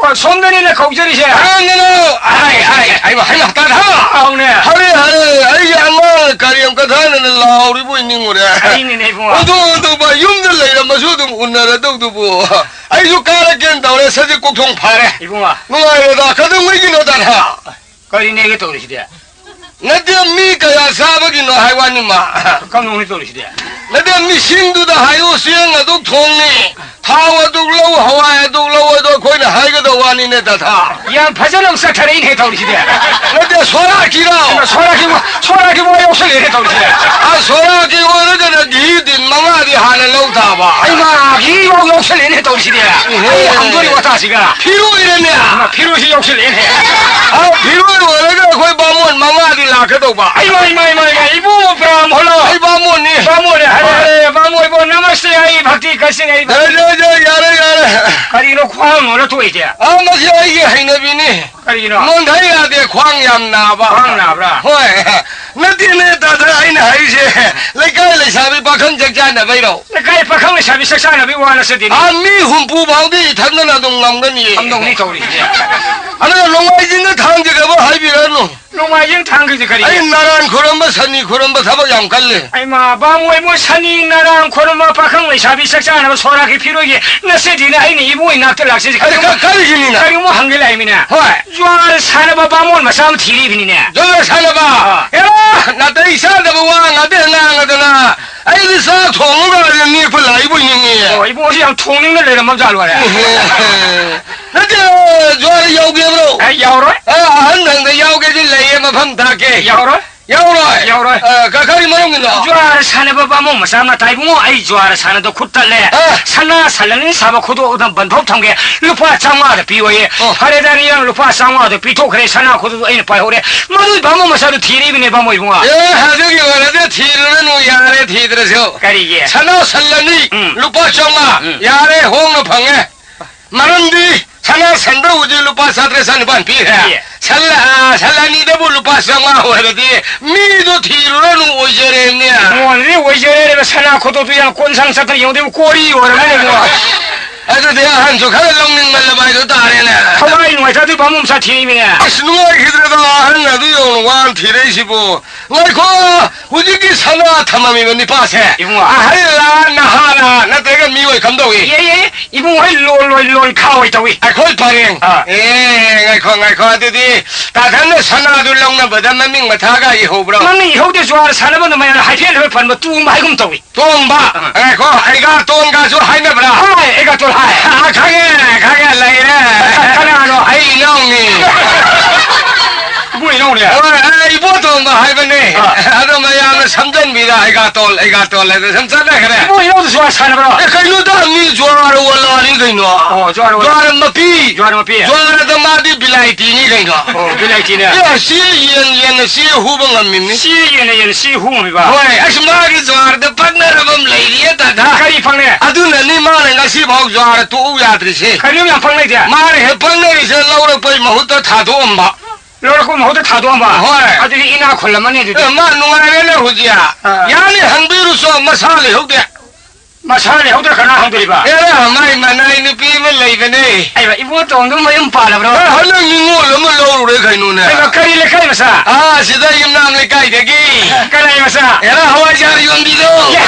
ꯑꯣ, ꯁꯣꯝꯗꯅꯤꯅꯦ ꯀꯧꯖꯔꯤꯁꯦ꯫ ꯑꯉꯥꯡꯅꯤꯅꯣ? ꯍꯥꯏ, ꯍꯥꯏ, ꯍꯥꯏꯕ, ꯍꯥꯏꯕ ꯇꯥꯗ꯫ ꯑꯧꯅꯦ꯫ ꯍꯔꯦ, ꯍꯔꯦ, ꯑꯩꯒꯤ ꯑꯉꯥꯡ ꯀꯔꯦꯝ ꯀꯊꯥꯅꯅ ꯂꯥꯎꯔꯤꯕꯣꯏ ꯅꯤꯡꯉꯨꯔꯦ꯫ ꯑꯩꯅꯤꯅꯦ, ꯏꯕꯨꯡꯉꯣ꯫ ꯑꯗꯨ, ꯑꯗꯨꯕ ꯌꯨꯝꯗ ꯂꯩꯔꯝꯃꯁꯨ ꯑꯗꯨꯝ ꯎꯅꯔꯗꯧꯗꯨꯕꯨ꯫ ꯑꯩꯁꯨ ꯀꯥꯔꯛꯀꯦꯅ ꯇꯧꯔꯦ, ꯁꯖꯤꯛ ꯀꯣꯛꯊꯣꯡ ꯐꯥꯔꯦ꯫ ꯏꯕꯨꯡꯉꯣ꯫ ꯅꯨꯡꯉꯥꯏꯔꯦꯗ, ꯀꯩꯗꯧꯉꯩꯒꯤꯅꯣ ꯇꯥꯟꯍꯥ? ꯀꯔꯤꯅꯦꯒ ꯇꯧꯔꯤꯁꯤꯗꯤ? ꯅꯠꯇꯦ, ꯃꯤ ꯀꯌꯥ ꯆꯥꯕꯒꯤꯅꯣ ꯍꯥꯏ ꯋꯥꯅꯤ ꯃꯥ꯫ ꯀꯝꯗꯧꯅ ꯇꯧꯔꯤꯁꯤꯗꯤ? ꯅꯠꯇꯦ, ꯃꯤꯁꯤꯡꯗꯨꯗ ꯍꯥꯏꯌꯨ, ꯆꯦꯡ ꯑꯗꯨꯛ ꯊꯣꯡꯅꯤ, ꯊꯥꯎ ꯑꯗꯨꯛ ꯂꯧ, ꯍꯋꯥꯏ ꯑꯗꯨꯛ ꯂꯧ, ꯑꯗꯣ ꯑꯩꯈꯣꯏꯅ ꯍꯥꯏꯒꯗꯧ ꯋꯥꯅꯤꯅꯦ ꯇꯥꯊꯥ꯫ ꯌꯥꯝ ꯐꯖꯅ ꯑꯃꯨꯛ ꯆꯠꯊꯔꯛꯏꯅꯦ ꯇꯧꯔꯤꯁꯤꯗꯤ꯫ ꯅꯠꯇꯦ, ꯁꯣꯔꯥꯛꯀꯤꯔꯣ? ꯁꯣꯔꯥꯛꯀꯤ ꯋꯥ, ꯁꯣꯔꯥꯛꯀꯤ ꯋꯥ ꯌꯥꯎꯁꯜꯂꯛꯑꯦꯅꯦ ꯇꯧꯔꯤꯁꯤꯗꯤ꯫ ꯑ, ꯁꯣꯔꯥꯛꯀꯤ ꯑꯣꯏꯔꯒꯅ ꯘꯤ ꯇꯤꯟ ꯃꯉꯥꯗꯤ ꯍꯥꯟꯅ ꯂꯧ ꯇꯥꯕ꯫ ꯑꯩ ꯃꯥ, ꯘꯤ ꯐꯥꯎ ꯌꯥꯎꯁꯜꯂꯛꯑꯦꯅꯦ ꯇꯧꯔꯤꯁꯤꯗꯤ꯫ ꯏꯍꯦ꯫ ꯑꯩ ꯍꯪꯗꯣꯔꯤ ꯋꯥꯇꯥꯁꯤꯒ꯫ ꯐꯤꯔꯣꯏꯔꯅꯦ꯫ ꯏꯃꯥ, ꯐꯤꯔꯣꯏꯁꯤ ꯌꯥꯎꯁꯜꯂꯛꯑꯦꯅꯦ꯫ ꯑ, ꯐꯤꯔꯣꯏ ꯑꯣꯏꯔꯒ ꯑꯩꯈꯣꯏ ꯕꯥꯃꯣꯟ ꯃꯉꯥꯗꯤ ꯂꯥꯛꯀꯗꯧꯕ꯫ ꯏꯃꯥ, ꯏꯃꯥ, ꯏꯃꯥ, ꯏꯃꯥ, ꯏꯕꯨꯡꯉꯣ ꯄ꯭ꯔꯥꯝ ꯍꯣꯂꯣ꯫ ꯑꯩ ꯕꯥꯃꯣꯟꯅꯤ꯫ ꯕꯥꯃꯣꯟꯅꯦ, ꯍꯥꯏꯔꯦ, ꯍꯣꯏ꯫ ꯍꯥꯏꯔꯦ, ꯕꯥꯃꯣꯟ ꯏꯕꯣ, ꯅꯃꯁꯇꯦ, ꯑꯩ ꯚꯛꯇꯤ ꯀꯁꯤꯡ, ꯑꯩ ꯚꯛꯇꯤ꯫ ꯌꯥꯔꯦ, ꯌꯥꯔꯦ, ꯌꯥꯔꯦ, ꯌꯥꯔꯦ꯫ ꯀꯔꯤꯅꯣ ꯈ꯭ꯋꯥꯡ ꯅꯣꯏꯔ ꯊꯣꯛꯏꯁꯦ? ꯑ, ꯃꯁꯤ ꯑꯩꯒꯤ ꯍꯩꯅꯕꯤꯅꯤ꯫ ꯀꯔꯤꯒꯤꯅꯣ? ꯅꯣꯟꯊ ꯌꯥꯗꯦ, ꯈ꯭ꯋꯥꯡ ꯌꯥꯝ ꯅꯥꯕ꯫ ꯈ꯭ꯋꯥꯡ ꯅꯥꯕ꯭ꯔꯥ? ꯍꯣꯏ꯫ ꯅꯠꯇꯦꯅꯦ, ꯇꯥꯗ, ꯑꯩꯅ ꯍꯥꯏꯔꯤꯁꯦ, ꯂꯩꯀꯥꯏ ꯂꯩꯁꯥꯕꯤ ꯄꯥꯈꯪ ꯆꯥꯛ ꯆꯥꯅꯕꯩꯔꯣ? ꯂꯩꯀꯥꯏ ꯄꯥꯈꯪ ꯂꯩꯁꯥꯕꯤ ꯆꯥꯛ ꯆꯥꯅꯕꯩ ꯋꯥ ꯅꯠꯆꯗꯦꯅꯦ꯫ ꯑꯥ, ꯃꯤ ꯍꯨꯝꯐꯨ ꯐꯥꯎꯗꯤ ꯏꯊꯟꯗꯅ ꯑꯗꯨꯝ ꯉꯝꯒꯅꯤꯌꯦ꯫ ꯉꯝꯗꯧꯅꯤ ꯇꯧꯔꯤꯁꯦ꯫ ꯑꯗꯨꯅ ꯅꯣꯡꯃꯥꯏꯖꯤꯡꯒ ꯊꯥꯡꯖꯒꯕ ꯍꯥꯏꯕꯤꯔꯅꯨ꯫ ꯅꯣꯡꯃꯥꯏꯖꯤꯡ ꯊꯥꯡꯖꯁꯦ ꯀꯔꯤ? ꯑꯩ ꯅꯔꯥꯟ ꯈꯨꯔꯝꯕ, ꯁꯅꯤ ꯈꯨꯔꯝꯕ ꯊꯕꯛ ꯌꯥꯝ ꯀꯜꯂꯦ꯫ ꯑꯩꯃ, ꯕꯥꯃꯣꯏ ꯃꯣꯏ ꯁꯅꯤ ꯅꯔꯥꯡ ꯈꯨꯔꯨꯝꯕ ꯄꯥꯈꯪ ꯂꯩꯁꯥꯕꯤ ꯆꯥꯛ ꯆꯥꯅꯕ ꯁꯣꯔꯥꯛꯀꯤ ꯐꯤꯔꯣꯏꯒꯤ ꯅꯠꯆꯗꯦꯅ ꯑꯩꯅ ꯏꯕꯨꯡ ꯏꯅꯥꯛꯇ ꯂꯥꯛꯆꯩꯁꯦ꯫ ꯑꯩ ꯀꯔꯤꯒꯨꯝꯕ, ꯀ-, ꯀꯔꯤꯒꯤꯅꯤꯅ? ꯀꯔꯤꯒꯨꯝꯕ ꯍꯪꯒꯦ ꯂꯥꯛꯏꯃꯤꯅ꯫ ꯍꯣꯏ꯫ ꯖ꯭ꯋꯥꯔ ꯁꯥꯟꯅꯕ ꯕꯥꯃꯣꯟ ꯃꯆꯥ ꯑꯃ ꯊꯤꯔꯤꯕꯅꯤꯅꯦ꯫ ꯖ꯭ꯋꯥꯔ ꯁꯥꯟꯅꯕ? ꯑꯥ꯫ ꯑꯦꯔꯥ, ꯅꯥꯇꯩ ꯆꯥꯗꯕ ꯋꯥ ꯉꯥꯛꯇ ꯉꯥꯡꯉꯗꯅ ꯑꯩꯗꯤ ꯆꯥꯛ ꯊꯣꯡꯉꯒ ꯅꯦꯛꯄ ꯂꯥꯛꯏꯕꯣꯏ ꯅꯤꯡꯉꯤ꯫ ꯑꯣ, ꯏꯕꯨꯡꯁꯤ ꯌꯥꯝ ꯊꯣꯡꯅꯤꯡꯅ ꯂꯩꯔꯝꯃꯕ ꯖꯥꯠꯂꯣ ꯑꯔꯦ? ꯅꯠꯇꯦ, ꯖ꯭ꯋꯥꯔ ꯌꯥꯎꯒꯦꯕ꯭ꯔꯣ? ꯑꯦ, ꯌꯥꯎꯔꯣꯏ꯫ ꯑꯦ, ꯑꯍꯟ ꯍꯪꯗ ꯌꯥꯎꯒꯦꯗꯤ ꯂꯩꯌꯦ ꯃꯐꯝ ꯇꯥꯛꯀꯦ꯫ ꯌꯥꯎꯔꯣꯏ꯫ ꯌꯥꯎꯔꯣꯏ? ꯌꯥꯎꯔꯣꯏ꯫ ꯑ, ꯀ-, ꯀꯔꯤ ꯃꯔꯝꯒꯤꯅꯣ? ꯖ꯭ꯋꯥꯔ ꯁꯥꯟꯅꯕ ꯕꯥꯃꯣꯟ ꯃꯆꯥ ꯑꯃꯅ ꯇꯥꯏ ꯏꯕꯨꯡꯉꯣ, ꯑꯩ ꯖ꯭ꯋꯥꯔ ꯁꯥꯟꯅꯗ ꯈꯨꯠ ꯇꯠꯂꯦ꯫ ꯑ꯫ ꯁꯅꯥ ꯁꯟ ꯑꯅꯤ ꯁꯥꯕ ꯈꯨꯗꯣꯞ ꯑꯗꯨꯝ ꯕꯟꯊꯣꯛ ꯊꯝꯒꯦ꯫ ꯂꯨꯄꯥ ꯆꯥꯝꯃꯉꯥꯗ ꯄꯤꯌꯣꯌꯦ꯫ ꯑꯣ꯫ ꯐꯔꯦꯗ, ꯅꯪ ꯂꯨꯄꯥ ꯆꯥꯝꯃꯉꯥꯗꯣ ꯄꯤꯊꯣꯛꯈ꯭ꯔꯦ, ꯁꯅꯥ ꯈꯨꯗꯣꯞꯇꯣ ꯑꯩꯅ ꯄꯥꯏꯍꯧꯔꯦ꯫ ꯃꯗꯨꯏ ꯕꯥꯃꯣꯟ ꯃꯆꯥꯗꯣ ꯊꯤꯔꯤꯕꯅꯦ ꯕꯥꯃꯣꯟ ꯏꯕꯨꯡꯉꯣ꯫ ꯑꯦ, ꯑꯗꯨꯒꯤ ꯑꯣꯏꯔꯗꯤ ꯊꯤꯔꯨꯔꯅꯨ, ꯌꯥꯔꯦ ꯊꯤꯗ꯭ꯔꯁꯨ꯫ ꯀꯔꯤꯒꯤ? ꯁꯅꯥ ꯁꯟ ꯑꯅꯤ, ꯎꯝ꯫ ꯂꯨꯄꯥ ꯆꯥꯝꯃꯉꯥ꯫ ꯎꯝ꯫ ꯌꯥꯔꯦ, ꯍꯣꯡꯅ ꯐꯪꯉꯦ꯫ ꯃꯔꯝꯗꯤ ꯁꯅꯥ ꯁꯟꯗ ꯍꯧꯖꯤꯛ ꯂꯨꯄꯥ ꯆꯥꯇ꯭ꯔꯦꯠ ꯆꯅꯤꯄꯥꯟ ꯄꯤꯈ꯭ꯔꯦ꯫ ꯄꯤꯌꯦ꯫ ꯁꯟ-, ꯑ, ꯁꯟ ꯑꯅꯤꯗꯕꯨ ꯂꯨꯄꯥ ꯆꯥꯝꯃꯉꯥ ꯑꯣꯏꯔꯗꯤ ꯃꯤꯗꯣ ꯊꯤꯔꯨꯔꯅꯨ, ꯑꯣꯏꯖꯔꯦꯅꯦ꯫ ꯃꯣꯟꯗꯤ ꯑꯣꯏꯖꯔꯦꯕ, ꯁꯅꯥ ꯈꯨꯗꯣꯞꯇꯨ ꯌꯥꯝ ꯀꯣꯟꯁꯥꯡ ꯆꯠꯇꯅ ꯌꯦꯡꯉꯨꯗꯤ ꯀꯣꯔꯤ ꯑꯣꯏꯔꯝꯃꯅꯤ ꯏꯕꯨꯡꯉꯣ꯫ ꯑꯗꯨꯗꯤ ꯑꯍꯟꯁꯨ ꯈꯔ ꯂꯧꯅꯤꯡꯃꯜꯂꯕ ꯍꯥꯏꯗꯨ ꯇꯥꯔꯦꯅꯦ꯫ ꯊꯋꯥꯏ ꯅꯨꯡꯉꯥꯏꯇ꯭ꯔꯗꯤ ꯕꯥꯃꯣꯟ ꯃꯆꯥ ꯊꯤꯔꯤꯃꯤꯅꯦ꯫ ꯑꯁ, ꯅꯨꯡꯉꯥꯏꯈꯤꯗ꯭ꯔꯦꯗ, ꯑꯍꯟ ꯑꯗꯨ ꯌꯧꯅ ꯋꯥꯅ ꯊꯤꯔꯛꯏꯁꯤꯕꯨ꯫ ꯉꯥꯏꯈꯣ, ꯍꯧꯖꯤꯛꯀꯤ ꯁꯅꯥ ꯊꯝꯃꯝꯃꯤꯕ ꯅꯤꯄꯥꯁꯦ ꯏꯕꯨꯡꯉꯣ꯫ ꯑꯍꯜꯂ, ꯅꯍꯥꯂ, ꯅꯠꯇ꯭ꯔꯒ ꯃꯤꯑꯣꯏ ꯀꯝꯗꯧꯏ? ꯏꯌꯦ, ꯏꯌꯦ, ꯏꯕꯨꯡꯉꯣ ꯍꯣꯏ ꯂꯣꯟ ꯂꯣꯏ ꯂꯣꯟ ꯈꯥ ꯑꯣꯏ ꯇꯧꯏ꯫ ꯑꯩꯈꯣꯏ ꯄꯔꯦꯡ꯫ ꯑꯥ꯫ ꯑꯦ, ꯉꯥꯏꯈꯣ, ꯉꯥꯏꯈꯣ, ꯑꯗꯨꯗꯤ ꯇꯥꯊꯟꯅ ꯁꯅꯥꯗꯨ ꯂꯧꯅꯕꯗ ꯃꯃꯤꯡ ꯃꯊꯥꯒ ꯏꯍꯧꯕ꯭ꯔꯣ? ꯃꯃꯤꯡ ꯏꯍꯧꯗꯦ, ꯖ꯭ꯋꯥꯔ ꯁꯥꯟꯅꯕ ꯅꯨꯃꯤꯠ ꯍꯥꯏꯐꯦꯠ ꯍꯥꯏꯐꯦꯠ ꯄꯟꯕ ꯇꯨꯝꯕ ꯍꯥꯏꯒꯨꯝ ꯇꯧꯏ꯫ ꯇꯣꯝꯕ, ꯑꯥ꯫ ꯉꯥꯏꯈꯣ, ꯑꯩꯒꯥꯇꯣꯟꯒꯁꯨ ꯍꯥꯏꯅꯕ꯭ꯔꯥ? ꯍꯥꯏ, ꯑꯩꯒꯥꯇꯣꯟ ꯍꯥꯏ꯫ ꯑꯥ, ꯈꯪꯉꯦ, ꯈꯪꯉꯦ, ꯂꯩꯔꯦ꯫ ꯀꯅꯥꯅꯣ? ꯑꯩ ꯏꯅꯥꯎꯅꯤ꯫ ꯏꯕꯨꯡ ꯏꯅꯥꯎꯅꯦ? ꯍꯣꯏ, ꯑꯩ ꯏꯕꯣꯇꯣꯝꯕ ꯍꯥꯏꯕꯅꯦ꯫ ꯑꯥ꯫ ꯑꯗꯣ ꯃꯌꯥꯝꯅ ꯁꯝꯖꯟꯕꯤꯗ ꯑꯩꯒꯥꯇꯣꯜ, ꯑꯩꯒꯥꯇꯣꯜ ꯍꯥꯏꯗ ꯁꯨꯝ ꯆꯠꯅꯈ꯭ꯔꯦ꯫ ꯏꯕꯨꯡ ꯏꯅꯥꯎꯗꯨꯁꯨ ꯁꯥꯟꯅꯕ꯭ꯔꯣ? ꯑꯦ, ꯀꯩꯅꯣꯗ, ꯃꯤ ꯖ꯭ꯋꯥꯔ ꯋꯥꯂꯥꯅꯤ ꯀꯩꯅꯣ꯫ ꯑꯣ, ꯖ꯭ꯋꯥꯔ ꯋꯥꯂꯥ꯫ ꯖ꯭ꯋꯥꯔ ꯃꯄꯤ꯫ ꯖ꯭ꯋꯥꯔ ꯃꯄꯤ꯫ ꯖ꯭ꯋꯥꯔꯗ ꯃꯥꯗꯤ ꯕꯤꯂꯥꯏꯇꯤꯅꯤ ꯀꯩꯅꯣ꯫ ꯑꯣ, ꯕꯤꯂꯥꯏꯇꯤꯅꯦ꯫ ꯑꯦ, ꯆꯦ ꯌꯦꯟ ꯌꯦꯟꯅ ꯆꯦ ꯍꯨꯕ ꯉꯝꯃꯤꯕꯅꯤ꯫ ꯆꯦ ꯌꯦꯟꯅ ꯌꯦꯟꯅ ꯆꯦ ꯍꯨ ꯉꯝꯃꯤꯕ? ꯍꯣꯏ, ꯑꯁ, ꯃꯥꯒꯤ ꯖ꯭ꯋꯥꯔꯗ ꯄꯛꯅꯔꯕ ꯑꯃ ꯂꯩꯔꯤꯌꯦ, ꯇꯥꯗ꯫ ꯀꯔꯤ ꯄꯛꯅꯩ? ꯑꯗꯨꯅꯅꯤ ꯃꯥꯅ ꯉꯁꯤꯐꯥꯎ ꯖ꯭ꯋꯥꯔ ꯇꯣꯛꯎ ꯌꯥꯗ꯭ꯔꯤꯁꯦ꯫ ꯀꯔꯤꯅꯣ ꯌꯥꯝ ꯄꯛꯅꯩꯗꯤ? ꯃꯥꯅ ꯍꯦꯛ ꯄꯛꯅꯔꯤꯁꯦ ꯂꯧꯔꯛꯄꯩ ꯃꯍꯨꯠꯇ ꯊꯥꯗꯣꯛꯑꯝꯕ꯫ ꯂꯧꯔꯛꯄ ꯃꯍꯨꯠꯇ ꯊꯥꯗꯣꯛꯑꯝꯕ? ꯍꯣꯏ꯫ ꯑꯗꯨꯗꯤ ꯏꯅꯥꯛ ꯈꯨꯜꯂꯝꯃꯅꯤ ꯑꯗꯨꯗꯤ꯫ ꯑꯦ, ꯃꯥ ꯅꯨꯡꯉꯥꯏꯔꯦꯅꯦ ꯍꯧꯖꯤꯛ꯫ ꯑꯥ꯫ ꯌꯥꯅꯤ, ꯍꯪꯕꯤꯔꯨꯆꯣ, ꯃꯁꯥ ꯂꯩꯍꯧꯗꯦ꯫ ꯃꯁꯥ ꯂꯩꯍꯧꯗ꯭ꯔ ꯀꯅꯥ ꯍꯪꯗꯣꯔꯤꯕ? ꯑꯦꯔꯥ, ꯃꯥꯏ ꯃꯅꯥꯏ ꯅꯨꯄꯤ ꯑꯃ ꯂꯩꯕꯅꯦ꯫ ꯑꯩꯕ, ꯏꯕꯣꯇꯣꯟꯗꯣ ꯃꯌꯨꯝ ꯄꯥꯜꯂꯕ꯭ꯔꯣ? ꯑꯦ, ꯍꯟꯗꯛ ꯅꯤꯉꯣꯜ ꯑꯃ ꯂꯧꯔꯨꯔꯦ ꯀꯩꯅꯣꯅꯦ꯫ ꯑꯩꯕ, ꯀꯔꯤ ꯂꯩꯀꯥꯏ ꯃꯆꯥ? ꯑꯥ, ꯁꯤꯗ ꯌꯨꯝꯅꯥꯝ ꯂꯩꯀꯥꯏꯗꯒꯤ꯫ ꯀꯅꯥꯏ ꯃꯆꯥ? ꯑꯦꯔꯥ, ꯍꯋꯥꯏꯖꯥꯔ ꯌꯣꯟꯕꯤꯗꯣ꯫ ꯌꯥ꯫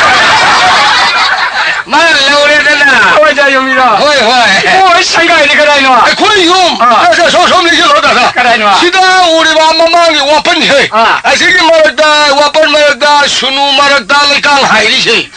ꯃꯥꯅ ꯂꯧꯔꯦꯗꯅ꯫ ꯍꯋꯥꯏꯖꯥꯔ ꯌꯣꯟꯕꯤꯗꯣ? ꯍꯣꯏ, ꯍꯣꯏ꯫ ꯏꯕꯣ, ꯑꯩ ꯁꯪꯒꯥꯏꯅꯤ ꯀꯗꯥꯏꯅꯣ? ꯑꯩꯈꯣꯏ ꯌꯨꯝ꯫ ꯑꯥ꯫ ꯑꯁ, ꯑꯁꯣꯝ ꯂꯩꯁꯤꯜꯂꯣ, ꯗꯥꯗꯥ꯫ ꯀꯗꯥꯏꯅꯣ? ꯁꯤꯗ ꯎꯔꯤꯕ ꯃꯃꯥꯡꯒꯤ ꯋꯥꯄꯟꯁꯦ꯫ ꯑꯥ꯫ ꯑꯁꯤꯒꯤ ꯃꯔꯛꯇ, ꯋꯥꯄꯟ ꯃꯔꯛꯇ, ꯁꯨꯅꯨ ꯃꯔꯛꯇ ꯂꯩꯀꯥꯡ ꯍꯥꯏꯔꯤꯁꯦ꯫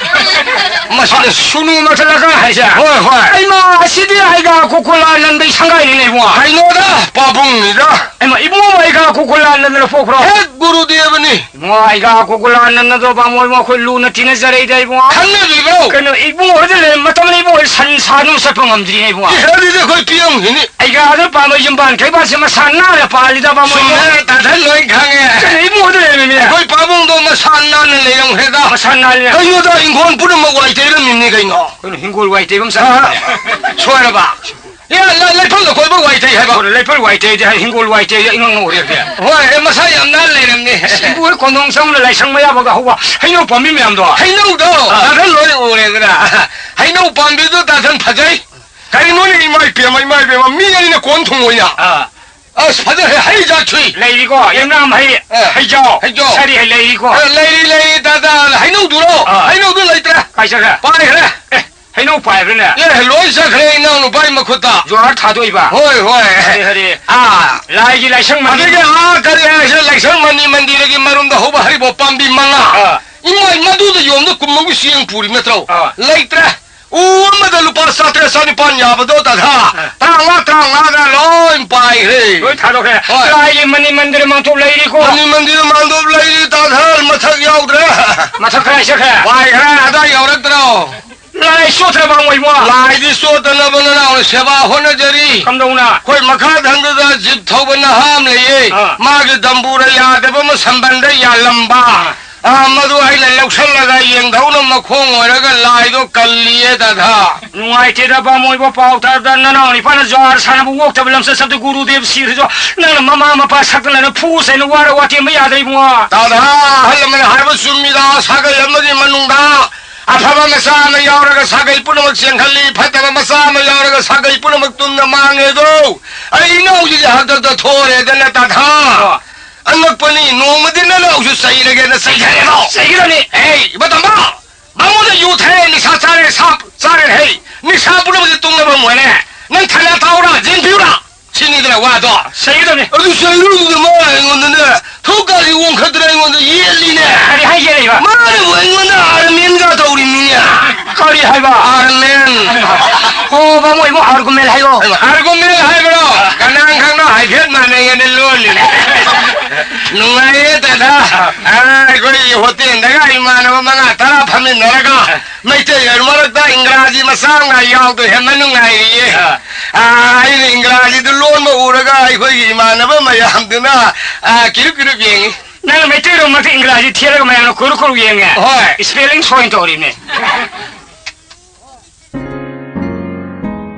ꯃꯁꯤꯗ ꯁꯨꯅꯨ ꯃꯊꯛꯂꯒ ꯍꯥꯏꯁꯦ? ꯍꯣꯏ, ꯍꯣꯏ꯫ ꯑꯩꯃ, ꯑꯁꯤꯗꯤ ꯑꯩꯒ ꯀꯨꯀꯨꯂꯥꯅꯟꯗꯩ ꯁꯪꯒꯥꯏꯅꯤꯅꯦ, ꯏꯕꯨꯡꯉꯣ꯫ ꯀꯩꯅꯣꯗ, ꯄꯥꯕꯨꯡꯅꯤꯗ꯫ ꯑꯩꯃ, ꯏꯕꯨꯡꯉꯣ, ꯑꯩꯒ ꯀꯨꯀꯨꯂꯥꯅꯟꯗꯅ ꯄꯣꯛꯄ꯭ꯔꯣ? ꯍꯦꯛ ꯒꯨꯔꯨꯗꯦꯕꯅꯤ꯫ ꯏꯕꯨꯡꯉꯣ, ꯑꯩꯒ ꯀꯨꯀꯨꯂꯥꯅꯟꯗꯗꯣ ꯕꯥꯃꯣꯟ ꯏꯕꯨꯡꯉꯣ, ꯑꯩꯈꯣꯏ ꯂꯨꯅ ꯇꯤꯟꯅꯖꯔꯛꯏꯗ, ꯏꯕꯨꯡꯉꯣ꯫ ꯈꯪꯅꯕꯤꯕ꯭ꯔꯣ? ꯀꯩꯅꯣ, ꯏꯕꯨꯡꯉꯣ ꯍꯣꯏꯗ ꯂꯩꯔ ꯃꯇꯝꯗ ꯏꯕꯨꯡꯉꯣ ꯍꯣꯏ ꯁꯟ ꯁꯥ ꯑꯗꯨꯝ ꯆꯠꯄ ꯉꯝꯗ꯭ꯔꯤꯅꯦ, ꯏꯕꯨꯡꯉꯣ꯫ ꯏꯁ, ꯑꯗꯨꯗꯤ ꯑꯩꯈꯣꯏ ꯄꯤꯌꯝꯒꯤꯅꯤ꯫ ꯑꯩꯒ ꯑꯗꯨ ꯄꯥꯝꯕ ꯌꯨꯝꯕꯥꯟ ꯊꯩꯕꯥꯜꯁꯦ ꯃꯁꯥ ꯅꯥꯟꯅ ꯄꯥꯜꯂꯤꯗ, ꯕꯥꯃꯣꯟ ꯏꯕꯨꯡꯉꯣ꯫ ꯆꯨꯝꯃꯦ, ꯇꯥꯊꯟ ꯂꯣꯏ ꯈꯪꯉꯦ꯫ ꯀꯩꯅꯣ, ꯏꯕꯨꯡꯉꯣ ꯍꯣꯏꯗ ꯂꯩꯔꯝꯃꯤꯅꯦ꯫ ꯑꯩꯈꯣꯏ ꯄꯥꯕꯨꯡꯗꯣ ꯃꯁꯥ ꯅꯥꯟꯅ ꯂꯩꯔꯝꯈ꯭ꯔꯦꯗ꯫ ꯃꯁꯥ ꯅꯥꯟꯅ꯫ ꯀꯩꯅꯣꯗ ꯏꯪꯈꯣꯜ ꯄꯨꯝꯅꯃꯛ ꯋꯥꯏ ꯇꯩꯔꯝꯃꯤꯅꯤ ꯀꯩꯅꯣ꯫ ꯀꯩꯅꯣ, ꯍꯤꯡꯒꯣꯜ ꯋꯥꯏ ꯇꯩꯕ ꯑꯃ ꯆꯠꯂꯦ꯫ ꯁꯣꯏꯔꯕ? ꯑꯦ, ꯂ-, ꯂꯩꯐꯝ ꯂꯩꯀꯣꯜꯕꯨ ꯋꯥꯏ ꯇꯩ ꯍꯥꯏꯕ? ꯍꯣꯏ, ꯂꯩꯐꯝ ꯋꯥꯏ ꯇꯩꯗꯤ ꯍꯥꯏ, ꯍꯤꯡꯒꯣꯜ ꯋꯥꯏ ꯇꯩꯗꯤ ꯏꯉꯥꯡ ꯉꯧꯔꯦ꯫ ꯍꯣꯏ, ꯑꯦ, ꯃꯁꯥ ꯌꯥꯝ ꯅꯥꯟ ꯂꯩꯔꯝꯅꯤ꯫ ꯁꯤꯕꯨ ꯍꯣꯏ ꯀꯣꯟꯗꯣꯡ ꯆꯪꯅ ꯂꯥꯏꯁꯪ ꯃꯌꯥꯕꯒ ꯍꯧꯕ ꯍꯩꯅꯧ ꯄꯥꯝꯕꯤ ꯃꯌꯥꯝꯗꯣ꯫ ꯍꯩꯅꯧꯗꯣ ꯑꯥ꯫ ꯇꯥꯊꯟ ꯂꯣꯏ ꯎꯔꯦꯗꯅ꯫ ꯍꯩꯅꯧ ꯄꯥꯝꯕꯤꯗꯨ ꯇꯥꯊꯟ ꯐꯖꯩ꯫ ꯀꯔꯤꯅꯣꯅꯦ, ꯏꯃꯥ ꯏꯄꯦꯝꯃ, ꯏꯃꯥ ꯏꯄꯦꯝꯃ, ꯃꯤ ꯑꯩꯅ ꯀꯣꯟ ꯊꯨꯡꯉꯣꯏꯅ꯫ ꯑꯥ꯫ ꯑꯁ, ꯐꯖꯈ꯭ꯔꯦ, ꯍꯩ ꯖꯥꯠ ꯁꯨꯏ꯫ ꯂꯩꯔꯤꯀꯣ, ꯌꯨꯝꯅꯥꯝ ꯍꯩ, ꯑꯦ, ꯍꯩꯖꯥꯎ, ꯍꯩꯖꯥꯎ꯫ ꯁꯥꯔꯤ ꯍꯩ ꯂꯩꯔꯤꯀꯣ꯫ ꯑꯦ, ꯂꯩꯔꯤ, ꯂꯩꯔꯤ, ꯇꯥ, ꯇꯥ, ꯍꯩꯅꯧꯗꯨꯔꯣ? ꯑꯥ꯫ ꯍꯩꯅꯧꯗꯨ ꯂꯩꯇ꯭ꯔꯦ꯫ ꯀꯥꯏ ꯆꯠꯈ꯭ꯔꯦ? ꯄꯥꯏꯈ꯭ꯔꯦ꯫ ꯑꯦ, ꯍꯩꯅꯧ ꯄꯥꯏꯕ꯭ꯔꯅꯦ? ꯑꯦ, ꯂꯣꯏ ꯆꯠꯈ꯭ꯔꯦ ꯏꯅꯥꯎ ꯅꯨꯄꯥꯒꯤ ꯃꯈꯨꯠꯇ꯫ ꯖꯣꯍꯥꯔ ꯊꯥꯗꯣꯛꯏꯕ? ꯍꯣꯏ, ꯍꯣꯏ꯫ ꯍꯔꯦ, ꯍꯔꯦ꯫ ꯑꯥ꯫ ꯂꯥꯏꯒꯤ ꯂꯥꯏꯁꯪ ꯃꯅꯤ-, ꯑꯗꯒꯤ, ꯑꯥ, ꯀꯔꯤ ꯍꯥꯏꯁꯦ, ꯂꯥꯏꯁꯪ ꯃꯅꯤ ꯃꯟꯗꯤꯔꯒꯤ ꯃꯔꯨꯝꯗ ꯍꯧꯕ ꯍꯩꯔꯤꯕꯣꯞ ꯄꯥꯝꯕꯤ ꯃꯉꯥ꯫ ꯑꯥ꯫ ꯏꯃꯥꯏ, ꯃꯗꯨꯗ ꯌꯣꯝꯗ ꯀꯨꯝꯃꯧꯒꯤ ꯆꯦꯡ ꯄꯨꯔꯤ ꯅꯠꯇ꯭ꯔꯣ? ꯑꯥ꯫ ꯂꯩꯇ꯭ꯔꯦ꯫ ꯎ ꯑꯃꯗ ꯂꯨꯄꯥ ꯆꯥꯇ꯭ꯔꯦꯠ ꯆꯥꯅꯤꯄꯥꯟ ꯌꯥꯕꯗꯣ, ꯇꯥꯊꯥ, ꯑ꯫ ꯇꯔꯥꯃꯉꯥ, ꯇꯔꯥꯃꯉꯥꯗ ꯂꯣꯏ ꯄꯥꯏꯈ꯭ꯔꯦ꯫ ꯂꯣꯏ ꯊꯥꯗꯣꯛꯈ꯭ꯔꯦ꯫ ꯍꯣꯏ꯫ ꯂꯥꯏꯒꯤ ꯃꯅꯤ ꯃꯟꯗꯤꯔ ꯃꯥꯡꯊꯣꯛ ꯂꯩꯔꯤꯀꯣ꯫ ꯃꯅꯤ ꯃꯟꯗꯤꯔ ꯃꯥꯡꯊꯣꯛ ꯂꯩꯔꯤ, ꯇꯥꯊꯥ, ꯃꯊꯛ ꯌꯥꯎꯗ꯭ꯔꯦ꯫ ꯃꯊꯛ ꯀꯗꯥꯏ ꯆꯠꯈ꯭ꯔꯦ? ꯄꯥꯏꯈ꯭ꯔꯦ, ꯑꯗꯥ ꯌꯧꯔꯛꯇ꯭ꯔꯣ? ꯂꯥꯏ ꯆꯣꯠꯇ꯭ꯔꯕ ꯃꯣꯏꯕꯣ? ꯂꯥꯏꯗꯤ ꯆꯣꯠꯇꯅꯕ ꯅꯅꯥꯎꯅ ꯁꯦꯕꯥ ꯍꯣꯠꯅꯖꯔꯤ꯫ ꯀꯝꯗꯧꯅ? ꯑꯩꯈꯣꯏ ꯃꯈꯥ ꯊꯪꯕꯗ ꯖꯤꯞ ꯊꯧꯕ ꯅꯍꯥ ꯑꯃ ꯂꯩꯌꯦ꯫ ꯑꯥ꯫ ꯃꯥꯒꯤ ꯗꯝꯕꯨꯔ ꯌꯥꯗꯕ ꯑꯃ ꯁꯝꯕꯟꯗ ꯌꯥꯜꯂꯝꯕ꯫ ꯑꯥ꯫ ꯑꯥ, ꯃꯗꯨ ꯑꯩꯅ ꯂꯧꯁꯜꯂꯒ ꯌꯦꯡꯙꯧꯅ ꯃꯈꯣꯡ ꯑꯣꯏꯔꯒ ꯂꯥꯏꯗꯣ ꯀꯜꯂꯤꯌꯦ, ꯗꯥꯗꯥ꯫ ꯅꯨꯡꯉꯥꯏꯇꯦꯗ, ꯕꯥꯃꯣꯏꯕ, ꯄꯥꯎ ꯇꯥꯕꯗ ꯅꯅꯥꯎ ꯅꯤꯄꯥꯅ ꯖ꯭ꯋꯥꯔ ꯁꯥꯟꯅꯕ ꯑꯣꯛꯇꯕ ꯂꯝꯆꯠ ꯁꯞꯇ ꯒꯨꯔꯨꯗꯦꯕ ꯁꯤꯔꯁꯨ ꯅꯪꯅ ꯃꯃꯥ ꯃꯄꯥ ꯁꯛꯇꯅ ꯐꯨ ꯆꯩꯅ ꯋꯥꯔ ꯋꯥꯇꯦꯝꯕ ꯌꯥꯗ꯭ꯔꯦ ꯏꯕꯨꯡꯉꯣ꯫ ꯗꯥꯗꯥ, ꯑꯍꯜ ꯑꯃꯅ ꯍꯥꯏꯕ ꯆꯨꯝꯃꯤꯗ, ꯁꯥꯒꯩ ꯑꯃꯒꯤ ꯃꯅꯨꯡꯗ ꯑꯐꯕ ꯃꯆꯥ ꯑꯃ ꯌꯥꯎꯔꯒ ꯁꯥꯒꯩ ꯄꯨꯝꯅꯃꯛ ꯆꯦꯟꯈꯠꯂꯤ, ꯐꯠꯇꯕ ꯃꯆꯥ ꯑꯃ ꯌꯥꯎꯔꯒ ꯁꯥꯒꯩ ꯄꯨꯝꯅꯃꯛ ꯇꯨꯝꯅ ꯃꯥꯡꯉꯦꯗꯣ꯫ ꯑꯩ ꯏꯅꯥꯎꯁꯤꯒꯤ ꯍꯥꯛꯇꯛꯇ ꯊꯣꯔꯦꯗꯅ, ꯗꯥꯗꯥ꯫ ꯑꯣ꯫ ꯑꯉꯛꯄꯅꯤ, ꯅꯣꯡꯃꯗꯤ ꯅꯅꯥꯎꯁꯨ ꯆꯩꯔꯒꯦꯅ ꯆꯩꯊꯔꯦꯗꯣ꯫ ꯆꯩꯒꯗꯕꯅꯤ꯫ ꯑꯦ, ꯏꯕ ꯇꯝꯕ, ꯃꯉꯣꯟꯗ ꯌꯨ ꯊꯛꯑꯦ, ꯅꯤꯁꯥ ꯆꯥꯔꯦ, ꯁꯥ ꯆꯥꯔꯦ ꯍꯩ, ꯅꯤꯁꯥ ꯄꯨꯝꯅꯃꯛꯁꯦ ꯇꯨꯡꯅꯕ ꯑꯣꯏꯔꯦ꯫ ꯅꯪ ꯊꯥꯅ ꯇꯥꯎꯔꯥ, ꯌꯦꯡꯕꯤꯌꯨꯔꯥ? ꯁꯤꯅꯤꯗꯅ ꯋꯥꯗꯣ꯫ ꯆꯩꯒꯗꯕꯅꯤ꯫ ꯑꯗꯨ ꯆꯩꯔꯨꯗꯨꯅ ꯃꯥ ꯑꯩꯉꯣꯟꯗꯅꯦ, ꯊꯧꯀꯥꯁꯤ ꯑꯣꯟꯈꯠꯇꯅ ꯑꯩꯉꯣꯟꯗ ꯌꯦꯠꯂꯤꯅꯦ꯫ ꯀꯔꯤ ꯍꯥꯏ ꯌꯦꯠꯂꯤꯕ? ꯃꯥꯅꯕꯨ ꯑꯩꯉꯣꯟꯗ ꯑꯥꯔꯃꯦꯟꯒ ꯇꯧꯔꯤꯃꯤꯅꯦ꯫ ꯀꯔꯤ ꯍꯥꯏꯕ? ꯑꯥꯔꯃꯦꯟ꯫ ꯍꯣ, ꯕꯥꯃꯣ, ꯏꯕꯣ, ꯑꯥꯔꯒꯨꯃꯦꯟ ꯍꯥꯏꯌꯣ꯫ ꯑꯥꯔꯒꯨꯃꯦꯟ ꯍꯥꯏꯕ꯭ꯔꯣ? ꯀꯅꯥ ꯈꯪꯅꯣ, ꯍꯥꯏꯐꯦꯠ ꯃꯥꯟꯅꯩꯌꯦꯅ ꯂꯣꯜꯂꯤꯅꯦ꯫ ꯅꯨꯡꯉꯥꯏꯌꯦ, ꯗꯥꯗꯥ꯫ ꯑꯥ, ꯑꯩꯈꯣꯏꯒꯤ ꯍꯣꯇꯦꯜꯗꯒ ꯏꯃꯥꯟꯅꯕ ꯃꯉꯥ ꯇꯔꯥ ꯐꯝꯃꯤꯟꯅꯔꯒ ꯃꯩꯇꯩ ꯃꯔꯛꯇ ꯏꯪꯒ꯭ꯔꯥꯖꯤ ꯃꯆꯥ ꯑꯃꯒ ꯌꯥꯎꯗꯣꯏ ꯍꯦꯟꯅ ꯅꯨꯡꯉꯥꯏꯔꯤꯌꯦ꯫ ꯑꯥ, ꯑꯩꯅ ꯏꯪꯒ꯭ꯔꯥꯖꯤꯗꯨ ꯂꯣꯟꯕ ꯎꯔꯒ ꯑꯩꯈꯣꯏꯒꯤ ꯏꯃꯥꯟꯅꯕ ꯃꯌꯥꯝꯗꯨꯅ, ꯑꯥ, ꯀꯤꯔꯨꯞ ꯀꯤꯔꯨꯞ ꯌꯦꯡꯉꯤ꯫ ꯅꯪꯅ ꯃꯩꯇꯩꯂꯣꯟ ꯃꯔꯛꯇ ꯏꯪꯒ꯭ꯔꯥꯖꯤ ꯊꯦꯠꯂꯒ ꯃꯌꯥꯝꯅ ꯀꯨꯔꯨ ꯀꯨꯔꯨ ꯌꯦꯡꯉꯦ? ꯍꯣꯏ꯫ ꯏꯁꯄꯦꯂꯤꯡ ꯁꯣꯏꯅ ꯇꯧꯔꯤꯅꯦ꯫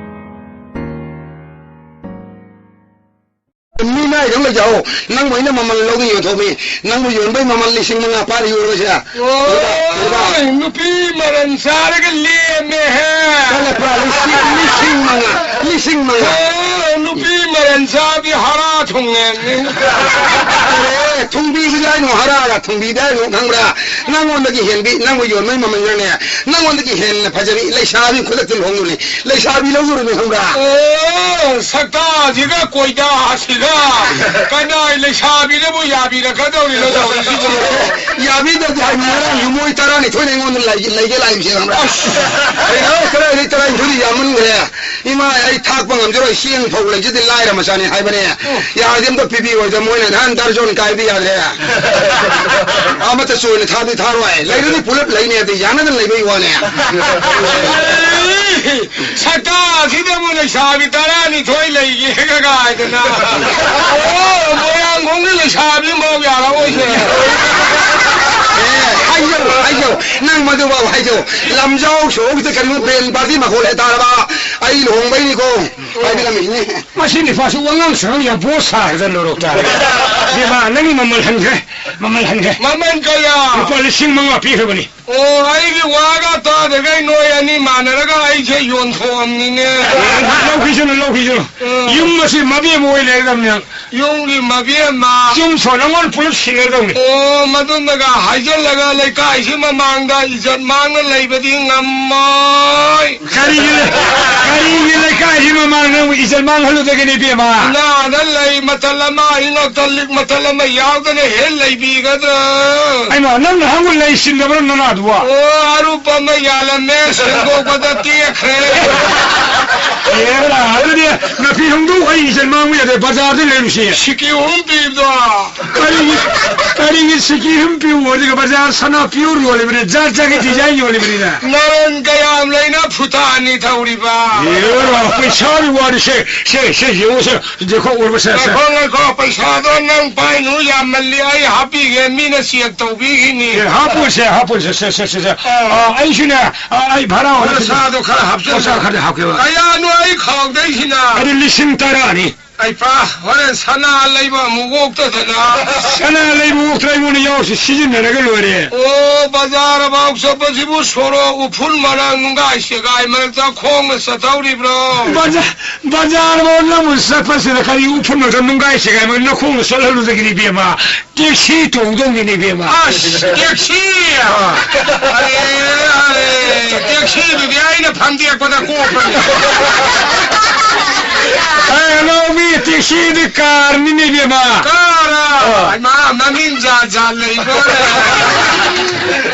ꯃꯤ ꯃꯥꯏꯗꯪ ꯂꯩꯖꯍꯧ꯫ ꯅꯪꯕꯨ ꯑꯩꯅ ꯃꯃꯜ ꯂꯧꯒꯦ ꯌꯣꯟꯊꯣꯛꯃꯤ꯫ ꯅꯪꯕꯨ ꯌꯣꯟꯕꯩ ꯃꯃꯜ ꯂꯤꯁꯤꯡ ꯃꯉꯥ ꯄꯥꯅ ꯌꯣꯜꯂꯁꯤꯔꯥ? ꯑꯣ, ꯅꯨꯄꯤ ꯃꯔꯟ ꯆꯥꯔꯒ ꯂꯦꯝꯃꯦꯍꯦ꯫ ꯀꯜꯂꯛꯄ꯭ꯔꯥ? ꯂꯤꯁꯤꯡ, ꯂꯤꯁꯤꯡ ꯃꯉꯥ, ꯂꯤꯁꯤꯡ ꯃꯉꯥ꯫ ꯑꯣ, ꯅꯨꯄꯤ ꯃꯔꯟ ꯆꯥꯕꯤ ꯍꯥꯔꯥ ꯊꯨꯡꯉꯦ꯫ ꯑꯦ, ꯊꯨꯡꯕꯤꯕꯗꯤ ꯍꯥꯏꯅꯣ, ꯍꯥꯔꯥꯒ ꯊꯨꯡꯕꯤꯗꯤ ꯍꯥꯏꯅꯣ, ꯈꯪꯕ꯭ꯔꯥ? ꯅꯪꯉꯣꯟꯗꯒꯤ ꯍꯦꯟꯕꯤ, ꯅꯪꯕꯨ ꯌꯣꯟꯕꯩ ꯃꯃꯜꯗꯅꯦ, ꯅꯪꯉꯣꯟꯗꯒꯤ ꯍꯦꯟꯅ ꯐꯖꯕꯤ ꯂꯩꯁꯥꯕꯤ ꯈꯨꯗꯛꯇ ꯂꯨꯍꯣꯡꯗꯣꯔꯤ꯫ ꯂꯩꯁꯥꯕꯤ ꯂꯧꯗꯣꯔꯤꯅꯦ, ꯈꯪꯕ꯭ꯔꯥ? ꯑꯣ, ꯁꯛꯇꯥꯁꯤꯒ ꯀꯣꯏꯗꯥꯁꯤꯒ ꯀꯅꯥꯏ ꯂꯩꯁꯥꯕꯤꯅꯕꯨ ꯌꯥꯕꯤꯔꯛꯀꯗꯧꯔꯤꯅꯣ ꯇꯧꯔꯤꯁꯤꯕꯣ? ꯌꯥꯕꯤꯗꯕꯗꯤ ꯍꯥꯏꯕꯅꯤ, ꯉꯔꯥꯡꯁꯨ ꯃꯣꯏ ꯇꯔꯥꯅꯤꯊꯣꯏꯅ ꯑꯩꯉꯣꯟꯗ ꯂꯩꯒꯦ, ꯂꯩꯒꯦ ꯂꯥꯛꯏꯁꯦ, ꯈꯪꯕ꯭ꯔꯥ? ꯑꯁ! ꯀꯩꯅꯣ, ꯀꯗꯥꯏꯗꯒꯤ ꯇꯔꯥꯅꯤꯊꯣꯏꯗꯤ ꯌꯥꯝꯃꯟꯈ꯭ꯔꯦ꯫ ꯏꯃꯥ, ꯑꯩ ꯊꯥꯛꯄ ꯉꯝꯖꯔꯣꯏ, ꯆꯦꯡ ꯐꯧ ꯂꯩꯖꯗꯦ, ꯂꯥꯏꯔ ꯃꯆꯥꯅꯤ ꯍꯥꯏꯕꯅꯦ꯫ ꯎꯝ꯫ ꯌꯥꯔꯗꯤ ꯑꯝꯇ ꯄꯤꯕꯤꯌꯣꯗ, ꯃꯣꯏꯅ ꯅꯍꯥꯟ ꯗꯔꯖꯣꯟ ꯀꯥꯏꯕꯗꯤ ꯌꯥꯗ꯭ꯔꯦ꯫ ꯑꯃꯠꯇ ꯆꯣꯏꯅ ꯊꯥꯕꯗꯤ ꯊꯥꯔꯣꯏ꯫ ꯂꯩꯔꯗꯤ ꯄꯨꯂꯞ ꯂꯩꯅꯤ, ꯑꯗ ꯌꯥꯅꯗꯅ ꯂꯩꯕꯩ ꯋꯥꯅꯦ꯫ ꯁꯛꯇꯥꯁꯤꯗꯕꯨ ꯂꯩꯁꯥꯕꯤ ꯇꯔꯥꯅꯤꯊꯣꯏ ꯂꯩꯒꯦꯒ ꯍꯥꯏꯗꯅ꯫ ꯑꯣ, ꯃꯣꯏꯔꯥꯡꯈꯣꯡꯒꯤ ꯂꯩꯁꯥꯕꯤ ꯑꯃꯐꯥꯎ ꯌꯥꯔꯛꯑꯣꯏꯁꯦ꯫ ꯅꯪ ꯃꯗꯨ ꯐꯥꯎ ꯍꯥꯏꯗꯣ꯫ ꯂꯝꯖꯥꯎ ꯁꯣꯔꯣꯛꯁꯤꯗ ꯀꯔꯤꯒꯨꯝꯕ ꯕꯦꯟ ꯄꯥꯔꯇꯤ ꯃꯈꯣꯜ ꯍꯦꯛ ꯇꯥꯔꯕ, ꯑꯩ ꯂꯨꯍꯣꯡꯕꯩꯅꯤꯀꯣ꯫ ꯍꯥꯏꯕꯤꯔꯝꯃꯤꯅꯤ꯫ ꯃꯁꯤ ꯅꯤꯄꯥꯁꯨ ꯋꯥꯉꯥꯡ ꯁꯉꯥꯡ ꯌꯥꯝ ꯄꯣꯠ ꯁꯥꯔꯗꯅ ꯂꯧꯔꯣꯛ ꯇꯥꯔꯦ꯫ ꯕꯦꯝꯃ, ꯅꯪꯒꯤ ꯃꯃꯜ ꯍꯟꯈ꯭ꯔꯦ, ꯃꯃꯜ ꯍꯟꯈ꯭ꯔꯦ꯫ ꯃꯃꯜ ꯀꯌꯥ? ꯂꯨꯄꯥ ꯂꯤꯁꯤꯡ ꯃꯉꯥ ꯄꯤꯈ꯭ꯔꯕꯅꯤ꯫ ꯑꯣ, ꯑꯩꯒꯤ ꯋꯥꯒ ꯇꯥꯗꯈꯩ ꯅꯣꯏ ꯑꯅꯤ ꯃꯥꯟꯅꯔꯒ ꯑꯩꯁꯦ ꯌꯣꯟꯊꯣꯛꯑꯝꯅꯤꯅꯦ꯫ ꯂꯧꯈꯤꯁꯅꯨ, ꯂꯧꯈꯤꯁꯅꯨ꯫ ꯎꯝ꯫ ꯌꯨꯝ ꯑꯁꯤ ꯃꯕꯦꯝ ꯑꯣꯏ ꯂꯩꯔꯗꯝꯅꯦ꯫ ꯌꯨꯝꯒꯤ ꯃꯕꯦꯝꯃ꯫ ꯌꯨꯝ ꯁꯣ ꯅꯉꯣꯟ ꯄꯨꯂꯞ ꯁꯤꯟꯅꯗꯧꯅꯤ꯫ ꯑꯣ, ꯃꯗꯨꯅꯒ ꯍꯥꯏꯖꯜꯂꯒ ꯂꯩꯀꯥꯏꯁꯤ ꯃꯃꯥꯡꯗ ꯏꯖꯠ ꯃꯥꯡꯅ ꯂꯩꯕꯗꯤ ꯉꯝꯃꯣꯏ꯫ ꯀꯔꯤꯒꯤ, ꯀꯔꯤꯒꯤ ꯂꯩꯀꯥꯏꯁꯤ ꯃꯃꯥꯡꯗ ꯅꯪꯕꯨ ꯏꯖꯠ ꯃꯥꯡꯍꯜꯂꯨꯗꯒꯦꯅꯦ, ꯏꯕꯦꯝꯃ? ꯏꯅꯥꯗ ꯂꯩ ꯃꯇꯝ ꯑꯃ, ꯏꯅꯥꯛꯇ ꯂꯤꯛ ꯃꯇꯝ ꯑꯃ ꯌꯥꯎꯗꯅ ꯍꯦꯛ ꯂꯩꯕꯤꯒꯗ꯭ꯔꯥ? ꯑꯩꯃ, ꯅꯪꯅ ꯍꯪꯕ ꯂꯩ ꯁꯤꯟꯗꯕ꯭ꯔꯥ ꯅꯅꯥꯗꯨꯕꯣ? ꯑꯣ, ꯑꯔꯨꯞꯄ ꯑꯃ ꯌꯥꯜꯂꯝꯃꯦ, ꯁꯦꯡꯗꯣꯛꯄꯗ ꯇꯦꯛꯈ꯭ꯔꯦ꯫ ꯑꯦꯔꯥ, ꯑꯗꯨꯗꯤ ꯅꯥꯄꯤ ꯍꯧꯗꯣꯛ ꯑꯩ ꯏꯆꯟ ꯃꯥꯡꯕ ꯌꯥꯗꯦ, ꯕꯖꯥꯔꯗ ꯂꯩꯔꯨꯁꯤ꯫ ꯁꯤꯀꯤ ꯑꯍꯨꯝ ꯄꯤꯕꯗꯣ꯫ ꯀꯔꯤꯒꯤ, ꯀꯔꯤꯒꯤ ꯁꯤꯀꯤ ꯑꯍꯨꯝ ꯄꯤꯌꯨ? ꯑꯗꯨꯒ ꯕꯖꯥꯔ ꯁꯅꯥ ꯄꯤꯌꯣꯔ ꯌꯣꯜꯂꯤꯕꯅꯤ, ꯖꯥꯠ ꯖꯥꯠꯀꯤ ꯗꯤꯖꯥꯏꯟ ꯌꯣꯜꯂꯤꯕꯅꯤꯅ꯫ ꯅꯔꯟ ꯀꯌꯥꯝ ꯂꯩꯅ ꯐꯨꯇꯥ ꯑꯅꯤ ꯊꯧꯔꯤꯕ? ꯑꯦꯔꯥ, ꯄꯩꯁꯥꯒꯤ ꯋꯥꯔꯤꯁꯦ, ꯁꯦ, ꯁꯦ, ꯌꯦꯡꯉꯨꯁꯦ꯫ ꯉꯥꯏꯈꯣ, ꯉꯥꯏꯈꯣ, ꯄꯩꯁꯥꯗꯣ ꯅꯪ ꯄꯥꯏꯅꯨ, ꯌꯥꯝꯃꯜꯂꯤ, ꯑꯩ ꯍꯥꯞꯄꯤꯒꯦ, ꯃꯤꯅ ꯆꯦꯛ ꯇꯧꯕꯤꯈꯤꯅꯤ꯫ ꯑꯦ, ꯍꯥꯞꯄꯣꯏꯁꯦ, ꯍꯥꯄꯣꯏꯁꯦ, ꯁꯦ, ꯁꯦ, ꯁꯦ, ꯁꯦ꯫ ꯑꯥ꯫ ꯑꯥ, ꯑꯩꯁꯨꯅꯦ, ꯑꯥ, ꯑꯩ ꯚꯔꯥ ꯑꯣꯏꯅ ꯈꯔꯁꯥꯗꯣ ꯈꯔ ꯍꯥꯞꯆꯤꯜꯂꯣ꯫ ꯈꯔꯁꯥ ꯈꯔꯗꯤ ꯍꯥꯞꯀꯦꯕ꯫ ꯀꯌꯥꯅꯣ ꯑꯩ ꯈꯥꯎꯗꯩꯁꯤꯅ? ꯑꯗꯨ ꯂꯤꯁꯤꯡ ꯇꯔꯥꯅꯤ꯫ ꯑꯩ ꯄꯥ, ꯍꯣꯔꯦꯟ ꯁꯅꯥ ꯂꯩꯕ ꯑꯃꯨꯛ ꯑꯣꯛꯇꯗꯅ꯫ ꯁꯅꯥ ꯂꯩꯕ ꯑꯣꯛꯇ꯭ꯔꯥ ꯑꯩꯉꯣꯟꯗ ꯌꯥꯎꯔꯁꯨ ꯁꯤꯖꯤꯟꯅꯔꯒ ꯂꯣꯏꯔꯦ꯫ ꯑꯣ, ꯕꯖꯥꯔ ꯐꯥꯎ ꯆꯠꯄꯁꯤꯕꯨ ꯁꯣꯔꯣꯛ ꯎꯐꯨꯟ ꯃꯔꯛ ꯅꯨꯡꯒꯥꯏ ꯁꯦꯒꯥꯏ ꯃꯔꯛꯇ ꯈꯣꯡꯅ ꯆꯠꯊꯧꯔꯤꯕ꯭ꯔꯣ? ꯕꯖꯥ-, ꯕꯖꯥꯔ ꯐꯥꯎ ꯅꯪꯕꯨ ꯆꯠꯄꯁꯤꯗ ꯀꯔꯤ ꯎꯐꯨꯟ ꯃꯔꯛꯇ ꯅꯨꯡꯒꯥꯏ ꯁꯦꯒꯥꯏ ꯃꯔꯛ ꯅꯈꯣꯡꯅ ꯆꯠꯍꯜꯂꯨꯗꯒꯤꯅꯤ ꯏꯕꯦꯝꯃ꯫ ꯇꯦꯛꯁꯤ ꯇꯣꯡꯗꯧꯅꯤꯅꯦ ꯏꯕꯦꯝꯃ꯫ ꯑꯁ, ꯇꯦꯛꯁꯤ? ꯑꯥ꯫ ꯑꯔꯦ, ꯑꯔꯦ, ꯇꯦꯛꯁꯤꯗꯨꯗꯤ ꯑꯩꯅ ꯐꯝꯗꯦꯛꯄꯗ ꯀꯣꯛꯄꯅꯤ꯫ ꯑꯦ, ꯂꯧꯃꯤ, ꯇꯦꯛꯁꯤꯗꯤ ꯀꯥꯔꯅꯤꯅꯦ ꯏꯕꯦꯝꯃ꯫ ꯀꯥꯔ? ꯑꯥ꯫ ꯍꯩꯃꯥ, ꯃꯃꯤꯡ ꯖꯥꯠ ꯖꯥꯠ ꯂꯩꯕꯣꯔꯦ꯫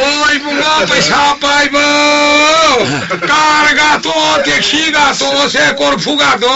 ꯑꯣ, ꯏꯕꯨꯡꯉꯣ, ꯄꯩꯁꯥ ꯄꯥꯏꯕ, ꯀꯥꯔꯒ ꯇꯣꯛꯑꯣ, ꯇꯦꯛꯁꯤꯒ ꯇꯣꯛꯑꯣꯁꯦ, ꯀꯣꯔꯐꯨꯒꯗꯣ꯫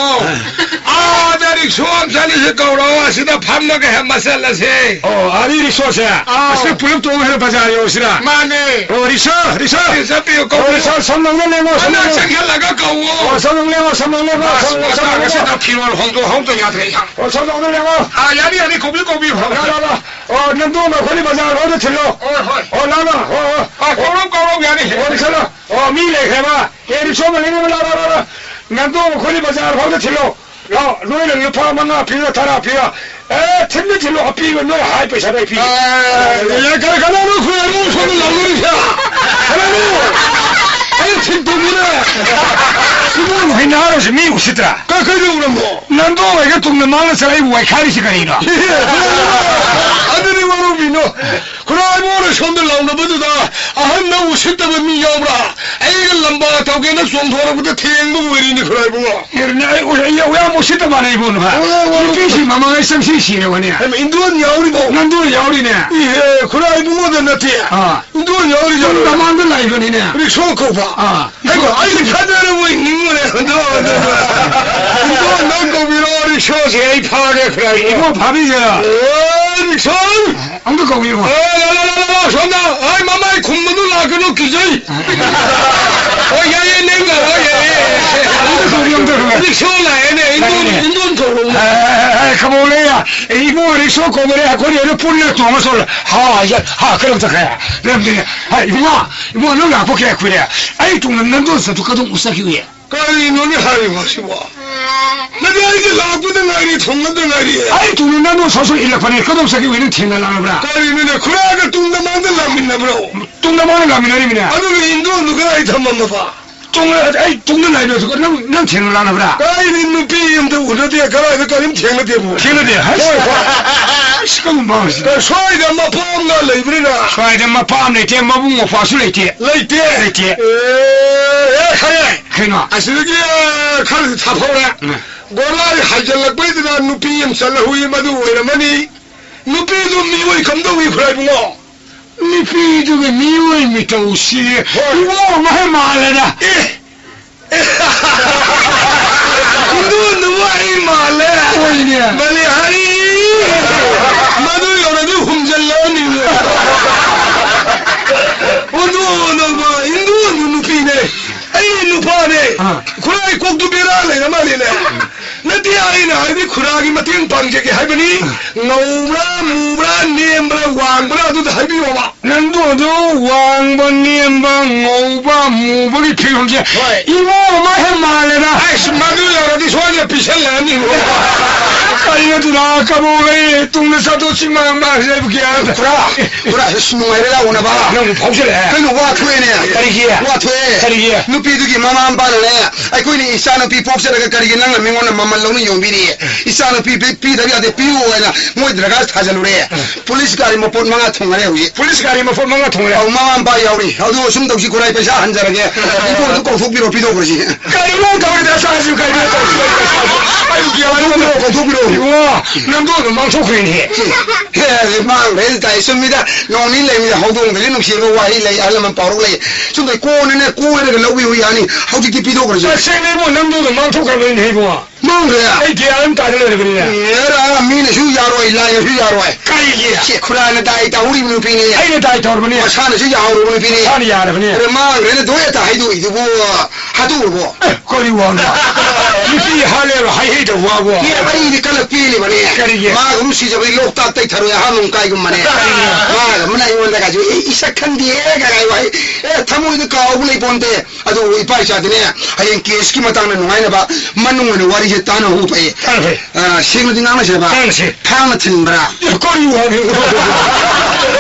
ꯑꯥꯗ ꯔꯤꯛꯁꯣ ꯑꯃ ꯆꯠꯂꯤꯁꯦ ꯀꯧꯔꯣ, ꯑꯁꯤꯗ ꯐꯝꯃꯒ ꯍꯦꯛ ꯃꯆꯜꯂꯁꯦ꯫ ꯑꯣ, ꯑꯥꯗꯤ ꯔꯤꯛꯁꯣꯁꯦ? ꯑꯥꯎ꯫ ꯑꯁꯤ ꯄꯨꯂꯞ ꯇꯣꯡꯉ ꯍꯦꯟꯅ ꯕꯖꯥꯔ ꯌꯧꯁꯤꯔꯥ? ꯃꯥꯅꯦ꯫ ꯑꯣ, ꯔꯤꯛꯁꯣ, ꯔꯤꯛꯁꯣ꯫ ꯁꯤ ꯆꯠꯄꯤꯌꯨ, ꯑꯣ, ꯀꯧꯕꯤꯌꯨ꯫ ꯔꯤꯛꯁꯣ, ꯁꯣꯝ ꯂꯣꯝꯗ ꯂꯦꯡꯉꯣ, ꯁꯣꯝ ꯃꯅꯥꯛ ꯂꯣꯝꯗ꯫ ꯆꯪꯁꯤꯜꯂꯒ ꯀꯧꯋꯣ꯫ ꯑꯣ, ꯁꯣꯝ ꯂꯣꯝ ꯂꯦꯡꯉꯣ, ꯁꯣꯝ ꯂꯣꯝ ꯂꯦꯡꯉꯣ, ꯁꯣꯝ ꯂꯣꯝ ꯂꯦꯡꯉꯣ꯫ ꯃꯁꯤꯗ ꯐꯤꯔꯣꯜ ꯍꯣꯡꯗꯣꯛ ꯍꯣꯡꯗ ꯌꯥꯗ꯭ꯔꯦ, ꯏꯌꯥꯝꯕ꯫ ꯑꯣ, ꯁꯣꯝ ꯂꯣꯝꯗ ꯂꯦꯡꯉꯣ꯫ ꯑꯥ, ꯌꯥꯅꯤ, ꯌꯥꯅꯤ, ꯀꯧꯕꯤꯌꯨ, ꯀꯧꯕꯤꯌꯨ꯫ ꯂꯥ, ꯂꯥ, ꯂꯥ꯫ ꯑꯣ, ꯅꯪꯗꯣ ꯑꯩꯈꯣꯏꯅꯤ ꯕꯖꯥꯔ ꯐꯥꯎꯗ ꯊꯤꯜꯂꯣ꯫ ꯍꯣꯏ, ꯍꯣꯏ꯫ ꯑꯣ, ꯂꯥ, ꯂꯥ, ꯍꯣꯏ, ꯍꯣꯏ꯫ ꯑꯥ, ꯀꯧꯔꯣ, ꯀꯧꯔꯣ, ꯌꯥꯅꯤ꯫ ꯑꯣ, ꯔꯤꯛꯁꯣ ꯂꯥ-, ꯑꯣ, ꯃꯤ ꯂꯩꯈ꯭ꯔꯦꯕ꯫ ꯑꯦ, ꯔꯤꯛꯁꯣ ꯑꯃ ꯂꯩꯅꯕ ꯂꯥ, ꯂꯥ, ꯂꯥ, ꯂꯥ꯫ ꯅꯪꯗꯣ ꯑꯩꯈꯣꯏꯅꯤ ꯕꯖꯥꯔ ꯐꯥꯎꯗ ꯊꯤꯜꯂꯣ꯫ ꯂꯥꯛꯑꯣ, ꯅꯣꯏꯅ ꯂꯨꯄꯥ ꯃꯉꯥ ꯄꯤꯔꯣ, ꯇꯔꯥ ꯄꯤꯔꯣ꯫ ꯑꯦ, ꯊꯤꯟꯗꯤ ꯊꯤꯜꯂꯣ, ꯑꯄꯤꯕ ꯅꯣꯏ ꯍꯥꯏ ꯄꯩꯁꯥꯗꯣ ꯑꯩ ꯄꯤꯒꯦ꯫ ꯑꯦ, ꯀꯅꯥ, ꯀꯅꯥꯅꯣ ꯑꯩꯈꯣꯏ ꯑꯔꯨꯝ ꯁꯣꯝꯗ ꯂꯥꯎꯅꯔꯤꯁꯦ? ꯀꯅꯥꯅꯣ? ꯑꯩ ꯊꯤꯟ ꯇꯧꯕꯤꯔꯦ꯫ ꯏꯃꯨꯡ ꯍꯩꯅꯔꯁꯨ ꯃꯤ ꯎꯁꯤꯠꯇ꯭ꯔꯥ? ꯀ-, ꯀꯩꯗꯧꯔꯝꯃꯣ? ꯅꯪꯗꯣ ꯑꯩꯒ ꯇꯨꯡꯗ ꯃꯥꯡꯗ ꯆꯠꯂꯛꯏꯕꯨ ꯋꯥꯏꯈꯥꯏꯔꯤꯁꯤ ꯀꯔꯤꯅꯣ? ꯑꯗꯨꯗꯤ ꯋꯥꯔꯧꯕꯤꯅꯣ꯫ ꯈꯨꯔꯥꯏꯕꯨꯡ ꯁꯣꯝꯗ ꯂꯥꯎꯅꯕꯗꯨꯗ ꯑꯍꯟꯅ ꯎꯁꯤꯠꯇꯕ ꯃꯤ ꯌꯥꯎꯕ꯭ꯔꯥ? ꯑꯩꯒ ꯂꯝꯕꯥ ꯇꯧꯒꯦꯅ ꯆꯣꯡꯊꯣꯔꯛꯄꯗ ꯊꯦꯡꯕ ꯑꯣꯏꯔꯤꯅꯦ ꯈꯨꯔꯥꯏꯕꯨꯡ꯫ ꯏꯔꯅ ꯑꯩ ꯎ-, ꯑꯩ ꯌꯥꯝ ꯎꯁꯤꯠꯇꯕ ꯂꯩꯕꯣ ꯅꯨꯍꯥ꯫ ꯍꯣꯏ, ꯍꯣꯏ, ꯍꯣꯏ꯫ ꯅꯨꯄꯤꯁꯤ ꯃꯃꯥꯡꯉꯩ ꯆꯪꯁꯤ ꯁꯤꯔꯕꯅꯦ꯫ ꯍꯩꯃ, ꯏꯟꯗꯣꯟ ꯌꯥꯎꯔꯤꯕꯣ? ꯅꯟꯗꯣꯟ ꯌꯥꯎꯔꯤꯅꯦ꯫ ꯏꯍꯦ, ꯈꯨꯔꯥꯏꯕꯨꯡꯗ ꯅꯠꯇꯦ꯫ ꯑꯥ꯫ ꯏꯟꯗꯣꯟ ꯌꯥꯎꯔꯤ ꯅꯪ ꯖꯥꯠꯂꯣ? ꯃꯃꯥꯡꯗ ꯂꯩꯕꯅꯤꯅꯦ꯫ ꯔꯤꯛꯁꯣ ꯀꯧꯕ꯫ ꯑꯥ꯫ ꯍꯩꯃ, ꯑꯩꯗꯤ ꯈꯠꯅꯔꯕꯣꯏ ꯅꯤꯡꯉꯨꯔꯦ꯫ ꯍꯟꯗꯣ, ꯍꯟꯗꯣ, ꯍꯟꯗꯣ꯫ ꯏꯟꯗꯣꯟꯗꯣ ꯀꯧꯕꯤꯔꯣ, ꯔꯤꯛꯁꯣꯁꯦ ꯑꯩ ꯐꯥꯒꯦ ꯈꯨꯔꯥꯏꯕꯨꯡ꯫ ꯏꯕꯣ, ꯐꯥꯕꯤꯒꯦꯔꯥ? ꯑꯦ, ꯔꯤꯛꯁꯣ! ꯑꯝꯇ ꯀꯧꯕꯤꯌꯨ꯫ ꯑꯦ, ꯂꯥ, ꯂꯥ, ꯁꯣꯝꯗ꯫ ꯑꯩ ꯃꯃꯥꯏ ꯈꯨꯝꯕꯗꯨ ꯂꯥꯛꯀꯅꯨ, ꯀꯤꯖꯩ꯫ ꯍꯣꯏ, ꯌꯥꯏꯌꯦ, ꯅꯪ ꯂꯥꯛꯑꯣ, ꯌꯥꯏꯌꯦ꯫ ꯑꯝꯇ ꯀꯧꯕꯤꯌꯨ, ꯑꯝꯇ ꯀꯧꯕꯤꯌꯨ꯫ ꯔꯤꯛꯁꯣ ꯂꯥꯛꯑꯦꯅꯦ, ꯏꯟꯗꯣꯟ, ꯂꯥꯛꯑꯦꯅꯦ꯫ ꯏꯟꯗꯣꯟ ꯀꯧꯔꯣ꯫ ꯑꯦ, ꯑꯦ, ꯑꯦ, ꯈꯃꯧꯂꯦ, ꯏꯕꯨꯡꯉꯣ ꯔꯤꯛꯁꯣ ꯀꯧꯕꯅꯦ, ꯑꯩꯈꯣꯏꯅꯤ ꯑꯗꯨ ꯄꯨꯟꯅ ꯇꯣꯡꯉ ꯆꯠꯂꯣ꯫ ꯍꯥ, ꯌꯥ, ꯍꯥ, ꯀꯔꯝ ꯆꯠꯈ꯭ꯔꯦ? ꯂꯩꯔꯝꯗꯦꯅꯦ꯫ ꯍꯥꯏ, ꯏꯕꯨꯡꯉꯣ, ꯏꯕꯨꯡꯉꯣ, ꯅꯪ ꯂꯥꯛꯄ ꯀꯌꯥ ꯀꯨꯏꯔꯦ? ꯑꯩ ꯇꯨꯡꯗ ꯅꯪꯗꯣ ꯆꯠꯇꯨ ꯀꯗꯣꯝ ꯆꯠꯈꯤꯕ ꯌꯥꯏ? ꯀꯔꯤꯅꯣꯅꯦ ꯍꯥꯏꯔꯤꯕ ꯑꯁꯤꯕꯣ? ꯅꯪꯗꯤ ꯑꯩꯒꯤ ꯂꯥꯛꯄꯗ ꯉꯥꯏꯔꯤ, ꯊꯨꯡꯉꯗ ꯉꯥꯏꯔꯤ꯫ ꯑꯩ ꯇꯨꯡꯗ ꯅꯪꯗꯣ ꯁꯠ ꯁꯠ ꯏꯜꯂꯛꯄꯅꯦ, ꯀꯗꯣꯝ ꯆꯠꯈꯤꯕ ꯅꯪ ꯊꯦꯡꯅ ꯂꯥꯛꯂꯕ꯭ꯔꯥ? ꯀꯔꯤꯅꯣꯅꯦ, ꯈꯨꯔꯥꯒ ꯇꯨꯡꯗ ꯃꯥꯡꯗ ꯂꯥꯛꯃꯤꯟꯅꯕ꯭ꯔꯣ? ꯇꯨꯡꯗ ꯃꯥꯡꯗ ꯂꯥꯛꯃꯤꯟꯅꯔꯤꯃꯤꯅꯦ꯫ ꯑꯗꯨꯒ ꯏꯟꯗꯣꯟꯗꯨ ꯀꯗꯥꯏ ꯊꯝꯃꯝꯃꯕ? ꯇꯨꯡꯗ, ꯑꯩ ꯇꯨꯡꯗ ꯂꯥꯛꯏꯕ ꯅꯪ, ꯅꯪ ꯊꯦꯡꯅ ꯂꯥꯛꯂꯕ꯭ꯔꯥ? ꯀꯔꯤ ꯅꯨꯄꯤ ꯑꯝꯇ ꯎꯅꯗꯦ, ꯀꯗꯥꯏꯗ ꯀꯔꯤꯝ ꯊꯦꯡꯅꯗꯦꯕꯣ? ꯊꯦꯡꯅꯗꯦ? ꯍꯣꯏ, ꯍꯣꯏ꯫ ꯑꯁ, ꯀꯔꯝꯕ ꯑꯁꯤ? ꯁ꯭ꯋꯥꯏꯗ ꯃꯄꯥ ꯑꯃꯒ ꯂꯩꯕꯅꯤꯅ꯫ ꯁ꯭ꯋꯥꯏꯗ ꯃꯄꯥ ꯑꯃ ꯂꯩꯇꯦ, ꯃꯕꯨꯡ ꯃꯧꯄ꯭ꯋꯥꯁꯨ ꯂꯩꯇꯦ꯫ ꯂꯩꯇꯦ? ꯂꯩꯇꯦ꯫ ꯑꯦ, ꯑꯦ, ꯈꯪꯉꯦ꯫ ꯀꯩꯅꯣ? ꯑꯁꯤꯗꯒꯤ, ꯑ, ꯈꯔꯗꯤ ꯊꯥꯞꯍꯧꯔꯦ꯫ ꯎꯝ꯫ ꯒꯣꯂꯥꯏ ꯍꯥꯏꯖꯤꯜꯂꯛꯄꯩꯗꯨꯗ ꯅꯨꯄꯤ ꯑꯃ ꯆꯠꯂꯍꯧꯏ, ꯃꯗꯨ ꯑꯣꯏꯔꯝꯃꯅꯤ꯫ ꯅꯨꯄꯤꯗꯨ ꯃꯤꯑꯣꯏ ꯀꯝꯗꯧꯏ, ꯈꯨꯔꯥꯏꯕꯨꯡꯉꯣ? ꯅꯨꯄꯤꯗꯨꯒꯤ ꯃꯤꯑꯣꯏ ꯃꯤꯇꯧꯁꯤ ꯍꯣꯏ꯫ ꯏꯕꯣ ꯑꯃ ꯍꯦꯛ ꯃꯥꯜꯂꯦꯗ꯫ ꯑꯦ! ꯏꯟꯗꯣꯟꯗꯨꯕꯨ ꯑꯩ ꯃꯥꯜꯂꯦ꯫ ꯍꯣꯏꯅꯦ꯫ ꯕꯂꯤꯍꯥꯔꯤ! ꯃꯗꯨ ꯌꯧꯔꯗꯤ ꯍꯨꯝꯖꯜꯂꯛꯑꯅꯤ꯫ ꯏꯟꯗꯣꯟꯗꯨꯕꯨ, ꯏꯟꯗꯣꯟꯗꯨ ꯅꯨꯄꯤꯅꯦ꯫ ꯑꯩ ꯅꯨꯄꯥꯅꯦ꯫ ꯑꯥ꯫ ꯈꯨꯔꯥꯏ ꯀꯣꯛꯇꯨ ꯕꯦꯔꯥ ꯂꯩꯔ ꯃꯥꯜꯂꯦꯅꯦ꯫ ꯅꯠꯇꯦ, ꯑꯩꯅ ꯍꯥꯏꯗꯤ ꯈꯨꯔꯥꯒꯤ ꯃꯇꯦꯡ ꯄꯥꯡꯖꯒꯦ ꯍꯥꯏꯕꯅꯤ꯫ ꯑꯥ꯫ ꯉꯧꯕ꯭ꯔꯥ, ꯃꯨꯕ꯭ꯔꯥ, ꯅꯦꯝꯕ꯭ꯔꯥ, ꯋꯥꯡꯕ꯭ꯔꯥ, ꯑꯗꯨꯗ ꯍꯥꯏꯕꯤꯌꯣꯕ꯫ ꯅꯪꯗꯣ ꯑꯗꯨ ꯋꯥꯡꯕ, ꯅꯦꯝꯕ, ꯉꯧꯕ, ꯃꯨꯕꯒꯤ ꯐꯤꯕꯝꯁꯦ ꯍꯣꯏ꯫ ꯏꯃꯣ ꯑꯃ ꯍꯦꯛ ꯃꯥꯜꯂꯦꯗ꯫ ꯑꯁ, ꯃꯗꯨ ꯌꯧꯔꯗꯤ ꯁꯣꯏꯗꯅ ꯄꯤꯁꯜꯂꯛꯑꯅꯤ꯫ ꯀꯔꯤꯅꯣ ꯑꯗꯨꯅ ꯀꯕꯣꯛ ꯂꯩ, ꯇꯨꯡꯗ ꯆꯠꯊꯣꯛ ꯆꯤꯡ ꯃꯥꯡ ꯃꯥꯡ ꯂꯩꯕ ꯒ꯭ꯌꯥꯟ꯫ ꯄꯨꯔꯥ, ꯄꯨꯔꯥ, ꯑꯁ, ꯅꯨꯡꯉꯥꯏꯔꯦ ꯂꯥꯛꯑꯣꯅꯕ꯫ ꯅꯪ ꯐꯥꯎꯁꯜꯂꯛꯑꯦ꯫ ꯀꯩꯅꯣ, ꯋꯥ ꯊꯣꯛꯑꯦꯅꯦ꯫ ꯀꯔꯤꯒꯤ? ꯋꯥ ꯊꯣꯛꯑꯦ꯫ ꯀꯔꯤꯒꯤ? ꯅꯨꯄꯤꯗꯨꯒꯤ ꯃꯃꯥ ꯃꯄꯥꯅꯅꯦ, ꯑꯩꯈꯣꯏꯅ ꯏꯆꯥꯅꯨꯄꯤ ꯄꯣꯛꯆꯔꯒ ꯀꯔꯤꯒꯤ ꯅꯪꯅ ꯃꯤꯉꯣꯟꯗ ꯃꯃꯜ ꯂꯧꯅ ꯌꯣꯟꯕꯤꯔꯤ? ꯏꯆꯥꯅꯨꯄꯤ ꯄꯤ-, ꯄꯤꯗꯕ ꯌꯥꯗꯦ, ꯄꯤꯌꯨ ꯍꯥꯏꯅ ꯃꯣꯏ ꯗꯔꯈꯥꯁ ꯊꯥꯖꯜꯂꯨꯔꯦ꯫ ꯄꯨꯂꯤꯁ ꯒꯥꯔꯤ ꯃꯄꯣꯠ ꯃꯉꯥ ꯊꯣꯡꯅꯔꯦ ꯍꯧꯖꯤꯛ꯫ ꯄꯨꯂꯤꯁ ꯒꯥꯔꯤ ꯃꯄꯣꯠ ꯃꯉꯥ ꯊꯣꯡꯅꯔꯦ꯫ ꯑꯧ, ꯃꯃꯥ ꯃꯄꯥ ꯌꯥꯎꯔꯤ꯫ ꯑꯗꯨ ꯁꯨꯝ ꯇꯧꯁꯤ, ꯈꯨꯔꯥꯏ ꯄꯩꯁꯥ ꯍꯟꯖꯔꯒꯦ꯫ ꯏꯕꯨꯡꯗꯣ ꯀꯧꯊꯣꯛꯄꯤꯔꯣ, ꯄꯤꯊꯣꯛꯈ꯭ꯔꯁꯤ꯫ ꯀꯔꯤꯅꯣ ꯇꯧꯔꯤꯗ, ꯁꯥꯁꯨ ꯀꯔꯤꯅꯣ ꯇꯧꯔꯤꯗ, ꯄꯩꯁꯥꯁꯨ꯫ ꯑꯩꯕꯨ ꯒ꯭ꯌꯥꯟ ꯑꯃ ꯀꯧꯊꯣꯛꯄꯤꯔꯣ, ꯀꯧꯊꯣꯛꯄꯤꯔꯣ꯫ ꯏꯕꯨꯡꯉꯣ, ꯅꯪꯗꯣ ꯑꯗꯨꯝ ꯃꯥꯡꯊꯣꯛꯈ꯭ꯔꯦꯅꯦꯍꯦ꯫ ꯍꯦ, ꯃꯥꯡꯈ꯭ꯔꯦ ꯇꯥꯏ, ꯆꯨꯝꯃꯤꯗ꯫ ꯅꯣꯡ ꯅꯤꯅꯤ ꯂꯩꯃꯤꯗ ꯍꯧꯗꯣꯡꯗꯒꯤ ꯅꯨꯡꯁꯤꯕ ꯋꯥꯍꯩ ꯂꯩ, ꯑꯍꯜ ꯂꯃꯟ ꯄꯥꯎꯔꯧ ꯂꯩ꯫ ꯁꯨꯝ ꯀꯣꯟꯅꯅꯦ, ꯀꯣꯏꯔꯒ ꯂꯧꯕꯤꯌꯨ ꯌꯥꯅꯤ꯫ ꯍꯧꯖꯤꯛꯇꯤ ꯄꯤꯊꯣꯛꯈ꯭ꯔꯁꯤ꯫ ꯇꯁꯦꯡꯅ ꯏꯕꯨꯡꯉꯣ, ꯅꯪꯗꯣ ꯑꯗꯨꯝ ꯃꯥꯡꯊꯣꯛꯈ꯭ꯔꯕꯅꯤꯅꯦ ꯏꯕꯨꯡꯉꯣ꯫ ꯃꯥꯡꯈ꯭ꯔꯦ꯫ ꯑꯩ ꯒ꯭ꯌꯥꯟ ꯑꯃ ꯇꯥꯗ ꯂꯩꯔꯕꯅꯤꯅꯦ꯫ ꯑꯦꯔꯥ, ꯃꯤꯅꯁꯨ ꯌꯥꯔꯣꯏ, ꯂꯥꯏꯅꯁꯨ ꯌꯥꯔꯣꯏ꯫ ꯀꯔꯤꯒꯤ? ꯁꯦ, ꯈꯨꯔꯥꯏꯅ ꯗꯥꯏ ꯇꯧꯍꯧꯔꯤꯕ ꯅꯨꯄꯤꯅꯦ꯫ ꯑꯩꯅ ꯗꯥꯏ ꯇꯧꯔꯕꯅꯦ꯫ ꯃꯁꯥꯅꯁꯨ ꯌꯥꯍꯧꯔꯕ ꯅꯨꯄꯤꯅꯦ꯫ ꯃꯁꯥꯅ ꯌꯥꯔꯕꯅꯦ꯫ ꯑꯗ ꯃꯥꯡꯈ꯭ꯔꯦꯅ ꯗꯣꯏ ꯑꯇ ꯍꯥꯏꯗꯣꯛꯏꯗꯨꯕꯨ ꯍꯥꯠꯇꯣꯛꯎꯔꯕꯣ? ꯑꯦ, ꯀꯔꯤ ꯋꯥꯅꯣ? ꯅꯨꯄꯤ ꯍꯥꯠꯂꯦꯕ ꯍꯥꯏꯍꯩꯗꯕ ꯋꯥꯕꯣ? ꯑꯦ, ꯑꯩꯗꯤ ꯀꯜꯂꯛꯄꯤꯔꯤꯕꯅꯦ꯫ ꯀꯔꯤꯒꯤ? ꯃꯥꯒꯨꯝ ꯁꯤꯖꯕꯗꯤ ꯂꯣꯛꯇꯥꯛꯇꯩ ꯊꯔꯣꯏ ꯑꯍꯥꯟꯕ ꯀꯥꯏꯒꯨꯝꯕꯅꯦ꯫ ꯀꯔꯤꯒꯤ? ꯃꯥꯒ ꯑꯃꯅ ꯑꯩꯉꯣꯟꯗꯒꯁꯨ, "ꯑꯦ, ꯏꯁꯛ ꯈꯪꯗꯦ" ꯀꯥꯏ ꯋꯥꯍꯩ, ꯑꯦ, ꯊꯃꯣꯏꯗ ꯀꯥꯎꯕ ꯂꯩꯄꯣꯟꯇꯦ꯫ ꯑꯗꯨꯕꯨ ꯏꯄꯥ ꯏꯆꯥꯗꯤꯅꯦ, ꯍꯌꯦꯡ ꯀꯦꯁꯀꯤ ꯃꯇꯥꯡꯗ ꯅꯨꯡꯉꯥꯏꯅꯕ ꯃꯅꯨꯡ ꯑꯣꯏꯅ ꯋꯥꯔꯤꯁꯦ ꯇꯥꯟꯅ ꯍꯧꯕ ꯐꯩꯌꯦ꯫ ꯇꯥꯟꯅ ꯐꯩ꯫ ꯑ, ꯁꯦꯡꯅꯗꯤ ꯉꯥꯡꯅꯁꯦꯕ꯫ ꯉꯥꯡꯅꯁꯦ꯫ ꯊꯥꯡꯅ ꯊꯤꯟꯕ꯭ꯔꯥ? ꯑꯦ, ꯀꯔꯤ ꯋꯥꯅꯣ?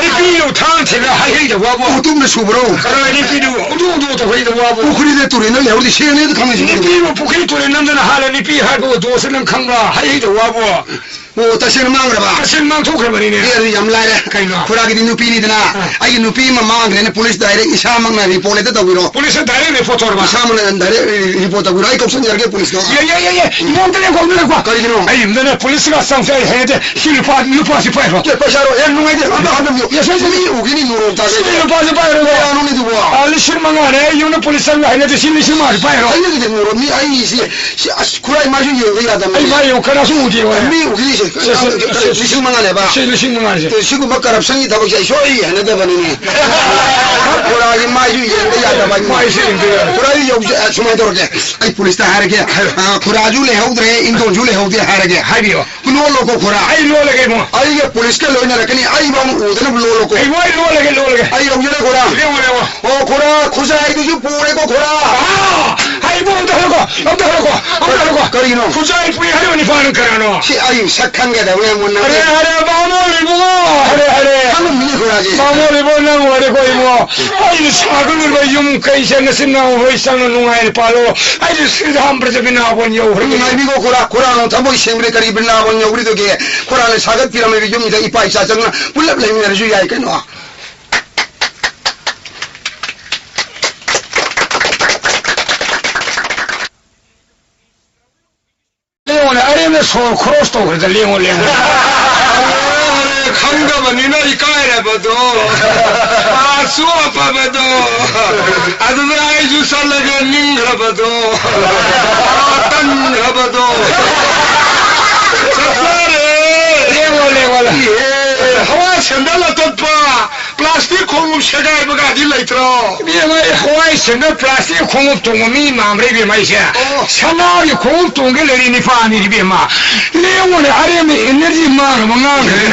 ꯅꯨꯄꯤꯗꯨ ꯊꯥꯡꯅ ꯊꯤꯜꯂ ꯍꯥꯏꯍꯩꯗ ꯋꯥꯕꯣ? ꯎꯇꯨꯞꯅ ꯁꯨꯕ꯭ꯔꯣ? ꯀꯔꯥꯏ ꯅꯨꯄꯤꯗꯨ? ꯎꯗꯨ ꯎꯗꯨ ꯇꯧꯍꯩꯗ ꯋꯥꯕꯣ? ꯄꯨꯈ꯭ꯔꯤꯗ ꯇꯨꯔꯦꯟꯗ ꯂꯩꯍꯧꯔꯗꯤ ꯁꯦꯡꯅ ꯑꯗꯨ ꯈꯪꯅꯁꯤ꯫ ꯅꯨꯄꯤꯕꯨ ꯄꯨꯈ꯭ꯔꯤ ꯇꯨꯔꯦꯟ ꯅꯝꯗꯅ ꯍꯥꯜꯂ ꯅꯨꯄꯤ ꯍꯥꯠꯄ ꯗꯣꯁ ꯅꯪ ꯈꯪꯕ꯭ꯔꯥ? ꯍꯥꯏꯍꯩꯗ ꯋꯥꯕꯣ? ꯑꯣ, ꯇꯁꯦꯡꯅ ꯃꯥꯡꯈ꯭ꯔꯕ? ꯇꯁꯦꯡꯅ ꯃꯥꯡꯊꯣꯛꯈ꯭ꯔꯕꯅꯤꯅꯦ꯫ ꯑꯦ, ꯑꯗꯨꯗꯤ ꯌꯥꯝ ꯂꯥꯏꯔꯦ꯫ ꯀꯩꯅꯣ? ꯈꯨꯔꯥꯒꯤꯗꯤ ꯅꯨꯄꯤꯅꯤꯗꯅ, ꯑꯥ꯫ ꯑꯩꯒꯤ ꯅꯨꯄꯤ ꯑꯃ ꯃꯥꯡꯈ꯭ꯔꯦꯅ ꯄꯨꯂꯤꯁꯇ ꯗꯥꯏꯔꯦꯛ ꯏꯁꯥꯃꯛꯅ ꯔꯤꯄꯣꯔꯠ ꯍꯦꯛꯇ ꯇꯧꯕꯤꯔꯣ꯫ ꯄꯨꯂꯤꯁꯇ ꯗꯥꯏꯔꯦꯛ ꯔꯤꯄꯣꯔꯠ ꯇꯧꯔꯕ? ꯏꯁꯥꯃꯛꯅ ꯗꯥꯏꯔꯦꯛ ꯔꯤꯄꯣꯔꯠ ꯇꯧꯕꯤꯔꯣ꯫ ꯑꯩ ꯀꯧꯁꯟꯖꯔꯒꯦ ꯄꯨꯂꯤꯁꯇꯣ꯫ ꯌꯥꯏ, ꯌꯥꯏ, ꯌꯥꯏ, ꯌꯥꯏ꯫ ꯏꯃꯣꯝꯇ ꯂꯦꯡꯀꯣꯛ, ꯂꯦꯡꯀꯣꯛ꯫ ꯀꯔꯤꯒꯤꯅꯣ? ꯑꯩ ꯌꯨꯝꯗꯅꯦ ꯄꯨꯂꯤꯁꯀ ꯆꯪꯁꯦ ꯑꯩ ꯍꯩꯅꯗꯦ꯫ ꯁꯤ ꯂꯨꯄꯥ, ꯂꯨꯄꯥꯁꯤ ꯄꯥꯏꯈ꯭ꯔꯣ꯫ ꯑꯦ, ꯄꯩꯁꯥꯔꯣ? ꯑꯦ, ꯅꯨꯡꯉꯥꯏꯇꯦ꯫ ꯑꯝꯇ ꯍꯟꯗꯣꯛꯄꯤꯌꯨ꯫ ꯌꯥꯏ, ꯌꯥꯏ, ꯌꯥꯏ꯫ ꯃꯤ ꯎꯈꯤꯅꯤ ꯅꯣꯔꯣꯝ ꯇꯥꯒꯦ꯫ ꯁꯤ ꯂꯨꯄꯥꯁꯤ ꯄꯥꯏꯈ꯭ꯔꯣ꯫ ꯀꯌꯥꯅꯣꯅꯦ ꯑꯗꯨꯕꯣ? ꯑꯥ, ꯂꯤꯁꯤꯡ ꯃꯉꯥꯅꯦ꯫ ꯑꯩ ꯌꯨꯝꯗ ꯄꯨꯂꯤꯁ ꯆꯪꯕ ꯍꯩꯅꯗꯦ꯫ ꯁꯤ ꯂꯤꯁꯤꯡ ꯃꯉꯥꯁꯤ ꯄꯥꯏꯈ꯭ꯔꯣ꯫ ꯍꯩꯅꯗꯦ ꯅꯣꯔꯣꯝ꯫ ꯃꯤ ꯑꯩꯁꯤ, ꯁꯤ, ꯑꯁ, ꯈꯨꯔꯥꯏ ꯃꯥꯏꯁꯨ ꯌꯦꯡꯕ ꯌꯥꯗꯕꯅꯤ꯫ ꯑꯩ ꯃꯥꯏ ꯌꯦꯡꯉꯨ, ꯀꯅꯥꯁꯨ ꯎꯗꯦ ꯍꯣꯏ꯫ ꯃꯤ ꯎꯈꯤꯅꯤ ꯁꯦ꯫ ꯁꯦ, ꯁꯦ, ꯁꯦ, ꯁꯦ꯫ ꯂꯤꯁꯤꯡ ꯃꯉꯥꯅꯦꯕ꯫ ꯁꯤ ꯂꯤꯁꯤꯡ ꯃꯉꯥꯁꯦ꯫ ꯁꯤ, ꯁꯤꯒꯨꯝꯕ ꯀꯔꯞꯁꯟꯒꯤ ꯊꯕꯛꯁꯦ ꯑꯩ ꯁꯣꯏ ꯍꯩꯅꯗꯕꯅꯤꯅꯦ꯫ ꯈꯨꯔꯥꯒꯤ ꯃꯥꯏꯁꯨ ꯌꯦꯡꯕ ꯌꯥꯗꯕ꯫ ꯃꯥꯏꯁꯦ ꯌꯦꯡꯕ ꯌꯥꯗꯕ꯫ ꯈꯨꯔꯥꯒꯤ ꯌꯧ-, ꯑ, ꯁꯨꯃꯥꯏꯅ ꯇꯧꯔꯒꯦ꯫ ꯑꯩ ꯄꯨꯂꯤꯁꯇ ꯍꯥꯏꯔꯒꯦ꯫ ꯍꯥꯏꯔꯣ꯫ ꯑ, ꯈꯨꯔꯥꯁꯨ ꯂꯩꯍꯧꯗ꯭ꯔꯦ, ꯏꯟꯗꯣꯟꯁꯨ ꯂꯩꯍꯧꯗꯦ ꯍꯥꯏꯔꯒꯦ꯫ ꯍꯥꯏꯕꯤꯌꯣ꯫ ꯂꯣꯜꯂꯣꯀꯣ ꯈꯨꯔꯥ꯫ ꯑꯩ ꯂꯣꯜꯂꯒꯦ ꯏꯕꯨꯡꯉꯣ꯫ ꯑꯩꯒ ꯄꯨꯂꯤꯁꯀ ꯂꯣꯏꯅꯔꯛꯀꯅꯤ, ꯑꯩ ꯐꯥꯎ ꯎꯗꯅꯕ ꯂꯣꯜꯂꯣꯀꯣ꯫ ꯑꯩ ꯂꯣꯏ ꯂꯣꯜꯂꯒꯦ, ꯂꯣꯜꯂꯒꯦ꯫ ꯑꯩ ꯌꯧꯖꯔꯦ ꯈꯨꯔꯥ꯫ ꯌꯦꯡꯉꯣ, ꯌꯦꯡꯉꯣ꯫ ꯑꯣ ꯈꯨꯔꯥ, ꯈꯨꯖꯥꯏꯗꯨꯁꯨ ꯄꯨꯔꯦꯀꯣ ꯈꯨꯔꯥ꯫ ꯑꯥ! ꯑꯩ ꯏꯕꯨꯡꯉꯣ ꯑꯝꯇ ꯍꯥꯏꯔꯣꯀꯣ, ꯑꯝꯇ ꯍꯥꯏꯔꯣꯀꯣ, ꯑꯝꯇ ꯍꯥꯏꯔꯣꯀꯣ꯫ ꯀꯔꯤꯅꯣ? ꯈꯨꯖꯥꯏ ꯄꯨꯏ ꯍꯥꯏꯔꯤꯕ ꯅꯤꯄꯥꯅ ꯀꯅꯥꯅꯣ? ꯁꯤ ꯑꯩ ꯁꯛ ꯈꯪꯒꯗꯕꯅꯦ ꯃꯨꯟꯅ꯫ ꯑꯔꯦ, ꯑꯔꯦ, ꯕꯥꯃꯣꯟ ꯏꯕꯨꯡꯉꯣ! ꯑꯔꯦ, ꯑꯔꯦ꯫ ꯈꯪꯉꯝꯃꯤꯅꯦ ꯈꯨꯔꯥꯁꯦ꯫ ꯕꯥꯃꯣꯟ ꯏꯕꯨꯡꯉꯣ, ꯅꯪ ꯋꯥꯔꯦꯀꯣ ꯏꯕꯨꯡꯉꯣ꯫ ꯑꯩꯅ ꯁꯥꯒꯠꯂꯤꯕ ꯌꯨꯝ ꯀꯩꯁꯦ ꯅꯆꯤꯟ ꯅꯅꯥꯎ ꯍꯣꯏ ꯆꯪꯅ ꯅꯨꯡꯉꯥꯏꯅ ꯄꯥꯜꯂꯣ꯫ ꯑꯩꯗꯤ ꯁ꯭ꯔꯤꯔꯥꯝ ꯕ꯭ꯔꯖ ꯕ꯭ꯔꯤꯟꯗꯥꯕꯣꯟ ꯌꯧꯈ꯭ꯔꯒꯦ꯫ ꯉꯥꯏꯕꯤꯈꯣ ꯈꯨꯔꯥ, ꯈꯨꯔꯥ ꯅꯪ ꯊꯃꯣꯏ ꯁꯦꯡꯕꯗ ꯀꯔꯤ ꯕ꯭ꯔꯤꯟꯗꯥꯕꯣꯟ ꯌꯧꯈ꯭ꯔꯤꯗꯨꯒꯦ? ꯈꯨꯔꯥꯅ ꯁꯥꯒꯠꯄꯤꯔꯝꯃꯤꯕ ꯌꯨꯝꯁꯤꯗ ꯏꯄꯥ ꯏꯆꯥ ꯆꯪꯅ ꯄꯨꯜꯂꯞ ꯂꯩꯃꯤꯟꯅꯔꯁꯨ ꯌꯥꯏ ꯀꯩꯅꯣ꯫ ꯂꯦꯡꯉꯣꯅꯦ, ꯑꯔꯦꯝꯕꯗ ꯁꯣꯔ ꯈꯣꯔꯣꯁ ꯇꯧꯈ꯭ꯔꯦꯗ, ꯂꯦꯡꯉꯣ, ꯂꯦꯡꯉꯣ꯫ ꯈꯪꯗꯕꯅꯤꯅ ꯏꯀꯥꯏꯔꯕꯗꯣ, ꯑꯥ, ꯆꯣꯞꯄꯕꯗꯣ, ꯑꯗꯨꯗ ꯑꯩꯁꯨ ꯆꯠꯂꯒꯦ ꯅꯤꯡꯈ꯭ꯔꯕꯗꯣ, ꯑꯥ, ꯇꯟꯈ꯭ꯔꯕꯗꯣ꯫ ꯆꯠꯆꯔꯦ꯫ ꯂꯦꯡꯉꯣ, ꯂꯦꯡꯉꯣ, ꯂꯦꯡꯉꯣ꯫ ꯏꯍꯦ, ꯍꯋꯥꯏ ꯁꯦꯟꯗꯜ ꯑꯇꯠꯄ꯫ ꯄ꯭ꯂꯥꯁꯇꯤꯛ ꯈꯣꯡꯎꯞ ꯁꯦꯒꯥꯏꯕꯒꯗꯤ ꯂꯩꯇ꯭ꯔꯣ? ꯏꯕꯦꯝꯃ, ꯑꯩ ꯍꯋꯥꯏ ꯁꯦꯟꯗ ꯄ꯭ꯂꯥꯁꯇꯤꯛ ꯈꯣꯡꯎꯞ ꯇꯣꯡꯕ ꯃꯤ ꯃꯥꯟꯕ꯭ꯔꯥ ꯏꯕꯦꯝꯃ ꯑꯩꯁꯦ? ꯑꯣ꯫ ꯁꯅꯥꯒꯤ ꯈꯣꯡꯎꯞ ꯇꯣꯡꯒꯦ ꯂꯩꯔꯤ ꯅꯤꯄꯥꯅꯤ ꯏꯕꯦꯝꯃ꯫ ꯂꯦꯡꯉꯨꯅꯦ, ꯑꯔꯦꯝꯕ ꯏꯅꯔꯖꯤ ꯃꯥꯡꯅꯕ ꯉꯥꯡꯈ꯭ꯔꯦ꯫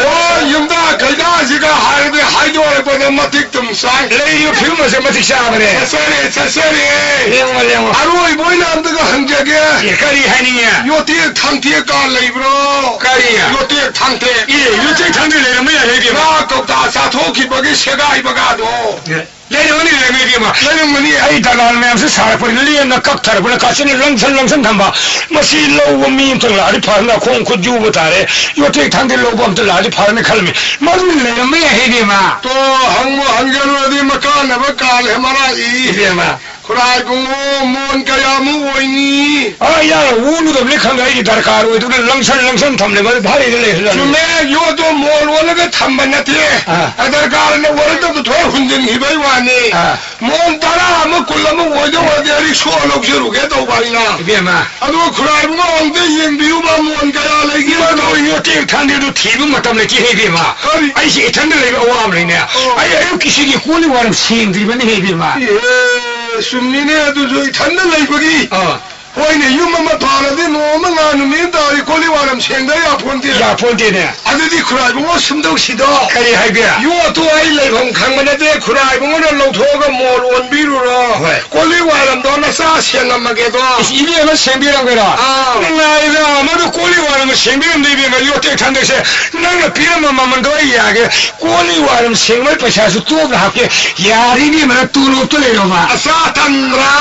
ꯑꯣ, ꯌꯨꯝꯗ ꯀꯩꯗꯥꯁꯤꯒ ꯍꯥꯏꯔꯗꯤ ꯍꯥꯏꯗꯤ ꯌꯣꯜꯂꯛꯄꯗ ꯃꯇꯤꯛ ꯇꯨꯝ ꯆꯥꯏ꯫ ꯂꯩꯔꯤꯕ ꯐꯤꯕꯝ ꯑꯁꯦ ꯃꯇꯤꯛ ꯆꯥꯕꯅꯦ꯫ ꯆꯠꯆꯔꯦ, ꯆꯠꯆꯔꯦ꯫ ꯂꯦꯡꯉꯣ, ꯂꯦꯡꯉꯣ꯫ ꯑꯔꯣꯏꯕ ꯑꯣꯏꯅ ꯑꯝꯇꯒ ꯍꯪꯖꯒꯦ꯫ ꯑꯦ, ꯀꯔꯤ ꯍꯥꯏꯅꯤꯡꯉꯦ? ꯌꯣꯇꯦꯛ ꯊꯥꯡꯇꯦꯛꯀ ꯂꯩꯕ꯭ꯔꯣ? ꯀꯔꯤ? ꯌꯣꯇꯦꯛ ꯊꯥꯡꯇꯦꯛ꯫ ꯑꯦ, ꯌꯣꯇꯦꯛ ꯊꯥꯡꯇꯦꯛ ꯂꯩꯔꯝꯕ ꯌꯥꯏ, ꯏꯕꯦꯝꯃ꯫ ꯉꯥ ꯀꯧꯇꯥ ꯆꯥꯊꯣꯛꯈꯤꯕꯒꯤ ꯁꯦꯒꯥꯏꯕꯒꯥꯗꯣ꯫ ꯑꯦ, ꯂꯩꯔꯝꯒꯅꯤ, ꯂꯩꯔꯝꯒꯅꯤ, ꯏꯕꯦꯝꯃ꯫ ꯂꯩꯔꯝꯒꯅꯤ꯫ ꯑꯩ ꯗꯂꯥꯜ ꯃꯌꯥꯝꯁꯦ ꯁꯥꯔꯛꯄꯅꯤ, ꯂꯦꯝꯅ ꯀꯛꯊꯔꯛꯄꯅ ꯀꯥꯆꯤꯟꯅ ꯂꯪꯁꯟ ꯂꯪꯁꯟ ꯊꯝꯕ꯫ ꯃꯁꯤ ꯂꯧꯕ ꯃꯤ ꯑꯝꯇꯪ ꯂꯥꯛꯑꯗꯤ ꯐꯔꯝꯅꯤ, ꯈꯣꯡ ꯈꯨꯠ ꯌꯨꯕ ꯇꯥꯔꯦ꯫ ꯌꯣꯇꯦꯛ ꯊꯥꯡꯇꯦꯛ ꯂꯧꯕ ꯑꯝꯇ ꯂꯥꯛꯑꯗꯤ ꯐꯔꯝꯅꯤ ꯈꯜꯂꯝꯃꯤ꯫ ꯃꯗꯨ ꯂꯩꯔꯝꯕ ꯌꯥꯏ, ꯏꯕꯦꯝꯃ꯫ ꯇꯣ, ꯍꯪꯕꯨ ꯍꯪꯖꯔꯨꯔꯗꯤ ꯃꯀꯥꯟꯅꯕ ꯀꯥꯜꯂꯦ ꯃꯔꯥꯏ꯫ ꯏꯕꯦꯝꯃ꯫ ꯈꯨꯔꯥꯏ ꯏꯕꯨꯡꯉꯣ, ꯃꯣꯟ ꯀꯌꯥꯃꯨꯛ ꯑꯣꯏꯅꯤ? ꯑ, ꯌꯥꯔꯦ, ꯑꯣꯜꯂꯨꯗꯕꯅꯤ ꯈꯪꯗꯦ, ꯑꯩꯒꯤ ꯗꯔꯀꯥꯔ ꯑꯣꯏꯗꯨꯅ ꯂꯪꯁꯟ ꯂꯪꯁꯟ ꯊꯝꯂꯦ, ꯃꯗꯨ ꯚꯥꯔꯤꯗ ꯂꯩꯍꯜꯂꯅꯤ꯫ ꯆꯨꯝꯃꯦ, ꯌꯣꯠꯇꯣ ꯃꯣꯟ ꯑꯣꯜꯂꯒ ꯊꯝꯕ ꯅꯠꯇꯦ꯫ ꯑꯥ꯫ ꯑ, ꯗꯔꯀꯥꯔꯅ ꯑꯣꯏꯔꯛꯇꯕꯗ ꯊꯣꯛꯑ ꯍꯨꯟꯖꯤꯟꯈꯤꯕꯩ ꯋꯥꯅꯤ꯫ ꯑꯥ꯫ ꯃꯣꯟ ꯇꯔꯥ ꯑꯃ, ꯀꯨꯟ ꯑꯃ ꯑꯣꯏꯗꯧ ꯑꯣꯏꯔꯗꯤ ꯑꯩ ꯁꯣ ꯂꯧꯖꯔꯨꯒꯦ ꯇꯧꯕ ꯑꯩꯅ꯫ ꯏꯕꯦꯝꯃ꯫ ꯑꯗꯨꯒ ꯈꯨꯔꯥꯏ ꯏꯕꯨꯡꯉꯣ ꯑꯝꯇ ꯌꯦꯡꯕꯤꯌꯨꯕ, ꯃꯣꯟ ꯀꯌꯥ ꯂꯩꯒꯦ? ꯏꯕꯨꯡꯉꯣ, ꯌꯣꯇꯦꯛ ꯊꯥꯡꯗꯦꯗꯨ ꯊꯤꯕ ꯃꯇꯝ ꯂꯩꯇꯦ, ꯏꯕꯦꯝꯃ꯫ ꯀꯔꯤ? ꯑꯩꯁꯦ ꯏꯊꯟꯗ ꯂꯩꯕ ꯑꯋꯥꯕꯅꯤꯅꯦ꯫ ꯑꯣ꯫ ꯑꯩ ꯑꯌꯨꯛꯀꯤꯁꯤꯒꯤ ꯀꯣꯜ ꯂꯤꯛ ꯋꯥꯏꯔꯝ ꯁꯦꯡꯗ꯭ꯔꯤꯕꯅꯤ, ꯏꯕꯦꯝꯃ꯫ ꯑꯦ, ꯆꯨꯝꯃꯤꯅꯦ ꯑꯗꯨꯁꯨ, ꯏꯊꯟꯗ ꯂꯩꯕꯒꯤ꯫ ꯑꯥ꯫ ꯍꯣꯏꯅꯦ, ꯌꯨꯝ ꯑꯃ ꯐꯥꯔꯗꯤ ꯅꯣꯡꯃ ꯉꯥ ꯅꯨꯃꯤꯠ ꯇꯥꯔꯤ ꯀꯣꯜꯂꯤ ꯋꯥꯏꯔꯝ ꯁꯦꯡꯗ ꯌꯥꯄꯣꯟꯇꯦ꯫ ꯌꯥꯄꯣꯟꯇꯦꯅꯦ꯫ ꯑꯗꯨꯗꯤ ꯈꯨꯔꯥꯏꯕꯨꯡꯉꯣ ꯁꯨꯝꯗꯧꯁꯤꯗꯣ꯫ ꯀꯔꯤ ꯍꯥꯏꯒꯦ? ꯌꯣꯠꯇꯣ ꯑꯩ ꯂꯩꯐꯝ ꯈꯪꯕ ꯅꯠꯇꯦ, ꯈꯨꯔꯥꯏꯕꯨꯡꯉꯣꯅ ꯂꯧꯊꯣꯛꯑꯒ ꯃꯣꯜ ꯑꯣꯟꯕꯤꯔꯨꯔꯣ꯫ ꯍꯣꯏ꯫ ꯀꯣꯜꯂꯤ ꯋꯥꯏꯔꯝꯗꯣ ꯅꯆꯥ ꯁꯦꯡꯉꯝꯃꯒꯦꯗꯣ꯫ ꯏꯁ, ꯏꯕꯦꯝꯃ ꯁꯦꯡꯕꯤꯔꯝꯒꯦꯔꯣ? ꯑꯥ꯫ ꯅꯨꯡꯉꯥꯏꯗ, ꯃꯗꯨ ꯀꯣꯜꯂꯤ ꯋꯥꯏꯔꯝ ꯁꯦꯡꯕꯤꯔꯝꯗꯦ ꯏꯕꯦꯝꯃ, ꯌꯣꯠꯇꯦꯛ ꯊꯥꯡꯗꯦꯛꯁꯦ꯫ ꯅꯪꯅ ꯄꯤꯔꯝꯕ ꯃꯃꯜꯗꯣ ꯑꯩ ꯌꯥꯒꯦ꯫ ꯀꯣꯜꯂꯤ ꯋꯥꯏꯔꯝ ꯁꯦꯡꯕꯩ ꯄꯩꯁꯥꯁꯨ ꯇꯣꯛꯅ ꯍꯥꯞꯀꯦ꯫ ꯌꯥꯔꯤꯅꯤ ꯃꯅ ꯇꯣꯂꯣꯞꯇ ꯂꯩꯔꯣꯕ꯫ ꯑꯆꯥ ꯇꯟꯕ꯭ꯔꯥ?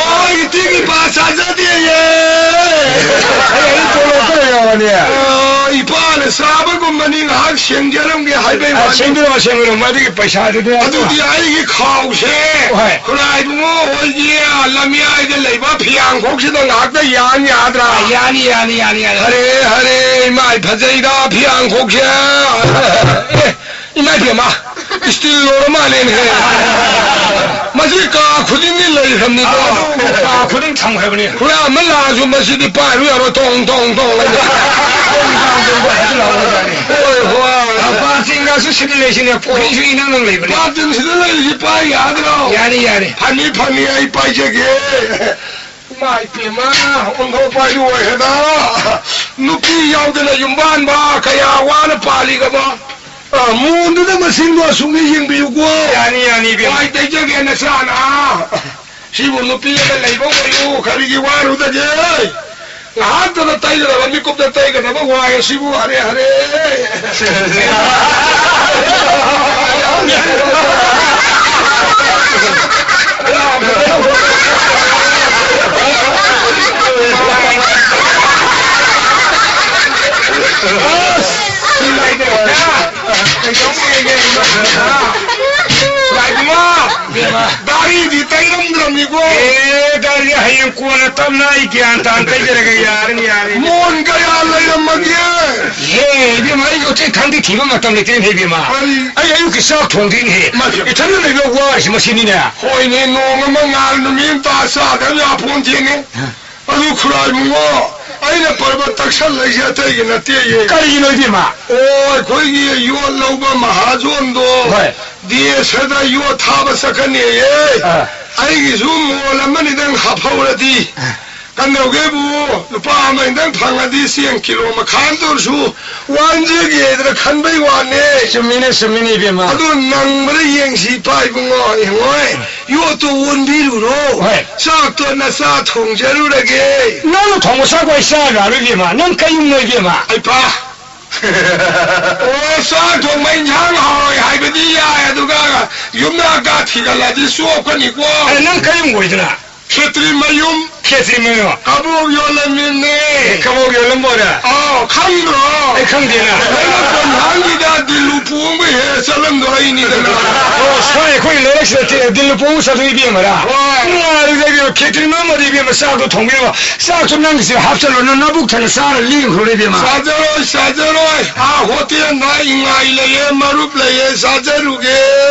ꯑꯣ, ꯏꯇꯤꯒꯤ ꯄꯥ ꯆꯥꯖꯗꯦꯌꯦ꯫ ꯑꯩ, ꯑꯩ ꯇꯣꯂꯣꯞꯇ ꯂꯩꯔꯣꯕꯅꯦ꯫ ꯑꯣ, ꯏꯄꯥꯅ ꯆꯥꯕꯒꯨꯝꯕꯅꯤ, ꯉꯥꯏꯍꯥꯛ ꯁꯦꯡꯖꯔꯝꯒꯦ ꯍꯥꯏꯕꯩ ꯑ, ꯋꯥꯅꯤ꯫ ꯁꯦꯡꯕꯤꯔꯝꯃꯣ, ꯁꯦꯡꯕꯤꯔꯝꯃꯣ, ꯑꯗꯨꯒꯤ ꯄꯩꯁꯥꯗꯨꯗꯤ ꯑꯗꯨꯗꯤ ꯑꯩꯒꯤ ꯈꯥꯎꯁꯦ ꯍꯣꯏ꯫ ꯈꯨꯔꯥꯏꯕꯨꯡꯉꯣ ꯍꯣꯏꯒꯤ ꯂꯝꯌꯥꯏꯗ ꯂꯩꯕ ꯐꯤꯌꯥꯡꯈꯣꯛꯁꯤꯗ ꯉꯥꯏꯍꯥꯛꯇ ꯌꯥꯟ ꯌꯥꯗ꯭ꯔꯥ? ꯑ, ꯌꯥꯅꯤ, ꯌꯥꯅꯤ, ꯌꯥꯅꯤ, ꯌꯥꯅꯤ꯫ ꯍꯔꯦ, ꯍꯔꯦ, ꯏꯃꯥꯏ ꯐꯖꯩꯗ ꯐꯤꯌꯥꯡꯈꯣꯛꯁꯦ꯫ ꯑꯦ, ꯏꯃꯥ ꯏꯕꯦꯝꯃ, ꯏꯁꯇꯤꯜ ꯂꯣꯏꯔ ꯃꯥꯜꯂꯦꯅꯦ꯫ ꯃꯁꯤ ꯀꯥ ꯈꯨꯗꯤꯡꯒꯤ ꯂꯩꯈ꯭ꯔꯕꯅꯤꯀꯣ꯫ ꯑꯗꯨ ꯀꯥ ꯈꯨꯗꯤꯡ ꯊꯝꯈ꯭ꯔꯕꯅꯤ꯫ ꯈꯨꯔꯥ ꯑꯃ ꯂꯥꯛꯑꯁꯨ ꯃꯁꯤꯗꯤ ꯄꯥꯏꯔꯨ ꯌꯥꯔꯣꯏ, ꯇꯣꯡ, ꯇꯣꯡ, ꯇꯣꯡ ꯂꯩꯅꯤ꯫ ꯍꯣꯏ, ꯍꯣꯏ꯫ ꯕꯥꯇꯤꯟꯒꯁꯨ ꯁꯤꯗ ꯂꯩꯁꯤꯅꯦ, ꯄꯨꯈ꯭ꯔꯤꯁꯨ ꯏꯅꯪ ꯅꯪ ꯂꯩꯕꯅꯦ꯫ ꯕꯥꯇꯤꯟꯁꯤꯗ ꯂꯩꯔꯤꯁꯤ ꯄꯥꯏ ꯌꯥꯗ꯭ꯔꯣ? ꯌꯥꯅꯤ, ꯌꯥꯅꯤ꯫ ꯐꯅꯤ, ꯐꯅꯤ, ꯑꯩ ꯄꯥꯏꯖꯒꯦ꯫ ꯏꯃꯥ ꯏꯄꯦꯝꯃ, ꯑꯣꯟꯊꯣꯛꯄ ꯍꯥꯏꯗꯨ ꯑꯣꯏꯈ꯭ꯔꯦꯗ꯫ ꯅꯨꯄꯤ ꯌꯥꯎꯗꯅ ꯌꯨꯝꯕꯥꯟꯕ ꯀꯌꯥ ꯋꯥꯅ ꯄꯥꯜꯂꯤꯒꯕ꯫ ꯑ, ꯃꯣꯟꯗꯨꯗ ꯃꯁꯤꯡꯗꯣ ꯑꯁꯨꯛꯅꯤ ꯌꯦꯡꯕꯤꯌꯨꯀꯣ꯫ ꯌꯥꯅꯤ, ꯌꯥꯅꯤ, ꯏꯕꯦꯝꯃ꯫ ꯋꯥꯏ ꯇꯩꯖꯒꯦ ꯅꯆꯥꯅ꯫ ꯁꯤꯕꯨ ꯅꯨꯄꯤ ꯑꯃ ꯂꯩꯕ ꯑꯣꯏꯌꯨ, ꯀꯔꯤꯒꯤ ꯋꯥꯔꯨꯗꯒꯦ? ꯉꯥꯏꯍꯥꯛꯇꯅ ꯇꯩꯒꯗꯕ, ꯃꯤꯀꯨꯞꯇ ꯇꯩꯒꯗꯕ ꯋꯥꯏ ꯑꯁꯤꯕꯨ, ꯍꯔꯦ, ꯍꯔꯦ꯫ ꯂꯥꯏꯕꯨꯡꯉꯣ! ꯗꯥꯔꯤꯗꯤ ꯇꯩꯔꯝꯗ꯭ꯔꯕꯅꯤꯀꯣ꯫ ꯑꯦ, ꯗꯥꯔꯤ ꯍꯌꯦꯡ ꯀꯣꯟꯅ ꯇꯞꯅ ꯑꯩ ꯒ꯭ꯌꯥꯟ ꯇꯥꯅ ꯇꯩꯖꯔꯒꯦ, ꯌꯥꯔꯅꯤ, ꯌꯥꯔꯅꯤ꯫ ꯃꯣꯟ ꯀꯌꯥ ꯂꯩꯔꯝꯃꯒꯦ? ꯍꯦ, ꯏꯕꯦꯝꯃ, ꯑꯩ ꯍꯧꯖꯤꯛ ꯈꯪꯗꯦ, ꯊꯤꯕ ꯃꯇꯝ ꯂꯩꯇ꯭ꯔꯦꯅꯦ, ꯏꯕꯦꯝꯃ꯫ ꯀꯔꯤ? ꯑꯩ ꯑꯌꯨꯛꯀꯤ ꯆꯥꯛ ꯊꯣꯡꯗ꯭ꯔꯤꯅꯦꯍꯦ꯫ ꯃꯥ, ꯏꯊꯟꯗ ꯂꯩꯕ ꯋꯥꯔꯤꯁꯤ ꯃꯁꯤꯅꯤꯅꯦ꯫ ꯍꯣꯏꯅꯦ, ꯅꯣꯡ ꯑꯃ ꯉꯥꯜ ꯅꯨꯃꯤꯠ ꯑꯃ ꯇꯥ ꯆꯥꯗꯕ ꯌꯥꯄꯣꯟꯇꯦꯅꯦ꯫ ꯑꯗꯨ ꯈꯨꯔꯥꯏꯕꯨꯡꯉꯣ, ꯑꯩꯅ ꯄꯔꯕ ꯇꯛꯁꯜꯂꯛꯏꯁꯦ ꯑꯇꯩꯒꯤ ꯅꯠꯇꯦꯌꯦ꯫ ꯀꯔꯤꯒꯤꯅꯣ ꯏꯕꯦꯝꯃ? ꯑꯣ, ꯑꯩꯈꯣꯏꯒꯤ ꯌꯣꯠ ꯂꯧꯕ ꯃꯍꯥꯖꯣꯟꯗꯣ ꯍꯣꯏ꯫ ꯗꯦꯁꯗ ꯌꯣꯠ ꯊꯥꯕ ꯆꯠꯀꯅꯤꯌꯦ꯫ ꯑꯥ꯫ ꯑꯩꯒꯤꯁꯨ ꯃꯣꯜ ꯑꯃꯅꯤꯗꯪ ꯍꯥꯞꯍꯧꯔꯗꯤ꯫ ꯑꯥ꯫ ꯀꯝꯗꯧꯒꯦꯕꯨ, ꯂꯨꯄꯥ ꯑꯃꯅꯤꯗꯪ ꯐꯪꯉꯗꯤ ꯆꯦꯡ ꯀꯤꯂꯣ ꯃꯈꯥꯏ ꯑꯃꯇ ꯑꯣꯏꯔꯁꯨ ꯋꯥꯟꯖꯒꯦꯗꯅ ꯈꯟꯕꯩ ꯋꯥꯅꯦ꯫ ꯆꯨꯝꯃꯤꯅꯦ, ꯆꯨꯝꯃꯤꯅꯦ ꯏꯕꯦꯝꯃ꯫ ꯑꯗꯨ ꯅꯪꯕꯗ ꯌꯦꯡꯁꯤ ꯏꯄꯥ ꯏꯕꯨꯡꯉꯣ, ꯌꯦꯡꯉꯣꯏ꯫ ꯌꯣꯠꯇꯣ ꯑꯣꯟꯕꯤꯔꯨꯔꯣ꯫ ꯍꯣꯏ꯫ ꯆꯥꯛꯇꯣ ꯅꯆꯥ ꯊꯣꯡꯖꯔꯨꯔꯒꯦ꯫ ꯅꯪꯅ ꯊꯣꯡꯕ ꯆꯥꯛꯄꯨ ꯑꯩ ꯆꯥ ꯌꯥꯔꯣꯏ ꯏꯕꯦꯝꯃ꯫ ꯅꯪ ꯀꯩꯌꯨꯝꯅꯣ ꯏꯕꯦꯝꯃ? ꯑꯩ ꯄꯥ꯫ ꯑꯣ, ꯆꯥꯛ ꯊꯣꯡꯕ ꯏꯟꯁꯥꯡ ꯍꯥꯎꯔꯣꯏ ꯍꯥꯏꯕꯗꯤ ꯌꯥꯏ, ꯑꯗꯨꯒ ꯌꯨꯝꯅꯥꯛꯀ ꯊꯤꯒꯠꯂꯗꯤ ꯆꯣꯞꯀꯅꯤꯀꯣ꯫ ꯑꯦ, ꯅꯪ ꯀꯩꯌꯨꯝ ꯑꯣꯏꯗꯅ? ꯈꯦꯇ꯭ꯔꯤ ꯃꯌꯨꯝ꯫ ꯈꯦꯇ꯭ꯔꯤ ꯃꯌꯨꯝ꯫ ꯀꯕꯣꯛ ꯌꯣꯜꯂꯝꯃꯤꯅꯦ꯫ ꯑꯦ, ꯀꯕꯣꯛ ꯌꯣꯜꯂꯝꯕ ꯑꯣꯏꯔꯦ? ꯑꯥꯎ, ꯈꯪꯗ꯭ꯔꯣ? ꯑꯩ ꯈꯪꯗꯦꯅ꯫ ꯅꯪꯅ ꯀꯣꯟꯊꯥꯡꯒꯤꯗ ꯗꯤꯜꯂꯨ ꯄꯣꯡꯕ ꯍꯦꯛ ꯆꯠꯂꯝꯗꯣ ꯑꯩꯅꯤꯗꯅ꯫ ꯑꯣ, ꯁ꯭ꯋꯥꯏ ꯑꯩꯈꯣꯏ ꯂꯩꯔꯛꯁꯤꯗ ꯗꯤꯜꯂꯨ ꯄꯣꯡꯕ ꯆꯠꯇꯣꯏ ꯏꯕꯦꯝꯃꯔꯥ? ꯍꯣꯏ꯫ ꯉꯥꯏꯔꯤꯗ ꯏꯕꯦꯝꯃ, ꯈꯦꯇ꯭ꯔꯤ ꯃꯌꯨꯝ ꯑꯗꯨ ꯏꯕꯦꯝꯃ ꯆꯥꯛꯇꯣ ꯊꯣꯡꯕꯤꯔꯣ꯫ ꯆꯥꯛꯇꯣ ꯅꯪꯒꯤꯁꯦ ꯍꯥꯞꯆꯜꯂꯣ, ꯅꯪ ꯅꯕꯨꯛ ꯊꯟꯅ ꯆꯥꯔ ꯂꯦꯡꯈ꯭ꯔꯣ ꯏꯕꯦꯝꯃ꯫ ꯆꯥꯖꯔꯣꯏ, ꯆꯥꯖꯔꯣꯏ꯫ ꯑꯥ, ꯍꯣꯇꯦꯜꯗ ꯏꯉꯥꯏ ꯂꯩꯌꯦ, ꯃꯔꯨꯞ ꯂꯩꯌꯦ, ꯆꯥꯖꯔꯨꯒꯦ꯫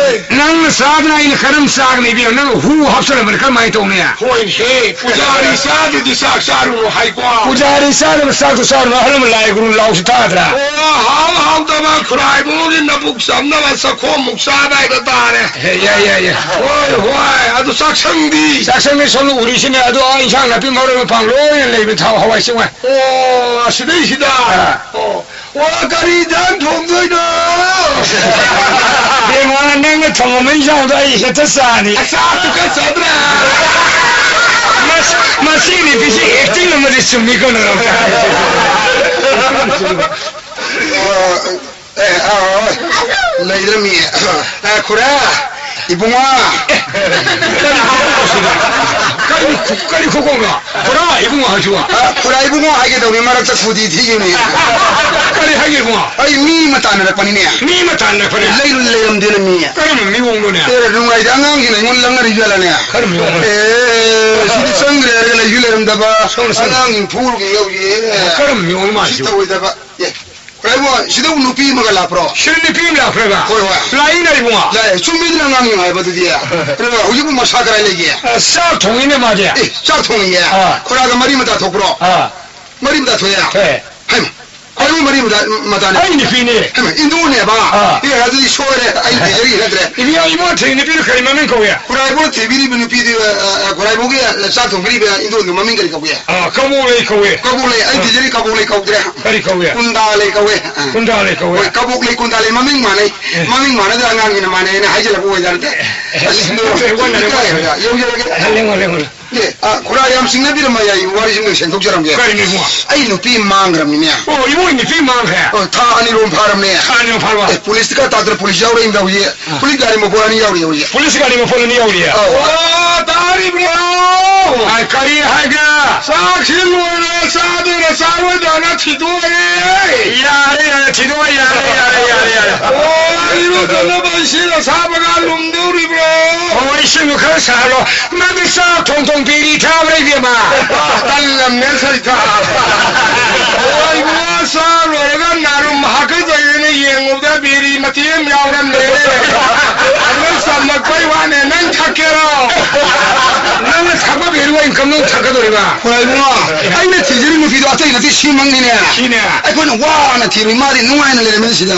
ꯅꯪꯅ ꯆꯥꯗꯅ ꯑꯩꯅ ꯀꯔꯝ ꯆꯥꯒꯅꯤ ꯏꯕꯦꯝꯃ? ꯅꯪ ꯍꯨ ꯍꯥꯞꯆꯜꯂꯕꯅꯤ ꯀꯔꯝꯍꯥꯏꯅ ꯇꯧꯅꯤ? ꯍꯣꯏꯅꯦ, ꯄꯨꯖꯥꯔꯤ ꯆꯥꯗ꯭ꯔꯗꯤ ꯆꯥꯛ ꯆꯥꯔꯨꯅꯨ ꯍꯥꯏꯀꯣ꯫ ꯄꯨꯖꯥꯔꯤ ꯆꯥꯗꯕ ꯆꯥꯛꯇꯣ ꯆꯥꯔꯨꯅꯨ, ꯑꯍꯜ ꯂꯃꯟ ꯂꯥꯏ ꯒꯨꯔꯨ ꯂꯥꯎꯁꯨ ꯇꯥꯗ꯭ꯔꯥ? ꯑꯣ, ꯍꯥꯎ ꯍꯥꯎꯇꯕ ꯈꯨꯔꯥꯏꯕꯨꯡꯒꯤ ꯅꯕꯨꯛ ꯆꯝꯅꯕ ꯆꯈꯣꯝꯃꯨꯛ ꯆꯥꯕ ꯍꯥꯏꯗꯣ ꯇꯥꯔꯦ꯫ ꯍꯦ, ꯌꯥꯏ, ꯌꯥꯏ, ꯌꯥꯏ꯫ ꯍꯣꯏ, ꯍꯣꯏ, ꯑꯗꯨ ꯆꯥꯛꯁꯪꯗꯤ? ꯆꯥꯛꯁꯪꯗꯤ ꯁꯣꯝꯗ ꯎꯔꯤꯁꯤꯅꯦ, ꯑꯗꯨ ꯑꯥ ꯏꯟꯁꯥꯡ ꯅꯥꯄꯤ ꯃꯔꯣꯏ ꯃꯄꯥꯡ ꯂꯣꯏꯅ ꯂꯩꯕ ꯊꯥꯎ ꯍꯋꯥꯏ ꯆꯦꯡꯋꯥꯏ꯫ ꯑꯣ, ꯑꯁꯤꯗꯩꯁꯤꯗ? ꯑꯥ꯫ ꯑꯣ, ꯑꯣ, ꯀꯔꯤ ꯏꯟꯖꯥꯡ ꯊꯣꯡꯗꯣꯏꯅꯣ? ꯊꯣꯡꯕ ꯏꯟꯁꯥꯡꯗꯣ ꯑꯩ ꯍꯦꯛꯇ ꯆꯥꯅꯤ꯫ ꯆꯥꯛꯇꯨ ꯈꯔ ꯆꯥꯗ꯭ꯔꯥ? ꯃꯁꯤ, ꯃꯁꯤ ꯅꯨꯄꯤꯁꯤ acting ꯑꯃꯗꯤ ꯆꯨꯝꯃꯤ ꯀꯩꯅꯣ꯫ ꯑꯦ, ꯑꯥ, ꯂꯩꯗ꯭ꯔꯃꯤ꯫ ꯑꯦ, ꯈꯨꯔꯥ, ꯏꯕꯨꯡꯉꯣ꯫ ꯀꯔꯤ ꯍꯥꯏꯔꯛꯄꯁꯤꯗ? ꯀꯔꯤ, ꯀꯔꯤ ꯈꯨꯀꯧꯅꯣ? ꯈꯨꯔꯥ ꯏꯕꯨꯡꯉꯣ ꯍꯥꯏꯁꯤꯕꯣ? ꯑ, ꯈꯨꯔꯥ ꯏꯕꯨꯡꯉꯣ ꯍꯥꯏꯒꯦ ꯇꯧꯅꯤ, ꯃꯔꯛꯇ ꯈꯨꯗꯤ ꯊꯤꯈꯤꯕꯅꯤ꯫ ꯀꯔꯤ ꯍꯥꯏꯒꯦ ꯏꯕꯨꯡꯉꯣ? ꯑꯩ ꯃꯤ ꯑꯃ ꯇꯥꯟꯅꯔꯛꯄꯅꯤꯅꯦ꯫ ꯃꯤ ꯑꯃ ꯇꯥꯟꯅꯔꯛꯄꯅꯦ? ꯂꯩꯔꯨ ꯂꯩꯔꯝꯗꯦꯅ ꯃꯤ꯫ ꯀꯔꯝꯕ ꯃꯤꯑꯣꯡꯅꯣꯅꯦ? ꯑꯦ, ꯅꯨꯡꯉꯥꯏꯗ ꯑꯉꯥꯡꯁꯤꯡꯅ ꯑꯩꯉꯣꯟꯗ ꯂꯪꯅꯔꯤꯕ ꯖꯥꯠꯂꯅꯦ? ꯀꯔꯝꯕ ꯃꯤꯑꯣꯡꯅꯣ? ꯑꯦ, ꯁꯤꯗꯤ ꯆꯪꯈ꯭ꯔꯦ ꯍꯥꯏꯔꯒ ꯂꯩꯁꯨ ꯂꯩꯔꯝꯗꯕ꯫ ꯁꯣꯝꯗ, ꯁꯣꯝꯗ꯫ ꯑꯉꯥꯡꯁꯤꯡ ꯐꯨꯔꯨꯒꯦ ꯌꯧꯔꯤꯌꯦ꯫ ꯀꯔꯝꯕ ꯃꯤꯑꯣꯡꯅꯣ ꯁꯤ ꯃꯥꯁꯤꯕꯨ? ꯇꯧꯔꯣꯏꯗꯕ꯫ ꯑꯦ, ꯈꯨꯔꯥꯏꯕꯨ, ꯁꯤꯗꯕꯨ ꯅꯨꯄꯤ ꯑꯃꯒ ꯂꯥꯛꯄ꯭ꯔꯣ? ꯁꯤꯗ ꯅꯨꯄꯤ ꯑꯃ ꯂꯥꯛꯄ꯭ꯔꯕ? ꯍꯣꯏ, ꯍꯣꯏ꯫ ꯂꯥꯛꯏꯅ ꯏꯕꯨꯡꯉꯣ꯫ ꯂꯥꯛꯑꯦ, ꯆꯨꯝꯃꯤꯗꯅ ꯑꯉꯥꯡꯁꯤꯡ ꯍꯥꯏꯕꯗꯨꯗꯤ꯫ ꯑꯗꯨꯒ ꯍꯧꯖꯤꯛꯄꯨ ꯃꯁꯥ ꯀꯗꯥꯏ ꯂꯩꯒꯦ? ꯑ, ꯆꯥꯛ ꯊꯣꯡꯉꯤꯅꯦ ꯃꯥꯗꯤ꯫ ꯑꯦ, ꯆꯥꯛ ꯊꯣꯡꯉꯤꯌꯦ? ꯑꯥ꯫ ꯈꯨꯔꯥꯒ ꯃꯔꯤ ꯃꯇꯥ ꯊꯣꯛꯄ꯭ꯔꯣ? ꯑꯥ꯫ ꯃꯔꯤ ꯃꯇꯥ ꯊꯣꯛꯑꯦ? ꯊꯣꯛꯑꯦ꯫ ꯍꯩꯃꯥ, ꯑꯩꯕꯨ ꯃꯔꯤ ꯃꯇꯥ, ꯃꯇꯥꯅꯦ? ꯑꯩ ꯅꯨꯄꯤꯅꯦ꯫ ꯍꯩꯃꯥ, ꯏꯟꯗꯣꯅꯦꯕ? ꯑꯥ꯫ ꯑꯦ, ꯑꯗꯨꯗꯤ ꯁꯣꯏꯔꯦ, ꯑꯩ ꯇꯤꯆꯔꯒꯤ ꯅꯠꯇ꯭ꯔꯦ꯫ ꯏꯕꯨꯡꯉꯣ, ꯏꯕꯨꯡꯉꯣ ꯊꯤꯕꯤ ꯅꯨꯄꯤꯗꯨ ꯀꯔꯤ ꯃꯃꯤꯡ ꯀꯧꯏ? ꯈꯨꯔꯥꯏꯕꯨ ꯊꯤꯕꯤꯔꯤꯕ ꯅꯨꯄꯤꯗꯨ, ꯑ, ꯑ, ꯈꯨꯔꯥꯏꯕꯨꯒꯤ ꯆꯥꯛ ꯊꯣꯡꯕꯤꯔꯤꯕ ꯏꯟꯗꯣꯟꯗꯨ ꯃꯃꯤꯡ ꯀꯔꯤ ꯀꯧꯏ? ꯑ, ꯀꯕꯣꯛꯂꯩ ꯀꯧꯏ꯫ ꯀꯕꯣꯛꯂꯩ, ꯑꯩ ꯑ꯫ ꯇꯤꯆꯔꯒꯤ ꯀꯕꯣꯛꯂꯩ ꯀꯧꯗ꯭ꯔꯦ꯫ ꯀꯔꯤ ꯀꯧꯏ? ꯀꯨꯟꯗꯥꯂꯩ ꯀꯧꯏ꯫ ꯑ꯫ ꯀꯨꯟꯗꯥꯂꯩ ꯀꯧꯏ꯫ ꯍꯣꯏ, ꯀꯕꯣꯛꯂꯩ ꯀꯨꯟꯗꯥꯂꯩ ꯃꯃꯤꯡ ꯃꯥꯟꯅꯩ꯫ ꯑꯦ꯫ ꯃꯃꯤꯡ ꯃꯥꯟꯅꯗ ꯑꯉꯥꯡꯒꯤꯅ ꯃꯥꯟꯅꯩꯅ ꯍꯥꯏꯖꯤꯜꯂꯛꯄ ꯑꯣꯏꯖꯥꯠꯅꯠꯇꯦ꯫ ꯑꯦ, ꯑꯁ, ꯑꯦ, ꯑꯦ, ꯋꯥ ꯂꯩꯔꯦ, ꯋꯥ ꯂꯩꯔꯦ꯫ ꯏꯀꯥꯏ ꯍꯥꯏꯕ, ꯌꯧꯖꯔꯒꯦ꯫ ꯑꯦ, ꯂꯦꯡꯉꯣ, ꯂꯦꯡꯉꯣ꯫ ꯑꯦ, ꯑ, ꯈꯨꯔꯥ ꯌꯥꯝ ꯆꯤꯡꯅꯕꯤꯔꯝꯃ ꯌꯥꯏ, ꯋꯥꯔꯤꯁꯤꯡꯗ ꯁꯦꯡꯗꯣꯛꯆꯔꯝꯒꯦ꯫ ꯀꯔꯤꯅꯣ ꯏꯕꯨꯡꯉꯣ? ꯑꯩ ꯅꯨꯄꯤ ꯃꯥꯡꯈ꯭ꯔꯕꯅꯤꯅꯦ꯫ ꯑꯣ, ꯏꯕꯨꯡꯉꯣ ꯅꯨꯄꯤ ꯃꯥꯡꯈ꯭ꯔꯦ? ꯑ, ꯊꯥ ꯑꯅꯤ ꯔꯣꯝ ꯐꯥꯔꯝꯅꯦ꯫ ꯊꯥ ꯑꯅꯤ ꯔꯣꯝ ꯐꯥꯔꯕ? ꯑꯦ, ꯄꯨꯂꯤꯁꯇ ꯀ ꯇꯥꯛꯇꯅ ꯄꯨꯂꯤꯁ ꯌꯥꯎꯔꯛꯏꯅ ꯇꯧꯔꯤꯌꯦ꯫ ꯑ꯫ ꯄꯨꯂꯤꯁ ꯒꯥꯔꯤ ꯃꯄꯣꯠ ꯑꯅꯤ ꯌꯥꯎꯔꯤ ꯍꯧꯖꯤꯛ꯫ ꯄꯨꯂꯤꯁ ꯒꯥꯔꯤ ꯃꯄꯣꯠ ꯑꯅꯤ ꯌꯥꯎꯔꯤꯌꯦ? ꯑꯧ꯫ ꯑꯣ, ꯇꯥꯔꯤꯕ꯭ꯔꯣ? ꯑ, ꯀꯔꯤ ꯍꯥꯏꯒꯦ? ꯆꯥꯛꯁꯤ ꯂꯣꯏꯔꯦ, ꯆꯥꯗꯣꯏꯔ ꯆꯥꯔꯣꯏꯗ꯭ꯔꯅ ꯊꯤꯗꯣꯛꯑꯦ꯫ ꯌꯥꯔꯦ, ꯌꯥꯔꯦ, ꯊꯤꯗꯣꯛꯑꯦ, ꯌꯥꯔꯦ, ꯌꯥꯔꯦ, ꯌꯥꯔꯦ, ꯌꯥꯔꯦ꯫ ꯑꯣ, ꯏꯔꯨꯖꯅꯕ ꯏꯁꯤꯡ ꯑꯁꯥꯕꯒ ꯂꯨꯝꯗꯧꯔꯤꯕ꯭ꯔꯣ? ꯑꯣ, ꯏꯁꯤꯡꯗꯨ ꯈꯔ ꯁꯥꯍꯜꯂꯣ꯫ ꯅꯪꯗꯤ ꯆꯥꯛ ꯊꯣꯡ ꯊꯣꯡ ꯕꯤꯔꯤ ꯊꯥꯕ꯭ꯔꯥ, ꯏꯕꯦꯝꯃ? ꯇꯜꯂꯝꯅꯦ, ꯁꯩꯊꯥ꯫ ꯑꯣ, ꯏꯕꯨꯡꯉꯣ, ꯆꯥ ꯂꯣꯏꯔꯒ ꯅꯥꯔꯨꯝ ꯍꯥꯀꯠꯆꯩꯅ ꯌꯦꯡꯉꯨꯕꯗ ꯕꯤꯔꯤ ꯃꯇꯦꯛ ꯑꯃ ꯌꯥꯎꯔꯝꯃꯦ꯫ ꯑꯗꯨ ꯆꯝꯂꯛꯄꯩ ꯋꯥꯅꯦ, ꯅꯪ ꯊꯛꯀꯦꯔꯣ? ꯅꯪꯅ ꯊꯛꯄ ꯕꯤꯔꯤꯕꯨ ꯑꯩꯅ ꯀꯝꯗꯧ ꯊꯛꯀꯗꯧꯔꯤꯕ? ꯍꯣꯏ, ꯏꯕꯨꯡꯉꯣ, ꯑꯩꯅ ꯊꯤꯖꯔꯤ ꯅꯨꯄꯤꯗꯣ ꯑꯇꯩ ꯅꯠꯇꯦ, ꯁꯤꯃꯛꯅꯤꯅꯦ꯫ ꯁꯤꯅꯦ? ꯑꯩꯈꯣꯏꯅ ꯋꯥꯅ ꯊꯤꯔꯨꯏ, ꯃꯥꯗꯤ ꯅꯨꯡꯉꯥꯏꯅ ꯂꯩꯔꯝꯃꯤꯅ ꯁꯤꯗ꯫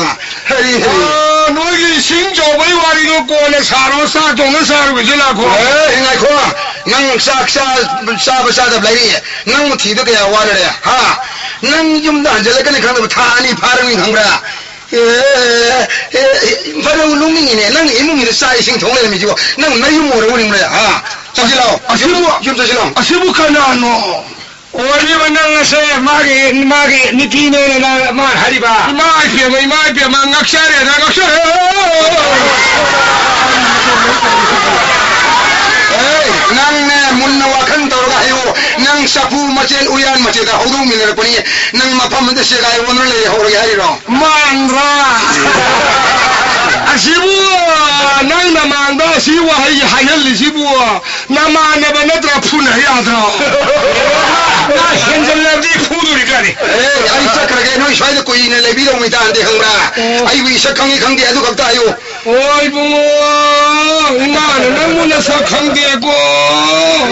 ꯍꯩ, ꯍꯩ꯫ ꯑ, ꯅꯣꯏꯒꯤ ꯏꯁꯤꯡ ꯆꯥꯎꯕꯩ ꯋꯥꯔꯤꯗꯣ ꯀꯣꯟꯅ ꯁꯥꯔꯣ, ꯆꯥꯛ ꯊꯣꯡꯅ ꯁꯥꯔꯨꯕꯁꯤ ꯂꯥꯛꯈꯣ꯫ ꯑꯦ, ꯉꯥꯏꯈꯣ꯫ ꯅꯪ ꯆꯥꯛ ꯆꯥ-, ꯆꯥꯕ ꯆꯥꯗꯕ ꯂꯩꯔꯤ꯫ ꯅꯪꯕꯨ ꯊꯤꯕ ꯀꯌꯥ ꯋꯥꯅꯔꯦ, ꯍꯥ? ꯅꯪ ꯌꯨꯝꯗ ꯍꯟꯖꯤꯜꯂꯛꯀꯅꯤ ꯈꯪꯗꯕ ꯊꯥ ꯑꯅꯤ ꯐꯥꯔꯝꯅꯤ ꯈꯪꯕ꯭ꯔꯥ? ꯑꯦ, ꯑꯦ, ꯑꯦ, ꯐꯔꯦ, ꯅꯣꯛꯅꯤꯡꯉꯤꯅꯦ꯫ ꯅꯪ ꯏꯃꯨꯡꯒꯤꯗ ꯆꯥꯛ ꯏꯁꯤꯡ ꯊꯣꯡ ꯂꯩꯔꯝꯃꯤꯁꯤꯕꯣ꯫ ꯅꯪ ꯅꯌꯨꯝ ꯑꯣꯏꯔꯕ ꯅꯤꯡꯕ꯭ꯔꯥ? ꯍꯥ? ꯆꯪꯁꯤꯜꯂꯛꯑꯣ꯫ ꯑꯁꯤꯕꯨ, ꯌꯨꯝ, ꯌꯨꯝ ꯆꯪꯁꯤꯜꯂꯛꯑꯣ꯫ ꯑꯁꯤꯕꯨ ꯀꯅꯥꯅꯣ? ꯑꯣꯏꯔꯤꯕ ꯅꯪ ꯑꯁꯦ ꯃꯥꯒꯤ, ꯃꯥꯒꯤ ꯅꯨꯄꯤꯅꯦꯅ ꯅꯪ, ꯃꯥꯅ ꯍꯥꯏꯔꯤꯕ? ꯏꯃꯥ ꯏꯕꯦꯝꯃ, ꯏꯃꯥ ꯏꯕꯦꯝꯃ, ꯉꯛꯆꯔꯦꯗ, ꯉꯛꯆꯔꯦ꯫ ꯑꯦ, ꯅꯪꯅꯦ ꯃꯨꯟꯅ ꯋꯥꯈꯜ ꯇꯧꯔꯒ ꯍꯥꯏꯌꯨ꯫ ꯅꯪ ꯆꯐꯨ ꯃꯆꯦꯜ, ꯎꯌꯥꯟ ꯃꯆꯦꯜꯗ ꯍꯧꯗꯣꯛꯃꯤꯟꯅꯔꯛꯄꯅꯤ꯫ ꯅꯪ ꯃꯐꯝ ꯑꯃꯗ ꯆꯦꯒꯥꯏ ꯑꯣꯟꯗꯨꯅ ꯂꯩꯍꯧꯔꯒꯦ ꯍꯥꯏꯔꯤꯔꯣ? ꯃꯥꯟꯗ꯭ꯔꯥ? ꯑꯁꯤꯕꯨ ꯅꯪ ꯅꯃꯥꯡꯗ ꯑꯁꯤ ꯋꯥꯍꯩ ꯍꯥꯏꯍꯜꯂꯤꯁꯤꯕꯨ ꯅꯃꯥꯟꯅꯕ ꯅꯠꯇ꯭ꯔꯥ? ꯐꯨꯅ ꯌꯥꯗ꯭ꯔꯣ? ꯃꯥ ꯍꯦꯟꯖꯜꯂꯕꯗꯤ ꯐꯨꯗꯣꯔꯤꯕꯖꯥꯠꯅꯤ꯫ ꯑꯦ, ꯑꯩ ꯆꯠꯈ꯭ꯔꯒꯦ꯫ ꯅꯣꯏ ꯁ꯭ꯋꯥꯏꯗ ꯀꯨꯏꯅ ꯂꯩꯕꯤꯗꯧ ꯃꯤꯇꯥꯟꯗꯦ, ꯈꯪꯕ꯭ꯔꯥ? ꯑꯣ꯫ ꯑꯩꯕꯨ ꯏꯁꯛ ꯈꯪꯉꯤ ꯈꯪꯗꯦ ꯑꯗꯨ ꯈꯛꯇ ꯍꯥꯏꯌꯨ꯫ ꯑꯣ, ꯏꯕꯨꯡꯉꯣ, ꯏꯃꯥꯅ ꯅꯪꯕꯨ ꯅꯁꯛ ꯈꯪꯗꯦꯀꯣ꯫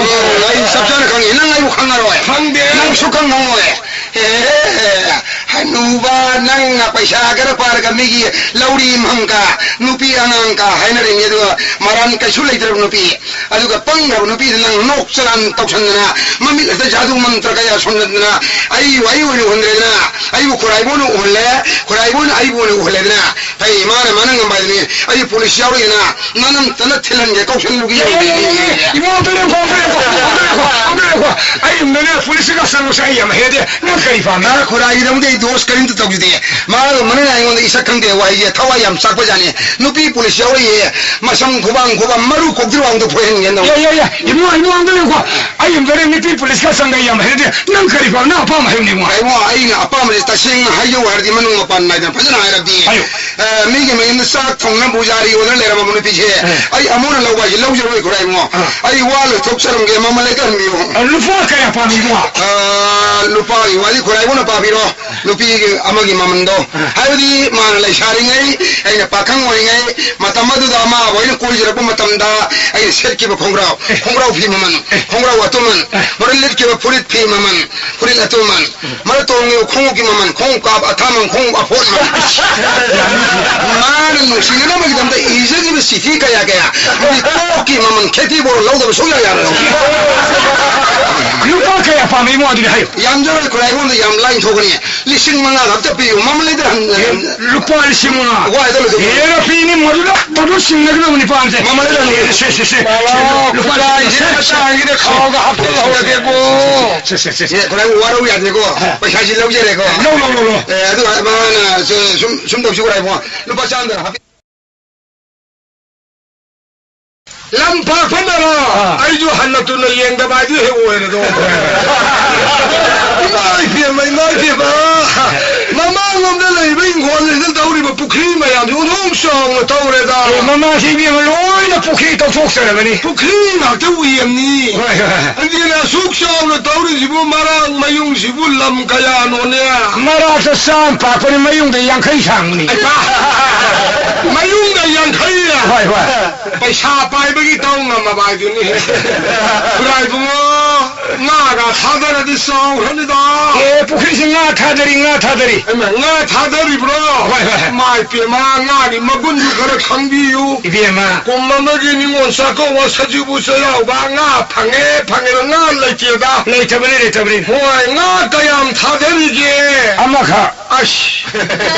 ꯎꯝ, ꯑꯩ ꯆꯞ ꯆꯥꯅ ꯈꯪꯉꯤ꯫ ꯅꯪ ꯑꯩꯕꯨ ꯈꯪꯉꯔꯣꯏ꯫ ꯈꯪꯗꯦ꯫ ꯅꯪ ꯁꯨꯛꯈꯪ ꯈꯪꯉꯣꯏ꯫ ꯑꯦ, ꯍꯅꯨꯕ, ꯅꯪꯅ ꯄꯩꯁꯥ ꯈꯔ ꯄꯥꯏꯔꯒ ꯃꯤꯒꯤ ꯂꯧꯔꯤ ꯃꯪꯀ, ꯅꯨꯄꯤ ꯑꯉꯥꯡꯀ ꯍꯥꯏꯅꯔꯤꯅꯤ, ꯑꯗꯨꯒ ꯃꯔꯥꯟ ꯀꯩꯁꯨ ꯂꯩꯇ꯭ꯔꯕ ꯅꯨꯄꯤ, ꯑꯗꯨꯒ ꯄꯪꯈ꯭ꯔꯕ ꯅꯨꯄꯤꯗ ꯅꯪ ꯅꯣꯛ ꯆꯔꯥꯟ ꯇꯧꯁꯟꯗꯅ, ꯃꯃꯤꯠ ꯑꯁꯤꯗ ꯖꯥꯗꯨ ꯃꯟꯇ꯭ꯔ ꯀꯌꯥ ꯁꯣꯟꯖꯟꯗꯅ, ꯑꯩꯕꯨ ꯑꯩ ꯑꯣꯏꯅ ꯎꯍꯟꯗ꯭ꯔꯦꯗꯅ, ꯑꯩꯕꯨ ꯈꯨꯔꯥꯏꯕꯣꯅ ꯎꯍꯜꯂꯦ, ꯈꯨꯔꯥꯏꯕꯣꯅ ꯑꯩꯕꯨ ꯑꯣꯏꯅ ꯎꯍꯜꯂꯦꯗꯅ꯫ ꯍꯩ, ꯃꯥꯅ, ꯃꯥꯅ ꯉꯝꯕ ꯍꯥꯏꯗꯨꯅꯤ꯫ ꯑꯩ ꯄꯨꯂꯤꯁ ꯌꯥꯎꯔꯛꯏꯅ, ꯅꯅꯝꯇꯅ ꯊꯤꯜꯍꯟꯒꯦ, ꯀꯧꯁꯜꯂꯨꯒꯦ꯫ ꯌꯥꯏ, ꯌꯥꯏ, ꯌꯥꯏ, ꯌꯥꯏ, ꯌꯥꯏ꯫ ꯏꯕꯨꯡꯉꯣ, ꯑꯝꯇ ꯂꯦꯞꯈꯣ, ꯑꯝꯇ ꯂꯦꯞꯈꯣ, ꯑꯝꯇ ꯂꯦꯞꯈꯣ, ꯑꯝꯇ ꯂꯦꯞꯈꯣ꯫ ꯑꯩ ꯌꯨꯝꯗꯅꯦ ꯄꯨꯂꯤꯁꯁꯤꯒ ꯆꯠꯂꯨꯁꯦ ꯑꯩ ꯌꯥꯝ ꯍꯩꯅꯗꯦ꯫ ꯅꯪ ꯀꯔꯤ ꯄꯥꯝꯃꯤ? ꯑ, ꯈꯨꯔꯥꯏꯒꯤꯗꯃꯛꯇ ꯑꯩ ꯗꯣꯁ ꯀꯔꯤꯝꯇ ꯇꯧꯖꯗꯦ꯫ ꯃꯥꯒ ꯃꯅꯤꯡ ꯑꯩꯉꯣꯟꯗ ꯏꯁꯛ ꯈꯪꯗꯦ ꯋꯥꯍꯩꯁꯦ ꯊꯋꯥꯏ ꯌꯥꯝ ꯆꯥꯛꯄꯖꯥꯠꯅꯤ꯫ ꯅꯨꯄꯤ ꯄꯨꯂꯤꯁ ꯌꯥꯎꯔꯛꯏꯌꯦ, ꯃꯁꯝ ꯈꯨꯕꯥꯡ ꯈꯨꯕꯥꯡ ꯃꯔꯨ ꯀꯣꯛꯇ꯭ꯔꯤꯕꯥꯎꯗ ꯐꯣꯏꯍꯟꯒꯦ ꯇꯧꯕ꯫ ꯌꯥꯏ, ꯌꯥꯏ, ꯌꯥꯏ꯫ ꯏꯕꯨꯡꯉꯣ, ꯏꯕꯨꯡꯉꯣ, ꯑꯝꯇ ꯂꯦꯞꯈꯣ꯫ ꯑꯩ ꯌꯨꯝꯗꯅꯦ ꯅꯨꯄꯤ ꯄꯨꯂꯤꯁꯀ ꯆꯪꯒ ꯌꯥꯝ ꯍꯩꯅꯗꯦ꯫ ꯅꯪ ꯀꯔꯤ ꯄꯥꯝ-, ꯅꯪ ꯑꯄꯥꯝꯕ ꯍꯥꯏꯌꯨꯅꯦ, ꯏꯕꯨꯡꯉꯣ꯫ ꯏꯕꯨꯡꯉꯣ, ꯑꯩꯅ ꯑꯄꯥꯝꯕꯁꯦ ꯇꯁꯦꯡꯅ ꯍꯥꯏꯖꯧ ꯍꯥꯏꯔꯗꯤ ꯃꯅꯨꯡ ꯃꯄꯥꯟ ꯅꯥꯏꯗꯅ ꯐꯖꯅ ꯍꯥꯏꯔꯕꯗꯤ, ꯍꯥꯏꯌꯨ꯫ ꯑ, ꯃꯤꯒꯤ ꯃꯌꯨꯝꯗ ꯆꯥꯛ ꯊꯣꯡꯅꯕ ꯄꯨꯖꯥꯔꯤ ꯑꯣꯏꯗꯅ ꯂꯩꯔꯝꯃꯕ ꯅꯨꯄꯤꯁꯦ, ꯑ꯫ ꯑꯩ ꯑꯃꯨꯛ ꯍꯟꯅ ꯂꯧꯕ ꯍꯥꯏꯁꯦ ꯂꯧꯖꯔꯣꯏ, ꯈꯨꯔꯥꯏ ꯏꯕꯨꯡꯉꯣ꯫ ꯑ꯫ ꯑꯩ ꯋꯥ ꯂꯣꯏꯊꯣꯛꯆꯔꯝꯒꯦ, ꯃꯃꯜ ꯂꯩꯇꯍꯟꯕꯤꯌꯨ꯫ ꯑ, ꯂꯨꯄꯥ ꯀꯌꯥ ꯄꯥꯝꯃꯤ, ꯏꯕꯨꯡꯉꯣ? ꯑ, ꯂꯨꯄꯥꯒꯤ ꯋꯥꯗꯤ ꯈꯨꯔꯥꯏ ꯏꯕꯨꯡꯅ ꯄꯥꯕꯤꯔꯣ, ꯅꯨꯄꯤꯒꯤ ꯑꯃꯒꯤ ꯃꯃꯜꯗꯣ꯫ ꯑ꯫ ꯍꯥꯏꯕꯗꯤ ꯃꯥꯅ ꯂꯩꯁꯥꯔꯤꯉꯩ, ꯑꯩꯅ ꯄꯥꯈꯪ ꯑꯣꯏꯔꯤꯉꯩ, ꯃꯇꯝ ꯑꯗꯨꯗ ꯃꯥꯕꯨ ꯑꯩꯅ ꯀꯣꯏꯖꯔꯛꯄ ꯃꯇꯝꯗ ꯑꯩꯅ ꯁꯦꯠꯈꯤꯕ ꯈꯣꯡꯒ꯭ꯔꯥꯎ, ꯑꯦ꯫ ꯈꯣꯡꯒ꯭ꯔꯥꯎ ꯐꯤ ꯃꯃꯜ, ꯑꯦ꯫ ꯈꯣꯡꯒ꯭ꯔꯥꯎ ꯑꯇꯨꯃꯟ, ꯑꯦ꯫ ꯍꯣꯔꯦꯟ ꯂꯤꯠꯈꯤꯕ ꯐꯨꯔꯤꯠ ꯐꯤ ꯃꯃꯜ, ꯐꯨꯔꯤꯠ ꯑꯇꯨꯃꯟ, ꯃꯔꯛ ꯇꯣꯡꯉꯤꯕ ꯈꯣꯡꯎꯞꯀꯤ ꯃꯃꯜ, ꯈꯣꯡꯎꯞ ꯀꯥꯞ ꯑꯊꯥꯃꯟ, ꯈꯣꯡꯎꯞ ꯑꯐꯣꯠꯃꯟ꯫ ꯃꯥꯅ ꯅꯨꯡꯁꯤꯅꯅꯕꯒꯤꯗꯃꯛꯇ ꯏꯖꯈꯤꯕ ꯆꯤꯊꯤ ꯀꯌꯥ ꯀꯌꯥ, ꯃꯤꯇꯣꯞꯀꯤ ꯃꯃꯜ ꯈꯦꯇꯤ ꯕꯣꯔ ꯂꯧꯗꯕ ꯁꯨꯡꯌꯥ ꯌꯥꯔꯣꯏ꯫ ꯂꯨꯄꯥ ꯀꯌꯥ ꯄꯥꯝꯃꯤ ꯏꯕꯨꯡꯉꯣ? ꯑꯗꯨꯗꯤ ꯍꯥꯏꯌꯨ꯫ ꯌꯥꯝꯖꯔꯣꯏ ꯈꯨꯔꯥꯏ, ꯑꯩꯉꯣꯟꯗ ꯌꯥꯝ ꯂꯥꯏꯅ ꯊꯣꯛꯀꯅꯤ꯫ ꯂꯤꯁꯤꯡ ꯃꯉꯥ ꯈꯛꯇ ꯄꯤꯌꯨ, ꯃꯃꯜ ꯂꯩꯗ ꯍꯟ-, ꯑꯦ, ꯍꯟ-, ꯂꯨꯄꯥ ꯂꯤꯁꯤꯡ ꯃꯉꯥ? ꯍꯣꯏ, ꯑꯗꯨ ꯂꯩꯗ꯫ ꯑꯦꯔꯥ, ꯄꯤꯅꯤ, ꯃꯗꯨꯗ ꯃꯗꯨ ꯁꯤꯡꯅꯒꯗꯕꯅꯤ ꯄꯥꯝꯁꯦ꯫ ꯃꯃꯜ ꯂꯩꯗ ꯍꯟ-, ꯑꯦ, ꯁꯦ, ꯁꯦ, ꯁꯦ, ꯁꯦ, ꯂꯨꯄꯥ ꯈꯨꯔꯥꯏꯁꯦ ꯂꯤꯁꯤꯡ ꯃꯇꯥꯡꯁꯤꯗ ꯈꯥꯎꯗ ꯍꯥꯞꯆꯤꯜꯍꯧꯔꯒꯦꯀꯣ꯫ ꯁꯦ, ꯁꯦ, ꯁꯦ, ꯁꯦ꯫ ꯑꯦ, ꯈꯨꯔꯥꯏ ꯋꯥꯔꯧ ꯌꯥꯗꯦꯀꯣ꯫ ꯑꯦ꯫ ꯄꯩꯁꯥꯁꯤ ꯂꯧꯖꯔꯦꯀꯣ꯫ ꯂꯧ, ꯂꯧ, ꯂꯧ, ꯂꯧ꯫ ꯑꯦ, ꯑꯗꯨ ꯃꯥꯅ ꯁꯨꯝ, ꯁꯨꯝ ꯇꯧꯁꯤ ꯈꯨꯔꯥꯏ ꯏꯕꯨꯡꯉꯣ꯫ ꯂꯨꯄꯥ ꯆꯥꯝꯗ ꯍꯥꯞꯄꯤ-, ꯂꯝ ꯄꯥꯛꯄꯅꯔꯣ? ꯑꯥ꯫ ꯑꯩꯁꯨ ꯍꯟꯅ ꯇꯨꯅ ꯌꯦꯡꯗꯕ ꯍꯥꯏꯗꯨ ꯍꯦꯛ ꯑꯣꯏꯔꯦꯗꯣ꯫ ꯏꯃꯥ ꯏꯕꯦꯝꯃ, ꯏꯃꯥ ꯏꯕꯦꯝꯃ꯫ ꯃꯃꯥꯡꯂꯣꯝꯗ ꯂꯩꯕ ꯏꯪꯈꯣꯜꯁꯤꯗ ꯇꯧꯔꯤꯕ ꯄꯨꯈ꯭ꯔꯤ ꯃꯌꯥꯝꯁꯤ ꯑꯣꯟꯊꯣꯛ ꯆꯥꯎꯅ ꯇꯧꯔꯦꯗ꯫ ꯑꯦ, ꯃꯃꯥꯡꯁꯤ ꯏꯕꯦꯝꯃ ꯂꯣꯏꯅ ꯄꯨꯈ꯭ꯔꯤ ꯇꯧꯊꯣꯛꯆꯔꯕꯅꯤ꯫ ꯄꯨꯈ꯭ꯔꯤ ꯉꯥꯛꯇ ꯎꯌꯦꯝꯅꯤ꯫ ꯍꯣꯏ, ꯍꯣꯏ꯫ ꯑꯗꯨꯅ ꯑꯁꯨꯛ ꯆꯥꯎꯅ ꯇꯧꯔꯤꯁꯤꯕꯨ ꯃꯔꯥꯡ ꯃꯌꯨꯡꯁꯤꯕꯨ ꯂꯝ ꯀꯌꯥꯅꯣꯅꯦ? ꯃꯔꯥꯛꯇ ꯆꯥꯝ ꯄꯥꯛꯄꯅꯤ, ꯃꯌꯨꯡꯗ ꯌꯥꯡꯈꯩ ꯁꯥꯡꯕꯅꯤ꯫ ꯑꯩ ꯄꯥ-, ꯃꯌꯨꯡꯗ ꯌꯥꯡꯈꯩ? ꯍꯣꯏ, ꯍꯣꯏ꯫ ꯄꯩꯁꯥ ꯄꯥꯏꯕꯒꯤ ꯇꯧ ꯉꯝꯃꯕ ꯍꯥꯏꯗꯨꯅꯤ꯫ ꯈꯨꯔꯥꯏꯕꯨꯡꯉꯣ, ꯉꯥꯒ ꯊꯥꯗꯔꯗꯤ ꯆꯥꯎꯈ꯭ꯔꯅꯤꯗ꯫ ꯑꯦ, ꯄꯨꯈ꯭ꯔꯤꯁꯤ ꯉꯥ ꯊꯥꯗꯔꯤ, ꯉꯥ ꯊꯥꯗꯔꯤ꯫ ꯍꯩꯃꯥ, ꯉꯥ ꯊꯥꯗꯔꯤꯕ꯭ꯔꯣ? ꯍꯣꯏ, ꯍꯣꯏ, ꯍꯣꯏ꯫ ꯃꯥꯏ ꯄꯦꯝꯃ, ꯉꯥꯒꯤ ꯃꯒꯨꯟꯁꯨ ꯈꯔ ꯈꯪꯕꯤꯌꯨ꯫ ꯏꯕꯦꯝꯃ꯫ ꯀꯨꯝ ꯑꯃꯒꯤ ꯅꯤꯉꯣꯜ ꯆꯥꯛꯀꯧꯕ ꯁꯖꯤꯕꯨ ꯆꯩꯔꯥꯎꯕ ꯉꯥ ꯐꯪꯉꯦ, ꯐꯪꯉꯦ, ꯉꯥ ꯂꯩꯇꯦꯗ꯫ ꯂꯩꯇꯕꯅꯤ, ꯂꯩꯇꯕꯅꯤ꯫ ꯍꯣꯏ, ꯉꯥ ꯀꯌꯥꯝ ꯊꯥꯗꯔꯤꯒꯦ? ꯑꯃꯈꯛ꯫ ꯑꯁ!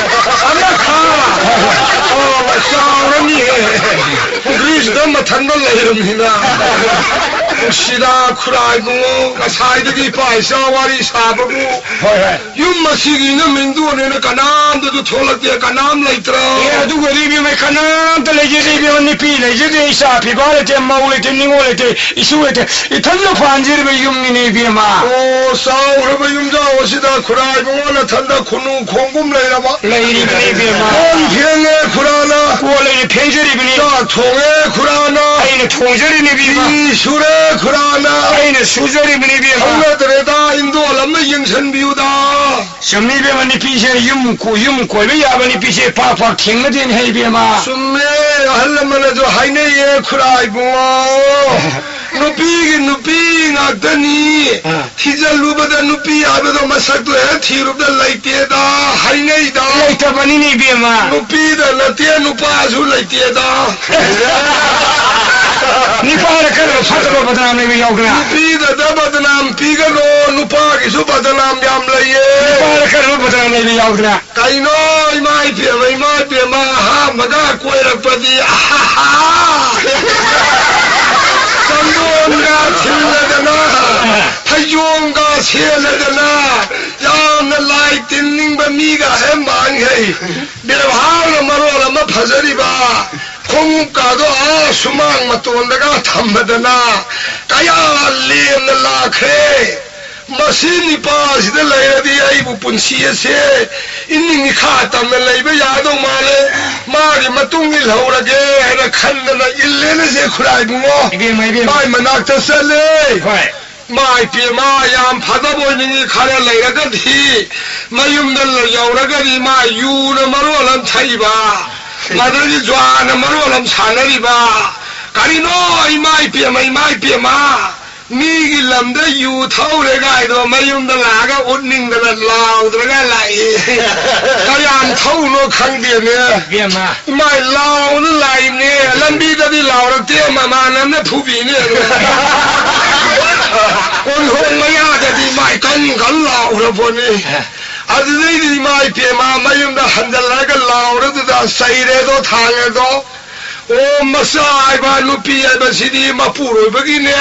ꯑꯃꯈꯛ! ꯑꯣ, ꯆꯥꯎꯔꯅꯤꯍꯦ꯫ ꯄꯨꯈ꯭ꯔꯤꯁꯤꯗ ꯃꯊꯟꯇ ꯂꯩꯔꯝꯃꯤꯅ꯫ ꯅꯨꯡꯁꯤꯗ ꯈꯨꯔꯥꯏ ꯏꯕꯨꯡꯉꯣ, ꯉꯁꯥꯏꯗꯒꯤ ꯏꯄꯥ ꯏꯆꯥ ꯋꯥꯔꯤ ꯁꯥꯕꯕꯨ꯫ ꯍꯣꯏ, ꯍꯣꯏ꯫ ꯌꯨꯝ ꯑꯁꯤꯒꯤ ꯏꯅ ꯃꯤꯡꯗꯣꯟꯅꯦꯅ ꯀꯅꯥꯝꯇꯁꯨ ꯊꯣꯛꯂꯛꯇꯦ, ꯀꯅꯥꯝ ꯂꯩꯇ꯭ꯔꯣ? ꯑꯦ, ꯑꯗꯨꯒꯗꯤ ꯏꯕꯦꯝꯃ, ꯀꯅꯥꯝꯇ ꯂꯩꯖꯗꯦ ꯏꯕꯦꯝꯃ, ꯅꯨꯄꯤ ꯂꯩꯖꯗꯦ, ꯏꯆꯥ ꯄꯤꯕꯥ ꯂꯩꯇꯦ, ꯃꯧ ꯂꯩꯇꯦ, ꯅꯤꯉꯣꯜ ꯂꯩꯇꯦ, ꯏꯁꯨ ꯂꯩꯇꯦ, ꯏꯊꯟꯗ ꯄꯥꯟꯖꯔꯤꯕ ꯌꯨꯝꯅꯤꯅꯦ ꯏꯕꯦꯝꯃ꯫ ꯑꯣ, ꯆꯥꯎꯈ꯭ꯔꯕ ꯌꯨꯝꯖꯥꯎ ꯑꯁꯤꯗ ꯈꯨꯔꯥꯏ ꯏꯕꯨꯡꯉꯣ ꯅꯊꯟꯗ ꯈꯨꯅꯨ ꯈꯣꯡꯒꯨꯝ ꯂꯩꯔꯕ? ꯂꯩꯔꯤꯕꯅꯤ ꯏꯕꯦꯝꯃ꯫ ꯀꯣꯟ ꯐꯦꯡꯉꯦ ꯈꯨꯔꯥꯅ꯫ ꯀꯣꯟ ꯑꯩꯅ ꯐꯦꯡꯖꯔꯤꯕꯅꯤ꯫ ꯆꯥꯛ ꯊꯣꯡꯉꯦ ꯈꯨꯔꯥꯅ꯫ ꯑꯩꯅ ꯊꯣꯡꯖꯔꯤꯅꯤ ꯏꯕꯦꯝꯃ꯫ ꯐꯤ ꯁꯨꯔꯦ ꯈꯨꯔꯥꯅ꯫ ꯑꯩꯅ ꯁꯨꯖꯔꯤꯕꯅꯤ ꯏꯕꯦꯝꯃ꯫ ꯈꯪꯅꯗ꯭ꯔꯦꯗ, ꯏꯟꯗꯣꯜ ꯑꯃ ꯌꯦꯡꯁꯤꯟꯕꯤꯌꯨꯗ꯫ ꯆꯨꯝꯃꯤ ꯏꯕꯦꯝꯃ, ꯅꯨꯄꯤꯁꯦ ꯌꯨꯝ ꯀꯣ-, ꯌꯨꯝ ꯀꯣꯏꯕ ꯌꯥꯕ ꯅꯨꯄꯤꯁꯦ ꯄꯥꯛ ꯄꯥꯛ ꯊꯦꯡꯅꯗꯦꯅꯦ ꯍꯦ ꯏꯕꯦꯝꯃ꯫ ꯆꯨꯝꯃꯦ, ꯑꯍꯜ ꯂꯃꯟꯅꯁꯨ ꯍꯥꯏꯅꯩꯌꯦ ꯈꯨꯔꯥ ꯏꯕꯨꯡꯉꯣ꯫ ꯅꯨꯄꯤꯒꯤ ꯅꯨꯄꯤ ꯉꯥꯛꯇꯅꯤ꯫ ꯑꯥ꯫ ꯊꯤꯖꯤꯜꯂꯨꯕꯗ ꯅꯨꯄꯤ ꯍꯥꯏꯕꯗꯣ ꯃꯁꯛꯇꯣ ꯍꯦꯛ ꯊꯤꯔꯨꯕꯗ ꯂꯩꯇꯦꯗ ꯍꯥꯏꯅꯩꯗ꯫ ꯂꯩꯇꯕꯅꯤꯅꯦ ꯏꯕꯦꯝꯃ꯫ ꯅꯨꯄꯤꯗ ꯅꯠꯇꯦ ꯅꯨꯄꯥꯁꯨ ꯂꯩꯇꯦꯗ꯫ ꯅꯨꯄꯥꯗ ꯀꯔꯝꯕ ꯐꯠꯇꯕ ꯕꯗꯅꯥꯝ ꯂꯩꯕ ꯌꯥꯎꯗꯅ? ꯅꯨꯄꯤꯗꯗ ꯕꯗꯅꯥꯝ ꯄꯤꯒꯅꯣ, ꯅꯨꯄꯥꯒꯤꯁꯨ ꯕꯗꯅꯥꯝ ꯌꯥꯝ ꯂꯩꯌꯦ꯫ ꯅꯨꯄꯥꯗ ꯀꯔꯝꯕ ꯕꯗꯅꯥꯝ ꯂꯩꯕ ꯌꯥꯎꯗꯅ? ꯀꯩꯅꯣ, ꯏꯃꯥ ꯏꯕꯦꯝꯃ, ꯏꯃꯥ ꯏꯕꯦꯝꯃ, ꯑꯍꯥꯟꯕꯒ ꯀꯣꯏꯔꯛꯄꯗꯤ, ꯑꯍꯥꯍꯥ! ꯆꯟꯗꯣꯟꯒ ꯊꯤꯜꯂꯗꯅ, ꯐꯩꯖꯣꯝꯒ ꯁꯦꯠꯂꯗꯅ, ꯌꯥꯝꯅ ꯂꯥꯏ ꯇꯤꯟꯅꯤꯡꯕ ꯃꯤꯒ ꯍꯦꯛ ꯃꯥꯟꯈꯩ꯫ ꯕꯦꯕꯥꯔꯅ ꯃꯔꯣꯜ ꯑꯃ ꯐꯖꯔꯤꯕ, ꯈꯣꯡꯎꯞꯀꯥꯗꯣ ꯑꯥ ꯁꯨꯃꯥꯡ ꯃꯇꯣꯟꯗꯒ ꯊꯝꯃꯗꯅ ꯀꯌꯥ ꯂꯦꯝꯅ ꯂꯥꯛꯈ꯭ꯔꯦ꯫ ꯃꯁꯤ ꯅꯤꯄꯥꯁꯤꯗ ꯂꯩꯔꯗꯤ ꯑꯩꯕꯨ ꯄꯨꯟꯁꯤ ꯑꯁꯦ ꯏꯅꯤꯡ ꯏꯈꯥ ꯇꯝꯅ ꯂꯩꯕ ꯌꯥꯗꯧ ꯃꯥꯜꯂꯦ꯫ ꯃꯥꯒꯤ ꯃꯇꯨꯡ ꯏꯜꯍꯧꯔꯒꯦ ꯍꯥꯏꯅ ꯈꯟꯗꯅ ꯏꯜꯂꯦꯅꯦ ꯁꯦ ꯈꯨꯔꯥꯏꯕꯨꯡꯉꯣ꯫ ꯏꯕꯦꯝꯃ, ꯏꯕꯦꯝꯃ꯫ ꯃꯥꯏ ꯃꯅꯥꯛꯇ ꯆꯠꯂꯦ꯫ ꯍꯣꯏ꯫ ꯃꯥꯏ ꯄꯦꯝꯃ, ꯌꯥꯝ ꯐꯗꯕ ꯑꯣꯏꯅꯤꯡꯉꯤ꯫ ꯈꯔ ꯂꯩꯔꯒꯗꯤ ꯃꯌꯨꯝꯗ ꯌꯧꯔꯒꯗꯤ ꯃꯥ ꯌꯨꯅ ꯃꯔꯣꯜ ꯑꯃ ꯊꯛꯏꯕ, ꯃꯗꯨꯗꯒꯤ ꯖ꯭ꯋꯥꯅ ꯃꯔꯣꯜ ꯑꯃ ꯁꯥꯟꯅꯔꯤꯕ꯫ ꯀꯔꯤꯅꯣ, ꯏꯃꯥ ꯏꯄꯦꯝꯃ, ꯏꯃꯥ ꯏꯄꯦꯝꯃ, ꯃꯤꯒꯤ ꯂꯝꯗ ꯌꯨ ꯊꯛꯎꯔꯦ ꯀꯥꯏꯗꯣ ꯃꯌꯨꯝꯗ ꯂꯥꯛꯑꯒ ꯎꯠꯅꯤꯡꯗꯅ ꯂꯥꯎꯗ꯭ꯔꯒ ꯂꯥꯛꯏ꯫ ꯀꯌꯥꯝ ꯊꯛꯎꯅꯣ ꯈꯪꯗꯦꯅꯦ꯫ ꯏꯕꯦꯝꯃ꯫ ꯏꯃꯥꯏ, ꯂꯥꯎꯅ ꯂꯥꯛꯏꯅꯦ꯫ ꯂꯝꯕꯤꯗꯗꯤ ꯂꯥꯎꯔꯛꯇꯦ, ꯃꯃꯥꯟꯅꯕꯅ ꯐꯨꯕꯤꯅꯦ꯫ ꯀꯣꯟꯊꯣꯡ ꯃꯌꯥꯗꯗꯤ ꯃꯥꯏ ꯀꯟ ꯀꯟ ꯂꯥꯎꯔ ꯄꯣꯠꯅꯤ꯫ ꯑꯗꯨꯗꯩꯗꯤ ꯏꯃꯥ ꯏꯄꯦꯝꯃ ꯃꯌꯨꯝꯗ ꯍꯟꯖꯜꯂꯛꯑꯒ ꯂꯥꯎꯔꯗꯨꯗ ꯆꯩꯔꯦꯗꯣ, ꯊꯥꯡꯉꯦꯗꯣ꯫ ꯑꯣ, ꯃꯆꯥ ꯍꯥꯏꯕ, ꯅꯨꯄꯤ ꯍꯥꯏꯕꯁꯤꯗꯤ ꯃꯄꯨꯔꯣꯏꯕꯒꯤꯅꯦ,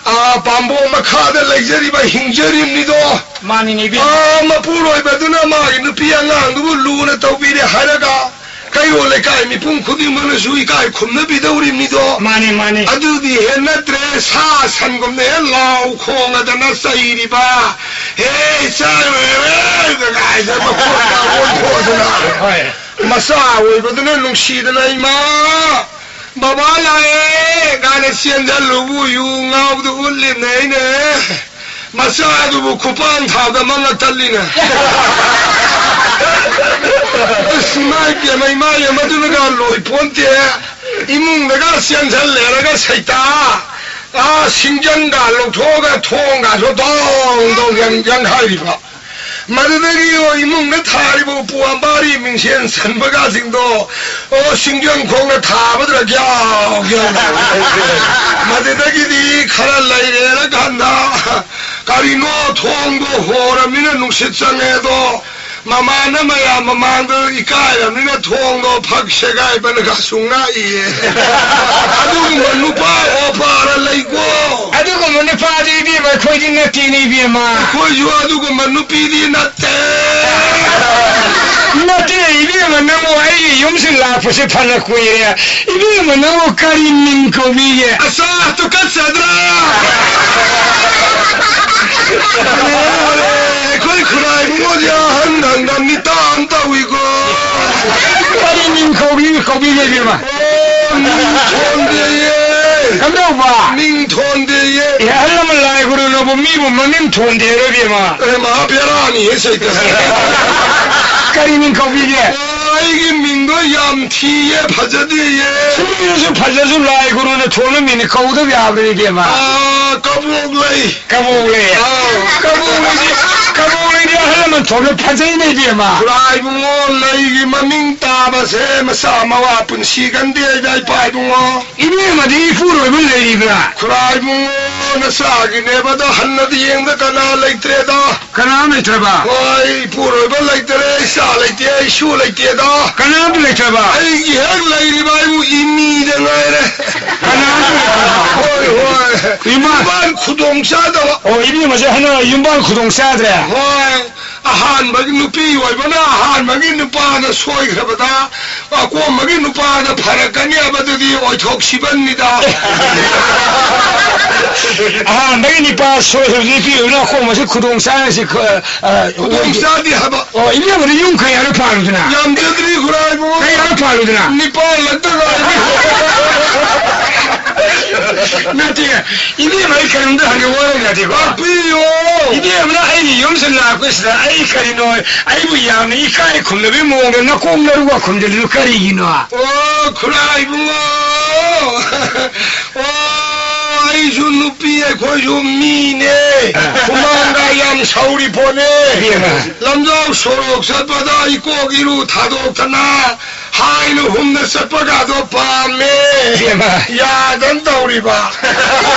ꯑꯥ, ꯄꯥꯝꯕꯣꯝ ꯃꯈꯥꯗ ꯂꯩꯖꯔꯤꯕ ꯍꯤꯡꯖꯔꯤꯕꯅꯤꯗꯣ꯫ ꯃꯥꯅꯤꯅꯦ, ꯏꯕꯦꯝꯃ꯫ ꯑꯥ, ꯃꯄꯨꯔꯣꯏꯕꯗꯨꯅ ꯃꯥꯒꯤ ꯅꯨꯄꯤ ꯑꯉꯥꯡꯗꯨꯕꯨ ꯂꯨꯅ ꯇꯧꯕꯤꯔꯦ ꯍꯥꯏꯔꯒ, ꯀꯩꯔꯣꯜ ꯂꯩꯀꯥꯏ ꯃꯤꯄꯨꯝ ꯈꯨꯗꯤꯡꯃꯛꯅꯁꯨ ꯏꯀꯥꯏ ꯈꯨꯝꯅꯕꯤꯗꯧꯔꯤꯕꯅꯤꯗꯣ꯫ ꯃꯥꯅꯦ, ꯃꯥꯅꯦ꯫ ꯑꯗꯨꯗꯤ ꯍꯦꯛ ꯅꯠꯇ꯭ꯔꯦ, ꯁꯥ ꯁꯟꯒꯨꯝꯅ ꯍꯦꯛ ꯂꯥꯎ ꯈꯣꯡꯉꯗꯅ ꯆꯩꯔꯤꯕ, "ꯍꯦ, ꯆꯥꯔꯣꯏ, ꯀꯥꯏꯗ ꯃꯈꯣꯟꯒ ꯑꯣꯟꯊꯣꯛꯑꯗꯅ꯫ ꯍꯣꯏ꯫ ꯃꯆꯥ ꯑꯣꯏꯕꯗꯨꯅ ꯅꯨꯡꯁꯤꯗꯅ, 'ꯏꯃꯥ, ꯕꯕꯥ ꯂꯥꯛꯑꯦ,' ꯀꯥꯏꯅ ꯆꯦꯟꯁꯤꯜꯂꯨꯕꯨ ꯌꯨ ꯉꯥꯎꯕꯗꯨ ꯎꯠꯂꯤꯕꯅꯦ ꯑꯩꯅ꯫ ꯃꯆꯥꯗꯨꯕꯨ ꯈꯨꯄꯥꯡ ꯊꯥꯕꯗ ꯃꯉꯛ ꯇꯠꯂꯤꯅꯦ꯫ ꯑꯁ, ꯏꯃꯥ ꯏꯕꯦꯝꯃ, ꯏꯃꯥ ꯏꯕꯦꯝꯃ, ꯃꯗꯨꯅꯒ ꯂꯣꯏ ꯄꯣꯟꯇꯦ꯫ ꯏꯃꯨꯡꯗꯒ ꯆꯦꯟꯁꯤꯜꯂꯦꯔꯒ ꯁꯩꯇꯥ, ꯑꯥ, ꯁꯤꯡꯖꯪꯒ ꯂꯧꯊꯣꯛꯑꯒ ꯊꯣꯡꯒꯁꯨ ꯗꯣꯡ ꯗꯣꯡ ꯌꯪ-, ꯌꯪꯈꯥꯏꯔꯤꯕ꯫ ꯃꯗꯨꯗꯒꯤ ꯏꯃꯨꯡꯗ ꯊꯥꯔꯤꯕ ꯎꯄꯨ ꯑꯝꯕꯥꯔꯤ ꯃꯤꯡꯁꯦꯟ ꯁꯟꯕꯒꯁꯤꯡꯗꯣ, ꯑꯣ, ꯁꯤꯡꯖꯪꯈꯣꯡꯅ ꯊꯥꯕꯗ꯭ꯔꯥ ꯒ꯭ꯌꯥꯎ ꯒ꯭ꯌꯥꯎ ꯂꯥꯎꯏ꯫ ꯃꯗꯨꯗꯒꯤꯗꯤ ꯈꯔ ꯂꯩꯔꯦꯔꯀꯥꯟꯗ, ꯀꯔꯤꯅꯣ, ꯊꯣꯡꯗꯣ ꯍꯣꯔꯕꯅꯤꯅ ꯅꯨꯡꯁꯤꯠ ꯆꯪꯉꯦꯗꯣ, ꯃꯃꯥꯅ ꯃꯌꯥꯝ ꯃꯃꯥꯡꯗ ꯏꯀꯥꯏꯔꯕꯅꯤꯅ ꯊꯣꯡꯗꯣ ꯐꯛ ꯁꯦꯒꯥꯏꯕꯅꯒꯁꯨ ꯉꯥꯛꯏꯌꯦ꯫ ꯑꯗꯨꯒꯨꯝꯕ ꯅꯨꯄꯥ ꯑꯣꯄꯥꯔ ꯂꯩꯀꯣ꯫ ꯑꯗꯨꯒꯨꯝꯕ ꯅꯨꯄꯥꯗꯤ ꯏꯕꯦꯝꯃ ꯑꯩꯈꯣꯏꯗꯤ ꯅꯠꯇꯦꯅꯦ ꯏꯕꯦꯝꯃ꯫ ꯑꯩꯈꯣꯏꯁꯨ ꯑꯗꯨꯒꯨꯝꯕ ꯅꯨꯄꯤꯗꯤ ꯅꯠꯇꯦ꯫ ꯅꯠꯇꯦ ꯏꯕꯦꯝꯃ, ꯅꯪꯕꯨ ꯑꯩꯒꯤ ꯌꯨꯝꯁꯤ ꯂꯥꯛꯄꯁꯦ ꯐꯅ ꯀꯨꯏꯔꯦ꯫ ꯏꯕꯦꯝꯃ, ꯅꯪꯕꯨ ꯀꯔꯤ ꯃꯤꯡ ꯀꯧꯕꯤꯒꯦ? ꯑꯁꯥ, ꯇꯨꯀꯠꯆꯗ꯭ꯔꯥ? ꯑꯦ, ꯑꯩꯈꯣꯏ ꯈꯨꯔꯥꯏ ꯏꯕꯨꯡꯉꯣꯗꯤ ꯑꯍꯟ ꯍꯪꯒꯥꯝ ꯅꯤꯇꯥ ꯑꯃ ꯇꯧꯏꯀꯣ꯫ ꯀꯔꯤ ꯃꯤꯡ ꯀꯧꯕꯤ-, ꯀꯧꯕꯤꯒꯦ ꯏꯕꯦꯝꯃ? ꯑꯣ, ꯃꯤꯡ ꯊꯣꯟꯗꯦꯌꯦ꯫ ꯀꯝꯗꯧꯕ? ꯃꯤꯡ ꯊꯣꯟꯗꯦꯌꯦ꯫ ꯑꯦ, ꯑꯍꯜ ꯑꯃ ꯂꯥꯏ ꯒꯨꯔꯨꯅꯕꯨ ꯃꯤꯕꯨ ꯃꯃꯤꯡ ꯊꯣꯟꯗꯦ ꯍꯥꯏꯔꯣ ꯏꯕꯦꯝꯃ? ꯑꯦ, ꯃꯍꯥ ꯕꯦꯔꯥꯅꯤꯍꯦ ꯁꯩꯇ꯫ ꯀꯔꯤ ꯃꯤꯡ ꯀꯧꯕꯤꯒꯦ? ꯑꯣ, ꯑꯩꯒꯤ ꯃꯤꯡꯗꯣ ꯌꯥꯝ ꯊꯤꯌꯦ, ꯐꯖꯗꯦꯌꯦ꯫ ꯊꯤꯔꯁꯨ ꯐꯖꯁꯨ ꯂꯥꯏ ꯒꯨꯔꯨꯅ ꯊꯣꯟꯕ ꯃꯤꯡꯅꯤ, ꯀꯧꯗꯕ ꯌꯥꯕ꯭ꯔꯥ ꯏꯕꯦꯝꯃ? ꯑꯥ, ꯀꯕꯣꯛ ꯂꯩ꯫ ꯀꯕꯣꯛ ꯂꯩ꯫ ꯑꯥ꯫ ꯀꯕꯣꯛ ꯂꯩꯗꯤ, ꯀꯕꯣꯛ ꯂꯩꯗꯤ ꯑꯍꯜ ꯂꯃꯟ ꯊꯣꯟꯕ ꯐꯖꯩꯅꯦ ꯏꯕꯦꯝꯃ꯫ ꯈꯨꯔꯥꯏ ꯏꯕꯨꯡꯉꯣ, ꯂꯩꯒꯤ ꯃꯃꯤꯡ ꯇꯥꯕꯁꯦ ꯃꯆꯥ ꯃꯋꯥ ꯄꯨꯟꯁꯤ ꯒꯟꯗꯦ ꯏꯃꯥ ꯏꯄꯥ ꯏꯕꯨꯡꯉꯣ꯫ ꯏꯕꯦꯝꯃꯗꯤ ꯏꯄꯨꯔꯣꯏꯕ ꯂꯩꯔꯤꯕ꯭ꯔꯥ? ꯈꯨꯔꯥꯏ ꯏꯕꯨꯡꯉꯣ, ꯅꯆꯥꯒꯤꯅꯦꯕ, ꯑꯗꯣ ꯍꯟꯅꯗꯤ ꯌꯦꯡꯗ ꯀꯅꯥ ꯂꯩꯇ꯭ꯔꯦꯗ꯫ ꯀꯅꯥꯝ ꯂꯩꯇ꯭ꯔꯕ? ꯍꯣꯏ, ꯏꯄꯨꯔꯣꯏꯕ ꯂꯩꯇꯔꯦ, ꯏꯆꯥ ꯂꯩꯇꯦ, ꯏꯁꯨ ꯂꯩꯇꯦꯗ꯫ ꯀꯅꯥꯝꯇ ꯂꯩꯇ꯭ꯔꯕ? ꯑꯩꯒꯤ ꯍꯦꯛ ꯂꯩꯔꯤꯕ ꯑꯩꯕꯨ ꯏꯃꯤꯗ ꯉꯥꯏꯔꯦ꯫ ꯀꯅꯥꯝꯇ ꯂꯩꯇ꯭ꯔꯕ? ꯍꯣꯏ, ꯍꯣꯏ꯫ ꯏꯃꯥ꯫ ꯌꯨꯝꯕꯥꯟ ꯈꯨꯗꯣꯡ ꯆꯥꯗꯕ꯫ ꯑꯣ, ꯏꯕꯦꯝꯃꯁꯦ ꯍꯟꯗꯛ ꯌꯨꯝꯕꯥꯟ ꯈꯨꯗꯣꯡ ꯆꯥꯗ꯭ꯔꯦ? ꯍꯣꯏ꯫ ꯑꯍꯥꯟꯕꯒꯤ ꯅꯨꯄꯤ ꯑꯣꯏꯕꯅ ꯑꯍꯥꯟꯕꯒꯤ ꯅꯨꯄꯥꯅ ꯁꯣꯏꯈ꯭ꯔꯕꯗ, ꯑꯀꯣꯟꯕꯒꯤ ꯅꯨꯄꯥꯅ ꯐꯔꯛꯀꯅꯤ ꯍꯥꯏꯕꯗꯨꯗꯤ ꯑꯣꯏꯊꯣꯛꯁꯤꯕꯟꯅꯤꯗ꯫ ꯑꯍꯥꯟꯕꯒꯤ ꯅꯨꯄꯥ ꯁꯣꯏꯈ꯭ꯔꯕꯗꯤ ꯅꯨꯄꯤ ꯑꯣꯏꯕꯅ ꯑꯀꯣꯟꯕꯁꯤ ꯈꯨꯗꯣꯡ ꯆꯥꯔꯁꯤ, ꯑ, ꯑ, ꯈꯨꯗꯣꯡ ꯆꯥꯗꯦ ꯍꯥꯏꯕ꯫ ꯑꯣ, ꯏꯕꯦꯝꯃꯗꯤ ꯌꯨꯝ ꯀꯌꯥꯔꯛ ꯄꯥꯜꯂꯨꯗꯅ? ꯌꯥꯝꯖꯗ꯭ꯔꯤ ꯈꯨꯔꯥꯏꯕꯨ꯫ ꯀꯌꯥꯔꯛ ꯄꯥꯜꯂꯨꯗꯅ? ꯅꯤꯄꯥꯜ ꯂꯛꯇ ꯉꯥꯏꯔꯤ꯫ ꯅꯠꯇꯦ, ꯏꯕꯦꯝꯃ, ꯑꯩ ꯀꯔꯤꯝꯇ ꯍꯪꯒꯦ, ꯋꯥꯔꯧ ꯌꯥꯗꯦꯀꯣ? ꯇꯥꯛꯄꯤꯌꯣ꯫ ꯏꯕꯦꯝꯃꯅ ꯑꯩꯒꯤ ꯌꯨꯝꯁꯤꯗ ꯂꯥꯛꯄꯁꯤꯗ ꯑꯩ ꯀꯔꯤꯅꯣ, ꯑꯩꯕꯨ ꯌꯥꯝꯅ ꯏꯀꯥꯏ ꯈꯨꯝꯅꯕꯒꯤ ꯃꯑꯣꯡꯗ ꯅꯀꯣꯡ ꯅꯔꯨꯒ ꯈꯨꯝꯖꯤꯜꯂꯤꯗꯨ ꯀꯔꯤꯒꯤꯅꯣ? ꯑꯣ, ꯈꯨꯔꯥꯏꯕꯨꯡꯉꯣ꯫ ꯑꯣ, ꯅꯨꯄꯤꯁꯨ ꯅꯨꯄꯤ, ꯑꯩꯈꯣꯏꯁꯨ ꯃꯤꯅꯦ꯫ ꯑ꯫ ꯍꯨꯃꯥꯡꯒ ꯌꯥꯝ ꯁꯧꯔꯤ ꯄꯣꯠꯅꯦ꯫ ꯏꯕꯦꯝꯃ꯫ ꯂꯝꯖꯥꯎ ꯁꯣꯔꯣꯛ ꯆꯠꯄꯗ ꯏꯀꯣꯛ ꯏꯔꯨ ꯊꯥꯗꯣꯛꯇꯅ ꯍꯥꯏꯅ ꯍꯨꯝꯅ ꯆꯠꯄꯒꯗꯣ ꯄꯥꯝꯃꯦ꯫ ꯏꯕꯦꯝꯃ꯫ ꯌꯥꯗꯅ ꯇꯧꯔꯤꯕ꯫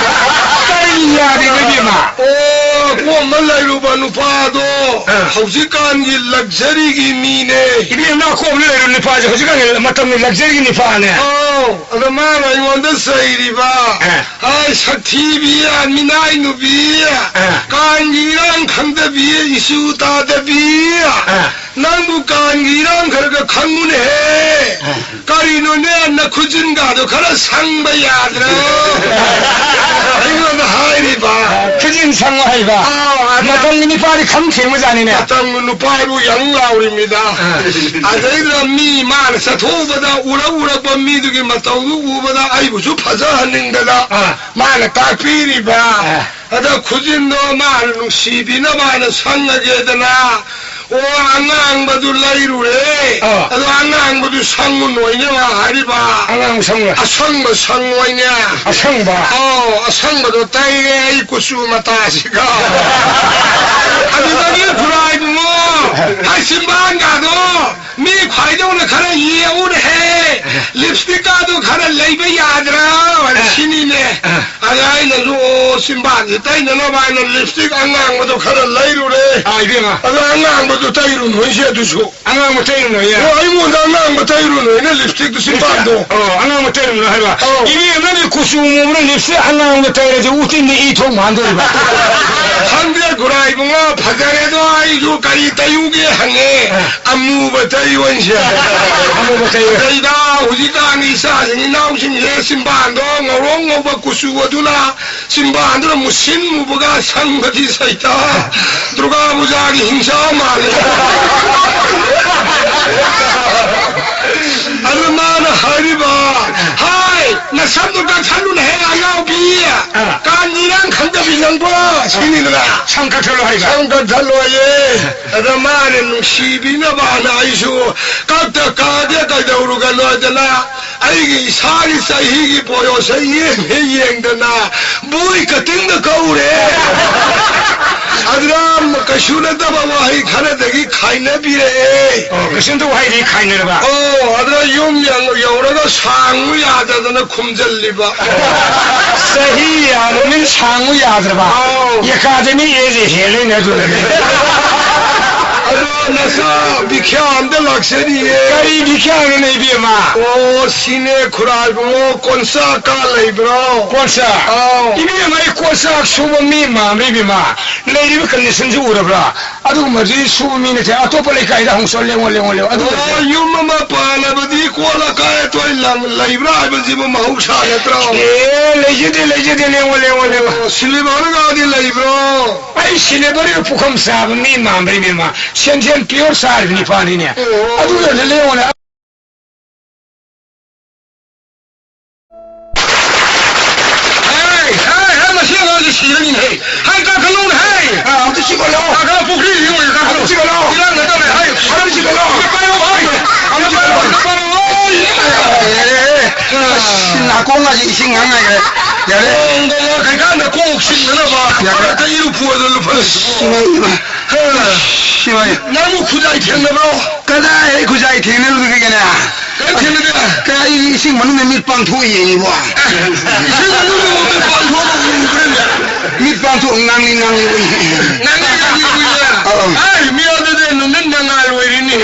ꯀꯔꯤ ꯌꯥꯗ꯭ꯔꯤꯅꯣ, ꯏꯕꯦꯝꯃ? ꯑꯣ, ꯑꯀꯣꯝꯕ ꯂꯩꯔꯨꯕ ꯅꯨꯄꯥꯗꯣ ꯑ꯫ ꯍꯧꯖꯤꯛꯀꯥꯟꯒꯤ ꯂꯛꯖꯔꯤꯒꯤ ꯃꯤꯅꯦ꯫ ꯏꯕꯦꯝꯃ, ꯑꯀꯣꯝꯕ ꯂꯩꯔꯨꯕ ꯅꯨꯄꯥꯁꯦ ꯍꯧꯖꯤꯛꯀꯥꯟꯒꯤ ꯃꯇꯝꯒꯤ ꯂꯛꯖꯔꯤꯒꯤ ꯅꯨꯄꯥꯅꯦ꯫ ꯑꯧ, ꯑꯗꯣ ꯃꯥꯅ ꯑꯩꯉꯣꯟꯗ ꯆꯩꯔꯤꯕ꯫ ꯑ꯫ ꯍꯥꯏ, ꯁꯛꯊꯤꯕꯤ, ꯃꯤꯅꯥꯏ ꯅꯨꯄꯤ, ꯑ꯫ ꯀꯥꯟꯒꯤ ꯏꯔꯥꯡ ꯈꯪꯗꯕꯤ, ꯏꯁꯨ ꯇꯥꯗꯕꯤ꯫ ꯑ꯫ ꯅꯪꯕꯨ ꯀꯥꯟꯒꯤ ꯏꯔꯥꯡ ꯈꯔ ꯈꯔ ꯈꯪꯉꯨꯅꯦꯍꯦ꯫ ꯑ꯫ ꯀꯔꯤꯅꯣꯅꯦ, ꯅꯈꯨꯖꯤꯟꯒꯗꯣ ꯈꯔ ꯁꯪꯕ ꯌꯥꯗ꯭ꯔꯣ? ꯑꯩꯉꯣꯟꯗ ꯍꯥꯏꯔꯤꯕ꯫ ꯈꯨꯖꯤꯟ ꯁꯪꯉꯣ ꯍꯥꯏꯕ? ꯑꯥꯎ, ꯑꯗ ꯃꯇꯝꯒꯤ ꯅꯤꯄꯥꯗꯤ ꯈꯪ ꯊꯦꯡꯕꯖꯥꯠꯅꯤꯅꯦ꯫ ꯃꯇꯝꯒꯤ ꯅꯨꯄꯥꯕꯨ ꯌꯥꯝ ꯂꯥꯎꯔꯤꯃꯤꯗ꯫ ꯑ꯫ ꯑꯗꯩꯗ ꯃꯤ ꯃꯥꯅ ꯆꯠꯊꯣꯛꯎꯕꯗ ꯎꯔꯛ ꯎꯔꯛꯄ ꯃꯤꯗꯨꯒꯤ ꯃꯇꯧꯗꯨ ꯎꯕꯗ ꯑꯩꯕꯨꯁꯨ ꯐꯖꯍꯟꯅꯤꯡꯗꯅ ꯑ꯫ ꯃꯥꯅ ꯇꯥꯛꯄꯤꯔꯤꯕ꯫ ꯑ꯫ ꯑꯗ ꯈꯨꯖꯤꯟꯗꯣ ꯃꯥꯅ ꯅꯨꯡꯁꯤꯕꯤꯅꯕ ꯍꯥꯏꯅ ꯁꯪꯉꯒꯦꯗꯅ, ꯑꯣ, ꯑꯉꯥꯡꯕꯗꯨ ꯂꯩꯔꯨꯔꯦ꯫ ꯑꯥ꯫ ꯑꯗꯣ ꯑꯉꯥꯡꯕꯗꯨ ꯁꯪꯉꯨ ꯅꯣꯏꯅꯦ ꯃꯥ ꯍꯥꯏꯔꯤꯕ꯫ ꯑꯉꯥꯡꯕ ꯁꯪꯉꯨ꯫ ꯑꯁꯪꯕ ꯁꯪꯉꯣꯏꯅꯦ꯫ ꯑꯁꯪꯕ? ꯑꯧ, ꯑꯁꯪꯕꯗꯣ ꯇꯩꯔꯦ ꯑꯩ ꯀꯨꯆꯨ ꯃꯇꯥꯁꯤꯒ꯫ ꯑꯗꯨꯗꯒꯤ ꯈꯨꯔꯥꯏꯗꯨꯃꯣ, ꯑꯩ ꯆꯤꯝꯕꯥꯟꯒꯗꯣ ꯃꯤ ꯈ꯭ꯋꯥꯏꯗꯧꯅ ꯈꯔ ꯌꯦꯛꯎꯅꯦꯍꯦ, ꯂꯤꯞꯁꯇꯤꯛꯀꯗꯣ ꯈꯔ ꯂꯩꯕ ꯌꯥꯗ꯭ꯔꯥ? ꯑ꯫ ꯁꯤꯅꯤꯅꯦ꯫ ꯑ꯫ ꯑꯗ ꯑꯩꯅꯁꯨ, ꯑꯣ, ꯆꯤꯝꯕꯥꯟꯁꯦ ꯇꯩꯅꯅꯕ ꯍꯥꯏꯅ ꯂꯤꯞꯁꯇꯤꯛ ꯑꯉꯥꯡꯕꯗꯣ ꯈꯔ ꯂꯩꯔꯨꯔꯦ꯫ ꯑ, ꯏꯕꯦꯝꯃ꯫ ꯑꯗꯣ ꯑꯉꯥꯡꯕꯗꯣ ꯇꯩꯔꯨꯅꯨ ꯍꯥꯏꯁꯦ ꯑꯗꯨꯁꯨ꯫ ꯑꯉꯥꯡꯕ ꯇꯩꯔꯨꯅꯨ ꯍꯥꯏꯌꯦ? ꯑꯣ, ꯑꯩꯉꯣꯟꯗ ꯑꯉꯥꯡꯕ ꯇꯩꯔꯨꯅꯨ ꯍꯥꯏꯅ ꯂꯤꯞꯁꯇꯤꯛꯇꯣ ꯆꯤꯝꯕꯥꯟꯗꯣ꯫ ꯑꯣ, ꯑꯉꯥꯡꯕ ꯇꯩꯔꯨꯅꯨ ꯍꯥꯏꯕ꯫ ꯑꯧ꯫ ꯏꯕꯦꯝꯃ, ꯅꯪꯗꯤ ꯀꯨꯆꯨ ꯃꯨꯕꯅ ꯂꯤꯞꯁꯇꯤꯛ ꯑꯉꯥꯡꯕ ꯇꯩꯔꯗꯤ ꯎꯇꯤꯟꯗꯤ ꯏ ꯊꯣꯛ ꯃꯥꯟꯗꯣꯔꯤꯕ꯫ ꯈꯪꯗꯦ, ꯈꯨꯔꯥꯏ ꯏꯕꯨꯡꯉꯣ, ꯐꯖꯔꯦ ꯑꯗꯣ ꯑꯩꯁꯨ ꯀꯔꯤ ꯇꯩꯌꯨꯒꯦ ꯍꯪꯉꯦ꯫ ꯑ꯫ ꯑꯃꯨꯕ ꯇꯩꯌꯨ ꯍꯥꯏꯁꯦ꯫ ꯑꯃꯨꯕ ꯇꯩꯌꯨ꯫ ꯑꯗꯩꯗ ꯍꯧꯖꯤꯛꯀꯥꯟꯒꯤ ꯏꯆꯥꯁꯤꯡ ꯏꯅꯥꯎꯁꯤꯡꯁꯦ ꯆꯤꯝꯕꯥꯟꯗꯣ ꯉꯧꯔꯣꯛ ꯉꯧꯕ ꯀꯨꯆꯨ ꯑꯗꯨꯅ ꯆꯤꯝꯕꯥꯟꯗꯨꯅ ꯃꯨꯁꯤꯟ ꯃꯨꯕꯒ ꯁꯪꯕꯗꯤ ꯁꯩꯇ꯫ ꯗꯨꯔꯒꯥ ꯄꯨꯖꯥꯒꯤ ꯍꯤꯡꯆꯥ ꯃꯥꯜꯂꯦ꯫ ꯑꯗꯨ ꯃꯥꯅ ꯍꯥꯏꯔꯤꯕ, "ꯍꯥꯏ, ꯅꯁꯝꯗꯨ ꯀꯛꯊꯠꯂꯨꯅꯦꯍꯦ, ꯑꯉꯥꯎꯕꯤ꯫ ꯑꯥ꯫ ꯀꯥꯟ ꯏꯔꯥꯡ ꯈꯪꯗꯕꯤ ꯅꯪꯕꯣ?" ꯁꯤꯅꯤꯗꯅ꯫ ꯁꯝ ꯀꯛꯊꯠꯂꯣ ꯍꯥꯏꯕ? ꯁꯝ ꯀꯛꯊꯠꯂꯣꯌꯦ꯫ ꯑꯗ ꯃꯥꯅ ꯅꯨꯡꯁꯤꯕꯤꯅꯕꯅ ꯑꯩꯁꯨ ꯀꯛꯇ ꯀꯛꯑꯒꯦ ꯀꯩꯗꯧꯔꯨꯒꯅꯣꯗꯅ ꯑꯩꯒꯤ ꯏꯁꯥꯒꯤ ꯆꯍꯤꯒꯤ ꯕꯣꯌꯣꯁ ꯌꯦꯡꯉꯦ ꯌꯦꯡꯗꯅ ꯕꯣꯏ ꯀꯇꯤꯡꯗ ꯀꯧꯔꯦ꯫ ꯑꯗꯨꯅ ꯀꯩꯁꯨ ꯅꯠꯇꯕ ꯋꯥꯍꯩ ꯈꯔꯗꯒꯤ ꯈꯥꯏꯅꯕꯤꯔꯛꯑꯦ꯫ ꯑꯣ, ꯀꯩꯁꯨꯝꯇ ꯋꯥꯍꯩꯗꯤ ꯈꯥꯏꯅꯔꯕ? ꯑꯣ, ꯑꯗꯨꯅ ꯌꯨꯝ ꯌꯧ-, ꯌꯧꯔꯒ ꯁꯥꯡꯉꯨ ꯌꯥꯗꯗꯅ ꯈꯨꯝꯖꯜꯂꯤꯕ꯫ ꯆꯍꯤ ꯌꯥꯝꯃꯃꯤꯅ ꯁꯥꯡꯉꯨ ꯌꯥꯗ꯭ꯔꯕ? ꯑꯧ꯫ ꯑꯦꯀꯥꯗꯃꯤ ꯑꯦꯖꯦ ꯍꯦꯜꯂꯦꯅꯦ ꯑꯗꯨꯅꯅꯦ꯫ ꯑꯗꯣ ꯅꯆꯥ ꯕꯤꯈ꯭ꯌꯥ ꯑꯝꯗ ꯂꯥꯛꯆꯔꯤꯌꯦ꯫ ꯀꯔꯤ ꯕꯤꯈ꯭ꯌꯥꯅꯣꯅꯦ ꯏꯕꯦꯝꯃ? ꯑꯣ, ꯁꯤꯅꯦ ꯈꯨꯔꯥꯏꯕꯨꯡꯉꯣ, ꯀꯣꯟꯆꯥꯛꯀ ꯂꯩꯕ꯭ꯔꯣ? ꯀꯣꯟꯆꯥꯛ? ꯑꯧ꯫ ꯏꯕꯦꯝꯃ, ꯑꯩ ꯀꯣꯟꯆꯥꯛ ꯁꯨꯕ ꯃꯤ ꯃꯥꯟꯕ꯭ꯔꯥ ꯏꯕꯦꯝꯃ? ꯂꯩꯔꯤꯕ ꯀꯟꯗꯤꯁꯟꯁꯤ ꯎꯔꯕ꯭ꯔꯥ? ꯑꯗꯨꯒꯨꯝꯕꯗꯤ ꯁꯨꯕ ꯃꯤ ꯅꯠꯇꯦ꯫ ꯑꯇꯣꯞꯄ ꯂꯩꯀꯥꯏꯗ ꯍꯣꯡꯆꯣ, ꯂꯦꯡꯉꯣ, ꯂꯦꯡꯉꯣ, ꯂꯦꯡꯉꯣ꯫ ꯑꯗꯨ ꯑꯣ, ꯌꯨꯝ ꯑꯃ ꯄꯥꯜꯂꯕꯗꯤ ꯀꯣꯜ ꯑꯀꯥꯏ ꯑꯇꯣꯏ ꯂꯪ-, ꯂꯩꯕ꯭ꯔꯥ ꯍꯥꯏꯕꯁꯤꯕꯨ ꯃꯍꯧꯁꯥ ꯅꯠꯇ꯭ꯔꯣ? ꯑꯦ, ꯂꯩꯖꯗꯦ, ꯂꯩꯖꯗꯦ, ꯂꯦꯡꯉꯣ, ꯂꯦꯡꯉꯣ, ꯂꯦꯡꯉꯣ꯫ ꯑꯣ, ꯁꯤꯂꯤꯚꯔꯒꯗꯤ ꯂꯩꯕ꯭ꯔꯣ? ꯑꯩ ꯁꯤꯂꯤꯚꯔꯒ ꯄꯨꯈꯝ ꯆꯥꯕ ꯃꯤ ꯃꯥꯟꯕ꯭ꯔ ꯏꯕꯦꯝꯃ? ꯁꯦꯟꯖꯦꯟ ꯄꯤꯌꯣꯔ ꯆꯥꯔꯤꯕ ꯅꯤꯄꯥꯅꯤꯅꯦ꯫ ꯑꯣ꯫ ꯑꯗꯨꯗ ꯂꯦꯡꯉꯣꯅꯦ꯫ ꯍꯦ, ꯍꯦ, ꯍꯦ, ꯃꯁꯤ ꯑꯉꯥꯡꯁꯤ ꯁꯤꯔꯅꯤꯍꯦ꯫ ꯍꯥꯏ, ꯀꯥꯈꯠꯂꯣꯅꯦ, ꯍꯦ꯫ ꯑ, ꯑꯝꯇ ꯁꯤꯒꯠꯂꯣ꯫ ꯀꯥꯈꯠꯂꯣ, ꯄꯨꯈ꯭ꯔꯤꯁꯤ ꯑꯣꯏꯅ ꯀꯥꯈꯠꯂꯣ꯫ ꯑꯝꯇ ꯁꯤꯒꯠꯂꯣ꯫ ꯏꯔꯥꯡ ꯅꯠꯇꯕꯅꯦ, ꯍꯥꯏ꯫ ꯑꯝꯇ ꯁꯤꯒꯠꯂꯣ꯫ ꯁꯤꯒꯠꯄ ꯍꯥꯏꯌꯣ, ꯍꯥꯏ꯫ ꯑꯝꯇ ꯁꯤꯒꯠꯂꯣ꯫ ꯁꯤꯒꯠꯄ ꯍꯥꯏꯌꯣ, ꯍꯥꯏ꯫ ꯑꯦ, ꯑꯁ, ꯅꯥꯀꯣꯡꯒꯁꯦ ꯏꯁꯤꯡ ꯉꯥꯡ ꯉꯥꯏꯈ꯭ꯔꯦ꯫ ꯌꯥꯔꯦ꯫ ꯅꯣꯡꯗ ꯀꯩꯀꯥꯟꯗ ꯀꯣꯛ ꯁꯤꯟꯅꯅꯕ ꯌꯥꯔꯦ꯫ ꯃꯔꯛꯇ ꯏꯔꯨ ꯐꯨꯗꯅ ꯂꯨꯞꯍꯜꯂꯤꯁꯤꯕꯣ꯫ ꯏꯃꯥ, ꯏꯃꯥ꯫ ꯍꯦ꯫ ꯏꯃꯥ꯫ ꯅꯪꯕꯨ ꯈꯨꯖꯥꯏ ꯊꯦꯡꯅꯕ꯭ꯔꯣ? ꯀꯗꯥꯏ ꯑꯩ ꯈꯨꯖꯥꯏ ꯊꯦꯡꯅꯔꯨꯗꯣꯏꯒꯦꯅꯦ? ꯀꯔꯤ ꯊꯦꯡꯅꯗꯦ? ꯀꯥꯏ ꯏꯁꯤꯡ ꯃꯅꯨꯡꯗ ꯃꯤꯠ ꯄꯥꯡꯊꯣꯛꯑ ꯌꯦꯡꯉꯤꯕꯣ? ꯏꯁꯤꯡ ꯃꯅꯨꯡꯗ ꯃꯤꯠ ꯄꯥꯡꯊꯣꯛꯑꯒ ꯎꯕ꯭ꯔꯅꯦ? ꯃꯤꯠ ꯄꯥꯡꯊꯣꯛ ꯉꯥꯡꯂꯤ ꯉꯥꯡꯂꯤ ꯎꯏ꯫ ꯉꯥꯡꯂꯤ ꯉꯥꯡꯂꯤ ꯎꯏꯌꯦ? ꯑꯧ꯫ ꯑꯩ ꯃꯤ ꯑꯗꯨꯗꯤ ꯅꯨꯃꯤꯠ ꯅꯉꯥꯜ ꯑꯣꯏꯔꯤꯅꯤ꯫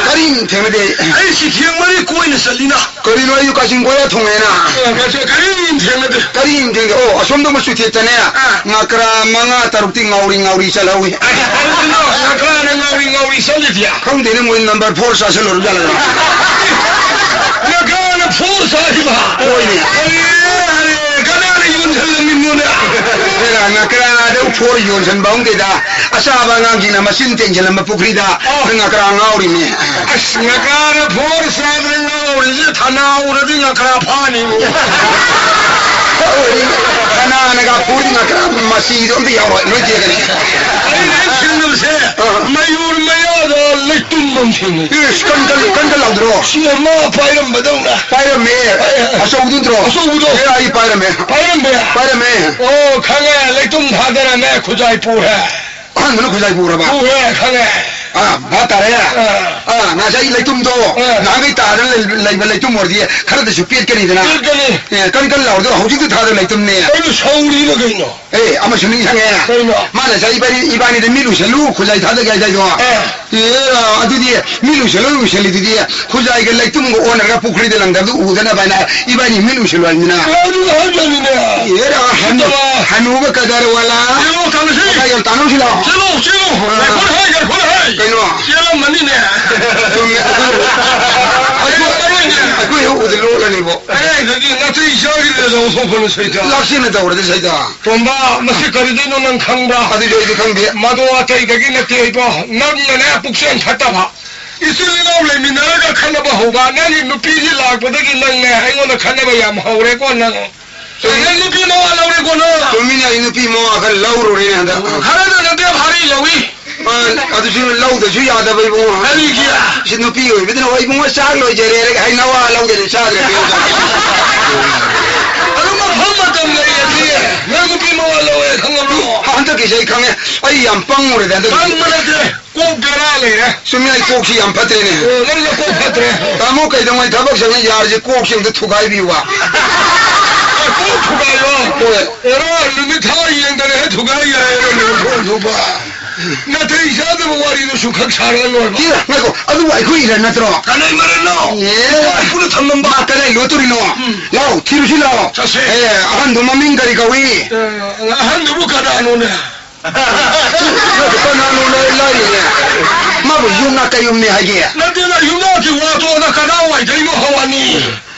ꯀꯔꯤꯝ ꯊꯦꯡꯅꯗꯦ꯫ ꯑꯩ ꯁꯤꯈꯦꯡ ꯃꯔꯤ ꯀꯣꯏꯅ ꯆꯠꯂꯤꯅ꯫ ꯀꯔꯤꯅꯣ ꯑꯩꯁꯨ ꯀꯥꯆꯤꯟ ꯀꯣꯏꯔ ꯊꯨꯡꯉꯦꯅ? ꯑ, ꯃꯁꯤ ꯀꯔꯤꯝ ꯊꯦꯡꯅꯗꯦ꯫ ꯀꯔꯤꯝ ꯊꯦꯡꯅꯗꯦ꯫ ꯑꯣ, ꯑꯁꯣꯝꯗ ꯑꯃ ꯆꯨꯊꯦꯠꯇꯅꯦ꯫ ꯑ꯫ ꯉꯀ꯭ꯔꯥ ꯃꯉꯥ ꯇꯔꯨꯛꯇꯤ ꯉꯥꯎꯔꯤ ꯉꯥꯎꯔꯤ ꯆꯠꯍꯧꯏ꯫ ꯑꯗꯨꯅ ꯉꯀ꯭ꯔꯥꯅ ꯉꯥꯎꯔꯤ ꯉꯥꯎꯔꯤ ꯆꯠꯂꯤꯁꯦ꯫ ꯈꯪꯗꯦꯅꯦ, ꯃꯣꯏ ꯅꯝꯕꯔ ꯐꯣꯔ ꯆꯥꯁꯤꯜꯂꯨꯔ ꯖꯥꯠꯂ? ꯉꯀ꯭ꯔꯥꯅ ꯐꯣꯔ ꯆꯥꯔꯤꯕ? ꯍꯣꯏꯅꯦ꯫ ꯑꯔꯦ, ꯑꯔꯦ, ꯀꯅꯥꯅ ꯌꯣꯟꯁꯤꯜꯂꯝꯃꯤꯅꯣꯅꯦ? ꯍꯦꯔꯥ, ꯉꯀ꯭ꯔꯥꯗ ꯐꯣꯔ ꯌꯣꯟꯁꯤꯟꯕ ꯍꯧꯅꯗꯦꯗ꯫ ꯑꯆꯥꯕ ꯑꯉꯥꯡꯁꯤꯡꯅ ꯃꯆꯤꯟ ꯇꯦꯡꯁꯤꯜꯂꯝꯕ ꯄꯨꯈ꯭ꯔꯤꯗ ꯑꯣ꯫ ꯉꯀ꯭ꯔꯥ ꯉꯥꯎꯔꯤꯅꯦ꯫ ꯑꯁ, ꯉꯀ꯭ꯔꯥꯅ ꯐꯣꯔ ꯆꯥꯗꯅ ꯉꯥꯎꯔꯤꯁꯦ ꯊꯅꯥ ꯎꯔꯗꯤ ꯉꯀ꯭ꯔꯥ ꯐꯥꯅꯤꯕꯨ꯫ ꯍꯣꯏꯅꯦ꯫ ꯀꯅꯥꯅꯒ ꯐꯨꯔꯤ ꯉꯥꯛꯇ ꯃꯆꯤꯗꯣ ꯑꯝꯇ ꯌꯥꯎꯔꯣꯏ, ꯂꯣꯏ ꯇꯦꯛꯀꯅꯤ꯫ ꯑꯩꯅ ꯍꯦꯛ ꯊꯦꯡꯅꯕꯁꯦ, ꯑꯥ꯫ ꯃꯌꯨꯔ ꯃꯌꯥꯗ ꯂꯩꯇꯨꯝ ꯑꯃ ꯊꯦꯡꯅꯩ꯫ ꯏꯁ, ꯀꯟ ꯀꯟ, ꯀꯟ ꯀꯟ ꯂꯥꯎꯗ꯭ꯔꯣ? ꯁꯤ ꯑꯃ ꯄꯥꯏꯔꯝꯕꯗꯧꯅ꯫ ꯄꯥꯏꯔꯝꯃꯦ꯫ ꯑꯦ, ꯑꯦ꯫ ꯑꯆꯧꯕꯗꯨ ꯅꯠꯇ꯭ꯔꯣ? ꯑꯆꯧꯕꯗꯣ꯫ ꯑꯦ, ꯑꯩ ꯄꯥꯏꯔꯝꯃꯦ꯫ ꯄꯥꯏꯔꯝꯃꯦ? ꯄꯥꯏꯔꯝꯃꯦ꯫ ꯑꯣ, ꯈꯪꯉꯦ, ꯂꯩꯇꯨꯝ ꯊꯥꯗꯔꯝꯃꯦ, ꯈꯨꯖꯥꯏ ꯄꯨꯔꯦ꯫ ꯑꯍꯥꯟꯕꯅ ꯈꯨꯖꯥꯏ ꯄꯨꯔꯕ? ꯄꯨꯔꯦ, ꯈꯪꯉꯦ꯫ ꯑꯥ, ꯚꯥꯞ ꯇꯥꯔꯦ꯫ ꯑꯥ꯫ ꯑꯥ, ꯉꯁꯥꯏ ꯂꯩꯇꯨꯝꯗꯣ, ꯑꯥ꯫ ꯅꯍꯥꯟꯒꯩ ꯇꯥꯗꯅ ꯂꯩ-, ꯂꯩꯕ ꯂꯩꯇꯨꯝ ꯑꯣꯏꯔꯗꯤ ꯈꯔꯗꯁꯨ ꯄꯦꯠꯀꯅꯤꯗꯅ꯫ ꯄꯦꯠꯀꯅꯤ꯫ ꯑꯦ, ꯀꯟ ꯀꯟ ꯂꯥꯎꯔꯗꯣ ꯍꯧꯖꯤꯛꯇꯤ ꯊꯥꯗ ꯂꯩꯇꯨꯝꯅꯦ꯫ ꯑꯩꯅ ꯁꯧꯔꯤꯔ ꯀꯩꯅꯣ? ꯑꯦ, ꯑꯃꯁꯨ ꯅꯤꯡꯁꯤꯡꯉꯦ꯫ ꯀꯩꯅꯣ? ꯃꯥꯅ ꯉꯁꯥꯏ ꯏꯕꯥꯅꯤ, ꯏꯕꯥꯅꯤꯗ ꯃꯤꯠ ꯎꯏꯁꯜꯂꯨ, ꯈꯨꯖꯥꯏ ꯊꯥꯗꯒꯦ ꯍꯥꯏꯗꯥꯏꯗꯣ꯫ ꯑꯥ꯫ ꯑꯦ, ꯑꯗꯨꯗꯤ ꯃꯤꯠ ꯎꯏꯁꯜꯂꯨ, ꯎꯏꯁꯜꯂꯤꯗꯨꯗꯤ ꯈꯨꯖꯥꯏꯒ ꯂꯩꯇꯨꯝꯒ ꯑꯣꯟꯅꯔꯒ ꯄꯨꯈ꯭ꯔꯤꯗ ꯂꯪꯗꯕꯗꯨ ꯎꯗꯅꯕ ꯍꯥꯏꯅ ꯏꯕꯥꯅꯤ ꯃꯤꯠ ꯎꯏꯁꯜꯂꯨ ꯍꯥꯏꯕꯅꯤꯅ꯫ ꯑꯗꯨ ꯍꯥꯏꯕꯅꯤꯅꯦ꯫ ꯑꯦꯔꯥ, ꯍꯅꯨ-, ꯁꯤꯠꯇꯕ꯫ ꯍꯅꯨꯕ ꯀꯗꯔ ꯋꯥꯂꯥ꯫ ꯆꯦꯜꯂꯣ, ꯇꯥꯟꯅꯁꯤ꯫ ꯀꯗꯥꯏ ꯌꯥꯝ ꯇꯥꯟꯅꯧꯁꯤ ꯂꯥꯎ꯫ ꯆꯦꯜꯂꯣ, ꯆꯦꯜꯂꯣ꯫ ꯑꯥ꯫ ꯉꯥꯏꯈꯣꯅꯦ, ꯉꯥꯏꯈꯣꯅꯦ꯫ ꯀꯩꯅꯣ? ꯆꯦꯜꯂꯝꯃꯅꯤꯅꯦ꯫ ꯆꯨꯝꯃꯦ꯫ ꯑꯩꯈꯣꯏ, ꯑꯩꯈꯣꯏ ꯍꯦꯛ ꯎꯗ ꯂꯣꯠꯂꯅꯤꯕꯣ꯫ ꯀꯗꯥꯏꯗꯒꯤ ꯅꯥꯇꯩ ꯆꯥꯗ꯭ꯔꯤꯗ ꯂꯧꯊꯣꯛꯄꯅꯣ ꯁꯩꯇ꯫ ꯂꯥꯛꯁꯤꯟꯅ ꯇꯧꯔꯗꯤ ꯁꯩꯇ꯫ ꯇꯣꯝꯕ, ꯃꯁꯤ ꯀꯔꯤꯗꯩꯅꯣ ꯅꯪ ꯈꯪꯕ꯭ꯔꯥ? ꯑꯗꯨꯗꯤ ꯑꯩꯗꯤ ꯈꯪꯗꯦ꯫ ꯃꯗꯣ ꯑꯇꯩꯗꯒꯤ ꯅꯠꯇꯦ ꯏꯕꯣ, ꯅꯪꯅꯅꯦ ꯄꯨꯛꯆꯦꯜ ꯐꯠꯇꯕ꯫ ꯏꯆꯤꯜ ꯏꯅꯥꯎ ꯂꯩꯃꯤꯟꯅꯔꯒ ꯈꯠꯅꯕ ꯍꯧꯕ, ꯅꯪꯒꯤ ꯅꯨꯄꯤꯁꯤ ꯂꯥꯛꯄꯗꯒꯤ ꯅꯪꯅꯦ ꯑꯩꯉꯣꯟꯗ ꯈꯠꯅꯕ ꯌꯥꯝ ꯍꯧꯔꯦꯀꯣ ꯅꯪ꯫ ꯅꯪ ꯅꯨꯄꯤ ꯃꯋꯥ ꯂꯧꯔꯦꯀꯣ ꯅꯪ? ꯆꯨꯝꯃꯤꯅꯦ, ꯑꯩ ꯅꯨꯄꯤ ꯃꯋꯥ ꯈꯔ ꯂꯧꯔꯨꯔꯦꯅꯦ ꯍꯟꯗꯛ꯫ ꯈꯔꯗ ꯅꯠꯇꯦ, ꯚꯥꯔꯤ ꯂꯧꯏ꯫ ꯑ, ꯑꯗꯨꯁꯨ ꯂꯧꯗꯁꯨ ꯌꯥꯗꯕ ꯏꯕꯨꯡꯉꯣ꯫ ꯀꯔꯤꯒꯤ? ꯁꯤ ꯅꯨꯄꯤ ꯑꯣꯏꯕꯗꯨꯅ, "ꯍꯣꯏ ꯏꯕꯨꯡꯉꯣ, ꯆꯥꯛ ꯂꯣꯏꯖꯔꯦ" ꯍꯥꯏꯔꯒ, "ꯍꯩ ꯅꯋꯥ ꯂꯧꯗꯅ ꯆꯥꯗ꯭ꯔꯦ"꯫ ꯑꯗꯨ ꯃꯐꯝ ꯃꯇꯝ ꯂꯩꯔꯗꯤ ꯅꯪ ꯅꯨꯄꯤ ꯃꯋꯥ ꯂꯧꯋꯦ ꯈꯪꯉꯕ꯭ꯔꯣ? ꯍꯟꯗꯛꯀꯤꯁꯦ ꯑꯩ ꯈꯪꯉꯦ, ꯑꯩ ꯌꯥꯝ ꯄꯪꯉꯨꯔꯦꯗ ꯍꯟꯗꯛꯀꯤ꯫ ꯄꯪꯕ ꯅꯠꯇꯦ, ꯀꯣꯛ ꯕꯦꯔꯥ ꯂꯩꯔꯦ꯫ ꯆꯨꯝꯃꯤ, ꯑꯩ ꯀꯣꯛꯁꯤ ꯌꯥꯝ ꯐꯠꯇ꯭ꯔꯦꯅꯦ꯫ ꯑꯣ, ꯅꯪꯅ ꯀꯣꯛ ꯐꯠꯇ꯭ꯔꯦ꯫ ꯇꯥꯃꯣ, ꯀꯩꯗꯧꯉꯩ ꯊꯕꯛ ꯁꯪꯉ ꯌꯥꯔꯁꯦ, ꯀꯣꯛꯁꯤ ꯑꯝꯇ ꯊꯨꯒꯥꯏꯕꯤꯌꯨꯕ꯫ ꯑ, ꯀꯣꯛ ꯊꯨꯒꯥꯏꯌꯣ? ꯍꯣꯏ꯫ ꯑꯦꯔꯥ, ꯅꯨꯃꯤꯠ ꯊꯥ ꯌꯦꯡꯗꯅ ꯍꯦꯛ ꯊꯨꯒꯥꯏ ꯌꯥꯏꯌꯦ, ꯅꯪ ꯀꯣꯛ ꯊꯨꯒꯥꯏ꯫ ꯅꯥꯇꯩ ꯆꯥꯗꯕ ꯋꯥꯔꯤꯗꯨ ꯁꯨꯝ ꯈꯛ ꯁꯥꯔꯒ ꯂꯣꯏꯔꯕ꯫ ꯏ, ꯉꯥꯏꯈꯣ, ꯑꯗꯨꯕꯨ ꯑꯩꯈꯣꯏ ꯏꯔꯟ ꯅꯠꯇ꯭ꯔꯣ? ꯀꯅꯥꯏ ꯃꯔꯟꯅꯣ? ꯑꯦ꯫ ꯏꯄꯥ ꯏꯄꯨꯅ ꯊꯝꯂꯝꯕ꯫ ꯃꯥ ꯀꯗꯥꯏ ꯂꯣꯠꯇꯣꯔꯤꯅꯣ? ꯎꯝ꯫ ꯂꯥꯎ, ꯊꯤꯔꯨꯁꯤ ꯂꯥꯎ꯫ ꯆꯠꯁꯦ꯫ ꯑꯦ, ꯑꯍꯟꯗꯣ ꯃꯃꯤꯡ ꯀꯔꯤ ꯀꯧꯏ? ꯑꯦ, ꯑꯍꯟꯗꯨꯕꯨ ꯀꯅꯥꯅꯣꯅꯦ? ꯀꯅꯥꯅꯣ ꯂꯥꯏ-, ꯂꯥꯏꯔꯤꯅꯦ? ꯃꯥꯕꯨ ꯌꯨꯝꯅꯥꯛ ꯀꯌꯨꯝꯅꯦ ꯍꯥꯏꯒꯦ? ꯅꯠꯇꯦꯗ, ꯌꯨꯝꯅꯥꯛꯀꯤ ꯋꯥꯗꯣ ꯅꯪ ꯀꯗꯥꯏꯋꯥꯏꯗꯩꯅꯣ ꯍꯧꯔꯅꯤ?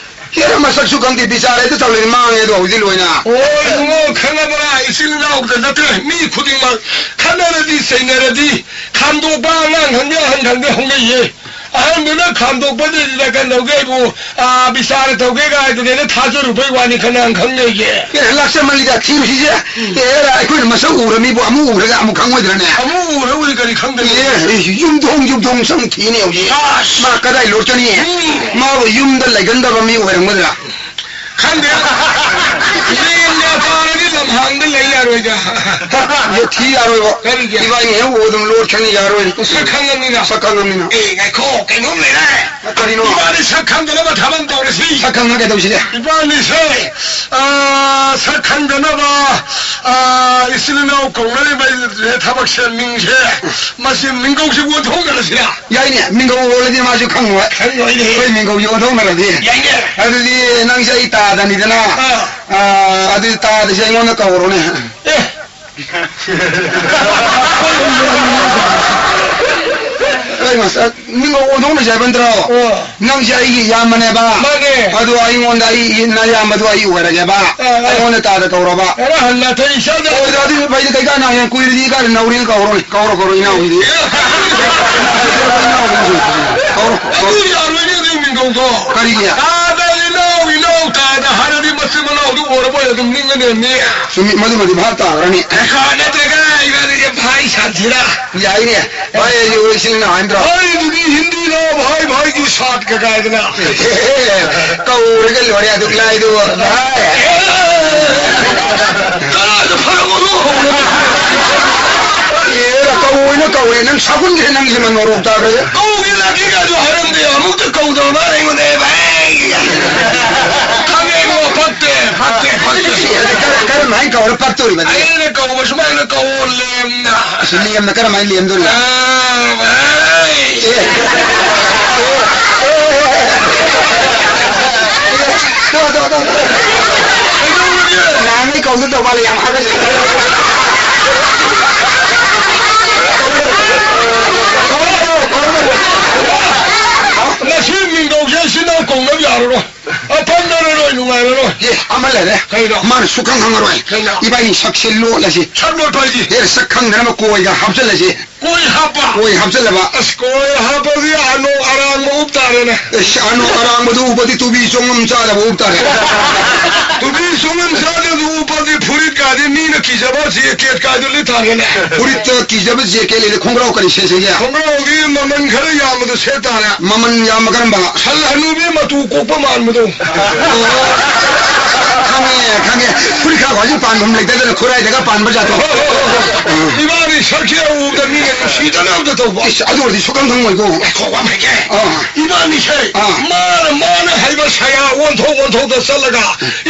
ꯍꯦꯔꯥ, ꯃꯁꯛꯁꯨ ꯈꯪꯗꯦ, ꯕꯤꯆꯥꯔ ꯍꯦꯛꯇ ꯇꯧꯔꯦ, ꯃꯥꯡꯉꯦ ꯑꯗꯣ ꯍꯧꯖꯤꯛ ꯂꯣꯏꯅ꯫ ꯑꯣ, ꯏꯕꯨꯡꯉꯣ, ꯈꯪꯉꯕ꯭ꯔꯥ? ꯏꯆꯤꯜ ꯏꯅꯥꯎꯗ ꯅꯠꯇ꯭ꯔꯦ, ꯃꯤ ꯈꯨꯗꯤꯡꯃꯛ ꯈꯠꯅꯔꯗꯤ, ꯆꯩꯅꯔꯗꯤ, ꯈꯥꯝꯗꯣꯛꯄ ꯑꯉꯥꯡ ꯈꯪꯗꯦ, ꯑꯍꯟ ꯈꯪꯗꯦ ꯍꯧꯅꯩꯌꯦ꯫ ꯑꯍꯟꯗꯨꯅ ꯈꯥꯝꯗꯣꯛꯄꯗꯨꯗ ꯀꯩꯗꯧꯒꯦ ꯑꯩꯕꯨ, ꯑꯥ, ꯕꯤꯆꯥꯔ ꯇꯧꯒꯦ ꯀꯥꯏꯗꯨꯅꯦꯅ ꯊꯥꯖꯔꯨꯕꯩ ꯋꯥꯅꯤ, ꯀꯅꯥꯅ ꯈꯪꯅꯩꯒꯦ? ꯑꯦ, ꯂꯥꯛꯆꯃꯜꯂꯤꯗ, ꯊꯤꯕꯁꯤꯁꯦ꯫ ꯎꯝ꯫ ꯑꯦ, ꯑꯩꯈꯣꯏꯅ ꯃꯁꯛ ꯎꯔ ꯃꯤꯕꯨ ꯑꯃꯨꯛ ꯎꯔꯒ ꯑꯃꯨꯛ ꯈꯪꯉꯣꯏꯗ꯭ꯔꯅꯦ? ꯑꯃꯨꯛ ꯎꯔ ꯎꯔ ꯀꯔꯤ ꯈꯪꯗꯣꯏꯅꯣ? ꯑꯦ, ꯑꯦ, ꯌꯨꯝꯊꯣꯡ ꯌꯨꯝꯊꯣꯡ ꯆꯪ ꯊꯤꯅꯦ ꯍꯧꯖꯤꯛ꯫ ꯑꯁ! ꯃꯥ ꯀꯗꯥꯏ ꯂꯣꯠꯀꯅꯤ? ꯎꯝ꯫ ꯃꯥꯕꯨ ꯌꯨꯝꯗ ꯂꯩꯒꯟꯗꯕ ꯃꯤ ꯑꯣꯏꯔꯝꯒꯗ꯭ꯔꯥ? ꯈꯪꯗꯦ꯫ ꯂꯦꯟꯒ ꯇꯥꯔꯗꯤ ꯂꯝꯍꯥꯡꯗ ꯂꯩ ꯌꯥꯔꯣꯏꯗ꯫ ꯑꯦ, ꯊꯤ ꯌꯥꯔꯣꯏꯕ꯫ ꯀꯔꯤꯒꯤ? ꯏꯕꯥꯅꯤ ꯍꯦꯛ ꯎꯕ ꯑꯗꯨꯝ ꯂꯣꯠꯈ꯭ꯔꯅꯤ, ꯌꯥꯔꯣꯏ꯫ ꯁꯛ ꯈꯪꯉꯝꯅꯤꯅ꯫ ꯁꯛ ꯈꯪꯉꯝꯅꯤꯅ꯫ ꯑꯦ, ꯉꯥꯏꯈꯣ, ꯀꯩꯅꯣꯝ ꯂꯩꯔꯦ꯫ ꯀꯔꯤꯅꯣ? ꯏꯕꯥꯅꯤ ꯁꯛ ꯈꯪꯗꯅꯕ ꯊꯕꯛ ꯇꯧꯔꯁꯤ꯫ ꯁꯛ ꯈꯪꯉ ꯀꯩꯗꯧꯁꯤꯒꯦ? ꯏꯕꯥꯅꯤꯁꯦ, ꯑ, ꯁꯛ ꯈꯪꯗꯅꯕ, ꯑ, ꯏꯆꯤꯜ ꯏꯅꯥꯎ ꯀꯧꯅꯔꯤꯕ ꯊꯕꯛꯁꯦ, ꯃꯤꯡꯁꯦ, ꯃꯁꯤ ꯃꯤꯡꯒꯧꯁꯤꯕꯨ ꯑꯣꯟꯊꯣꯛꯅꯔꯁꯤꯔꯥ? ꯌꯥꯏꯅꯦ, ꯃꯤꯡꯒꯧ ꯑꯣꯜꯂꯗꯤ ꯃꯥꯁꯨ ꯈꯪꯉꯣꯏ꯫ ꯈꯪꯉꯣꯏꯅꯦ꯫ ꯑꯩꯈꯣꯏ ꯃꯤꯡꯒꯧꯁꯦ ꯑꯣꯟꯊꯣꯛꯅꯔꯗꯤ꯫ ꯌꯥꯏꯅꯦ꯫ ꯑꯗꯨꯗꯤ ꯅꯪꯁꯦ ꯑꯩ ꯇꯥꯗꯅꯤꯗꯅ꯫ ꯑꯥ꯫ ꯑꯥ, ꯑꯗꯨꯗꯤ ꯇꯥꯗꯁꯦ ꯑꯩꯉꯣꯟꯗ ꯀꯧꯔꯣꯅꯦ꯫ ꯑꯦ꯫ ꯑꯩ ꯃꯁꯛ ꯃꯤꯡꯒꯧ ꯑꯣꯟꯊꯣꯛꯅꯁꯦ ꯍꯥꯏꯕ ꯅꯠꯇ꯭ꯔꯣ? ꯑꯣ꯫ ꯅꯪꯁꯦ ꯑꯩꯒꯤ ꯏꯌꯥꯝꯕꯅꯦꯕ꯫ ꯃꯥꯅꯦ꯫ ꯑꯗꯣ ꯑꯩꯉꯣꯟꯗ ꯑꯩ ꯅꯌꯥꯝꯕꯗꯣ ꯑꯩ ꯑꯣꯏꯔꯒꯦꯕ꯫ ꯑꯥ, ꯑꯥ꯫ ꯑꯩꯉꯣꯟꯗ ꯇꯥꯗ ꯀꯧꯔꯕ꯫ ꯈꯔ ꯍꯟꯅ ꯊꯣꯏ ꯏꯆꯥꯗ ꯑꯣꯏꯗ ꯑꯗꯨ ꯐꯩꯗ ꯀꯩ ꯀꯥꯟꯅ ꯍꯌꯦꯡ ꯀꯨꯏꯔꯗꯤ ꯀꯥꯟꯅ ꯅꯧꯔꯦꯅ ꯀꯧꯔꯣꯅꯦ꯫ ꯀꯧꯔꯣ, ꯀꯧꯔꯣ, ꯏꯅꯥꯎꯒꯤꯗꯤ꯫ ꯀꯧꯔꯣ, ꯀꯧꯔꯣ꯫ ꯑꯗꯨ ꯌꯥꯔꯣꯏꯅꯦ, ꯑꯗꯨ ꯃꯤꯡꯒꯧꯗꯣ꯫ ꯀꯔꯤꯒꯤ? ꯇꯥꯗ ꯏꯅꯥꯎ, ꯏꯅꯥꯎ ꯇꯥꯗ ꯍꯥꯏꯔꯗꯤ ꯃꯆꯤꯟ ꯃꯅꯥꯎꯗꯨ ꯑꯣꯏꯔꯕꯣꯏ ꯑꯗꯨꯝ ꯅꯤꯡꯉꯅꯦꯃꯤ꯫ ꯆꯨꯝꯃꯤ, ꯃꯗꯨꯃꯗꯤ ꯚꯥꯞ ꯇꯥꯈ꯭ꯔꯅꯤ꯫ ꯑꯦ, ꯀꯥ ꯅꯠꯇ꯭ꯔꯒ ꯏꯕꯥꯅꯤꯁꯦ ꯚꯥꯏ ꯁꯥꯟꯁꯤꯔꯥ? ꯌꯥꯏꯅꯦ꯫ ꯚꯥꯏ ꯑꯩꯁꯨ ꯏꯆꯤꯜ ꯏꯅꯥꯎ ꯍꯥꯏꯅꯗ꯭ꯔꯣ? ꯑꯩꯗꯨꯗꯤ ꯍꯤꯟꯗꯤꯗ ꯚꯥꯏ ꯚꯥꯏꯒꯤ ꯁꯥꯠꯀ ꯀꯥꯏꯗꯅ꯫ ꯀꯧꯔꯒ ꯂꯣꯏꯔꯦ ꯑꯗꯨꯛ ꯂꯥꯏꯗꯨꯕꯨ꯫ ꯚꯥꯏ꯫ ꯀꯅꯥꯗ ꯐꯔꯛꯑꯣꯅꯣ ꯍꯧꯅ? ꯑꯦ, ꯀꯧ ꯑꯣꯏꯅ ꯀꯧꯔꯦ꯫ ꯅꯪ ꯁꯥꯒꯨꯟꯁꯦ ꯅꯪꯁꯦ ꯃꯅꯣꯔꯣꯛ ꯇꯥꯈ꯭ꯔꯦ꯫ ꯀꯧꯒꯦ ꯂꯥꯛꯀꯦ ꯀꯥꯏꯗꯣ ꯍꯥꯏꯔꯝꯗꯦ꯫ ꯑꯃꯨꯛꯇ ꯀꯧꯗꯕ ꯃꯥꯅ ꯑꯩꯉꯣꯟꯗ, "ꯑꯦ ꯚꯥꯏ, ꯈꯪꯉꯦ ꯏꯕꯨꯡꯉꯣ, ꯐꯠꯇꯦ, ꯐꯠꯇꯦ, ꯐꯠꯇꯦ." ꯀꯔꯝ-, ꯀꯔꯝꯍꯥꯏꯅ ꯀꯧꯔ ꯐꯠꯇꯣꯔꯤꯕ? ꯑꯩꯅ ꯀꯧꯕ ꯁꯨꯃꯥꯏꯅ ꯀꯧꯋꯣ, ꯂꯦꯝꯅ꯫ ꯑꯁ, ꯂꯦꯝꯅ ꯀꯔꯝꯍꯥꯏꯅ ꯂꯦꯝꯗꯣꯔꯤꯕ? ꯑꯥ, ꯚꯥꯏ꯫ ꯑꯦ꯫ ꯇꯣ, ꯇꯣ, ꯇꯣ, ꯇꯣ꯫ ꯀꯩꯗꯧꯔꯒꯦ? ꯅꯍꯥꯟꯉꯩ ꯀꯧꯗ ꯇꯧ ꯃꯥꯜꯂꯦ, ꯌꯥꯝ ꯍꯥꯏꯕꯁꯦ꯫ ꯉꯁꯤ ꯃꯤꯡꯒꯧꯁꯦ ꯁꯤꯅ ꯀꯧꯅꯕ ꯌꯥꯔꯔꯣꯏ꯫ ꯑꯄꯪꯗꯅ ꯂꯣꯏ ꯅꯨꯡꯉꯥꯏꯔꯔꯣꯏ꯫ ꯑꯦ, ꯑꯃ ꯂꯩꯔꯦ꯫ ꯀꯩꯅꯣ? ꯃꯥꯅ ꯁꯨꯛꯈꯪ ꯈꯪꯉꯔꯣꯏ꯫ ꯀꯩꯅꯣ? ꯏꯕꯥꯅꯤ ꯁꯛꯁꯦ ꯂꯣꯠꯂꯁꯤ꯫ ꯁꯛ ꯂꯣꯠꯄ ꯍꯥꯏꯗꯤ? ꯑꯦ, ꯁꯛ ꯈꯪꯗꯅꯕ ꯀꯣꯏꯒ ꯍꯥꯞꯆꯜꯂꯁꯤ꯫ ꯀꯣꯏ ꯍꯥꯞꯄ? ꯀꯣꯏ ꯍꯥꯞꯆꯜꯂꯕ꯫ ꯑꯁ, ꯀꯣꯏ ꯍꯥꯞꯄꯗꯤ ꯑꯅꯣꯛ ꯑꯔꯥꯡꯕ ꯎꯞ ꯇꯥꯔꯦꯅꯦ꯫ ꯑꯦꯁ, ꯑꯅꯣꯛ ꯑꯔꯥꯡꯕꯗꯨ ꯎꯞꯄꯗꯤ ꯇꯨꯕꯤ ꯆꯣꯡꯉꯝ ꯆꯥꯗꯕ ꯎꯞ ꯇꯥꯔꯦ꯫ ꯇꯨꯕꯤ ꯆꯣꯡꯉꯝ ꯆꯥꯗꯕꯗꯨ ꯎꯞꯄꯗꯤ ꯐꯨꯔꯤꯠ ꯀꯥꯗꯤ ꯃꯤꯅ ꯀꯤꯖꯕ ꯖꯦꯀꯦꯠ ꯀꯥꯗꯨ ꯂꯤꯠ ꯇꯥꯔꯦꯅꯦ꯫ ꯐꯨꯔꯤꯠꯇ ꯀꯤꯖꯕ ꯖꯦꯀꯦꯠ ꯂꯩꯔꯦ, ꯈꯣꯡꯒ꯭ꯔꯥꯎ ꯀꯔꯤ ꯁꯦꯠꯁꯤꯒꯦ? ꯈꯣꯡꯒ꯭ꯔꯥꯎꯗꯤ ꯃꯃꯜ ꯈꯔ ꯌꯥꯝꯕꯗꯨ ꯁꯦꯠ ꯇꯥꯔꯦ꯫ ꯃꯃꯜ ꯌꯥꯝꯕ ꯀꯔꯝꯕ? ꯁꯜ ꯍꯅꯨꯕꯤ ꯃꯇꯨ ꯀꯣꯛꯄ ꯃꯥꯟꯕꯗꯣ꯫ ꯑꯣ, ꯈꯪꯉꯦ, ꯈꯪꯉꯦ꯫ ꯐꯨꯔꯤꯠ ꯈꯥꯎ ꯍꯧꯖꯤꯛ ꯄꯥꯟꯐꯝ ꯂꯩꯇꯗꯅ ꯈꯨꯔꯥꯏꯗꯒ ꯄꯥꯟꯕ ꯖꯥꯠꯇꯣ꯫ ꯍꯣꯏ, ꯍꯣꯏ, ꯍꯣꯏ, ꯍꯣꯏ꯫ ꯏꯕꯥꯅꯤ ꯁꯛꯁꯦ ꯎꯕꯗ ꯃꯤꯅ ꯅꯨꯡꯁꯤꯗꯅꯕꯗ ꯇꯧꯕ꯫ ꯏꯁ, ꯑꯗꯨ ꯑꯣꯏꯔꯗꯤ ꯁꯨꯛꯈꯪ ꯈꯪꯉꯣꯏꯀꯣ꯫ ꯉꯥꯏꯈꯣ, ꯋꯥ ꯑꯃ ꯍꯥꯏꯒꯦ꯫ ꯑꯥ꯫ ꯏꯕꯥꯅꯤꯁꯦ ꯑꯥ꯫ ꯃꯥꯅ, ꯃꯥꯅ ꯍꯥꯏꯕ ꯁꯌꯥ ꯑꯣꯟꯊꯣꯛ ꯑꯣꯟꯊꯣꯛꯇ ꯆꯠꯂꯒ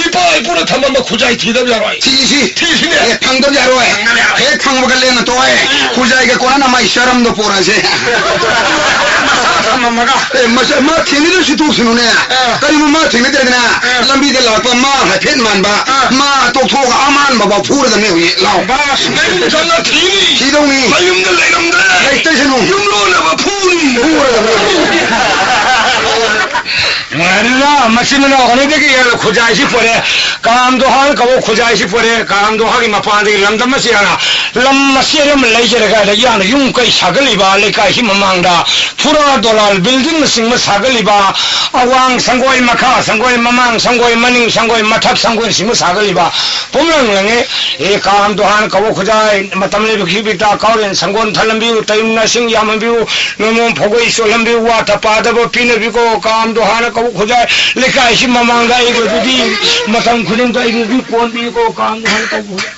ꯏꯄꯥ ꯏꯄꯨꯅ ꯊꯝꯃꯝꯕ ꯈꯨꯖꯥꯏ ꯊꯤꯗꯕ ꯌꯥꯔꯣꯏ꯫ ꯊꯤꯁꯤ꯫ ꯊꯤꯁꯤꯅꯦ꯫ ꯑꯦ, ꯐꯪꯗꯕ ꯌꯥꯔꯣꯏ꯫ ꯐꯪꯗꯕ ꯌꯥꯔꯣꯏ꯫ ꯍꯦꯛ ꯐꯪꯕꯒ ꯂꯦꯟꯅ ꯇꯣꯛꯑꯦ꯫ ꯎꯝ꯫ ꯈꯨꯖꯥꯏꯒ ꯀꯣꯟꯅꯅ ꯃꯥꯏ ꯆꯔꯝꯗꯣ ꯄꯣꯔꯛꯑꯁꯦ꯫ ꯃꯁꯥ ꯊꯝꯃꯝꯃꯒ꯫ ꯑꯦ, ꯃꯁ-, ꯃꯥ ꯊꯦꯡꯅꯗ꯭ꯔꯁꯨ ꯇꯣꯛꯁꯅꯨꯅꯦ꯫ ꯑꯥ꯫ ꯀꯔꯤꯒꯨꯝꯕ ꯃꯥ ꯊꯦꯡꯅꯗ꯭ꯔꯒꯅ ꯑꯥ꯫ ꯂꯝꯕꯤꯗ ꯂꯥꯛꯄ ꯃꯥ ꯍꯥꯏꯐꯦꯠ ꯃꯥꯟꯕ, ꯑꯥ꯫ ꯃꯥ ꯇꯣꯛꯊꯣꯛꯑꯒ ꯑꯃꯥꯟꯕ ꯐꯥꯎ ꯐꯨꯔꯗꯕꯅꯦ ꯍꯧꯖꯤꯛ꯫ ꯂꯥꯎ꯫ ꯕꯥꯁ, ꯅꯌꯨꯝ ꯆꯪꯉ ꯊꯤꯅꯤ꯫ ꯊꯤꯗꯧꯅꯤ꯫ ꯃꯌꯨꯝꯗ ꯂꯩꯔꯝꯗ꯭ꯔꯦ꯫ ꯂꯩꯇꯁꯅꯨ꯫ ꯌꯨꯝꯂꯣꯟꯅꯕ ꯐꯨꯅꯤ꯫ ꯐꯨꯔꯗꯕꯅꯦ꯫ ꯅꯨꯡꯉꯥꯏꯔꯦꯗ, ꯃꯆꯤꯟ ꯃꯅꯥꯎ ꯑꯅꯤꯗꯒꯤ ꯈꯨꯖꯥꯏꯁꯤ ꯄꯨꯔꯦ꯫ ꯀꯥꯝꯗꯣꯍꯥꯟ ꯀꯧꯕ ꯈꯨꯖꯥꯏꯁꯤ ꯄꯨꯔꯦ꯫ ꯀꯥꯝꯗꯣꯍꯥꯒꯤ ꯃꯄꯥꯟꯗꯒꯤ ꯂꯝꯗꯝ ꯑꯁꯤ ꯍꯥꯟꯅ, ꯂꯝ ꯃꯆꯦꯠ ꯑꯃ ꯂꯩꯖꯔꯒ ꯌꯥꯅ ꯌꯨꯝ ꯀꯩ ꯁꯥꯒꯠꯂꯤꯕ ꯂꯩꯀꯥꯏꯁꯤ ꯃꯃꯥꯡꯗ ꯐꯨꯔꯥ ꯗꯣꯂꯥꯜ ꯕꯤꯜꯗꯤꯡꯅꯆꯤꯡꯕ ꯁꯥꯒꯠꯂꯤꯕ, ꯑꯋꯥꯡ ꯁꯪꯒꯣꯏ, ꯃꯈꯥ ꯁꯪꯒꯣꯏ, ꯃꯃꯥꯡ ꯁꯪꯒꯣꯏ, ꯃꯅꯤꯡ ꯁꯪꯒꯣꯏ, ꯃꯊꯛ ꯁꯪꯒꯣꯏꯅꯆꯤꯡꯕ ꯁꯥꯒꯠꯂꯤꯕ ꯄꯨꯝꯅꯃꯛꯅꯤ꯫ ꯑꯦ, ꯀꯥꯝꯗꯣꯍꯥꯟ ꯀꯧꯕ ꯈꯨꯖꯥꯏ, ꯃꯇꯝ ꯂꯩꯕ ꯈꯤꯕꯤꯛꯇ ꯀꯥꯎꯔꯦꯟ ꯁꯪꯒꯣꯟ ꯊꯜꯂꯝꯕꯤꯌꯨ, ꯇꯌꯨꯝꯅꯁꯤꯡ ꯌꯥꯝꯍꯟꯕꯤꯌꯨ, ꯅꯣꯡꯃꯣꯝ ꯐꯧꯒꯩ ꯆꯣꯠꯍꯟꯕꯤꯌꯨ, ꯋꯥ ꯇꯄꯥꯗꯕ ꯄꯤꯅꯕꯤꯀꯣ, ꯀꯥꯝꯗꯣꯍꯥꯟ ꯀꯧꯕ ꯈꯨꯖꯥꯏ, ꯂꯩꯀꯥꯏꯁꯤ ꯃꯃꯥꯡꯗ ꯑꯩꯕꯨꯗꯤ ꯃꯇꯝ ꯈꯨꯗꯤꯡꯗ ꯑꯩꯕꯨꯗꯤ ꯀꯣꯟꯕꯤꯌꯨꯀꯣ, ꯀꯥꯝꯗꯣꯍꯥꯟ ꯀꯧꯕ ꯈꯨꯖꯥꯏ꯫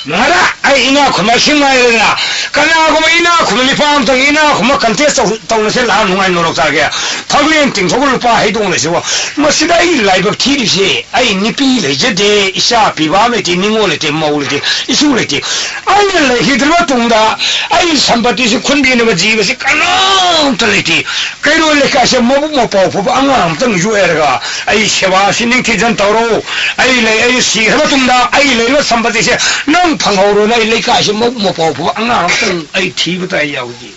ꯃꯍꯥꯔꯥ, ꯑꯩ ꯏꯅꯥꯛ ꯈꯨꯟꯕ ꯁꯤ ꯉꯥꯏꯔꯦꯗꯅ꯫ ꯀꯅꯥꯒꯨꯝꯕ ꯏꯅꯥꯛ ꯈꯨꯟꯕ ꯅꯤꯄꯥ ꯑꯃꯇꯪ ꯏꯅꯥꯛ ꯈꯨꯟꯕ contest ꯇꯧ-, ꯇꯧꯅꯁꯦ ꯂꯥꯛꯑ ꯅꯨꯡꯉꯥꯏ ꯅꯣꯔꯣꯛ ꯆꯥꯒꯦ꯫ ꯐꯛꯂꯦꯟ ꯇꯤꯡꯊꯣꯛꯄ ꯂꯨꯄꯥ ꯍꯩꯗꯣꯡ ꯂꯩꯁꯤꯕꯣ꯫ ꯃꯁꯤꯗ ꯑꯩ ꯂꯥꯏꯕꯛ ꯊꯤꯔꯤꯁꯦ, ꯑꯩ ꯅꯨꯄꯤ ꯂꯩꯖꯗꯦ, ꯏꯆꯥ ꯄꯤꯕꯥ ꯂꯩꯇꯦ, ꯅꯤꯉꯣꯜ ꯂꯩꯇꯦ, ꯃꯧ ꯂꯩꯇꯦ, ꯏꯁꯨ ꯂꯩꯇꯦ꯫ ꯑꯩꯅ ꯂꯩꯈꯤꯗ꯭ꯔꯕ ꯇꯨꯡꯗ ꯑꯩ ꯁꯝꯄꯇꯤꯁꯤ ꯈꯨꯟꯕꯤꯅꯕ ꯖꯤꯕꯁꯤ ꯀꯅꯥꯝꯇ ꯂꯩꯇꯦ꯫ ꯀꯩꯔꯣꯜ ꯂꯩꯀꯥꯏꯁꯦ ꯃꯕꯨꯛ ꯃꯄꯥꯎ ꯐꯕ ꯑꯉꯥꯡ ꯑꯃꯇꯪ ꯌꯣꯛꯑꯦꯔꯒ ꯑꯩ ꯁꯦꯕꯥꯁꯤ ꯅꯤꯡꯊꯤꯖꯅ ꯇꯧꯔꯣ꯫ ꯑꯩ ꯂꯩ, ꯑꯩ ꯁꯤꯈ꯭ꯔ ꯃꯇꯨꯡꯗ ꯑꯩ ꯂꯩꯔꯤꯕ ꯁꯝꯄꯇꯤꯁꯦ ꯅꯪ ꯐꯪꯍꯧꯔꯣꯅ ꯑꯩ ꯂꯩꯀꯥꯏꯁꯦ ꯃꯕꯨꯛ ꯃꯄꯥꯎ ꯐꯕ ꯑꯉꯥꯡ ꯑꯃꯇꯪ ꯑꯩ ꯊꯤꯕ ꯇꯥꯏ ꯌꯥꯎꯔꯗꯤ꯫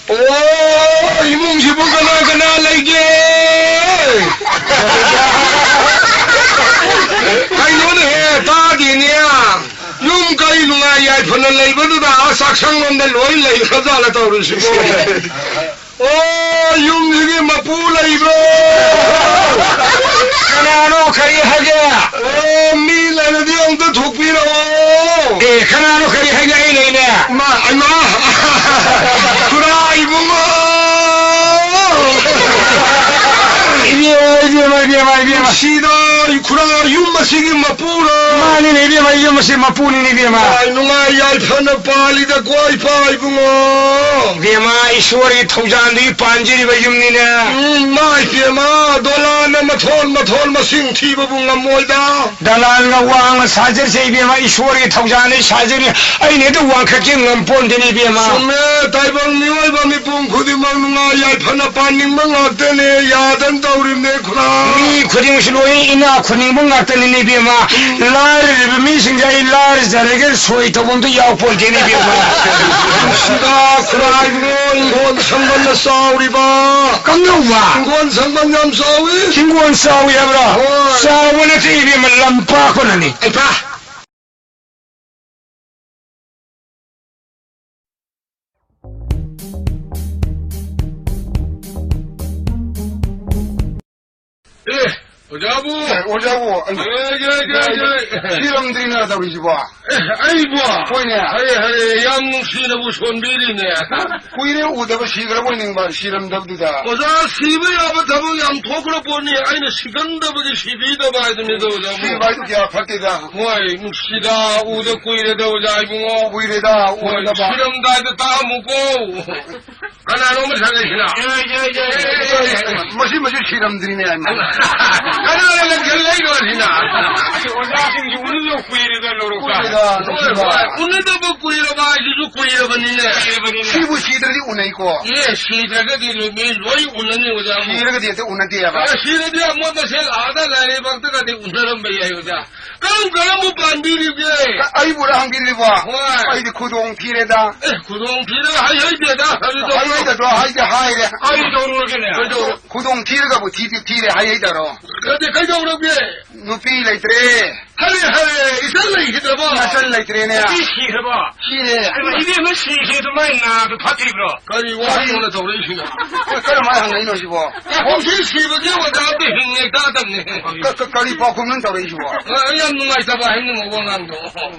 ꯑꯣ, ꯏꯃꯨꯡꯁꯤꯕꯨ ꯀꯅꯥ ꯀꯅꯥ ꯂꯩꯒꯦ? ꯐꯅ ꯂꯩꯕꯗꯨꯗ ꯑꯥ ꯆꯥꯛꯁꯪꯂꯣꯝꯗ ꯂꯣꯏ ꯂꯩꯈ꯭ꯔꯖꯥꯠꯂ ꯇꯧꯔꯤꯁꯤꯕꯣ? ꯑꯣ, ꯌꯨꯝꯁꯤꯒꯤ ꯃꯄꯨ ꯂꯩꯕ꯭ꯔꯣ? ꯀꯅꯥꯅꯣ? ꯀꯔꯤ ꯍꯥꯏꯒꯦ? ꯑꯣ, ꯃꯤ ꯂꯩꯔꯗꯤ ꯑꯝꯇ ꯊꯣꯛꯄꯤꯔꯛꯑꯣ꯫ ꯑꯦ, ꯀꯅꯥꯅꯣ? ꯀꯔꯤ ꯍꯥꯏꯒꯦ? ꯑꯩ ꯂꯩꯅꯦ꯫ ꯏꯃꯥ, ꯏꯃꯥ꯫ ꯈꯨꯔꯥ ꯏꯕꯨꯡꯉꯣ꯫ ꯏꯕꯦꯝꯃ, ꯏꯕꯦꯝꯃ, ꯏꯕꯦꯝꯃ, ꯏꯕꯦꯝꯃ꯫ ꯅꯨꯡꯁꯤꯗ, ꯈꯨꯔꯥ ꯌꯨꯝ ꯑꯁꯤꯒꯤ ꯃꯄꯨꯔꯣ? ꯃꯥꯅꯤꯅꯦ ꯏꯕꯦꯝꯃ, ꯌꯨꯝ ꯑꯁꯤ ꯃꯄꯨꯅꯤꯅꯦ ꯏꯕꯦꯝꯃ꯫ ꯅꯨꯡꯉꯥꯏ, ꯅꯨꯡꯉꯥꯏ ꯌꯥꯏꯐꯅ ꯄꯥꯜꯂꯤꯗꯀꯣ ꯏꯄꯥ ꯏꯕꯨꯡꯉꯣ꯫ ꯏꯕꯦꯝꯃ, ꯏꯁꯣꯔꯒꯤ ꯊꯧꯖꯥꯜꯗꯒꯤ ꯄꯥꯟꯖꯔꯤꯕ ꯌꯨꯝꯅꯤꯅꯦ꯫ ꯎꯝ, ꯏꯃꯥ ꯏꯕꯦꯝꯃ, ꯗꯣꯂꯥꯟꯅ ꯃꯊꯣꯟ ꯃꯊꯣꯟ ꯃꯁꯤꯡ ꯊꯤꯕꯕꯨ ꯉꯝꯃꯣꯏꯗ꯫ ꯗꯂꯥꯟꯒ ꯋꯥꯡꯅ ꯁꯥꯖꯔꯤꯁꯦ ꯏꯕꯦꯝꯃ, ꯏꯁꯣꯔꯒꯤ ꯊꯧꯖꯥꯜꯅ ꯁꯥꯖꯔꯤ꯫ ꯑꯩꯅ ꯑꯗꯨ ꯋꯥꯡꯈꯠꯀꯦ ꯉꯝꯄꯣꯟꯗꯦꯅꯦ ꯏꯕꯦꯝꯃ꯫ ꯆꯨꯝꯃꯦ, ꯇꯥꯏꯕꯪ ꯃꯤꯑꯣꯏꯕ ꯃꯤꯄꯨꯝ ꯈꯨꯗꯤꯡꯃꯛ ꯅꯨꯡꯉꯥꯏ ꯌꯥꯏꯐꯅ ꯄꯥꯟꯅꯤꯡꯕ ꯉꯥꯛꯇꯅꯦ, ꯌꯥꯗꯅ ꯇꯧꯔꯤꯕꯅꯦ ꯈꯨꯔꯥ꯫ ꯃꯤ ꯈꯨꯗꯤꯡꯃꯛꯁꯨ ꯂꯣꯏ ꯏꯅꯥꯛ ꯈꯨꯟꯅꯤꯡꯕ ꯉꯥꯛꯇꯅꯤꯅꯦ ꯏꯕꯦꯝꯃ꯫ ꯎꯝ꯫ ꯂꯥꯏꯔꯔꯤꯕ ꯃꯤꯁꯤꯡꯁꯦ ꯑꯩ ꯂꯥꯏꯔꯖꯔꯒꯦ, ꯁꯣꯏ ꯇꯧꯕ ꯑꯝꯇ ꯌꯥꯎꯄꯣꯟꯇꯦꯅꯦ ꯏꯕꯦꯝꯃ꯫ ꯁꯤꯗ ꯈꯨꯔꯥꯏꯕꯨ ꯏꯪꯈꯣꯜ ꯁꯪꯕꯟꯅ ꯆꯥꯎꯔꯤꯕ꯫ ꯀꯝꯗꯧꯕ? ꯏꯪꯈꯣꯜ ꯁꯪꯕꯟ ꯌꯥꯝ ꯆꯥꯎꯏ꯫ ꯍꯤꯡꯒꯣꯜ ꯆꯥꯎꯏ ꯍꯥꯏꯕ꯭ꯔꯥ? ꯍꯣꯏ꯫ ꯆꯥꯎꯕ ꯅꯠꯇꯦ ꯏꯕꯦꯝꯃ, ꯂꯝ ꯄꯥꯛꯄꯅꯅꯤ꯫ ꯑꯩ ꯄꯥ꯫ ꯑꯦ, ꯑꯣꯖꯥꯕꯨ! ꯑꯦ, ꯑꯣꯖꯥꯕꯨ! ꯑꯦ, ꯑꯦ, ꯑꯦ, ꯑꯦ, ꯑꯦ꯫ ꯁꯤꯔꯝꯗ꯭ꯔꯤꯅ ꯇꯧꯔꯤꯁꯤꯕꯣ? ꯑꯦ, ꯑꯩꯕꯣ? ꯍꯣꯏꯅꯦ꯫ ꯍꯔꯦ, ꯍꯔꯦ, ꯌꯥꯝ ꯅꯨꯡꯁꯤꯅꯕꯨ ꯁꯣꯟꯕꯤꯔꯤꯅꯦ꯫ ꯀꯨꯏꯔꯦ ꯎꯗꯕ, ꯁꯤꯈ꯭ꯔꯕꯣꯏ ꯅꯤꯡꯕ, ꯁꯤꯔꯝꯗꯕꯗꯨꯗ꯫ ꯑꯣꯖꯥ, ꯁꯤꯕ ꯌꯥꯕ ꯊꯕꯛ ꯌꯥꯝ ꯊꯣꯛꯈ꯭ꯔ ꯄꯣꯠꯅꯤ꯫ ꯑꯩꯅ ꯁꯤꯒꯟꯗꯕꯒꯤ ꯁꯤꯕꯤꯗꯕ ꯍꯥꯏꯗꯨꯅꯤꯗ, ꯑꯣꯖꯥꯕꯨ꯫ ꯁꯤꯕ ꯍꯥꯏꯗꯨ ꯀꯌꯥ ꯐꯠꯇꯦꯗ꯫ ꯍꯣꯏ, ꯅꯨꯡꯁꯤꯗ, ꯎꯗ ꯀꯨꯏꯔꯦꯗ, ꯑꯣꯖꯥ ꯏꯕꯨꯡꯉꯣ꯫ ꯀꯨꯏꯔꯦꯗ ꯍꯣꯏ, ꯎꯗꯕ꯫ ꯁꯤꯔꯝꯗꯥꯏꯗ ꯇꯥꯛꯑꯝꯃꯨꯀꯣ꯫ ꯀꯅꯥꯅꯣ ꯑꯃ ꯁꯥꯟꯅꯩꯁꯤꯅ? ꯌꯥꯏ, ꯌꯥꯏ, ꯌꯥꯏ, ꯌꯥꯏ, ꯌꯥꯏ, ꯌꯥꯏ꯫ ꯃꯁꯤ, ꯃꯁꯤ ꯁꯤꯔꯝꯗ꯭ꯔꯤꯅꯦ ꯍꯥꯏꯃ꯫ ꯀꯅꯥꯅ ꯂꯪꯁꯤꯜꯂꯛꯏꯅꯣ ꯁꯤꯅ? ꯑꯁ, ꯑꯣꯖꯥꯁꯤꯡꯁꯤ ꯎꯅꯗꯕ ꯀꯨꯏꯔꯦꯗ, ꯂꯧꯔꯣꯛꯇ꯫ ꯀꯨꯏꯔꯦꯗ, ꯍꯣꯏ, ꯅꯨꯡꯁꯤꯕ꯫ ꯍꯣꯏ, ꯎꯅꯗꯕ ꯀꯨꯏꯔꯕ ꯍꯥꯏꯁꯤꯁꯨ ꯀꯨꯏꯔꯕꯅꯤꯅꯦ꯫ ꯀꯨꯏꯔꯕꯅꯤꯅꯦ꯫ ꯁꯤꯕꯨ ꯁꯤꯗ꯭ꯔꯗꯤ ꯎꯅꯩꯀꯣ꯫ ꯑꯦ, ꯁꯤꯗ꯭ꯔꯒꯗꯤ ꯃꯤ ꯂꯣꯏ ꯎꯅꯅꯤ, ꯑꯣꯖꯥ꯫ ꯁꯤꯔꯒꯗꯤ ꯍꯦꯛꯇ ꯎꯅꯗꯦꯕ꯫ ꯑꯦ, ꯁꯤꯔꯗꯤ ꯑꯃꯣꯠ ꯃꯁꯦꯟ ꯑꯥꯗ ꯂꯥꯏꯔꯩꯕꯥꯛꯇꯒꯗꯤ ꯎꯅꯔꯝꯕ ꯌꯥꯏ, ꯑꯣꯖꯥ꯫ ꯀꯔꯝ ꯀꯔꯝꯕ ꯄꯥꯟꯕꯤꯔꯤꯒꯦ? ꯑꯩꯕꯨꯔ ꯍꯪꯕꯤꯔꯤꯕꯣ? ꯍꯣꯏ꯫ ꯑꯩꯗꯤ ꯈꯨꯗꯣꯡ ꯊꯤꯔꯦꯗ꯫ ꯑꯦ, ꯈꯨꯗꯣꯡ ꯊꯤꯔꯒ ꯍꯩ ꯍꯩꯗꯦꯗ, ꯍꯩꯗꯣ꯫ ꯍꯩ ꯍꯩꯗꯗꯣ ꯍꯥꯏꯗꯤ ꯍꯥꯏꯔꯦ꯫ ꯑꯩ ꯇꯧꯔꯨꯔꯒꯦꯅꯦ꯫ ꯀꯩꯗꯧꯔ-, ꯈꯨꯗꯣꯡ ꯊꯤꯔꯒꯕꯨ ꯊꯤꯗꯤ ꯊꯤꯔꯦ, ꯍꯩ ꯍꯩꯗꯔꯣ꯫ ꯅꯠꯇꯦ, ꯀꯩꯗꯧꯔꯒꯦ? ꯅꯨꯄꯤ ꯂꯩꯇ꯭ꯔꯦ꯫ ꯍꯔꯦ, ꯍꯔꯦ, ꯏꯆꯟ ꯂꯩꯈꯤꯗ꯭ꯔꯕꯣ? ꯅꯆꯟ ꯂꯩꯇ꯭ꯔꯦꯅꯦ꯫ ꯅꯨꯄꯤ ꯁꯤꯈ꯭ꯔꯕꯣ? ꯁꯤꯔꯦ꯫ ꯑꯩꯃ, ꯏꯕꯦꯝꯃ ꯁꯤꯈ꯭ꯔꯦ, ꯑꯗꯨ ꯃꯥꯏ ꯅꯥꯗꯣ ꯐꯠꯇ꯭ꯔꯤꯕ꯭ꯔꯣ? ꯀꯔꯤ ꯋꯥꯔꯤꯅꯣ ꯇꯧꯔꯛꯏꯁꯤꯅ? ꯀꯔꯝꯍꯥꯏꯅ ꯍꯪꯉꯛꯏꯅꯣ ꯁꯤꯕꯣ? ꯑꯦ, ꯍꯣꯝꯁꯤ ꯁꯤꯕꯒꯤ ꯑꯣꯖꯥ ꯑꯝꯇ ꯍꯤꯡꯉꯦ ꯇꯥꯗꯕꯅꯦ꯫ ꯀ-, ꯀ-, ꯀꯔꯤ ꯄꯥꯎꯈꯨꯝꯅꯣ ꯇꯧꯔꯛꯏꯁꯤꯕꯣ? ꯑ, ꯌꯥꯝ ꯅꯨꯡꯉꯥꯏꯇꯕ ꯍꯥꯏꯅꯤꯡꯕ ꯋꯥꯉꯥꯡꯗꯣ꯫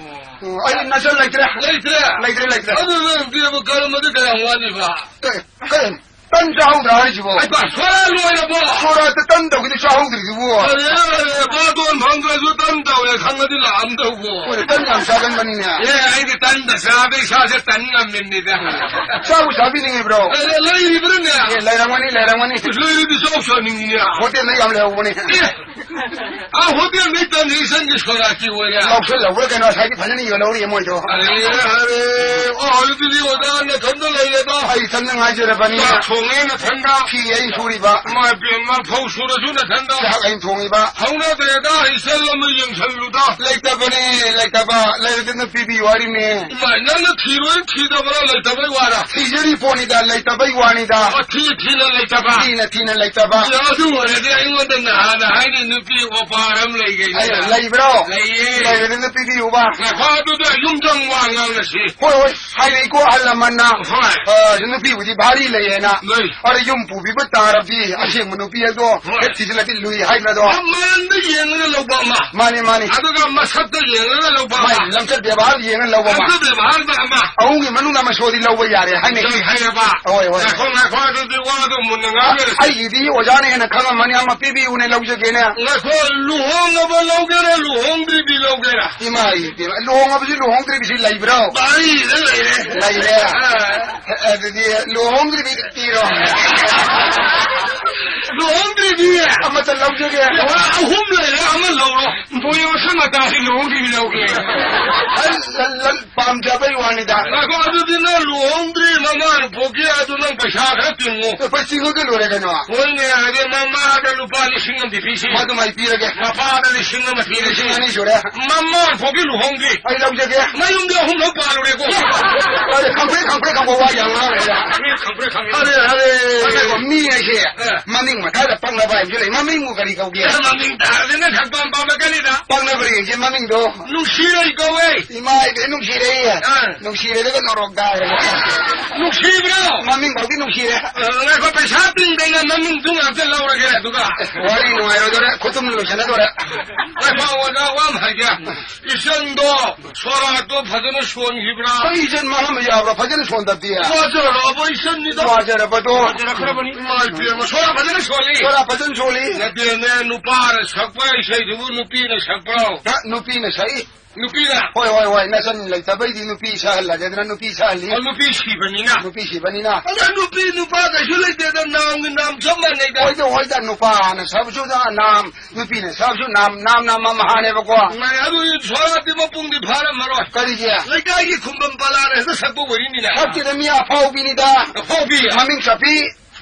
ꯑꯣ, ꯑꯩ ꯅꯆꯟ ꯂꯩꯇ꯭ꯔꯦ꯫ ꯂꯩꯇ꯭ꯔꯦ? ꯂꯩꯇ꯭ꯔꯦ, ꯂꯩꯇ꯭ꯔꯦ꯫ ꯑꯗꯨ ꯅꯪ ꯗꯦꯕ ꯀꯔꯃꯗꯤ ꯀꯌꯥꯝ ꯋꯥꯠꯂꯤꯕ? ꯀꯩ, ꯀꯩ? ꯇꯟ ꯆꯥꯍꯧꯗ꯭ꯔꯥ ꯍꯥꯏꯁꯤꯕꯣ? ꯑꯩ ꯄꯥ, ꯁꯣꯔꯥ ꯂꯣꯏꯔꯕꯣ? ꯁꯣꯔꯥꯠꯇ ꯇꯟ ꯇꯧꯈꯤꯗꯤ ꯆꯥꯍꯧꯗ꯭ꯔꯤꯗꯨꯕꯨ? ꯑꯔꯦ, ꯑꯔꯦ, ꯕꯥꯇꯣꯟ ꯐꯪꯗ꯭ꯔꯁꯨ ꯇꯟ ꯇꯧꯋꯦ ꯈꯪꯉꯗꯤ ꯂꯥꯛꯑꯝꯗꯧꯕꯣ꯫ ꯍꯣꯏ, ꯇꯟ ꯌꯥꯝ ꯆꯥꯒꯟꯕꯅꯤꯅꯦ꯫ ꯑꯦ, ꯑꯩꯗꯤ ꯇꯟꯗ ꯆꯥꯕ ꯏꯁꯥꯁꯦ ꯇꯟ ꯉꯝꯃꯤꯕꯅꯤꯗ꯫ ꯆꯥꯕꯨ ꯆꯥꯕꯤꯅꯤꯡꯉꯤꯕ꯭ꯔꯣ? ꯑꯦ, ꯂꯩꯔꯤꯕ꯭ꯔꯥꯅꯦ? ꯑꯦ, ꯂꯩꯔꯝꯒꯅꯤ, ꯂꯩꯔꯝꯒꯅꯤ꯫ ꯂꯩꯔꯗꯤ ꯆꯥꯎ ꯆꯥꯅꯤꯡꯉꯤꯅꯦ꯫ ꯍꯣꯇꯦꯜꯗ ꯌꯥꯝ ꯂꯩꯍꯧꯕꯅꯦ꯫ ꯑꯦ, ꯑꯥ, ꯍꯣꯇꯦꯜꯗꯩ ꯇꯟꯁꯦ ꯏꯆꯟꯒꯤ ꯁꯣꯔꯥꯠꯀꯤ ꯑꯣꯏꯔꯦ꯫ ꯂꯧꯁꯜꯍꯧꯕ꯭ꯔꯥ ꯀꯩꯅꯣ? ꯉꯁꯥꯏꯗꯤ ꯐꯖꯅ ꯌꯣꯜꯍꯧꯔꯤ ꯃꯣꯏꯗꯣ꯫ ꯑꯔꯦ, ꯑꯔꯦ, ꯑꯣ, ꯑꯗꯨꯗꯤ ꯑꯣꯖꯥ ꯅꯊꯟꯗ ꯂꯩꯔꯦꯗꯣ꯫ ꯑꯩ ꯏꯊꯟꯗ ꯉꯥꯏꯖꯔꯕꯅꯤ꯫ ꯆꯥꯛ ꯊꯣꯡꯉꯦ ꯅꯊꯟꯗ꯫ ꯐꯤ ꯑꯩꯅ ꯁꯨꯔꯤꯕ꯫ ꯏꯃꯥ ꯏꯕꯦꯝꯃ, ꯐꯧ ꯁꯨꯔꯁꯨ ꯅꯊꯟꯗ꯫ ꯆꯥꯛ ꯑꯩꯅ ꯊꯣꯡꯉꯤꯕ꯫ ꯍꯧꯅꯗ꯭ꯔꯦꯗ, ꯏꯆꯜ ꯑꯃ ꯌꯦꯡꯁꯜꯂꯨꯗ꯫ ꯂꯩꯇꯕꯅꯦ, ꯂꯩꯇꯕ꯫ ꯂꯩꯔꯗꯤ ꯅꯪ ꯄꯤꯕꯤꯌꯨ ꯍꯥꯏꯔꯤꯅꯦ꯫ ꯏꯃꯥ, ꯅꯪꯅ ꯊꯤꯔꯣꯏ ꯊꯤꯗꯕ꯭ꯔꯥ, ꯂꯩꯇꯕꯩ ꯋꯥꯔ? ꯊꯤꯖꯔꯤ ꯄꯣꯠꯅꯤꯗ, ꯂꯩꯇꯕꯩ ꯋꯥꯅꯤꯗ꯫ ꯑꯣ, ꯊꯤ ꯊꯤꯅ ꯂꯩꯇꯕ꯫ ꯊꯤꯅ ꯊꯤꯅ ꯂꯩꯇꯕ꯫ ꯑꯦ, ꯑꯗꯨ ꯑꯣꯏꯔꯗꯤ ꯑꯩꯉꯣꯟꯗ ꯅꯍꯥꯟꯅ ꯍꯥꯏꯗꯤ ꯅꯨꯄꯤ ꯑꯣꯄꯥꯔ ꯑꯃ ꯂꯩꯒꯩꯅꯤꯗ꯫ ꯑꯩ ꯂꯩꯕ꯭ꯔꯣ? ꯂꯩꯌꯦ꯫ ꯂꯩꯔꯗꯤ ꯅꯪ ꯄꯤꯕꯤꯌꯨꯕ꯫ ꯉꯥꯏꯈꯣ, ꯑꯗꯨꯗ ꯌꯨꯝꯗꯪ ꯋꯥ ꯉꯥꯡꯅꯁꯤ꯫ ꯍꯣꯏ, ꯍꯣꯏ, ꯍꯥꯏꯔꯛꯏꯀꯣ ꯑꯍꯜ ꯂꯃꯟꯅ꯫ ꯍꯣꯏ꯫ ꯑ, ꯅꯨꯄꯤꯕꯨꯗꯤ ꯚꯥꯔꯤ ꯂꯩꯌꯦꯅ꯫ ꯂꯩ꯫ ꯑꯗ ꯌꯨꯝ ꯄꯨꯕꯤꯕ ꯇꯥꯔꯕꯗꯤ ꯑꯁꯦꯡꯕ ꯅꯨꯄꯤ ꯑꯗꯣ ꯍꯣꯏ꯫ ꯍꯦꯛ ꯊꯤꯖꯤꯜꯂꯗꯤ ꯂꯨꯏ ꯍꯥꯏꯗ꯭ꯔꯗꯣ꯫ ꯃꯃꯥꯟꯗ ꯌꯦꯡꯉꯒ ꯂꯧꯕ ꯑꯃ꯫ ꯃꯥꯅꯤ, ꯃꯥꯅꯤ꯫ ꯑꯗꯨꯒ ꯃꯁꯛꯇ ꯌꯦꯡꯉꯒ ꯂꯧꯕ ꯑꯃ꯫ ꯃꯥꯏ ꯂꯝꯆꯠ ꯕꯦꯕꯥꯔ ꯌꯦꯡꯉꯒ ꯂꯧꯕ ꯑꯃ꯫ ꯂꯝꯆꯠ ꯕꯦꯕꯥꯔꯗ ꯑꯃ꯫ ꯑꯍꯨꯝꯒꯤ ꯃꯅꯨꯡꯗ ꯑꯃ ꯁꯣꯏꯗꯤ ꯂꯧꯕ ꯌꯥꯔꯦ ꯍꯥꯏꯅꯩ꯫ ꯌꯥꯏ ꯍꯥꯏꯔꯕ? ꯍꯣꯏ, ꯍꯣꯏ꯫ ꯉꯥꯏꯈꯣ, ꯉꯥꯏꯈꯣ, ꯑꯗꯨꯗꯤ ꯋꯥꯗꯣ ꯃꯨꯟꯅ ꯉꯥꯡꯅꯔꯁꯤ꯫ ꯑꯩꯒꯤꯗꯤ ꯑꯣꯖꯥꯅ ꯍꯦꯟꯅ ꯈꯪꯉꯝꯃꯅꯤ, ꯑꯃ ꯄꯤꯕꯤꯌꯨꯅꯦ, ꯂꯧꯖꯒꯦꯅꯦ꯫ ꯉꯥꯏꯈꯣ, ꯂꯨꯍꯣꯡꯉꯕ ꯂꯧꯒꯦꯔꯥ, ꯂꯨꯍꯣꯡꯗ꯭ꯔꯤꯕꯤ ꯂꯧꯒꯦꯔꯥ? ꯏꯃꯥ ꯏꯕꯦꯝꯃ, ꯂꯨꯍꯣꯡꯉꯕꯁꯤ ꯂꯨꯍꯣꯡꯗ꯭ꯔꯤꯕꯁꯤ ꯂꯩꯕ꯭ꯔꯣ? ꯚꯥꯔꯤꯗ ꯂꯩꯔꯦ꯫ ꯂꯩꯔꯦ? ꯑꯥ꯫ ꯑꯗꯨꯗꯤ ꯂꯨꯍꯣꯡꯗ꯭ꯔꯤꯕꯤ ꯄꯤꯔꯣ꯫ ꯂꯨꯍꯣꯡꯗ꯭ꯔꯤꯕꯤ? ꯑꯃꯇ ꯂꯧꯖꯒꯦ꯫ ꯂꯨꯍꯣꯡ-, ꯑꯍꯨꯝ ꯂꯩꯔꯦ, ꯑꯃ ꯂꯧꯔꯣ꯫ ꯃꯣꯏ ꯃꯁꯛ ꯃꯇꯥꯁꯤ ꯂꯨꯍꯣꯡꯗ꯭ꯔꯤꯕꯤ ꯂꯧꯒꯦ꯫ ꯑꯩ ꯂꯟ-, ꯂꯟ-, ꯄꯥꯝꯖꯕꯩ ꯋꯥꯅꯤꯗ꯫ ꯉꯥꯏꯈꯣ, ꯑꯗꯨꯗꯤ ꯅꯪ ꯂꯨꯍꯣꯡꯗ꯭ꯔꯤ ꯃꯃꯥꯅ ꯄꯣꯛꯀꯦ ꯑꯗꯨ ꯅꯪ ꯄꯩꯁꯥ ꯈꯔ ꯇꯤꯡꯉꯨ꯫ ꯂꯨꯄꯥ ꯆꯤꯡꯉꯒ ꯂꯣꯏꯔꯦ ꯀꯩꯅꯣ꯫ ꯍꯣꯏꯅꯦ, ꯑꯗꯩ ꯃꯃꯥꯗ ꯂꯨꯄꯥ ꯂꯤꯁꯤꯡ ꯑꯃꯗꯤ ꯄꯤꯁꯤ꯫ ꯃꯗꯨꯃ ꯑꯩ ꯄꯤꯔꯒꯦ꯫ ꯃꯄꯥꯗ ꯂꯤꯁꯤꯡ ꯑꯃ ꯄꯤꯔꯁꯤ꯫ ꯂꯤꯁꯤꯡ ꯑꯅꯤ ꯁꯨꯔꯦ꯫ ꯃꯃꯥ ꯐꯥꯎꯒꯤ ꯂꯨꯍꯣꯡꯗ꯭ꯔꯤ꯫ ꯑꯩ ꯂꯧꯖꯒꯦ꯫ ꯃꯌꯨꯝꯗ ꯑꯍꯨꯝꯂꯛ ꯄꯥꯜꯂꯨꯔꯦꯀꯣ꯫ ꯑꯗꯩ ꯈꯪꯄ꯭ꯔꯦꯛ ꯈꯪꯄ꯭ꯔꯦꯛ ꯈꯪꯕ ꯋꯥ ꯌꯥꯝ ꯉꯥꯡꯉꯦ꯫ ꯈꯪꯄ꯭ꯔꯦꯛ ꯈꯪꯄ꯭ꯔꯦꯛ ꯈꯪꯉꯦ꯫ ꯑꯔꯦ, ꯑꯔꯦ꯫ ꯑꯗꯩꯀꯣ, ꯃꯤ ꯍꯥꯏꯁꯦ ꯑꯦ꯫ ꯃꯃꯤꯡ ꯃꯊꯥꯗ ꯄꯛꯅꯕ ꯍꯥꯏꯕꯁꯨ ꯂꯩ꯫ ꯃꯃꯤꯡ ꯀꯔꯤ ꯀꯧꯒꯦ? ꯃꯃꯤꯡ ꯇꯥꯔꯗꯤ ꯅꯪ ꯁꯛꯄꯥꯝ ꯄꯥꯝꯂꯛꯀꯅꯤꯗ꯫ ꯄꯪꯅꯕ꯭ꯔ ꯌꯦꯡꯁꯦ ꯃꯃꯤꯡꯗꯣ꯫ ꯅꯨꯡꯁꯤꯔꯩ ꯀꯧꯋꯦ꯫ ꯏꯃꯥ ꯏꯕꯦ ꯅꯨꯡꯁꯤꯔꯩ꯫ ꯑꯥ꯫ ꯅꯨꯡꯁꯤꯔꯩꯗꯒ ꯅꯣꯔꯣꯛ ꯇꯥꯔꯦ꯫ ꯅꯨꯡꯁꯤꯕ꯭ꯔꯣ? ꯃꯃꯤꯡ ꯐꯥꯎꯗꯤ ꯅꯨꯡꯁꯤꯔꯦ꯫ ꯑ, ꯉꯥꯏꯈꯣ, ꯄꯩꯁꯥ ꯇꯤꯡꯗꯅ ꯃꯃꯤꯡꯗꯨ ꯉꯥꯛꯇ ꯂꯧꯔꯒꯦ ꯑꯗꯨꯒ꯫ ꯋꯥꯔꯤ ꯅꯨꯡꯉꯥꯏꯔꯣꯏꯗꯧꯔꯦ, ꯈꯨꯇꯨꯝ ꯂꯣꯏꯁꯟꯅꯗꯧꯔꯦ꯫ ꯉꯥꯏꯈꯣ, ꯑꯣꯖꯥ, ꯋꯥ ꯑꯃ ꯍꯥꯏꯒꯦ꯫ ꯏꯆꯟꯗꯣ ꯁꯣꯔꯥꯠꯇꯣ ꯐꯖꯅ ꯁꯣꯟꯈꯤꯕ꯭ꯔꯥ? ꯑꯩ ꯏꯆꯟ ꯃꯥꯡꯍꯟꯕ ꯌꯥꯕ꯭ꯔꯥ? ꯐꯖꯅ ꯁꯣꯟꯗꯕꯗꯤ꯫ ꯋꯥꯖꯔꯕ ꯏꯆꯟꯅꯤꯗꯣ꯫ ꯋꯥꯖꯔꯕꯗꯣ꯫ ꯋꯥꯖꯔꯛꯈ꯭ꯔꯕꯅꯤ꯫ ꯏꯃꯥ ꯏꯕꯦꯝꯃ, ꯁꯣꯔꯥꯠ ꯐꯖꯅ ꯁꯣꯜꯂꯤ꯫ ꯁꯣꯔꯥꯠ ꯐꯖꯅ ꯁꯣꯜꯂꯤ꯫ ꯅꯠꯇꯦꯅꯦ, ꯅꯨꯄꯥꯅ ꯁꯛꯄ ꯏꯁꯩꯗꯨꯕꯨ ꯅꯨꯄꯤꯅ ꯁꯛꯄ꯭ꯔꯣ? ꯍ, ꯅꯨꯄꯤꯅ ꯁꯛꯏ꯫ ꯅꯨꯄꯤꯅ? ꯍꯣꯏ, ꯍꯣꯏ, ꯍꯣꯏ, ꯅꯆꯟ ꯂꯩꯇꯕꯩꯗꯤ ꯅꯨꯄꯤ ꯁꯛꯍꯜꯂꯒꯦꯗꯅ ꯅꯨꯄꯤ ꯁꯛꯍꯜꯂꯤ꯫ ꯑꯣ, ꯅꯨꯄꯤ ꯁꯤꯕꯅꯤꯅ? ꯅꯨꯄꯤ ꯁꯤꯕꯅꯤꯅ꯫ ꯑꯗ ꯅꯨꯄꯤ ꯅꯨꯄꯥ ꯀꯩꯁꯨ ꯂꯩꯇꯦꯗ, ꯅꯥꯝꯒꯤ ꯅꯥꯝ ꯆꯞ ꯃꯥꯟꯅꯩꯗ꯫ ꯍꯣꯏꯗ, ꯍꯣꯏꯗ, ꯅꯨꯄꯥꯅ ꯁꯛꯑꯁꯨ ꯅꯥꯝ, ꯅꯨꯄꯤꯅ ꯁꯛꯑꯁꯨ ꯅꯥꯝ, ꯅꯥꯝ, ꯅꯥꯝ ꯑꯃꯍꯥꯅꯦꯕꯀꯣ꯫ ꯃꯥꯅꯦ, ꯑꯗꯨꯗꯤ ꯁꯣꯔꯥꯠꯇꯤ ꯃꯄꯨꯡꯗꯤ ꯐꯥꯔꯝꯃꯔꯣꯏ꯫ ꯀꯔꯤꯒꯤ? ꯂꯩꯀꯥꯏꯒꯤ ꯈꯨꯝꯕꯝ ꯄꯂꯥꯅ ꯍꯦꯛꯇ ꯁꯛꯄ ꯑꯣꯏꯔꯤꯅꯤꯅ꯫ ꯁꯛꯇꯦꯗ, ꯃꯤ ꯑꯐꯥꯎꯕꯤꯅꯤꯗ꯫ ꯑꯐꯥꯎꯕꯤ? ꯃꯃꯤꯡ ꯆꯠꯄꯤ꯫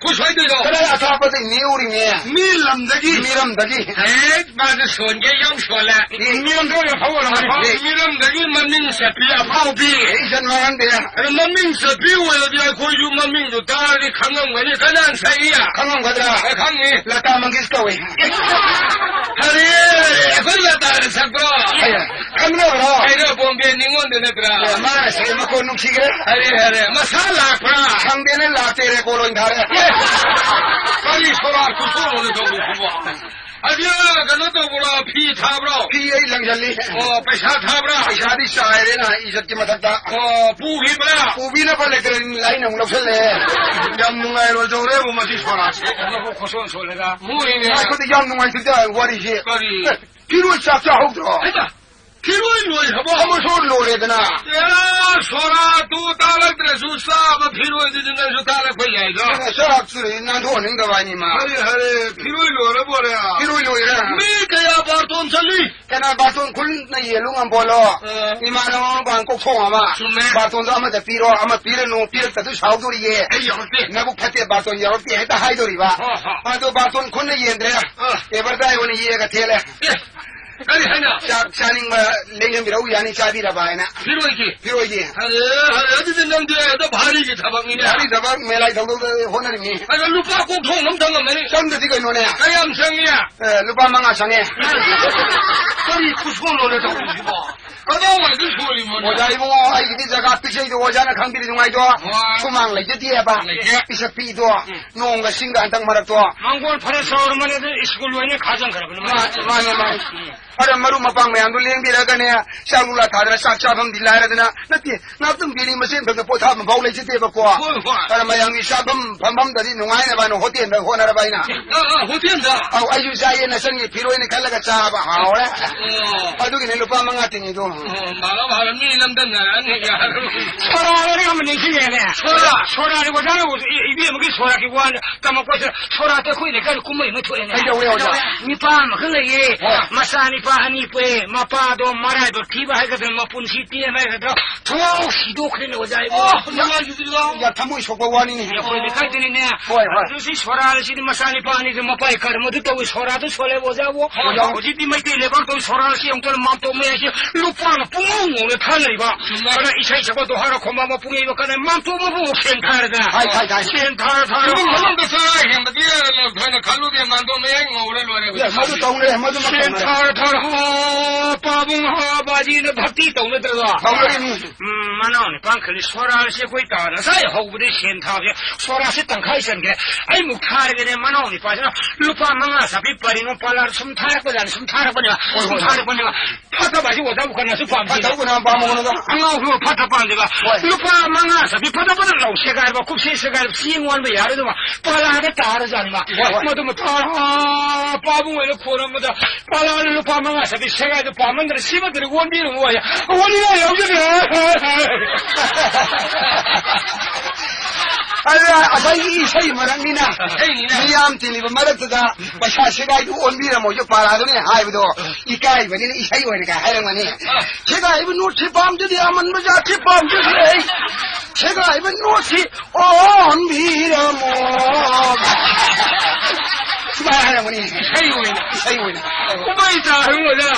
ꯑꯩꯈꯣꯏ ꯁ꯭ꯋꯥꯏꯗꯩꯔꯣ? ꯀꯗꯥꯏ ꯑꯊꯥꯞꯄꯗꯩ ꯅꯦꯛꯎꯔꯤꯅꯦ? ꯃꯤ ꯂꯝꯗꯒꯤ꯫ ꯃꯤꯔꯝꯗꯒꯤ꯫ ꯑꯦ, ꯃꯥꯁꯨ ꯁꯣꯟꯒꯦ ꯌꯥꯝ ꯁꯣꯜꯂꯦ꯫ ꯃꯤꯔꯝꯗꯒꯤ ꯑꯐꯥꯎꯕ ꯑꯣꯏꯔꯝꯒꯅꯤ꯫ ꯃꯤꯔꯝꯗꯒꯤ ꯃꯃꯤꯡ ꯆꯠꯄꯤ ꯑꯐꯥꯎꯕꯤ꯫ ꯏꯆꯟ ꯃꯥꯡꯍꯟꯕꯤ꯫ ꯑꯗꯣ ꯃꯃꯤꯡ ꯆꯠꯄꯤ ꯑꯣꯏꯔꯗꯤ ꯑꯩꯈꯣꯏꯁꯨ ꯃꯃꯤꯡꯗꯨ ꯇꯥꯔꯗꯤ ꯈꯪꯉꯝꯒꯅꯤ꯫ ꯀꯅꯥꯅ ꯁꯛꯏ? ꯈꯪꯉꯝꯒꯗ꯭ꯔꯥ? ꯑꯦ, ꯈꯪꯉꯤ꯫ ꯂꯇꯥ ꯃꯪꯒꯦꯁꯀꯔ ꯀꯧꯏ꯫ ꯑꯔꯦ, ꯑꯩꯈꯣꯏ ꯂꯇꯥꯅ ꯁꯛꯄ꯭ꯔꯣ? ꯑꯦ, ꯈꯪꯗꯕ꯭ꯔꯣ? ꯀꯩꯅꯣ, ꯕꯣꯝꯕꯦ ꯅꯤꯉꯣꯜꯗ ꯅꯠꯇ꯭ꯔꯥ? ꯑꯦ, ꯃꯥꯅ ꯁꯛꯏ ꯃꯈꯣꯟ ꯅꯨꯡꯁꯤꯈ꯭ꯔꯦ꯫ ꯑꯔꯦ, ꯑꯔꯦ, ꯃꯁꯥ ꯂꯥꯛꯄ꯭ꯔꯥ? ꯈꯪꯗꯦꯅꯦ, ꯂꯥꯛꯇꯦ, ꯔꯦꯀꯣꯔꯗ ꯑꯣꯏꯅ ꯊꯥꯔꯦ꯫ ꯑꯦ, ꯀꯔꯤ ꯁꯣꯔꯥꯠ ꯈꯨꯁꯣꯟꯅꯣꯅꯦ ꯇꯧꯔꯤꯁꯤꯕꯣ? ꯑꯗꯨ ꯀꯩꯅꯣ ꯇꯧꯕ꯭ꯔꯣ? ꯐꯤ ꯊꯥꯕ꯭ꯔꯣ? ꯐꯤ ꯑꯩ ꯂꯪꯁꯤꯜꯂꯤ꯫ ꯑꯣ, ꯄꯩꯁꯥ ꯊꯥꯕ꯭ꯔꯥ? ꯄꯩꯁꯥꯗꯤ ꯆꯥꯏꯔꯦꯅ ꯏꯖꯠꯀꯤ ꯃꯊꯛꯇ꯫ ꯑꯣ, ꯄꯨꯈꯤꯕ꯭ꯔꯥ? ꯄꯨꯕꯤꯅꯕ ꯂꯩꯇ꯭ꯔꯦ, ꯑꯩꯅ ꯑꯃꯨꯛ ꯂꯧꯁꯜꯂꯦ꯫ ꯌꯥꯝ ꯅꯨꯡꯉꯥꯏꯔꯣꯏꯗꯧꯔꯦꯕꯨ ꯃꯁꯤ ꯁꯣꯔꯥꯠꯁꯦ꯫ ꯈꯣꯟꯁꯣꯟ ꯁꯣꯜꯂꯦꯗ꯫ ꯃꯣꯏꯅꯦ꯫ ꯉꯥꯏꯈꯣꯗ, ꯌꯥꯝ ꯅꯨꯡꯉꯥꯏꯇꯦꯗ ꯋꯥꯔꯤꯁꯦ꯫ ꯀꯔꯤ? ꯑꯦ, ꯐꯤꯔꯣꯏ ꯆꯥꯛ ꯆꯥꯍꯧꯗ꯭ꯔꯣ? ꯍꯩꯃꯥ! ꯐꯤꯔꯣꯏ ꯂꯣꯏꯈ꯭ꯔꯕꯣ? ꯑꯃꯁꯨ ꯂꯣꯏꯔꯦꯗꯅ꯫ ꯑꯦ, ꯁꯣꯔꯥꯠꯇꯨ ꯇꯥꯛꯂꯛꯇ꯭ꯔꯁꯨ ꯆꯥꯕ ꯐꯤꯔꯣꯏꯗꯨꯗꯤ ꯅꯪꯁꯨ ꯇꯥꯛꯂꯛꯄ ꯌꯥꯏꯗ꯫ ꯑꯦ, ꯆꯥꯛꯁꯨ ꯅꯥꯟꯊꯣꯛꯍꯟꯅꯤꯡꯗꯕ ꯍꯥꯏꯅꯤ ꯃꯥ꯫ ꯍꯔꯦ, ꯍꯔꯦ, ꯐꯤꯔꯣꯏ ꯂꯣꯏꯔꯕꯣꯔꯦ? ꯐꯤꯔꯣꯏ ꯂꯣꯏꯔꯦ꯫ ꯃꯤ ꯀꯌꯥ ꯕꯥꯔꯇꯣꯟ ꯆꯠꯂꯤ? ꯀꯅꯥ ꯕꯥꯔꯇꯣꯟ ꯈꯨꯟꯅ ꯌꯦꯜꯂꯨ ꯉꯝꯕꯣꯂꯣ? ꯑ꯫ ꯏꯃꯥꯟꯅꯕ ꯑꯃ ꯀꯣꯛꯊꯣꯡ ꯑꯃ꯫ ꯆꯨꯝꯃꯦ꯫ ꯕꯥꯔꯇꯣꯟꯗꯣ ꯑꯃꯗ ꯄꯤꯔꯣ, ꯑꯃ ꯄꯤꯔꯅꯨ, ꯄꯤꯔꯛꯇꯗꯨ ꯁꯥꯎꯗꯣꯔꯤꯌꯦ꯫ ꯑꯩ ꯌꯧꯔꯛꯇꯦ꯫ ꯅꯕꯨꯛ ꯐꯠꯇꯦ, ꯕꯥꯔꯇꯣꯟ ꯌꯧꯔꯛꯇꯦ ꯍꯦꯛꯇ ꯍꯥꯏꯗꯣꯔꯤꯕ꯫ ꯍꯣ, ꯍꯣ꯫ ꯑꯗꯣ ꯕꯥꯔꯇꯣꯟ ꯈꯨꯟꯅ ꯌꯦꯟꯗ꯭ꯔꯦ꯫ ꯑ꯫ ꯑꯦꯕꯔꯗꯥꯏ ꯑꯣꯏꯅ ꯌꯦꯛꯑꯒ ꯊꯦꯠꯂꯦ꯫ ꯑꯦ꯫ ꯀꯔꯤ ꯍꯥꯏꯅ? ꯆꯥꯛ ꯆꯥꯅꯤꯡꯕ ꯂꯦꯡꯖꯟꯕꯤꯔꯛꯎ ꯌꯥꯅꯤ ꯆꯥꯕꯤꯔꯕ ꯍꯥꯏꯅ꯫ ꯐꯤꯔꯣꯏꯒꯤ? ꯐꯤꯔꯣꯏꯒꯤ꯫ ꯑꯔꯦ, ꯑꯔꯦ, ꯑꯗꯨꯗꯤ ꯅꯪꯗꯤ ꯍꯦꯛꯇ ꯚꯥꯔꯤꯒꯤ ꯊꯕꯛꯅꯤꯅꯦ꯫ ꯚꯥꯔꯤ ꯊꯕꯛ ꯃꯦꯂꯥꯏ ꯇꯧꯗꯧꯗ ꯍꯣꯠꯅꯔꯤꯕꯅꯤ꯫ ꯑꯗꯣ ꯂꯨꯄꯥ ꯀꯣꯛꯊꯣꯡ ꯑꯃ ꯆꯪꯉꯝꯃꯅꯤ꯫ ꯆꯪꯗꯗꯤ ꯀꯩꯅꯣꯅꯦ꯫ ꯀꯌꯥꯝ ꯆꯪꯉꯤ? ꯑꯦ, ꯂꯨꯄꯥ ꯃꯉꯥ ꯆꯪꯉꯦ꯫ ꯀꯔꯤ ꯈꯨꯁꯣꯟꯅꯣꯅꯦ ꯇꯧꯔꯤꯁꯤꯕꯣ? ꯀꯗꯥꯏꯋꯥꯏꯗ ꯁꯣꯜꯂꯤꯃꯣꯅꯦ? ꯑꯣꯖꯥ ꯏꯕꯨꯡꯉꯣ, ꯑꯩꯒꯤꯗꯤ ꯖꯒꯥ ꯄꯤꯛꯆꯩꯗꯣ ꯑꯣꯖꯥꯅ ꯈꯪꯕꯤꯔꯤ ꯅꯨꯡꯉꯥꯏꯗꯣ꯫ ꯍꯣꯏ꯫ ꯁꯨꯃꯥꯡ ꯂꯩꯖꯗꯦꯕ꯫ ꯂꯩꯇꯦ꯫ ꯄꯤꯁꯛ ꯄꯤꯛꯏꯗꯣ꯫ ꯎꯝ꯫ ꯅꯣꯡꯒ ꯁꯤꯡꯒ ꯍꯟꯗꯛ ꯃꯔꯛꯇꯣ꯫ ꯃꯥꯡꯒꯣꯜ ꯐꯔ ꯆꯥꯎꯔꯝꯃꯅꯤ, ꯑꯗꯨ ꯁ꯭ꯀꯨꯜ ꯑꯣꯏꯅ ꯈꯥꯖꯤꯟꯈ꯭ꯔꯕꯅꯤ꯫ ꯃꯥ-, ꯃꯥꯅꯦ, ꯃꯥꯅꯦ꯫ ꯎꯝ꯫ ꯑꯗ ꯃꯔꯨꯞ ꯃꯄꯥꯡ ꯃꯌꯥꯝꯗꯣ ꯂꯦꯡꯕꯤꯔꯒꯅꯦ, ꯆꯥꯛ ꯅꯨꯡꯂꯥ ꯊꯥꯗꯅ ꯆꯥꯛ ꯆꯥꯐꯝꯗꯤ ꯂꯥꯏꯔꯗꯅ, ꯅꯠꯇꯦ, ꯉꯥꯛꯇꯪ ꯕꯤꯔꯤ ꯃꯆꯦꯟ ꯈꯛꯇ ꯄꯣꯊꯥꯐꯝ ꯐꯥꯎ ꯂꯩꯖꯗꯦꯕꯀꯣ꯫ ꯍꯣꯏ, ꯍꯣꯏ꯫ ꯑꯗ ꯃꯌꯥꯝꯒꯤ ꯆꯥꯐꯝ ꯐꯝꯐꯝꯗꯗꯤ ꯅꯨꯡꯉꯥꯏꯅꯕ ꯍꯥꯏꯅ ꯍꯣꯇꯦꯜꯗ ꯍꯣꯠꯅꯔꯕ ꯑꯩꯅ꯫ ꯑ, ꯑ, ꯍꯣꯇꯦꯜꯗ? ꯑꯧ, ꯑꯩꯁꯨ ꯆꯥꯏꯌꯦ, ꯅꯆꯟꯒꯤ ꯐꯤꯔꯣꯏꯅꯤ ꯈꯜꯂꯒ ꯆꯥꯕ ꯍꯥꯎꯔꯦ꯫ ꯑꯣ꯫ ꯑꯗꯨꯒꯤꯅꯦ ꯂꯨꯄꯥ ꯃꯉꯥ ꯇꯤꯡꯉꯤꯗꯣ꯫ ꯑꯣ, ꯃꯥꯒ ꯃꯥꯒ ꯃꯤ ꯂꯝꯗꯝꯅꯔꯅꯤ, ꯌꯥꯔꯣꯏ꯫ ꯁꯣꯔꯥꯗꯅꯦ ꯑꯃ ꯅꯤꯡꯁꯤꯡꯉꯦꯅꯦ꯫ ꯁꯣꯔꯥ? ꯁꯣꯔꯥꯗꯤ ꯑꯣꯖꯥꯅ ꯎ-, ꯏ-, ꯏꯕꯦꯝꯃꯒꯤ ꯁꯣꯔꯥꯒꯤ ꯋꯥꯅꯤ꯫ ꯇꯝꯃꯛꯄꯁꯦ ꯁꯣꯔꯥꯠꯇ ꯑꯩꯈꯣꯏ ꯂꯩꯀꯥꯏꯗ ꯀꯨꯝꯍꯩ ꯑꯃ ꯊꯣꯛꯑꯦꯅꯦ꯫ ꯀꯩꯗꯧꯋꯦ ꯑꯣꯖꯥ? ꯅꯨꯄꯥ ꯑꯃꯈꯛ ꯂꯩꯌꯦ꯫ ꯍꯣꯏ꯫ ꯃꯆꯥ ꯅꯤꯄꯥ ꯑꯅꯤ ꯄꯣꯛꯑꯦ꯫ ꯃꯄꯥꯗꯣ ꯃꯔꯥꯏꯕꯛ ꯊꯤꯕ ꯍꯥꯏꯒꯗ꯭ꯔꯥ, ꯃꯄꯨꯟꯁꯤ ꯇꯦꯟꯕ ꯍꯥꯏꯒꯗ꯭ꯔꯥ, ꯊꯣꯛ ꯁꯤꯗꯣꯛꯈ꯭ꯔꯦꯅꯦ ꯑꯣꯖꯥ ꯏꯕꯣ꯫ ꯑꯣ, ꯅꯨꯡꯉꯥꯏꯖꯗꯦꯗ꯫ ꯌꯥ, ꯊꯃꯣꯏ ꯁꯣꯛꯄ ꯋꯥꯅꯤꯅꯦ꯫ ꯑꯩꯈꯣꯏ ꯂꯩꯀꯥꯏꯗꯅꯤꯅꯦ꯫ ꯍꯣꯏ, ꯍꯣꯏ꯫ ꯑꯗꯨ ꯁꯤ ꯁꯣꯔꯥꯠꯁꯤꯗꯤ ꯃꯆꯥ ꯅꯤꯄꯥ ꯑꯅꯤꯗꯨ ꯃꯄꯥꯏ ꯀꯔꯃꯗꯨ ꯇꯧꯏ, ꯁꯣꯔꯥꯠꯇꯨ ꯁꯣꯜꯂꯦ ꯑꯣꯖꯥꯕꯨ꯫ ꯑꯣꯖꯥ꯫ ꯍꯧꯖꯤꯛꯇꯤ ꯃꯩꯇꯩ ꯂꯩꯕꯥꯛꯇ ꯁꯣꯔꯥꯠꯁꯤ ꯑꯃꯨꯛꯇ ꯃꯥꯝꯇꯣꯞ ꯃꯌꯥꯏꯁꯤ ꯂꯨꯄꯥꯅ ꯄꯨꯡꯉꯧ ꯉꯧꯅ ꯊꯥꯅꯔꯤꯕ꯫ ꯆꯨꯝꯃꯦ꯫ ꯑꯗꯨꯅ ꯏꯁꯩ ꯁꯛꯄ ꯗꯣꯍꯥꯔ ꯈꯣꯡꯕ ꯃꯄꯨꯡ ꯌꯩꯕ ꯀꯥꯟꯗ ꯃꯥꯝꯇꯣꯞ ꯃꯄꯨꯡ ꯁꯦꯟ ꯊꯥꯔꯗꯅ꯫ ꯍꯥꯏ, ꯍꯥꯏ, ꯍꯥꯏ꯫ ꯁꯦꯟ ꯊꯥꯔ ꯊꯥꯔ꯫ ꯏꯃꯨꯡ ꯃꯅꯨꯡꯗ ꯆꯔꯥ ꯍꯦꯟꯕꯗꯤ ꯊꯣꯏꯅ ꯈꯜꯂꯨꯗꯦ, ꯃꯥꯝꯇꯣꯞ ꯃꯌꯥꯏ ꯉꯧꯔ ꯂꯣꯏꯔꯦ꯫ ꯑꯦ, ꯃꯗꯨ ꯇꯧꯅꯔꯦ, ꯃꯗꯨ ꯁꯦꯟ ꯇꯧꯅꯔꯦ꯫ ꯊꯥꯔ ꯊꯥꯔ ꯍꯥ, ꯄꯥꯕꯨꯡ ꯍꯥ, ꯕꯥꯖꯤꯅ ꯚꯛꯇꯤ ꯇꯧꯅꯗ꯭ꯔꯗꯣ? ꯇꯧꯅꯔꯤꯅꯤ꯫ ꯎꯝ, ꯃꯅꯥꯎ ꯅꯤꯄꯥ ꯈꯜꯂꯤ, ꯁꯣꯔꯥꯠꯁꯦ ꯑꯩꯈꯣꯏ ꯇꯥꯅ ꯉꯁꯥꯏ ꯍꯧꯕꯗꯩ ꯁꯦꯟ ꯊꯥꯕꯁꯦ, ꯁꯣꯔꯥꯠꯁꯦ ꯇꯪꯈꯥꯏ ꯆꯟꯈ꯭ꯔꯦ꯫ ꯑꯩꯃꯨꯛ ꯊꯥꯔꯒꯦꯅꯦ, ꯃꯅꯥꯎ ꯅꯤꯄꯥꯁꯤꯅ ꯂꯨꯄꯥ ꯃꯉꯥ ꯆꯥꯄꯤ ꯄꯔꯤꯡ ꯑꯃ ꯄꯥꯂꯥꯔ ꯁꯨꯝ ꯊꯥꯔꯛꯄꯖꯥꯠꯅꯤ, ꯁꯨꯝ ꯊꯥꯔꯛꯄꯅꯦꯕ, ꯍꯣꯏ, ꯁꯨꯝ ꯍꯣꯏ, ꯍꯣꯏ꯫ ꯊꯥꯔꯛꯄꯅꯦꯕ꯫ ꯐꯠꯇꯕ ꯍꯥꯏꯁꯤ ꯑꯣꯖꯥꯕꯨ ꯀꯅꯥꯁꯨ ꯄꯥꯝꯗꯦ꯫ ꯐꯠꯇꯕ ꯀꯅꯥ ꯄꯥꯝꯃꯣ ꯀꯩꯅꯣꯗ? ꯑꯉꯥꯎꯕ ꯐꯠꯇ ꯄꯥꯝꯗꯦꯕ꯫ ꯍꯣꯏ꯫ ꯂꯨꯄꯥ ꯃꯉꯥ ꯆꯥꯄꯤ ꯐꯠꯇ ꯐꯠꯇ ꯂꯧ ꯁꯦꯒꯥꯏꯕ, ꯀꯨꯞꯁꯦ ꯁꯦꯒꯥꯏꯕ, ꯆꯦꯡ ꯑꯣꯟꯕ ꯌꯥꯔꯣꯏꯗꯕ ꯄꯥꯂꯥꯗ ꯇꯥꯔꯖꯥꯠꯅꯤꯕ꯫ ꯍꯣꯏ, ꯍꯣꯏ꯫ ꯃꯗꯨ ꯃꯇꯥ ꯄꯥꯕꯨꯡ ꯑꯣꯏꯅ ꯈꯣꯏꯔꯝꯕꯗ ꯄꯥꯂꯥꯗ ꯂꯨꯄꯥ ꯃꯉꯥ ꯆꯥꯄꯤ ꯁꯦꯒꯥꯏꯗ ꯄꯥꯝꯃꯟꯗꯅ ꯁꯤꯃꯠꯇꯗꯤ ꯑꯣꯟꯕꯤꯔꯨꯅꯨ ꯍꯥꯏ꯫ ꯑꯣꯟꯅꯤꯡꯉꯥꯏ ꯌꯥꯎꯖꯗ꯭ꯔꯦ꯫ ꯑꯗꯨꯅ ꯉꯁꯥꯏꯒꯤ ꯏꯁꯩ ꯃꯔꯛꯅꯤꯅ ꯏꯁꯩꯅꯤꯅ꯫ ꯃꯤꯌꯥꯝ ꯇꯤꯜꯂꯤꯕ ꯃꯔꯛꯇꯨꯗ ꯄꯩꯁꯥ ꯁꯦꯒꯥꯏꯗꯨ ꯑꯣꯟꯕꯤꯔꯝꯃꯣꯁꯨ ꯄꯥꯔꯥꯗꯨꯅꯦ ꯍꯥꯏꯕꯗꯣ ꯏꯀꯥꯏꯕꯅꯤꯅ ꯏꯁꯩ ꯑꯣꯏꯅ ꯀꯥꯏ ꯍꯥꯏꯔꯝꯒꯅꯤ꯫ ꯑꯥ꯫ ꯁꯦꯒꯥꯏꯕ ꯅꯣꯠꯁꯤ ꯄꯥꯝꯖꯗꯦ, ꯑꯃꯟꯕ ꯖꯥꯠꯁꯤ ꯄꯥꯝꯖꯗꯦ ꯑꯩ꯫ ꯁꯦꯒꯥꯏꯕ ꯅꯣꯠꯁꯤ ꯑꯣꯟꯕꯤꯔꯝꯃꯣ꯫ ꯁꯨꯃꯥꯏꯅ ꯍꯥꯏꯔꯝꯃꯣ꯫ ꯏꯁꯩ ꯑꯣꯏꯅ, ꯏꯁꯩ ꯑꯣꯏꯅ꯫ ꯎꯃꯩ ꯇꯥ ꯍꯪꯉꯣꯏꯗ꯫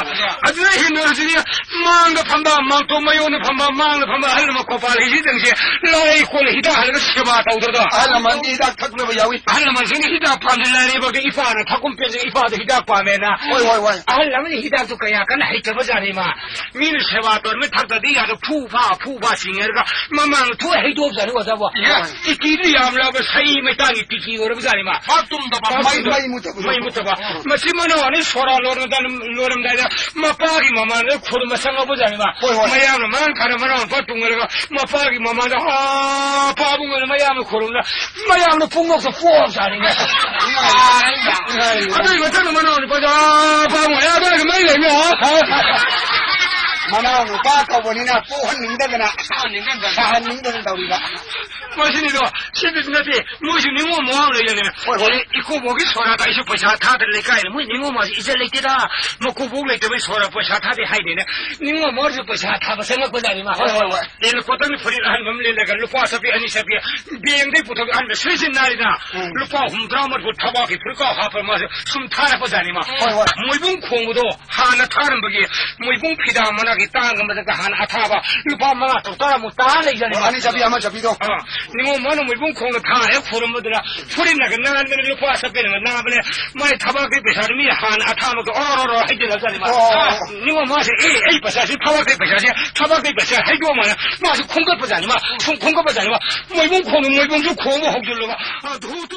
ꯑꯗꯨꯗ ꯍꯦꯟꯅ ꯍꯧꯖꯤꯛ ꯃꯥꯡꯗ ꯐꯝꯕ, ꯃꯥꯡꯇꯣꯞ ꯃꯌꯣꯟꯗ ꯐꯝꯕ, ꯃꯥꯡꯗ ꯐꯝꯕ ꯑꯍꯜ ꯂꯃꯟ ꯀꯣꯄꯥꯜ ꯍꯩꯁꯤꯡꯁꯦ ꯂꯥꯏ ꯀꯣꯟꯅ ꯍꯤꯗꯥꯛ ꯍꯜꯂꯒ ꯁꯦꯕꯥ ꯇꯧꯗ꯭ꯔꯗꯣ꯫ ꯑꯍꯜ ꯂꯃꯟꯗꯤ ꯍꯤꯗꯥꯛ ꯊꯛꯅꯕ ꯌꯥꯎꯏ꯫ ꯑꯍꯜ ꯂꯃꯟꯁꯤꯡꯅ ꯍꯤꯗꯥꯛ ꯄꯥꯝꯗꯦ, ꯂꯥꯏꯔꯩꯕꯥꯛꯇ ꯏꯄꯥꯅ ꯊꯛꯀꯨꯝ ꯄꯦꯟꯖꯩ, ꯏꯄꯥꯗ ꯍꯤꯗꯥꯛ ꯄꯥꯝꯃꯦꯅ꯫ ꯍꯣꯏ, ꯍꯣꯏ, ꯍꯣꯏ꯫ ꯑꯍꯜ ꯑꯃꯅ ꯍꯤꯗꯥꯛꯇꯨ ꯀꯌꯥ ꯀꯟꯅ ꯍꯩꯇꯕ ꯖꯥꯠꯅꯤ ꯃꯥ꯫ ꯃꯤꯅ ꯁꯦꯕꯥ ꯇꯧꯔꯃꯤ ꯊꯛꯇꯗꯤ ꯌꯥꯗ ꯐꯨ ꯐꯥ, ꯐꯨ ꯐꯥ ꯆꯤꯡꯉꯔꯒ ꯃꯃꯥꯡꯗ ꯊꯣꯛ ꯍꯩꯗꯣꯛꯑꯖꯥꯠꯅꯤ ꯑꯣꯖꯥꯕꯣ꯫ ꯏꯍꯦ꯫ ꯇꯤꯀꯤꯗꯨ ꯌꯥꯝꯂꯕ ꯁꯍꯤ ꯃꯩꯇꯥꯟꯒꯤ ꯇꯤꯀꯤ ꯑꯣꯏꯔꯕ ꯖꯥꯠꯅꯤ ꯃꯥ꯫ ꯄꯥꯛ ꯇꯨꯝꯗꯕ, ꯄꯥꯛ ꯃꯩ, ꯇꯨꯝꯗꯕ꯫ ꯃꯩ ꯃꯨꯠꯇꯕꯗꯣ꯫ ꯃꯩ ꯃꯨꯠꯇꯕ꯫ ꯃꯁꯤ ꯃꯅꯥꯎ ꯑꯅꯤ ꯁꯣꯔꯥ ꯂꯣꯏꯔꯝꯗꯥꯏ-, ꯂꯣꯏꯔꯝꯗꯥꯏꯗ ꯃꯄꯥꯒꯤ ꯃꯃꯥꯡꯗ ꯈꯨꯔꯨꯝꯕ ꯆꯪꯉꯛꯄ ꯖꯥꯠꯅꯤ ꯃꯥ꯫ ꯍꯣꯏ, ꯍꯣꯏ꯫ ꯃꯌꯥꯝꯅ ꯃꯥꯅ ꯈꯔ ꯃꯅꯥꯎ ꯅꯨꯄꯥ ꯇꯨꯡꯉꯂꯒ ꯃꯄꯥꯒꯤ ꯃꯃꯥꯡꯗ ꯑꯥ ꯄꯥꯕꯨꯡ ꯑꯣꯏꯅ ꯃꯌꯥꯝꯅ ꯈꯨꯔꯨꯝꯗ ꯃꯌꯥꯝꯅ ꯄꯨꯡꯅꯣꯛꯇ ꯄꯣꯛꯑꯕ ꯖꯥꯠꯅꯤ꯫ ꯑꯗꯨꯒꯤ ꯃꯊꯪꯗ ꯃꯅꯥꯎ ꯅꯨꯄꯥꯗ ꯑꯥ ꯄꯥꯕꯨꯡ ꯑꯦ ꯑꯗꯨꯋꯥꯏꯗ ꯃꯩ ꯂꯩꯅꯦ꯫ ꯃꯅꯥꯎ ꯅꯨꯄꯥ ꯀꯧꯕꯅꯤꯅ ꯄꯣꯛꯍꯟꯅꯤꯡꯗꯗꯅ, ꯁꯥꯍꯟꯅꯤꯡꯗꯗꯅ ꯇꯧꯔꯤꯕ꯫ ꯃꯁꯤꯅꯤꯗꯣ, ꯁꯤꯗꯁꯨ ꯅꯠꯇꯦ, ꯃꯣꯏꯁꯨ ꯅꯤꯉꯣꯜ ꯃꯋꯥ ꯂꯩꯖꯅꯦ꯫ ꯍꯣꯏ, ꯍꯣꯏ꯫ ꯑꯗꯩ ꯏꯀꯨꯕꯣꯛꯀꯤ ꯁꯣꯔꯥꯠꯇ ꯑꯩꯁꯨ ꯄꯩꯁꯥ ꯊꯥꯗꯅ ꯂꯩꯀꯥꯏꯗ ꯃꯣꯏ ꯅꯤꯉꯣꯜ ꯃꯋꯥꯁꯦ ꯏꯖꯠ ꯂꯩꯇꯦꯗ, ꯃꯀꯨꯕꯣꯛ ꯂꯩꯇꯕꯩ ꯁꯣꯔꯥꯠ ꯄꯩꯁꯥ ꯊꯥꯗꯦ ꯍꯥꯏꯗꯦꯅ꯫ ꯅꯤꯉꯣꯜ ꯃꯋꯥꯁꯨ ꯄꯩꯁꯥ ꯊꯥꯕ ꯆꯪꯉꯛꯄꯖꯥꯠꯅꯤ ꯃꯥ꯫ ꯍꯣꯏ, ꯍꯣꯏ, ꯍꯣꯏ꯫ ꯑꯩꯅ ꯀꯣꯇꯟ ꯐꯨꯔꯤꯠ ꯑꯍꯟꯕ ꯑꯃ ꯂꯤꯠꯂꯒ ꯂꯨꯄꯥ ꯆꯠꯄꯤ ꯑꯅꯤ ꯆꯠꯄꯤ ꯕꯦꯡꯗꯩ ꯄꯨꯊꯣꯛ ꯑꯍꯟꯕ ꯁꯤꯖꯤꯟꯅꯔꯤꯗ ꯎꯝ꯫ ꯂꯨꯄꯥ ꯍꯨꯝꯗ꯭ꯔꯥ ꯃꯔꯤꯐꯨ ꯊꯕꯥꯛꯀꯤ ꯐꯨꯔꯤꯠꯀꯥꯎ ꯍꯥꯞꯄ ꯃꯥꯁꯦ ꯁꯨꯝ ꯊꯥꯔꯛꯄꯖꯥꯠꯅꯤ ꯃꯥ꯫ ꯍꯣꯏ, ꯍꯣꯏ꯫ ꯃꯣꯏꯕꯨꯡ ꯈꯣꯡꯕꯗꯣ ꯍꯥꯟꯅ ꯊꯥꯔꯝꯕꯒꯤ ꯃꯣꯏꯕꯨꯡ ꯐꯤꯗꯥ ꯃꯅꯥꯒꯤ ꯇꯥꯡꯒ ꯃꯊꯛꯇ ꯍꯥꯟꯅ ꯑꯊꯥꯕ ꯂꯨꯄꯥ ꯃꯉꯥ ꯇꯔꯨꯛ ꯇꯔꯥꯃꯨꯛ ꯇꯥ ꯂꯩꯖꯥꯠꯅꯤ ꯃꯥ꯫ ꯑꯅꯤ ꯆꯠꯄꯤ, ꯑꯃ ꯆꯠꯄꯤꯗꯣ꯫ ꯑꯥ, ꯅꯤꯉꯣꯜ ꯃꯥꯅ ꯃꯣꯏꯕꯨꯡ ꯈꯣꯡꯅ ꯊꯥ ꯍꯦꯛ ꯈꯨꯔꯝꯕꯗꯨꯅ ꯐꯨꯔꯤꯠꯅꯒ ꯅꯥꯟꯕꯅꯦ, ꯂꯨꯄꯥ ꯆꯠꯄꯦꯅꯒ ꯅꯥꯟꯕꯅꯦ, ꯃꯥꯏ ꯊꯕꯥꯛꯀꯤ ꯄꯩꯁꯥꯗꯨ ꯃꯤ ꯍꯥꯟꯅ ꯑꯊꯥꯕꯗꯣ ꯑꯣꯔꯣ ꯑꯣꯔꯣ ꯍꯩꯖꯤꯜꯂꯖꯥꯠꯅꯤ ꯃꯥ꯫ ꯑꯣ꯫ ꯅꯤꯉꯣꯜ ꯃꯥꯁꯦ ꯑꯦ ꯑꯩ ꯄꯩꯁꯥꯁꯤ ꯊꯕꯥꯛꯀꯤ ꯄꯩꯁꯥꯁꯦ ꯊꯕꯥꯛꯀꯤ ꯄꯩꯁꯥ ꯍꯩꯗꯣꯛꯑꯝꯃꯅ ꯃꯥꯁꯨ ꯈꯣꯝꯒꯠꯄꯖꯥꯠꯅꯤ ꯃꯥ꯫ ꯁꯨꯝ ꯈꯣꯝꯒꯠꯄꯖꯥꯠꯅꯤ ꯃꯥ꯫ ꯃꯣꯏꯕꯨꯡ ꯈꯣꯡꯅ ꯃꯣꯏꯕꯨꯡꯁꯨ ꯈꯣꯡꯕ ꯍꯧꯖꯤꯜꯂꯕ꯫ ꯑꯗꯨ